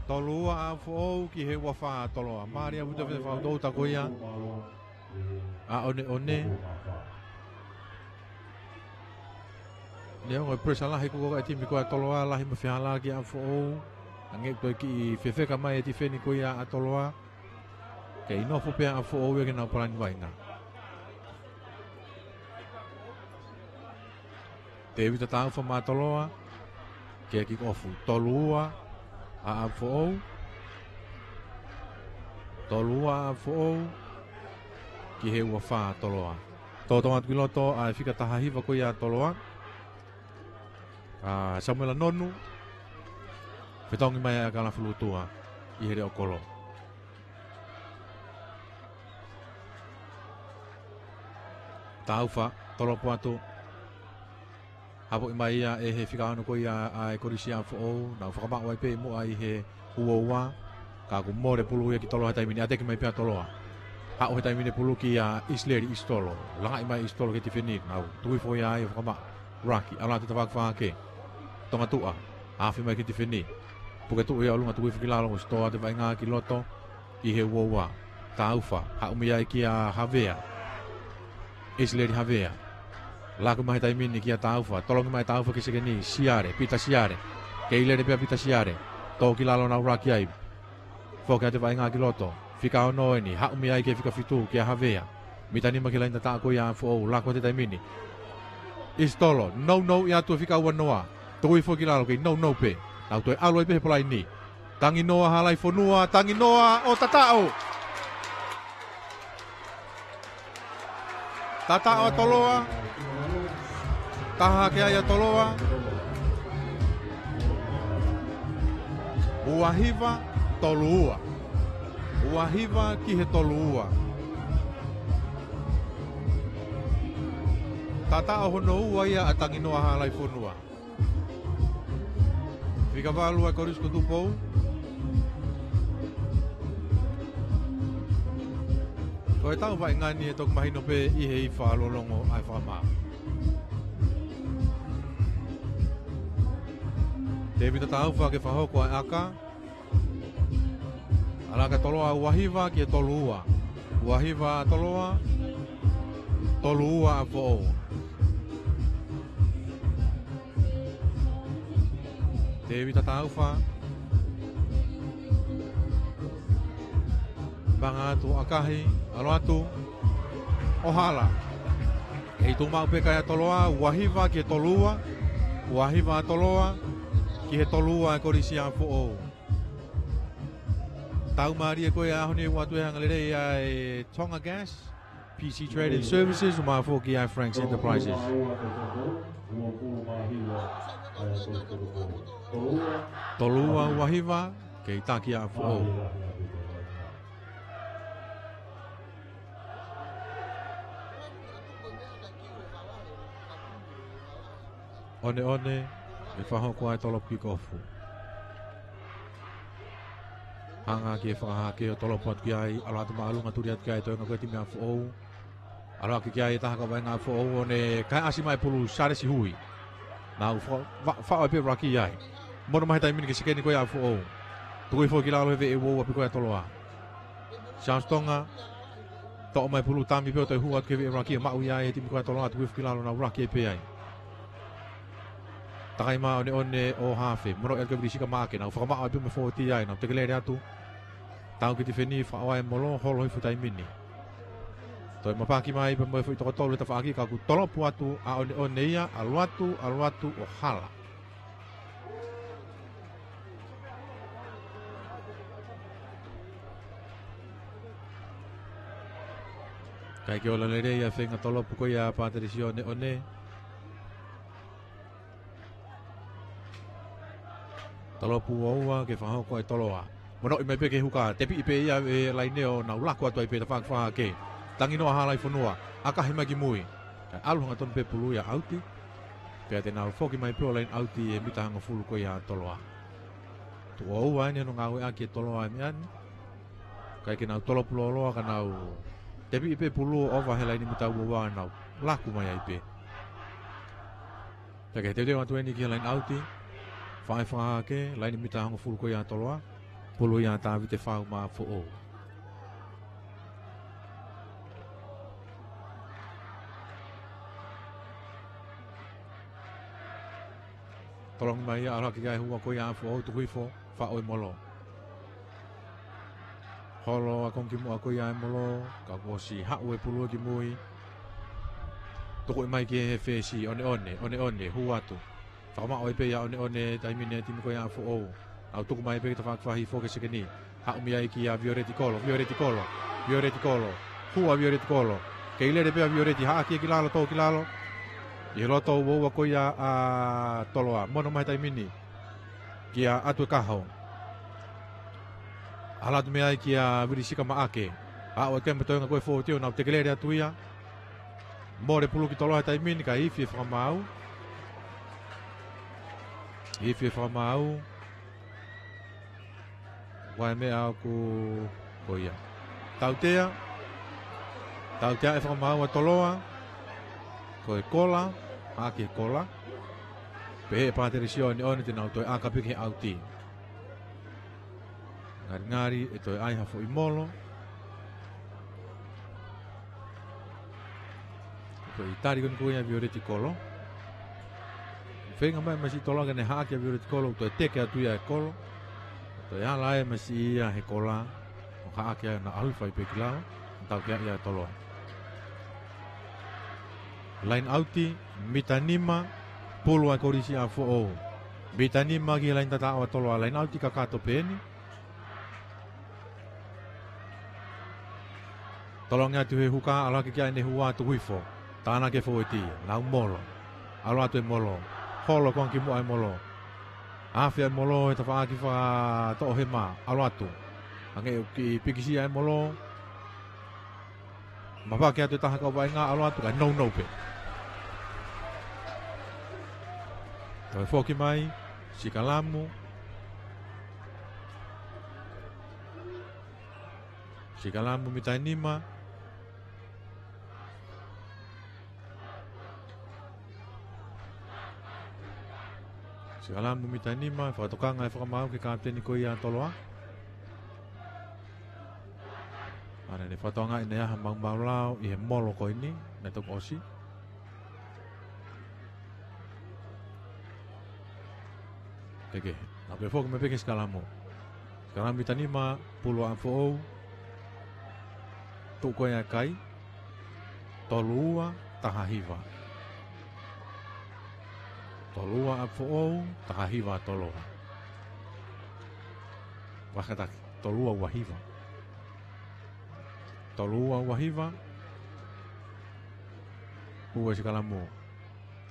Tolu ua ʻa ʻApifoʻou ki he ua fā ʻa Toloa. Mālie ʻaupito e fefakatouʻosi ko ia ʻa ʻoneʻone. Neongo e pressure lahi ko ko ʻa e timi ko ia ʻa Toloa, lahi mo e fehālaaki ʻa ʻApifoʻou. Hangē ʻoku toe kiʻi fefeka mai e tifeni ko ia ʻa Toloa. Kei nofo pē ʻa ʻApifoʻou ia ke nau palani vaʻinga. Tēvita Taufa maʻa Toloa, ke kick off. Tolu ua ʻa ʻApifoʻou. Tolu ua ʻa ʻApifoʻou. Ki he ua fā ʻa Toloa. Tō atu ki loto ʻa e fika taha hiva ko ia ʻa Toloa. ʻA Samuela Nonu. Fetongi mai ʻa Kalafi Lutua ʻi he leʻo kolo. Taufa, tolopu atu. Hapoʻi mai ia ʻe he fika ono ko ia ʻa e Kolisi ʻa ʻApifoʻou, nau fakamaʻu ai pē muʻa ʻi he ua ua, ka kuo mole pulu ia ki Toloa he taimi ni, ʻateki mai pē ʻa Toloa. Haʻu he taimi ni pulu kia ʻIsileli ʻIsitolo, langaʻi mai ʻIsitolo ke tifeni, nau tuku hifo ia ʻo fakamaʻu. Raki, ʻalu atu Tavako Fāke. Tongatuʻa, afe mai ke tifeni. Puke tuʻu ia ʻolunga tuku hifo ki lalo, ʻosi tō atu e vaʻinga ki loto, ʻi he ua ua. Taufa, haʻu mei ai kia Havea. ʻIsileli Havea. Laku mai he taimi ni kia Taufa, tolongi mai Taufa ki sekeni, Siale, Pita Siale. Kei lele pē ʻa Pita Siale. Tō ki lalo nau raki ai. Foki atu e vaʻinga ki loto. Fika ono eni, haʻu mei ai ki he fika fitu, kia Havea. Mita nima ki he laine tataʻo ko ia ʻa ʻApifoʻou, laku atu he taimi ni. ʻIsitolo, nounou ʻi atu e fika ua noa. Tuku hifo ki lalo kei nounou pē. Nau toe ʻalu ai pē he polaini. Tanginoa Halaifonua, Tanginoa ʻo tataʻo. Tataʻo ʻa Toloa. Taha hake ai ʻa Toloa. Ua hiva, tolu ua. Ua hiva ki he tolu ua. Tataʻo hono ua ia ʻa Tanginoa Halaifonua. Fika valu ʻa e Kolisi ko Tupou. Ko e tau vaʻinga ni ʻe toki mahino pē ʻi he ifa lolongo ʻa e fakamaau. Tēvita Taufa ke fakahoko ʻa e ʻaka. ʻAlu hake ʻa Toloa ua hiva ki he tolu ua. Ua hiva ʻa Toloa, tolu ua ʻa ʻApifoʻou. Tēvita Taufa. Manga atu ʻakahi, ʻalu atu. ʻO hala. Kei tuʻu maʻu pē kai ʻa Toloa, ua hiva ki he tolu ua. Ua hiva ʻa Toloa ki he tolu ua ʻa e Kolisi ʻa ʻApifoʻou. Tau mālie ko ia ʻaho ni ʻoatu e anga lelei ʻa e Tonga Gas, P C Trading Services, ʻumaʻā foki ʻa e Frank's Enterprises. Tolu ua ua hiva, kei taki ʻa ʻApifoʻou. ʻOneʻone, ʻe fakahoko ai e tolopu kikofu. Hanga ki he fakahake ʻo tolopu atu ki ai, ʻalu atu māʻolunga, tuli atu ki ai e toenga ko ia e timi ʻa Foʻou. ʻAlu hake ki ai e taha kau vaʻinga ʻa Foʻou, ʻo ne kae ʻasi mai e pulu, Salesi Hui. Nau fa-, fa-, faʻo ai pē e ruck ai. Mono mai he taimi ni ki he sekeni ko ia ʻa Foʻou. Tuku hifo ki lalo he veʻe uoua pē ko ia ʻa Toloa. Charles Tonga, toʻo mai e pulu, tami pē ʻo toe hū atu ki he veʻe ruck, maʻu ia ʻe he timi ko ia ʻa Toloa, tuku hifo ki lalo, nau ruck pē ai. Takai mai ʻOneʻone ʻo Hafe, mono ʻi ai ki Vilisika Maʻake, nau fakamaʻo ai pē mo e fōuati ai, nau tekelele atu. Tau ki tifeni, faʻo ai e molo, holo hifo he taimi ni. Toe mapaki mai pē mo e foʻi toko tolu he tafaʻaki, ka ʻoku tolopu atu ʻa ʻOneʻone ia, ʻalu atu, ʻalu atu ʻo hala. ʻIkai ke ola lelei ʻa e feinga tolopu ko ia ʻa Pātelisione ʻOneʻone. Tolopu ua ua ke fakahoko ʻe Toloa. Mono ʻi mai pē ki he huka, tepiʻi pē ia ʻe he laine ʻo nau laku atu ai pē he tafaʻaki fakahake. Tangi noa ʻa Halaifonua, ʻakahi mai ki mui. Kae ʻalu hangatonu pē e pulu ia ʻauti. Pea te nau foki mai pē ʻo laine ʻauti ʻi he mita hongofulu ko ia ʻa Toloa. Tuʻo ua eni hono ngāueʻaki ʻe Toloa e meʻa ni. ʻIkai ke nau tolopu lōloa ka nau tepiʻi pē e pulu ʻo ʻova he laine mita ua ua, nau laku mai ai pē. Pea ke teuteu atu eni ki he laine ʻauti. Fai fakahake, laine mita hongofulu ko ia ʻa Toloa. Pulu ia ʻa Tavite Fau mā Foʻou. Tolongi mai ia, ʻalu hake ki ai e hua ko ia ʻa Foʻou, tuku hifo, faʻo e molo. Holo ʻa e konga kimuʻa ko ia e molo, ka kuo ʻosi haʻu e pulu ki mui. Tuku mai ki he fesi, ʻOneʻone, ʻOneʻone, hū atu. Fakamaʻo ai pē ia ʻOneʻone, taimi ni e timi ko ia ʻa Foʻou. Nau tuku mai pē ki he tafaʻaki fakahifo ki he sekeni. Haʻu mei ai kia Violeti Kolo, Violeti Kolo, Violeti Kolo. Hua Violeti Kolo. Kei lele pē ʻa Violeti, haʻaki ki lalo, tō ki lalo. ʻI he loto uoua ko ia ʻa Toloa. Mono mai he taimi ni kia Atuekaho. ʻAlu atu mei ai kia Vilisika Maʻake. Aʻu ai ki he toenga ko e fōuati ʻo nau tekelele atu ia. Mole e pulu ki Toloa he taimi ni, kae ifi e fakamaau. Ifi e fakamaau. Ko e meʻa ʻoku ko ia. Tautea. Tautea e fakamaau ʻa Toloa. Ko e kola, ʻaki e kola. Pehē ʻe Pātelisione ʻOneʻone te nau toe ʻaka pē ki he ʻauti. Ngalingali ʻe toe ʻai ha foʻi molo. Ko e tali ko eni ko ia ʻa Violeti Kolo. Feinga mai masiʻi Toloa ke ne haʻaki ʻa Violeti Kolo, toe teke atu ia e kolo. Toe ala ai masiʻi ia he kola. ʻO haʻaki ai, na ʻalu fai pē ki lalo. Tautea ia ʻa Toloa. Laine ʻauti, mita nima, pulu ʻa e kolisi ʻa Foʻou. Mita nima ki he laine tataʻo ʻa Toloa, laine ʻauti kakato pē eni. Tolongi atu he huka, ʻalu hake ki ai ʻene hua, tuku hifo. Tānaki e fōueti, nau molo. ʻAlu atu e molo. Holo e konga kimuʻa e molo. Afe e molo he tafaʻaki fakatoʻohema, ʻalu atu. Hangē ʻoku kiʻi pikisia e molo. Mapaki atu e taha kau vaʻinga, ʻalu atu kae nounou pē. Toe foki mai, sikalamu. Sikalamu mita nima. Sikalamu mita nima, fakatokanga e fakamaau ki he kapiteni ko ia ʻa Toloa. ʻA ia ne fakatokangaʻi naʻe ʻi ai ha maumau lao ʻi he molo ko eni, naʻe toki ʻosi. Teke, nau pē foki mai pē ki he sikalamu. Sikalamu mita nima, pulu ʻa Foʻou. Tuʻu ko ia e kai. Tolu ua, taha hiva. Tolu ua ʻa Foʻou, taha hiva ʻa Toloa. Fakataki, tolu ua ua hiva. Tolu ua ua hiva. Hū e sikalamu.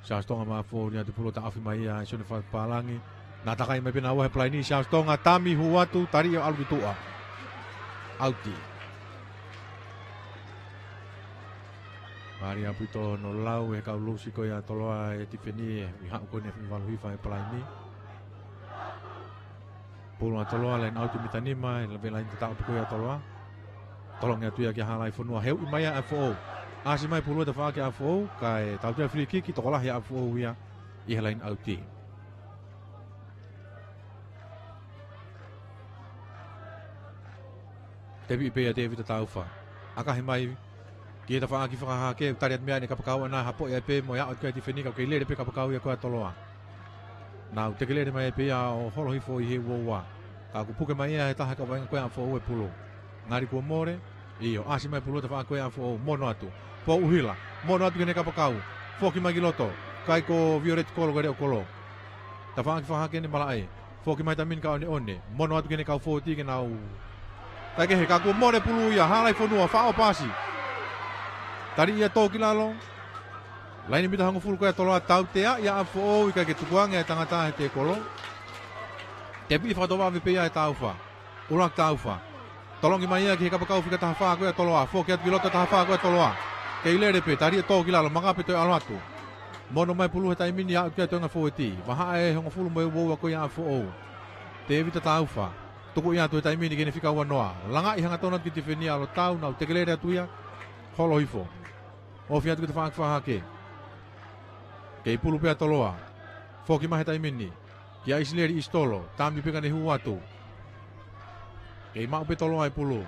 Charles Tonga mā Foʻou, ʻalu atu e pulu, taʻofi mai ia ʻe Sione Fatu Palangi. Nau takai mai pē naua he palaini, Charles Tonga, tami, hū atu, tali ʻo ʻalu ki tuʻa. ʻAuti. Mālie ʻaupito hono lau ʻe he kau Lusi ko ia ʻa Toloa e tifeni ʻi he haʻu ko eni ʻa e valu hiva ʻa e Palaini. Pulu ʻa Toloa, laine ʻauti mita nima, ʻe lave laine tataʻo pē ko ia ʻa Toloa. Tolongi atu ia kia Hālaifonua, he uʻi mai ʻa ʻApifoʻou. ʻAsi mai pulu ʻe tafaʻaki ʻa ʻApifoʻou, kae tautea free kick, tokolahi ʻa ʻApifoʻou ia ʻi he laine ʻauti. Teviʻi pē ia Tēvita Taufa. ʻAkahi mai ki he tafaʻaki fakahahake, tali atu mei ai ʻene kapakau ʻana, hapoʻi ai pē mo e aʻu atu ki ai e tifeni, ka ʻoku kei lele pē kapakau ia ko ia ʻa Toloa. Nau tekelele mai pē ia ʻo holo hifo ʻi he uoua. Ka kuo puke mai ia ʻe he taha kau vaʻinga ko ia ʻa ʻApifoʻou e pulu. Ngali kuo mole, ʻio, ʻasi mai pulu ʻe tafaʻaki ko ia ʻa ʻApifoʻou, mono atu. Pou ʻUhila, mono atu ki heʻene kapakau. Foki mai ki loto, kai ko Violeti Kolo, ko Leʻo Kolo. Tafaʻaki fakahahake ʻene malaʻe. Foki mai he taimi ni kia ʻOneʻone. Mono atu ki heʻene kau fōueti ke nau. Kae kehe, ka kuo mole pulu ia, Hālaifonua, faʻo pasi. Tali ia tō ki lalo. Laine mita hongofulu ko ia ʻa Toloa, tautea ia ʻa ʻApifoʻou, ʻikai ke tukuange ʻa e tangata he tēkolo. Teviʻi fakatovave pē ia ʻe Taufa. ʻUluaki Taufa. Tolongi mai ia ki he kapakau fika taha fā ko ia ʻa Toloa. Foki atu ki loto taha fā ko ia ʻa Toloa. Kei lele pē, tali ia tō ki lalo, maka pē toe ʻalu atu. Mono mai pulu he taimi ni ʻo aʻu ki ai e toenga fōueti. Vahaʻa ʻe hongofulu mo e uoua ko ia ʻa ʻApifoʻou. Tēvita Taufa. Tuku ia atu he taimi ni ki heʻene fika uanoa. Langaʻi hangatonu atu ki he tifeni ʻa Lotau, nau tekelele atu ia. Holo hifo. Ofi atu ki he tafaʻaki fakahahake. Kei pulu pē ʻa Toloa. Foki mai he taimi ni kia ʻIsileli ʻIsitolo, tami pē ka ne hū atu. Kei maʻu pē ʻe Toloa e pulu.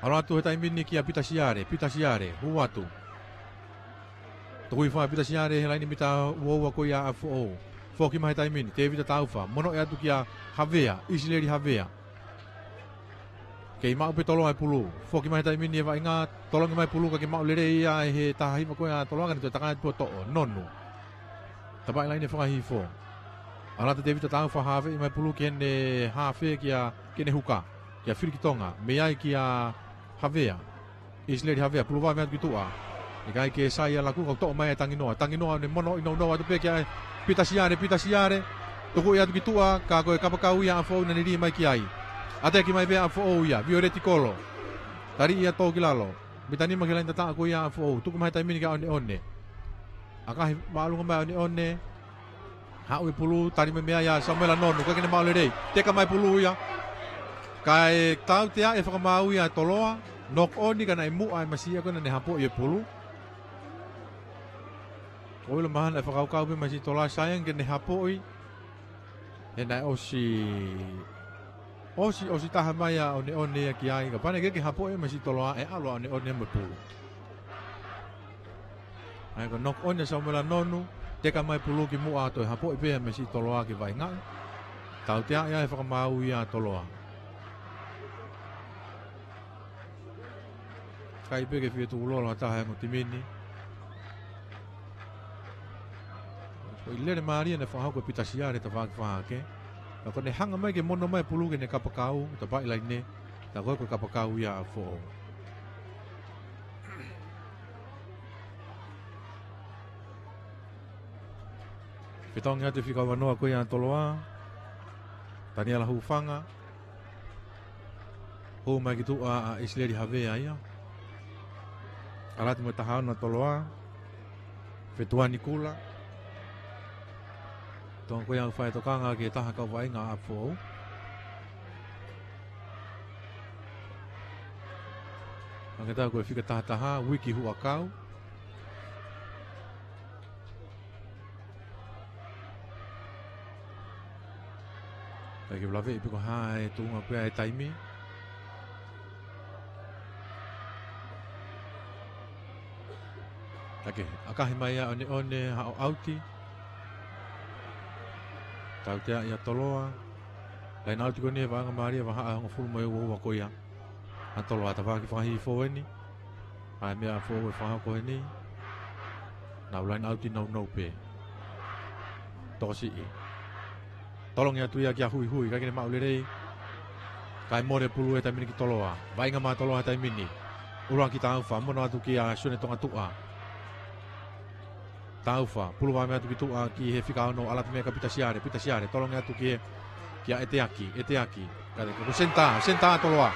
ʻAlu atu he taimi ni kia Pita Siale, Pita Siale, hū atu. Tuku hifo ʻa Pita Siale he laine mita uoua ko ia ʻa ʻApifoʻou. Foki mai he taimi ni, Tēvita Taufa, mono atu kia Havea, ʻIsileli Havea. Kei maʻu pē ʻe Toloa e pulu. Foki mai he taimi ni e vaʻinga, tolongi mai pulu kae kei maʻu lelei ia ʻe he taha hiva ko ia ʻa Toloa ka ne toe takai atu ʻo toʻo, Nonu. Tapaʻi laine fakahihifo. ʻAlu atu Tēvita Taufa, hāfeʻi mai pulu ki heʻene haafe kia, ki heʻene huka. Kia Filikitonga, mei ai kia Havea. ʻIsileli Havea, pulu vave atu ki tuʻa. ʻIkai ke sai ʻa Laku, ka toʻo mai ʻe Tanginoa. Tanginoa ne mono ʻi nounou atu pē kia Pita Siale, Pita Siale. Tuku ia atu ki tuʻa, ka ko e kapakau ia ʻa ʻApifoʻou naʻa ne lī mai ki ai. ʻAteki mai pē ʻa ʻApifoʻou ia, Violeti Kolo. Tali ia tō ki lalo. Mita nima ki he laine tataʻo ko ia ʻa ʻApifoʻou. Tuku mai he taimi ni kia ʻOneʻone. ʻAkahi māʻolunga mai ʻOneʻone. Haʻu e pulu, tali mai mei ai ʻa Samuela Nonu, ʻikai ke ne maʻu lelei. Teka mai pulu ia. Kae tautea e fakamaau ia ʻa Toloa, knock on ka naʻe muʻa e masiʻi ko ē naʻa ne hapoʻi e pulu. Ko e ʻilo mahalo naʻe fakakaukau pē masiʻi Toloa sai ange ke ne hapoʻi. He naʻe ʻosi, ʻosi, ʻosi taha mai ʻa ʻOneʻone ia ki ai, kapau naʻe ʻikai ke hapoʻi masiʻi Toloa ʻe ʻalu ʻa ʻOneʻone mo e pulu. ʻA ia ko e knock on ʻa Samuela Nonu, teka mai pulu ki muʻa toe hapoʻi pē ʻa masiʻi Toloa ke vaʻingaʻi. Tautea ia e fakamaau ia ʻa Toloa. Kai pē ke fie tukulolo ha taha he ongo timi ni. Ko e lele mālie naʻe fakahoko ʻe Pita Siale he tafaʻaki fakahahake. Ka ko ʻene hanga mai ke mono mai pulu ki heʻene kapakau, tapaʻi laine, tā ko e ko e kapakau ia ʻa ʻApifoʻou. Fetongi atu e fika uanoa ko ia ʻa Toloa. Taniela Hufanga. Hū mai ki tuʻa ʻa ʻIsileli Havea ia. ʻAlu atu mo e taha ono ʻa Toloa. Fetuani Kula. Tonga ko ia ʻoku fai tokanga ki he taha kau vaʻinga ʻa ʻApifoʻou. Hangē tā ko e fika taha taha, Uiki Huʻakau. Kae ke laveʻi pe ko e hā e tuʻunga ko ia e taimi. Kae ke, ʻakahi mai ʻa ʻOneʻone, haʻu ʻauti. Tautea ia ʻa Toloa. Laine ʻauti ko eni ʻa e vaʻinga mālie, vahaʻa ʻe hongofulu mo e uoua ko ia ʻa Toloa. Tafaʻaki fakahihifo eni. ʻA e meʻa foʻou ʻe fakahoko eni. Nau laine ʻauti nounou pē. Tokosiʻi. Tolongi atu ia kia Huihui, ʻikai ke ne maʻu lelei. Kae mole pulu he taimi ni ki Toloa. Vaʻinga mai ʻa Toloa he taimi ni. ʻUluaki Taufa, mono atu kia Sione Tongatuʻa. Taufa, pulu vave atu ki tuʻa ki he fika ono, ʻalu atu mei ai kia Pita Siale, Pita Siale, tolongi atu ki he, kia ʻEteaki, ʻEteaki. Kae ko e senitā, senitā ʻa Toloa.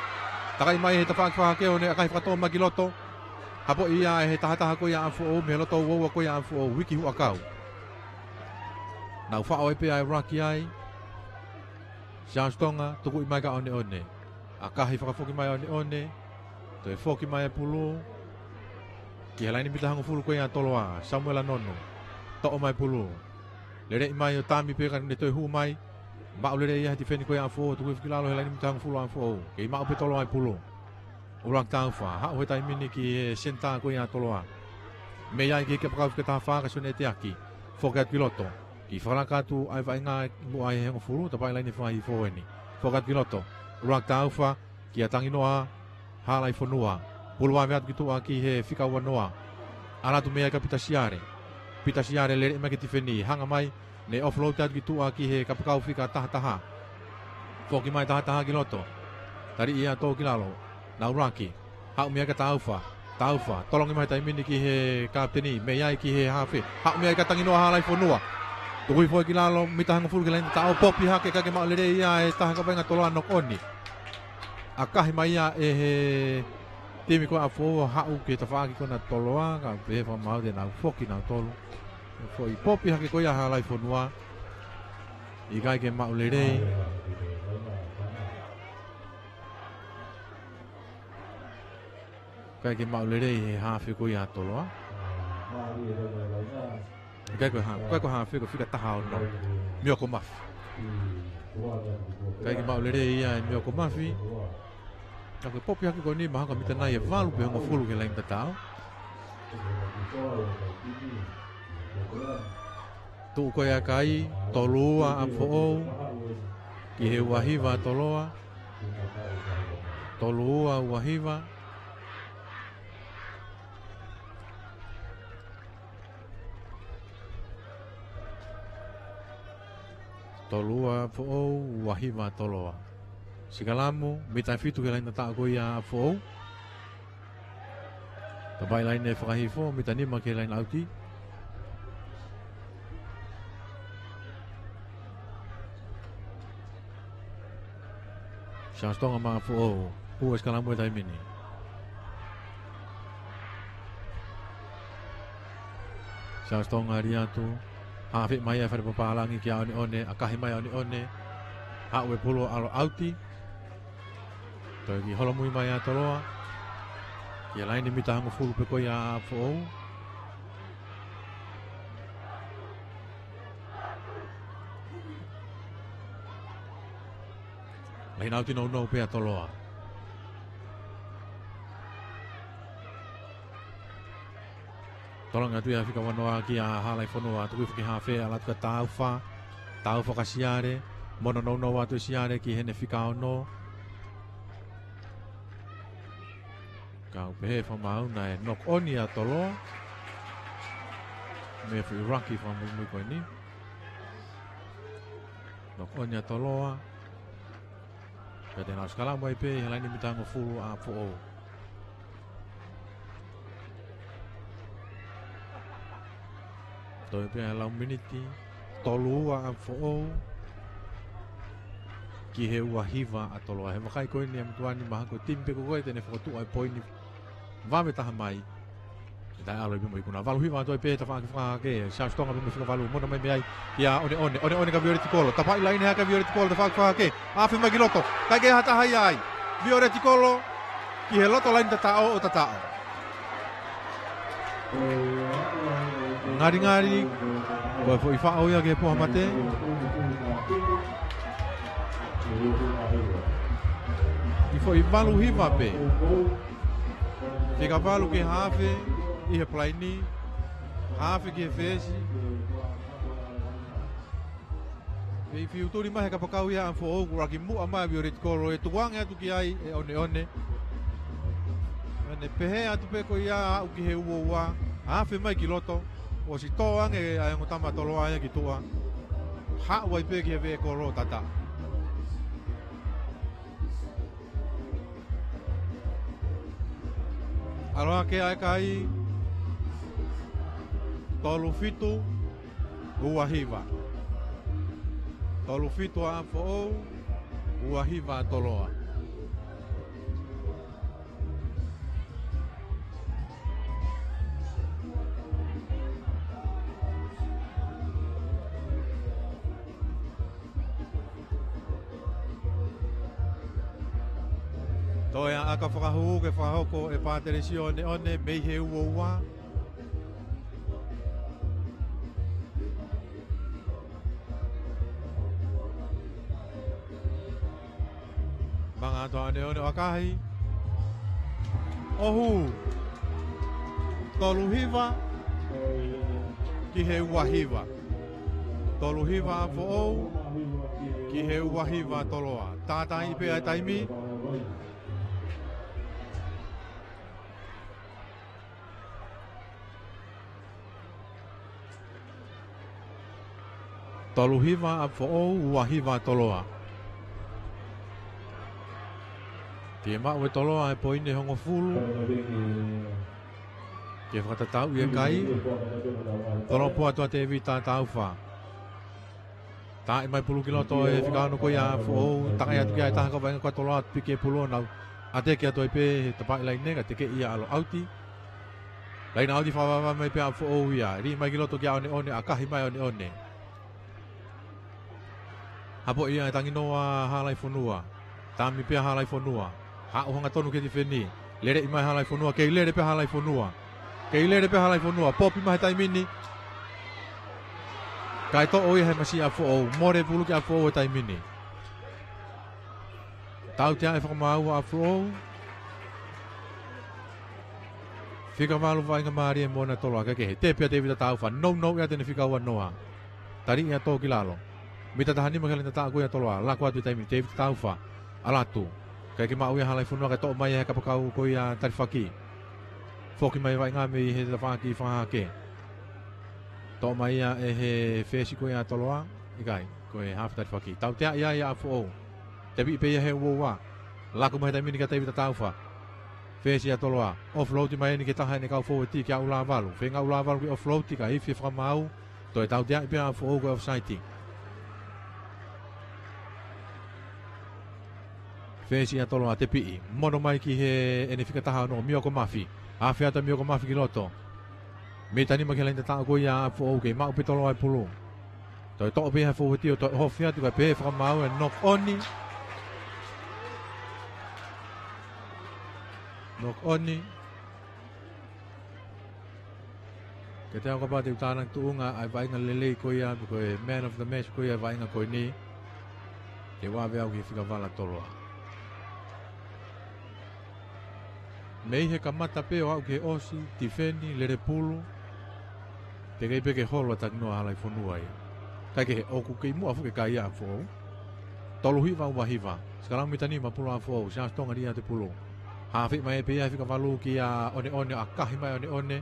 Takai mai he tafaʻaki fakahahake ʻo ne ʻakahi fakatō mai ki loto. Hapoʻi ia ʻe he tahataha ko ia ʻa ʻApifoʻou, mei he loto uaua ko ia ʻa ʻApifoʻou, Uiki Huʻakau. Nau faʻo ai pē ʻa e ʻuluaki ai. Siaosi Tonga, tukuʻi mai kia ʻOneʻone. ʻAkahi fakafoki mai ʻa ʻOneʻone. Toe foki mai e pulu ki he laine mita hongofulu ko ia ʻa Toloa, Samuela Nonu. Toʻo mai pulu. Leleʻi mai ʻo tami pē ka ne toe hū mai. Maʻu lelei ia he tifeni ko ia ʻa ʻApifoʻou, tuku hifo ki lalo he laine mita hongofulu ʻa ʻApifoʻou. Kei maʻu pē Toloa e pulu. ʻUluaki tāufa, haʻu he taimi ni ki he senitā ko ia ʻa Toloa. Mei ai ki he kapakau fika taha fā, ka sio ne teaki. Foki atu ki loto. Kiʻi fakalaka atu ʻa e vaʻinga muʻa ʻi he hongofulu, tapaʻi laine fakahifo eni. Foki atu ki loto. ʻUluaki tāufa, kia Tanginoa Halaifonua. Pulu vave atu ki tuʻa ki he fika uanoa. ʻAlu atu mei ai kia Pita Siale. Pita Siale leleʻi mai ki he tifeni, hanga mai, ne offload atu ki tuʻa ki he kapakau fika tahataha. Foki mai tahataha ki loto. Taliʻi ia ʻo tō ki lalo. Nau ʻuluaki. Haʻu mei ai kia Taufa. Taufa. Tolongi mai he taimi ni ki he kapiteni. Mei ai ki he hafe. Haʻu mei ai kia Tanginoa Halaifonua. Tuku hifo ki lalo, mita hongofulu ki he laine tataʻo, popi hake, ʻikai ke maʻu lelei ia ʻe he taha kau vaʻinga Toloa, knock on. ʻAkahi mai ia ʻe he timi ko ia ʻa ʻApifoʻou, haʻu ki he tafaʻaki ko ena ʻa Toloa, kae pehē fakamaau te nau foki nautolu. Foʻi popi hake ko ia ʻa Halaifonua. ʻIkai ke maʻu lelei. ʻIkai ke maʻu lelei he hafe ko ia ʻa Toloa. ʻIkai ko e ha-, ʻikai ko e hafe, ko e fika taha ono. Miokomafi. ʻIkai ke maʻu lelei ia ʻe Miokomafi. Ka ko e popi hake ko eni mahalo ko e mita nai ʻe valu pe hongofulu ki he laine tataʻo. Tuʻu ko ia ʻa e kai, tolu ua ʻa ʻApifoʻou ki he ua hiva ʻa Toloa. Tolu ua, ua hiva. Tolu ua ʻApifoʻou, ua hiva ʻa Toloa. Sikalamu, mita fitu ki he laine tataʻo ko ia ʻa ʻApifoʻou. Tapaʻi laine fakahifo, mita nima ki he laine ʻauti. Siaosi Tonga maʻa ʻApifoʻou, hū e sikalamu he taimi ni. Siaosi Tonga ʻalu atu, hafe mai ʻa e fale papālangi kia ʻOneʻone, ʻakahi mai ʻa ʻOneʻone, haʻu e pulu ʻo ʻalu ʻauti. Toe kiʻi holomui mai ʻa Toloa ki he laine mita hongofulu pē ko ia ʻa ʻApifoʻou. Laine ʻauti nounou pē ʻa Toloa. Tolongi atu ia fika uanoa kia Halaifonua, tuku hifo ki he hafe, ʻalu atu kia Taufa. Taufa kia Siale, mono nounou atu ʻe Siale ki heʻene fika ono. Kae pehē fakamaau naʻe knock on ʻa Toloa. Mei he foʻi ruck fakamuimui ko eni. Knock on ʻa Toloa. Pea te nau sikalamu ai pē ʻi he laine mita hongofulu ʻa ʻApifoʻou. Toe pē ʻa e lau miniti, tolu ua ʻa ʻApifoʻou ki he ua hiva ʻa Toloa. He vakai ko eni ʻa Mutuani mahalo ko e timi pē ko ē te ne fokotuʻu ʻa e poini vave taha mai. ʻE taʻeʻalu ai pē mo e ikuna. Valu hiva atu ai pē tafaʻaki fakahahake. Siaosi Tonga pē mo e fika valu. Mono mai mei ai kia ʻOneʻone. ʻOneʻone kia Violeti Kolo. Tapaʻi laine hake kia Violeti Kolo. Tafaʻaki fakahahake. Afe mai ki loto. ʻIkai ke ʻi ai ha taha ia ai. Violeti Kolo ki he loto laine tataʻo ʻo tataʻo. Ngalingali, ko e foʻi faʻo ia ki he poha mate. ʻI he foʻi valu hiva pē. Fika valu ki he hafe ʻi he palaini, hafe ki he fesi. Pea ʻi he fiu tuli mai he kapakau ia ʻa ʻApifoʻou, kuo ʻuluaki muʻa mai ʻa Violeti Kolo ʻo tukuange atu ki ai ʻe ʻOneʻone. Pea ne pehē atu pē ko ia ʻo aʻu ki he ua ua, afe mai ki loto, ʻosi tō ange ʻa e ongo tama Toloa ia ki tuʻa. Haʻu ai pē ki he veʻe kolo tata. ʻAlu hake ʻa e kai, tolu fitu, ua hiva. Tolu fitu ʻa ʻApifoʻou, ua hiva ʻa Toloa. Toe ʻa ʻaka fakahū ke fakahoko ʻe Pātelesio ʻOneʻone mei he uoua. Manga atu ʻa ʻOneʻone ʻo ʻakahi. ʻOhū. Tolu hiva ki he ua hiva. Tolu hiva ʻa Foʻou ki he ua hiva Toloa. Tātaaʻi pē ʻa e taimi. Tolu hiva ʻa Foʻou, ua hiva Toloa. Ke maʻu ʻe Toloa e poini ʻe hongofulu. Ke fakatatau ʻi he kai. Tolopo atu ʻa Tēvita Taufa. Taaʻi mai pulu ki loto ʻe he fika ono ko ia ʻa Foʻou, takai atu ki ai ʻe taha ka vaʻinga ko ia ʻa Toloa, piki e pulu ʻo nau ʻateke atu ai pē he tapaʻi laine ka tekeʻi ia ʻalu ʻauti. Laine ʻauti fakavavevave mai pē ʻa Foʻou ia, lī mai ki loto kia ʻOneʻone, ʻakahi mai ʻOneʻone. Hapo ia ʻe Tanginoa Halaifonua. Tami pē ʻa Halaifonua. Haʻu hangatonu ki he tifeni. Leleʻi mai Halaifonua. Kei lele pē Halaifonua. Kei lele pē Halaifonua. Popi mai he taimi ni. Kae toʻo ia he masiʻi ʻa Foʻou. Mole pulu kia Foʻou he taimi ni. Tautea e fakamaau ʻa Foʻou. Fika valu vaʻinga mālie mo ʻOneʻone Toloa, kae kehe. Tepi ʻa Tēvita Taufa. Nounou ia te ne fika ua noa. Tali ia tō ki lalo. Mita taha nima ki he laine tataʻo ko ia ʻa Toloa. Laku atu he taimi ni Tēvita Taufa. ʻAlu atu. Kae ke maʻu ia Halaifonua kae toʻo mai ia he kapakau ko ia ʻa Talifaki. Foki mai vaʻinga mei he tafaʻaki fakahake. Toʻo mai ia ʻe he fesi ko ia ʻa Toloa. ʻIkai, ko e hafe Talifaki. Tautea ia ia ʻa Foʻou. Tepi pē ia he uoua. Laku mai he taimi ni kia Tēvita Taufa. Fesi ʻa Toloa. Offload mai eni ki he taha ʻene kau fōueti kia ʻUlavalu. Feinga ʻUlavalu ke offload kae ifi e fakamaau. Toe tauteaʻi pē ʻa Foʻou ko e offside. Fesi ʻa Toloa tepiʻi. Mono mai ki he ʻene fika taha ono Mioko Mafi. Afe atu Mioko Mafi ki loto. Mita nima ki he laine tataʻo ko ia ʻa Foʻou kei maʻu pē Toloa e pulu. Toe toʻo pē ʻe he fōueti ʻo toe ʻohofi atu kae pehē fakamaau ʻe knock on. Knock on. Ke te au kapau te u tānaki tuʻunga ʻa e vaʻinga lelei ko ia, pe ko e man of the match ko ia vaʻinga ko eni. Te u ʻave au ki he fika vala Toloa. Mei he kamata pē ʻo aʻu ki he ʻosi, tifeni, lele pulu. Teʻeki pē ke holo ʻa Tanginoa Halaifonua ia. Kae kehe ʻoku kei muʻa foki e kai ʻa Foʻou. Tolu hiva ua hiva. Sikalamu mita nima pulu ʻa Foʻou, Siaosi Tonga lī atu e pulu. Hafe mai pē ia he fika valu kia ʻOneʻone, ʻakahi mai ʻOneʻone.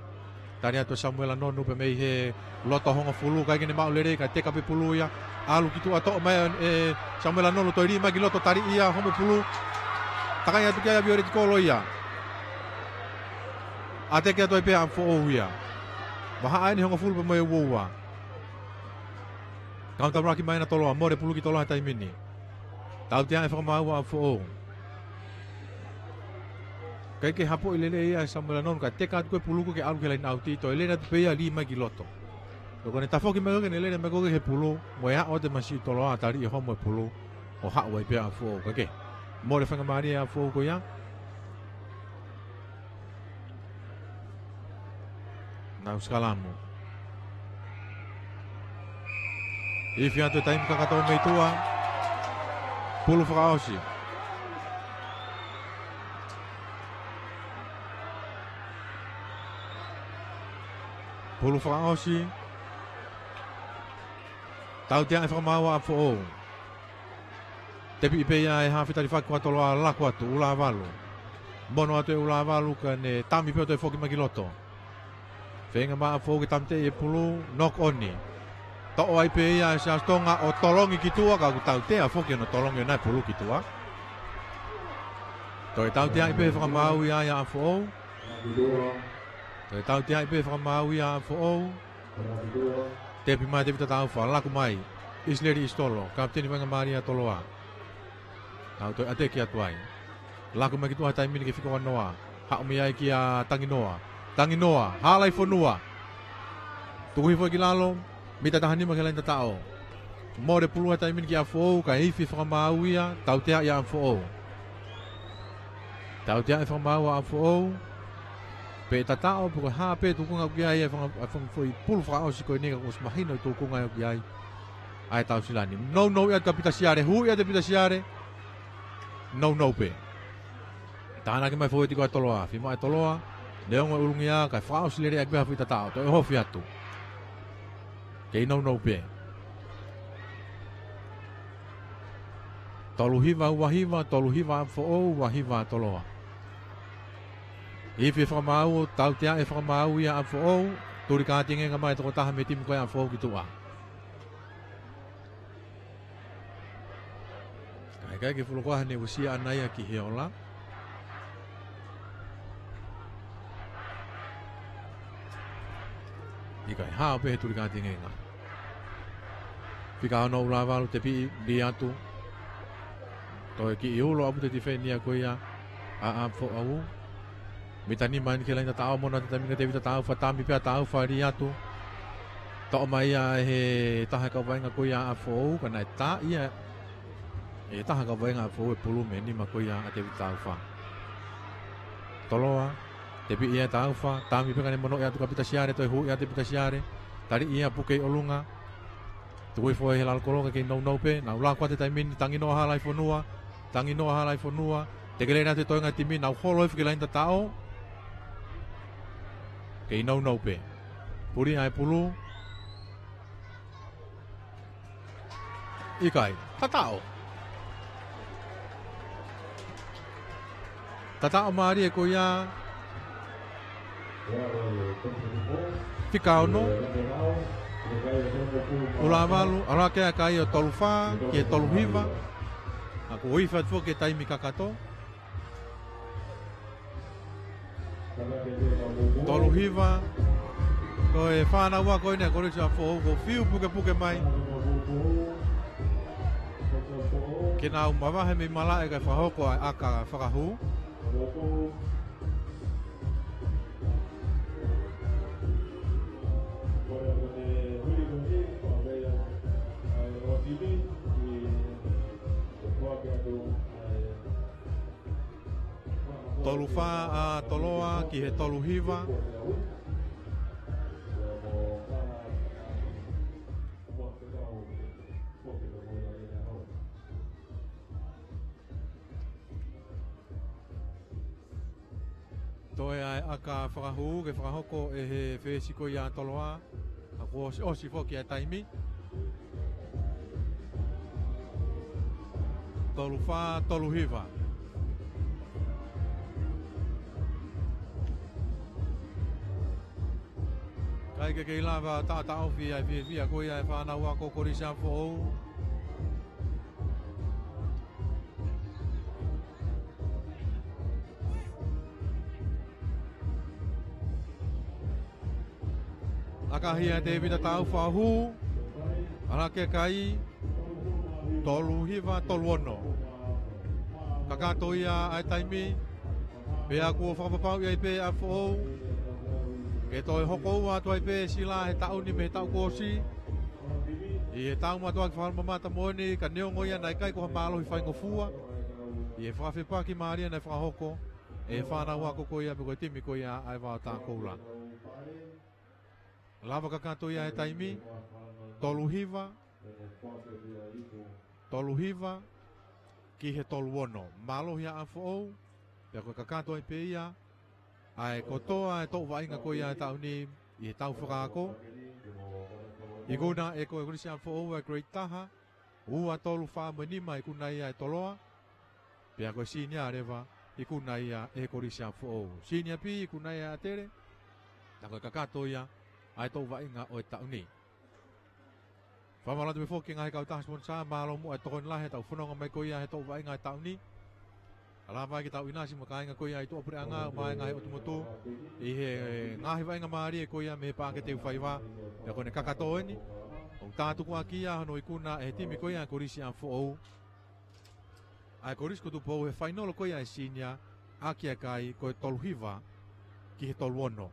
Tali atu ʻe Samuela Nonu pē mei he loto hongofulu, kae ke ne maʻu lelei, kae teka pē pulu ia. ʻAlu ki tuʻa toʻo mai ʻe Samuela Nonu, toe lī mai ki loto tali ia, homo pulu. Takai atu kia Violeti Kolo ia. ʻAteke atu ai pē ʻa Foʻou ia. Vahaʻa eni hongofulu pea mo e uoua. Kaunitaulaki mai ʻa Toloa, mole pulu ki Toloa he taimi ni. Tautea e fakamaau ʻa Foʻou. Kae ke hapoʻi lelei ia ʻe Samuela Nonu, kae teka atu ko e pulu ko ē ke ʻalu ki he laine ʻauti, toe lele atu pē ia lī mai ki loto. Ko ʻene tafoki mai ko ē ke ne lele mai ko ē he pulu, mo e aʻu atu e masiʻi Toloa tali ʻe homo e pulu, ʻo haʻu ai pē ʻa Foʻou, kae kehe. Mole faingamālie ʻa Foʻou ko ia. Nau sikalamu. Ifi atu e taimi kakato mei tuʻa. Pulu fakaʻosi. Pulu fakaʻosi. Tautea e fakamaau ʻa Foʻou. Tepiʻi pē ia ʻe he hafe Talifaki ko ia ʻa Toloa, laku atu ʻUlavalu. Mono atu ʻe ʻUlavalu kae ne tami pē ʻo toe foki mai ki loto. Feinga mai ʻa Foʻou ke tamteʻi e pulu, knock on. Toʻo ai pē ia ʻe Siaosi Tonga ʻo tolongi ki tuʻa, ka ʻoku tautea foki hono tolongi ʻo ʻai e pulu ki tuʻa. Toe tauteaʻi pē fakamaau ia ʻa Foʻou. Toe tauteaʻi pē fakamaau ia ʻa Foʻou. Tepi mai Tēvita Taufa, laku mai ʻIsileli ʻIsitolo, kapiteni vaʻinga mālie ʻa Toloa. Nau toe ʻateke atu ai. Laku mai ki tuʻa he taimi ni ki he fika ua noa. Haʻu mei ai kia Tanginoa. Tanginoa, Halaifonua. Tuku hifo ki lalo, mita taha nima ki he laine tataʻo. Mole pulu he taimi ni kia Foʻou, kae ifi fakamaau ia, tautea ia ʻa Foʻou. Tautea e fakamaau ʻa ʻApifoʻou. Pe ʻe tataʻo, pe ko e hā pē tūkunga ʻoku ʻi ai e fanga, e fanga foʻi pulu fakaʻosi ko eni ka kuo ʻosi mahino e tūkunga ʻoku ʻi ai ʻa e tausilani. Nounou ia ʻa Pita Siale, hū ia ʻa Pita Siale. Nounou pē. Tānaki mai fōueti ko ē ʻa Toloa, fiemaʻu ʻe Toloa, neongo e ʻulungia, kae fakaʻosi lelei ʻaki pē ha foʻi tataʻo, toe ʻohofi atu. Kei nounou pē. Tolu hiva, ua hiva, tolu hiva ʻApifoʻou, ua hiva Toloa. Ifi e fakamaau, tautea e fakamaau ia ʻa ʻApifoʻou, tuli kātingenga mai e tokotaha mei he timi ko ē ʻa ʻApifoʻou ki tuʻa. Kae ʻikai ke fuʻu loko ʻaho ne uesia ʻana ia ki he ola. ʻIkai, hao pē he tuli kātingenga. Fika ono ʻUlavalu, tepiʻi, lī atu. Toe kiʻi ulo ʻaupito e tifeni ia ko ia ʻa ʻApifoʻou. Mita nima eni ki he laine tataʻo, mona atu e taimi kia Tēvita Taufa, tami pē ʻa Taufa, lī atu. Toʻo mai ia ʻe he taha e kau vaʻinga ko ia ʻa ʻApifoʻou, ka naʻe tā ia ʻe he taha e kau vaʻinga ʻa ʻApifoʻou e pulu mei he nima ko ia ʻa Tēvita Taufa. Toloa, tepiʻi ia ʻe Taufa, tami pē ka ne monoʻi atu kia Pita Siale, toe hū ia ʻa Pita Siale, tali ia puke ʻi ʻolunga. Tuku hifo ʻi he lalo koloa kei nounou pē, nau laka atu he taimi ni, tangi noa ʻa Halaifonua, tangi noa ʻa Halaifonua, tekelele atu e toenga e timi, nau holo hifo ki he laine tataʻo. Kei nounou pē. Puli ʻa e pulu. ʻIkai, tataʻo. Tataʻo mālie ko ia. Fika ono. ʻUlavalu, ʻalu hake ʻa e kai ʻo tolu fā, ki he tolu hiva. ʻA, kuo ifi atu foki e taimi kakato. Tolu hiva. Ko e fānau ako eni ʻa e Kolisi ʻApifoʻou, kuo fiu pukepuke mai. Ke nau mavahe mei malaʻe kae fakahoko ʻa e ʻaka fakahū. Tolu fā ʻa Toloa ki he tolu hiva. Toe ʻa e ʻaka fakahū ke fakahoko ʻe he fesi ko ia ʻa Toloa. ʻA, kuo ʻosi, ʻosi foki ʻa e taimi. Tolu fā, tolu hiva. ʻIkai ke kei lava taʻataʻofi ʻa e fiefia ko ia ʻa e fānau ako Kolisi ʻApifoʻou. ʻAkahi ʻa Tēvita Taufa ʻo hū. ʻAlu hake e kai. Tolu hiva, tolu ono. Kakato ia ʻa e taimi. Pea kuo fakapapauʻi ai pē ʻa ʻApifoʻou ke toe hoko ua atu ai pē e sila he taʻu ni mei he taʻu kuo ʻosi. ʻI he taumatuʻaki fakaʻalu mamata moʻoni, ka neongo ia naʻe ʻikai ko ha mālohi faingofua ʻi he fakafepaki mālie naʻe fakahoko ʻe he fānau ako ko ia pe ko e timi ko ia ʻa e Vaotā Koula. Lava kakato ia he taimi, tolu hiva, tolu hiva ki he tolu ono. Mālohi ʻa ʻApifoʻou, pea ko e kakato ai pē ia ʻa e kotoa e toʻu vaʻinga ko ia ʻa e taʻu ni ʻi he tau fakaako. Ikuna ʻe he Kolisi ʻApifoʻou ʻa e grade taha, ua, tolu, fā mo e nima ikuna ia ʻe Toloa. Pea ko e senior leva ikuna ia ʻe he Kolisi ʻApifoʻou. Senior B ikuna ia ʻe ʻAtele. Ka ko e kakato ia ʻa e toʻu vaʻinga ʻo e taʻu ni. Fakamālō atu pē foki ki he ngaahi kautaha sponsor, mālō muʻa e tokoni lahi ʻetau fononga mai ko ia he toʻu vaʻinga ʻo e taʻu ni. Kae lava ai ke tau ʻinasi mo e kāinga ko ia ʻi tuʻapuleʻanga mo e ngaahi ʻotu motu ʻi he ngaahi vaʻinga mālie ko ia mei he Paʻake Teufaiva. Pea ko ʻene kakato eni, ʻoku tātukuʻaki ia hono ikuna ʻe he timi ko ia Kolisi ʻApifoʻou ʻa e Kolisi ko Tupou he fainolo ko ia ʻa e senior, ʻaki ʻa e kai ko e tolu hiva ki he tolu ono.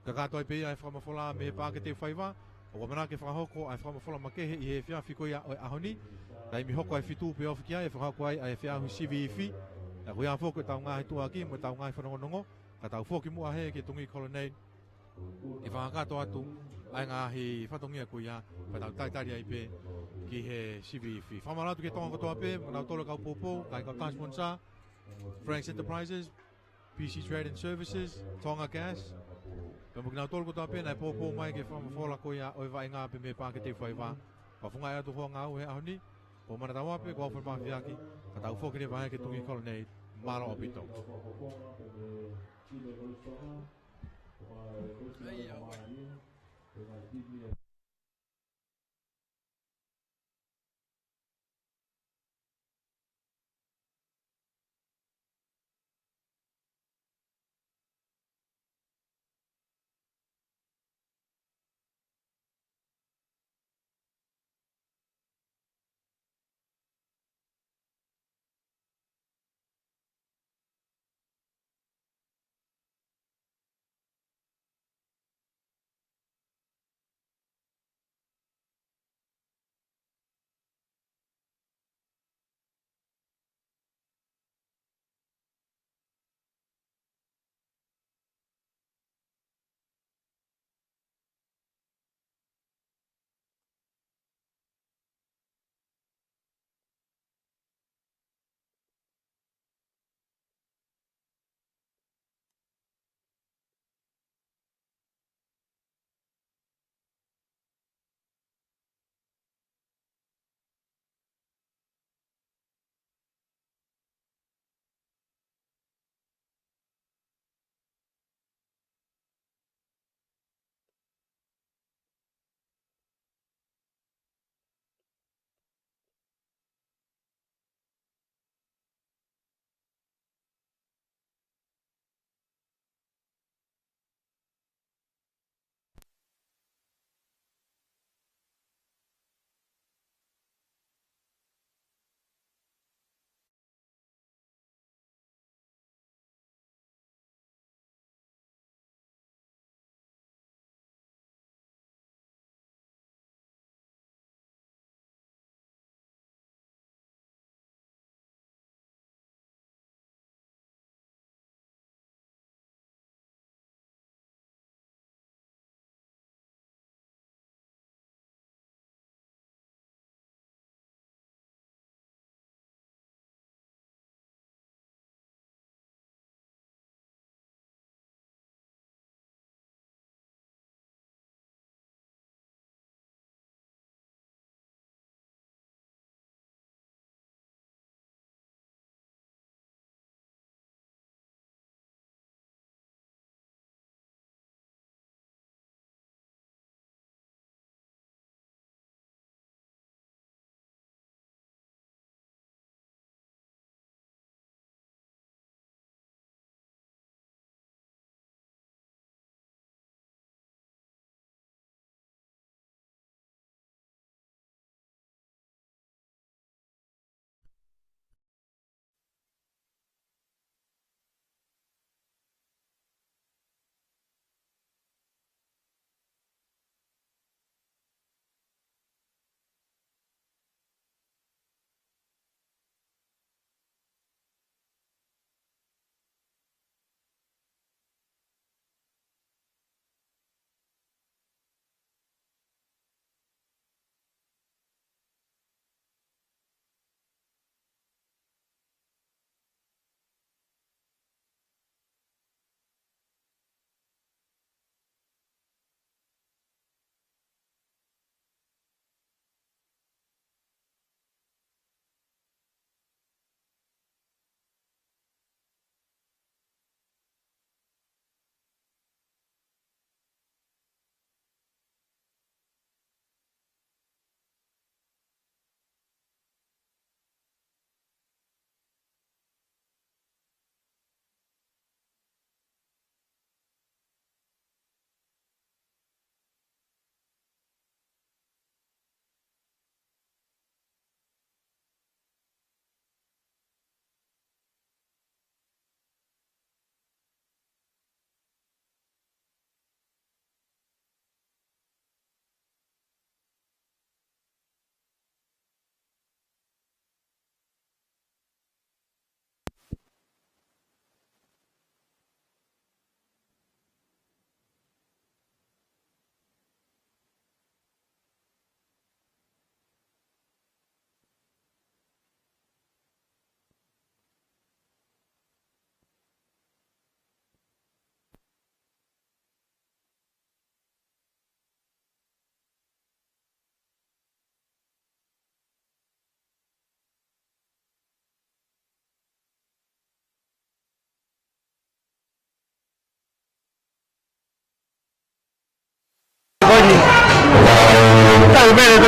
Kakato ai pē ia e fakamafola mei he Paʻake Teufaiva, ʻoku ʻamanaki ke fakahoko ʻa e fakamafola makehe ʻi he efiafi ko ia ʻo e ʻaho ni. Taimi hoko ʻa e fitu pea ofi ki ai ʻe fakahoko ai ʻa e feʻauhi sivi ifi. Pea ko ia foki ʻetau ngaahi tuʻuaki mo ʻetau ngaahi fanongonongo, ka tau foki muʻa hē ki he Tongi Colonnade, ke fakakakato atu ʻa e ngaahi fatongia ko ia, pea tau talitali ai pē ki he siviifi. Fakamālō atu ki he Tonga kotoa pē, mo kinautolu e kau poupou, kae kau task sponsor, Frank's Enterprises, P C Trade and Services, Tonga Gas. Pea mo kinautolu kotoa pē naʻe poupou mai ki he fakamafola ko ia ʻo e vaʻinga pea mei he Pāketi Faiva. Pea fakafofongaʻi atu hoʻo ngāue he ʻaho ni, pea ʻoku ou manatu pē kuo aofaki e māfimafi, ka tau foki leva hē ki he Tongi Colonnade, mālō ʻaupito.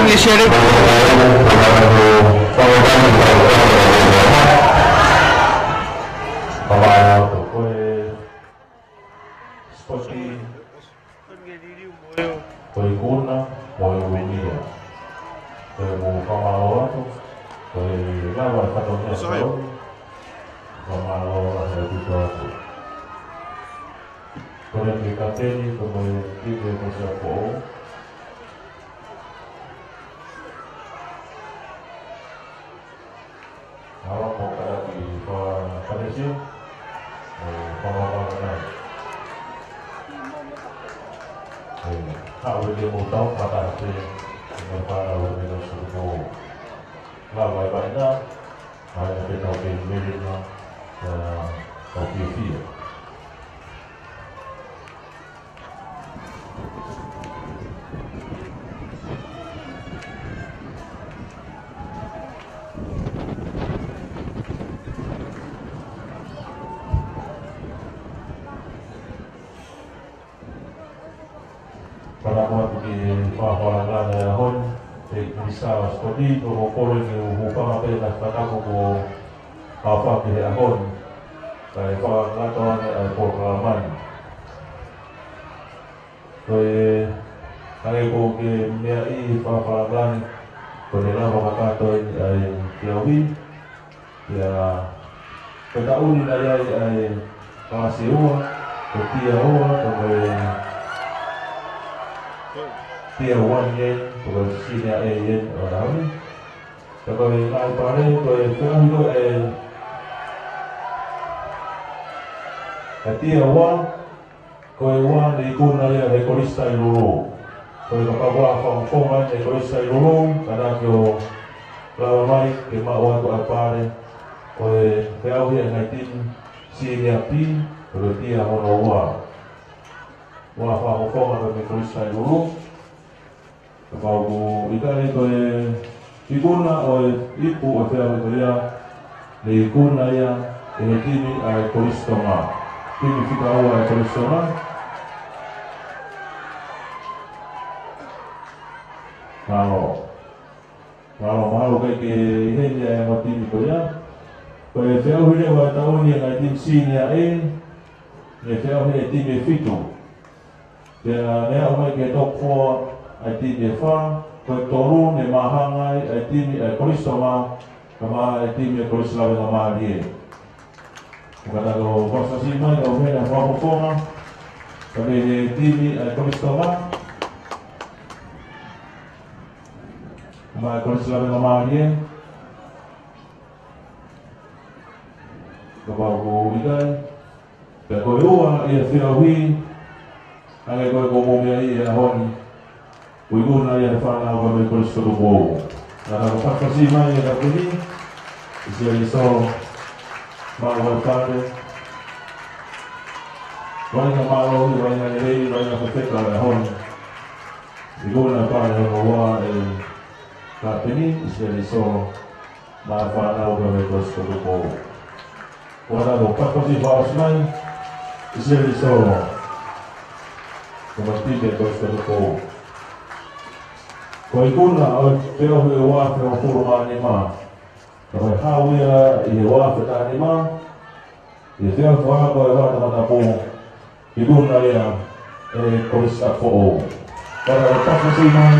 Ni sere. Ko e sipoti, ko e ikuna, ko e uenia. Ko e mou fakamālō atu, ko e lava e fatongia. Sorry. Fakamālō atu, atu, atu. Ko e kapiteni, ko e timi ko sa po. Hala mo ka ki fa Panesia, ē, fa ma ma na. Ē, ka ʻoku ke mo tau fata te, mo fana o me no so ko. La vai vai na, ai te tau ke mele na, ē, tau ke fia. Pea ko atu ki he fakafakalanga ʻo e ʻaho ni, ʻe Minisitā Sipoti, ko e kole ke u hūfanga pē he fakatapu ko e aofaki he ʻaho ni, kae fakangata ange ʻa e polokalama ni. Ko e, hangē ko e meʻa ʻi he fakafakalanga ni, ko e lava kakato ʻa e feʻauhi, ia, ko e taʻu ni naʻe ʻi ai ʻa e kalasi ua, ko e tier ua, ko e tier one ē, ko e senior A ē, ʻo e ʻaho ni. Pea ko e ngaahi pale, ko e feʻauhi ko ē, ʻa e tier ua, ko e ua ne ikuna ia ʻe he Kolisi Tailulu. Ko e kapau ʻe fakafofonga ʻe he Kolisi Tailulu, ka naʻa ke ʻo lava mai ke maʻu atu ʻa e pale, ko e feʻauhi ʻa e ngaahi timi senior B, ko e tier hono ua. ʻE fakafofonga ʻe he Kolisi Tailulu. Kapau ʻoku ʻikai ko e ikuna ʻo e ipu ʻo e feʻauhi ko ia, ne ikuna ia ʻe he timi ʻa e Kolisi Tonga. Timi fika ua ʻa e Kolisi Tonga. Mālō. Mālō, mālō, ʻikai ke ʻi heni ʻa e ongo timi ko ia. Ko e feʻauhi leva ʻo e taʻu ni ʻa e ngaahi timi senior A, ne feʻauhi ʻe he timi ʻe fitu. Pea ne aʻu mai ki he top four ʻa e timi ʻe fā, ko e tolu ne māhanga ai ʻa e timi ʻa e Kolisi Tonga, kae ʻumaʻā e timi ʻa e Kolisi Lavengamālie. ʻOku ou kole ke fakasiʻisiʻi mai, ka ʻoku ʻi heni ʻa e fakafofonga, kae ʻumaʻā e timi ʻa e Kolisi Tonga, kae ʻumaʻā e Kolisi Lavengamālie, kapau ʻoku ʻikai. Pea ko e ua ia ʻa e feʻauhi, hangē ko e ko mo mea ʻi he ʻaho ni, ʻoku ikuna ia ʻe he fānau ʻa e Kolisi Tupou. Naʻa ku fakasiʻi mai ʻa e kapiteni, ʻIsileli Solo, maʻu ʻa e pale. Vainga mālohi, vainga lelei, vainga fefeka ʻo e ʻaho ni. Ikuna pale hono ua ʻe he kapiteni, ʻIsileli Solo, maʻa e fānau ʻa e Kolisi Tupou. Ko ʻena ko e fakasiʻi fakaʻosi mai, ʻIsileli Solo, ko e kapiteni ʻa e Kolisi Tupou. Ko e ikuna ʻo e feʻauhi ʻo e ua afe hongofulu mā nima, ka ko e hau ia ʻi he ua afe taha nima, ʻi he feʻauhi fakaako ʻa e Vaka Tongatapu, ikuna ia ʻe he Kolisi ʻApifoʻou. Pea ko e fakasiʻi mai,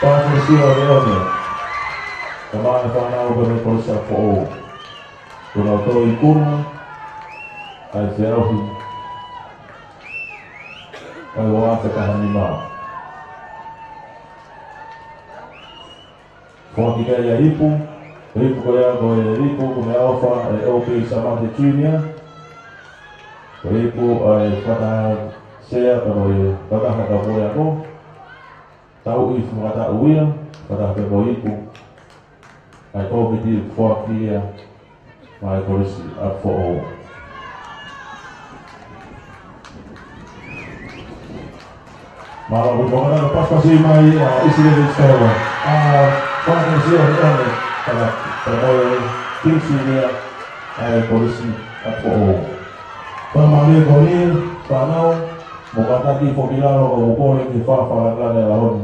Pāfesi ʻOneʻone, kae ʻumaʻā e fānau ʻa e Kolisi ʻApifoʻou. Ko ʻenau toe ikuna ʻa e feʻauhi ʻa e ua afe taha nima. Foaki ki ai ʻa e ipu, ko e ipu ko ia ko e ipu ko e meʻaʻofa ʻa e ʻOpei Samate Junior. Ko e ipu ʻa e fakataha sea ka ko e fakataha ka ko e ako. Tauʻi fakataha ia, fakataha pē mo e ipu ʻa e kōmiti foaki ia, maʻa e Kolisi ʻApifoʻou. Mālō, ko e konga ʻo e fakasiʻi mai ʻa ʻIsileli Solo. ʻA, Pāfesi ʻOneʻone, kae ʻumaʻā e timi senior ʻa e Kolisi ʻApifoʻou. Fakamālō ko eni, fānau, mou kātaki foki ki lalo ʻo mou kole ki he fakafakalanga ʻo e ʻaho ni.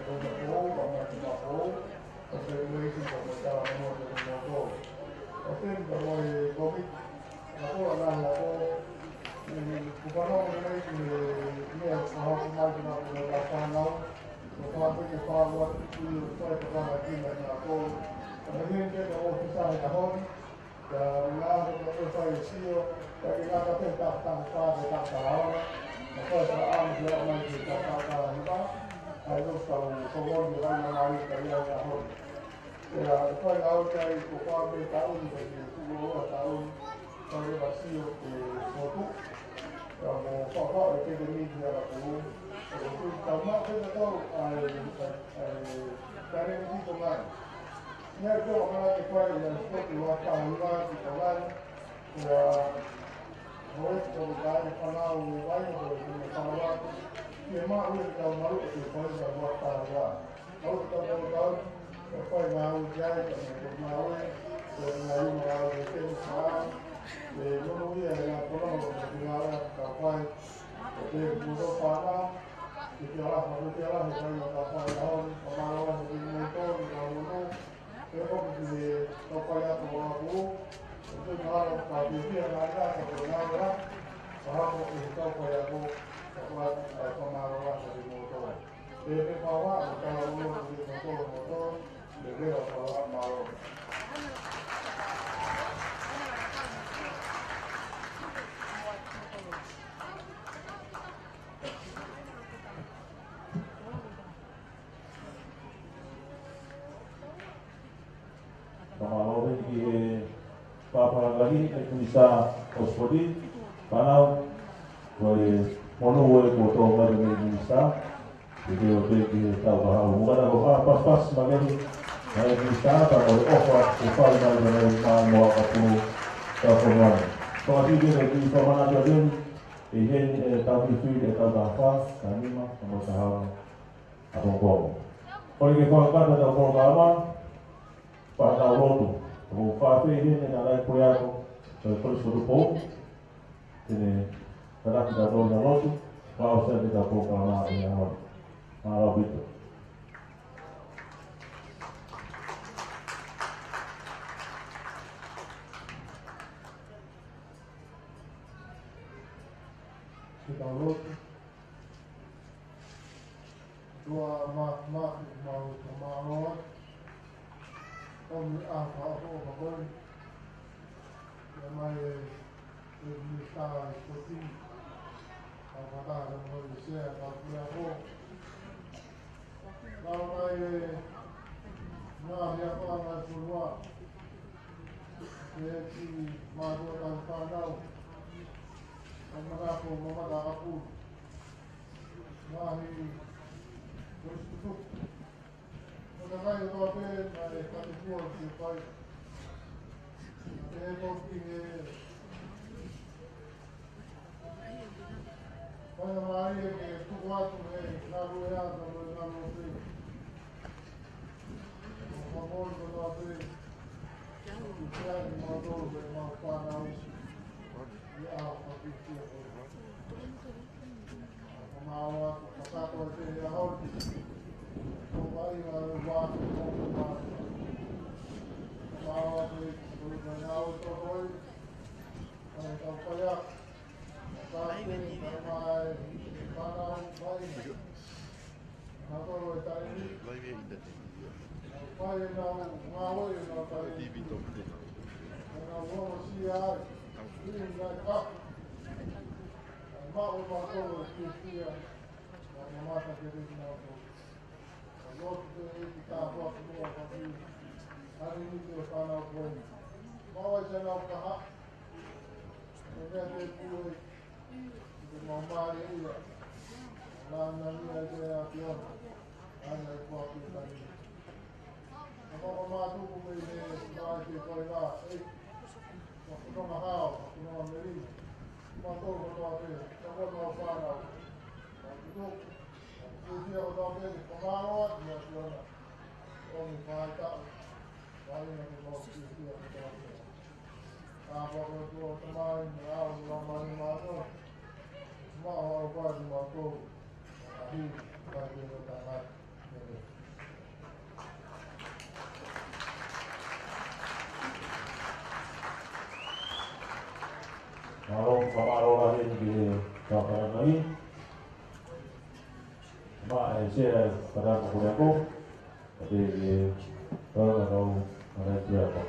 e kau ta pou, ka mai ki ta pou, ka fai mo e isi ka mai tala mo te mo to. ʻO te ni ka mo e komi, ka ko la na ko, ʻe, ko ka no mo e isi, ʻe, ʻe, ko ha ko mai ki na ko na ka fānau, ko ka pe ke fānau, ki o fai ka ka mai ki na ko. Ka mai ki te ka ʻōfisa he ka honi, ka ngā ko ka ko fai sio, ka ki na ka te ka ta ka te ka ta hawa, ka fai ka ʻamu ki a mai ki ka ta ka hiva, ai no ka u, ka woni, ka na mai ka ia ka honi. Pea ʻe fai au kai ko fā me taʻu ni, kai ke kulo ua taʻu ni, kai ke vasi o ke sotu. Pea mo fāfā e ke te miti ara kulo. E ko tu tau ma ke te tau, ai, ai, ai, kare ni to mai. Ni ai ko ka ke fai e sotu wa ka ua ki to mai. Pea mo e ko ka e fānau vai mo e fānau. Ke ma ue tau maru e ke fai e wa ka ua. Au ka tau tau, ka fai ngā au ki ai, ka me ko ngā au e, ko ngā au ngā au e te ni kā, e nono ia e ngā kona o te ngā au e ka fai, ko te kuo tō whānau, ke te ala, ko te ala he kai o ka fai au, ka mā au he te ngā tō, ngā mono, e ko ki te tau fai ako o aku, ko te ngā au ka te hia ngā ia, ka te ngā au e, ka hako e tau fai ako, ka fai, ka mā au he te ngā tō. Ka mālō eni ki he pāpālangahi, ʻe Minisitā ʻo Sipoti, fānau, ko e monū ē kuo tō mai mei he Minisitā, ke ke ʻo te ki he tau kahaʻu. Mukana ko ka paspas ma meni, mai Minisitā, ka ko e ʻofa, ke fai mai mei he mā noa ka pulu, ka ko mai. Ko a tike ke ki whamanatu atu eni, ʻi heni e tau ki tui, e tau kahaʻu, ka nima, ka mo kahaʻu. ʻA ko ko. Ko e ke fakakata tau polokalama, pea tau lotu. Ko fafei hene na lai pule ako, ko e Kolisi Tupou, tene tataki tau tau na lotu, pea ʻosi ʻa tau polokalama ʻi he ʻaho ni. Mālō ʻaupito. Ke tau lotu. ʻOtua Māfimafi, mau fakamālō atu. ʻOmi ʻa e fakaʻofoʻofa ko eni. ʻIa mai e, e Minisitā ʻi Sipoti. ʻA e fakataha mo e Sea, ka pule ako. Ka mai e, ngaahi ako ʻa e fonua. Ke ki mātua tau fānau. ʻA e manako mo mata ka pulu. Ngaahi Kolisi Tutuku. Ko e kakai kotoa pē naʻe fakatupu ʻo ke fai. Ke toki he fai mai e ke tuku atu he ngaluʻea ka mo e ngaluʻope. Mālō, fakamālō lahi ʻEiki ki he fakataha mai. Ma e sea kata ko le ko. Ate ke tau na kau na le tia ko.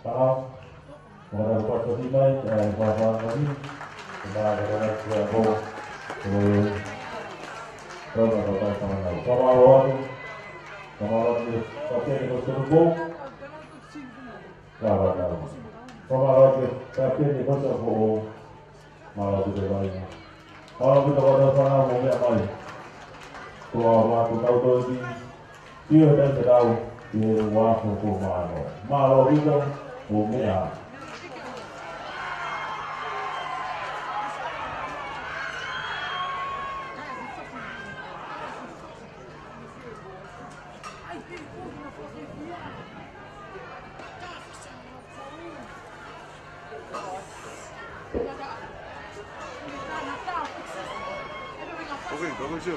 Tau. Mara ko pato di mai, e pa pa ni. Ma ko na tia ko. Ko e. Tau na kau na kau. Fakamālō atu. Fakamālō atu. Kapiteni ko Sotoko. Ka wa na. Fakamālō atu. Kapiteni ko Sotoko. Mālō ʻaupito Laina. Mālō ʻaupito kau fānau mo meʻa mai. Ko au ʻoku tau toe ki. Sio tai te tau. Ki he ua afe hongofulu mā ono. Mālō ʻaupito mo meʻa. Ok, vamos, Gil.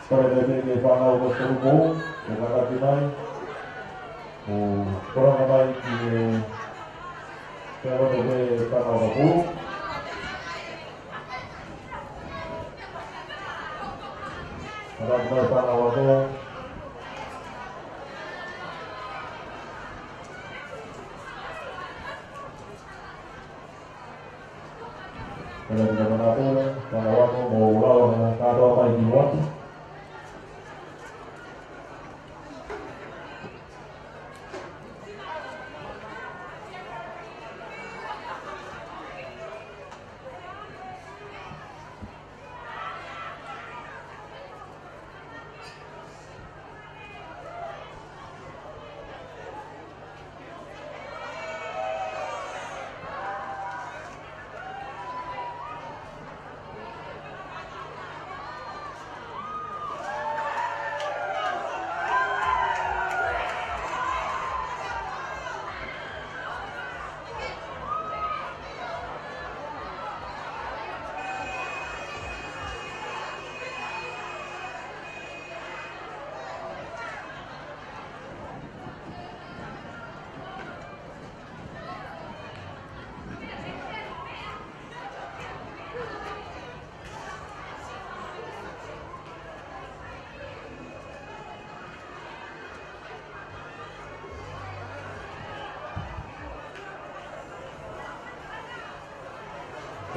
Pea ʻe te ke fānau ko Sotoko, ʻe kakati mai. ʻO kora ka mai ki he, ke ʻalu atu ke fānau ka pū. Kakati mai fānau ka pū. Pea ʻe te ke fānau ka pū, fānau ka pū mo lau na kātoa mai ki muʻa.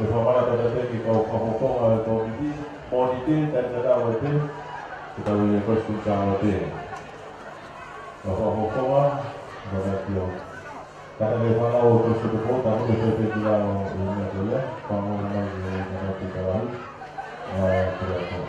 Ko e fakamanatu atu ki he kau fakafofonga ʻo e kōmiti, Mōnite, taʻu ni ʻe taha ʻe pē, ko e tau ia ko e Sukulu Sālote. Kau fakafofonga, Robertio. Kātaki e fānau ʻo e Sukulu Sālote, tā ko e fefekilau ʻo e meʻa ko ia, fānau mai ki he kāinga ʻi Kalahi, ʻa, Robertio.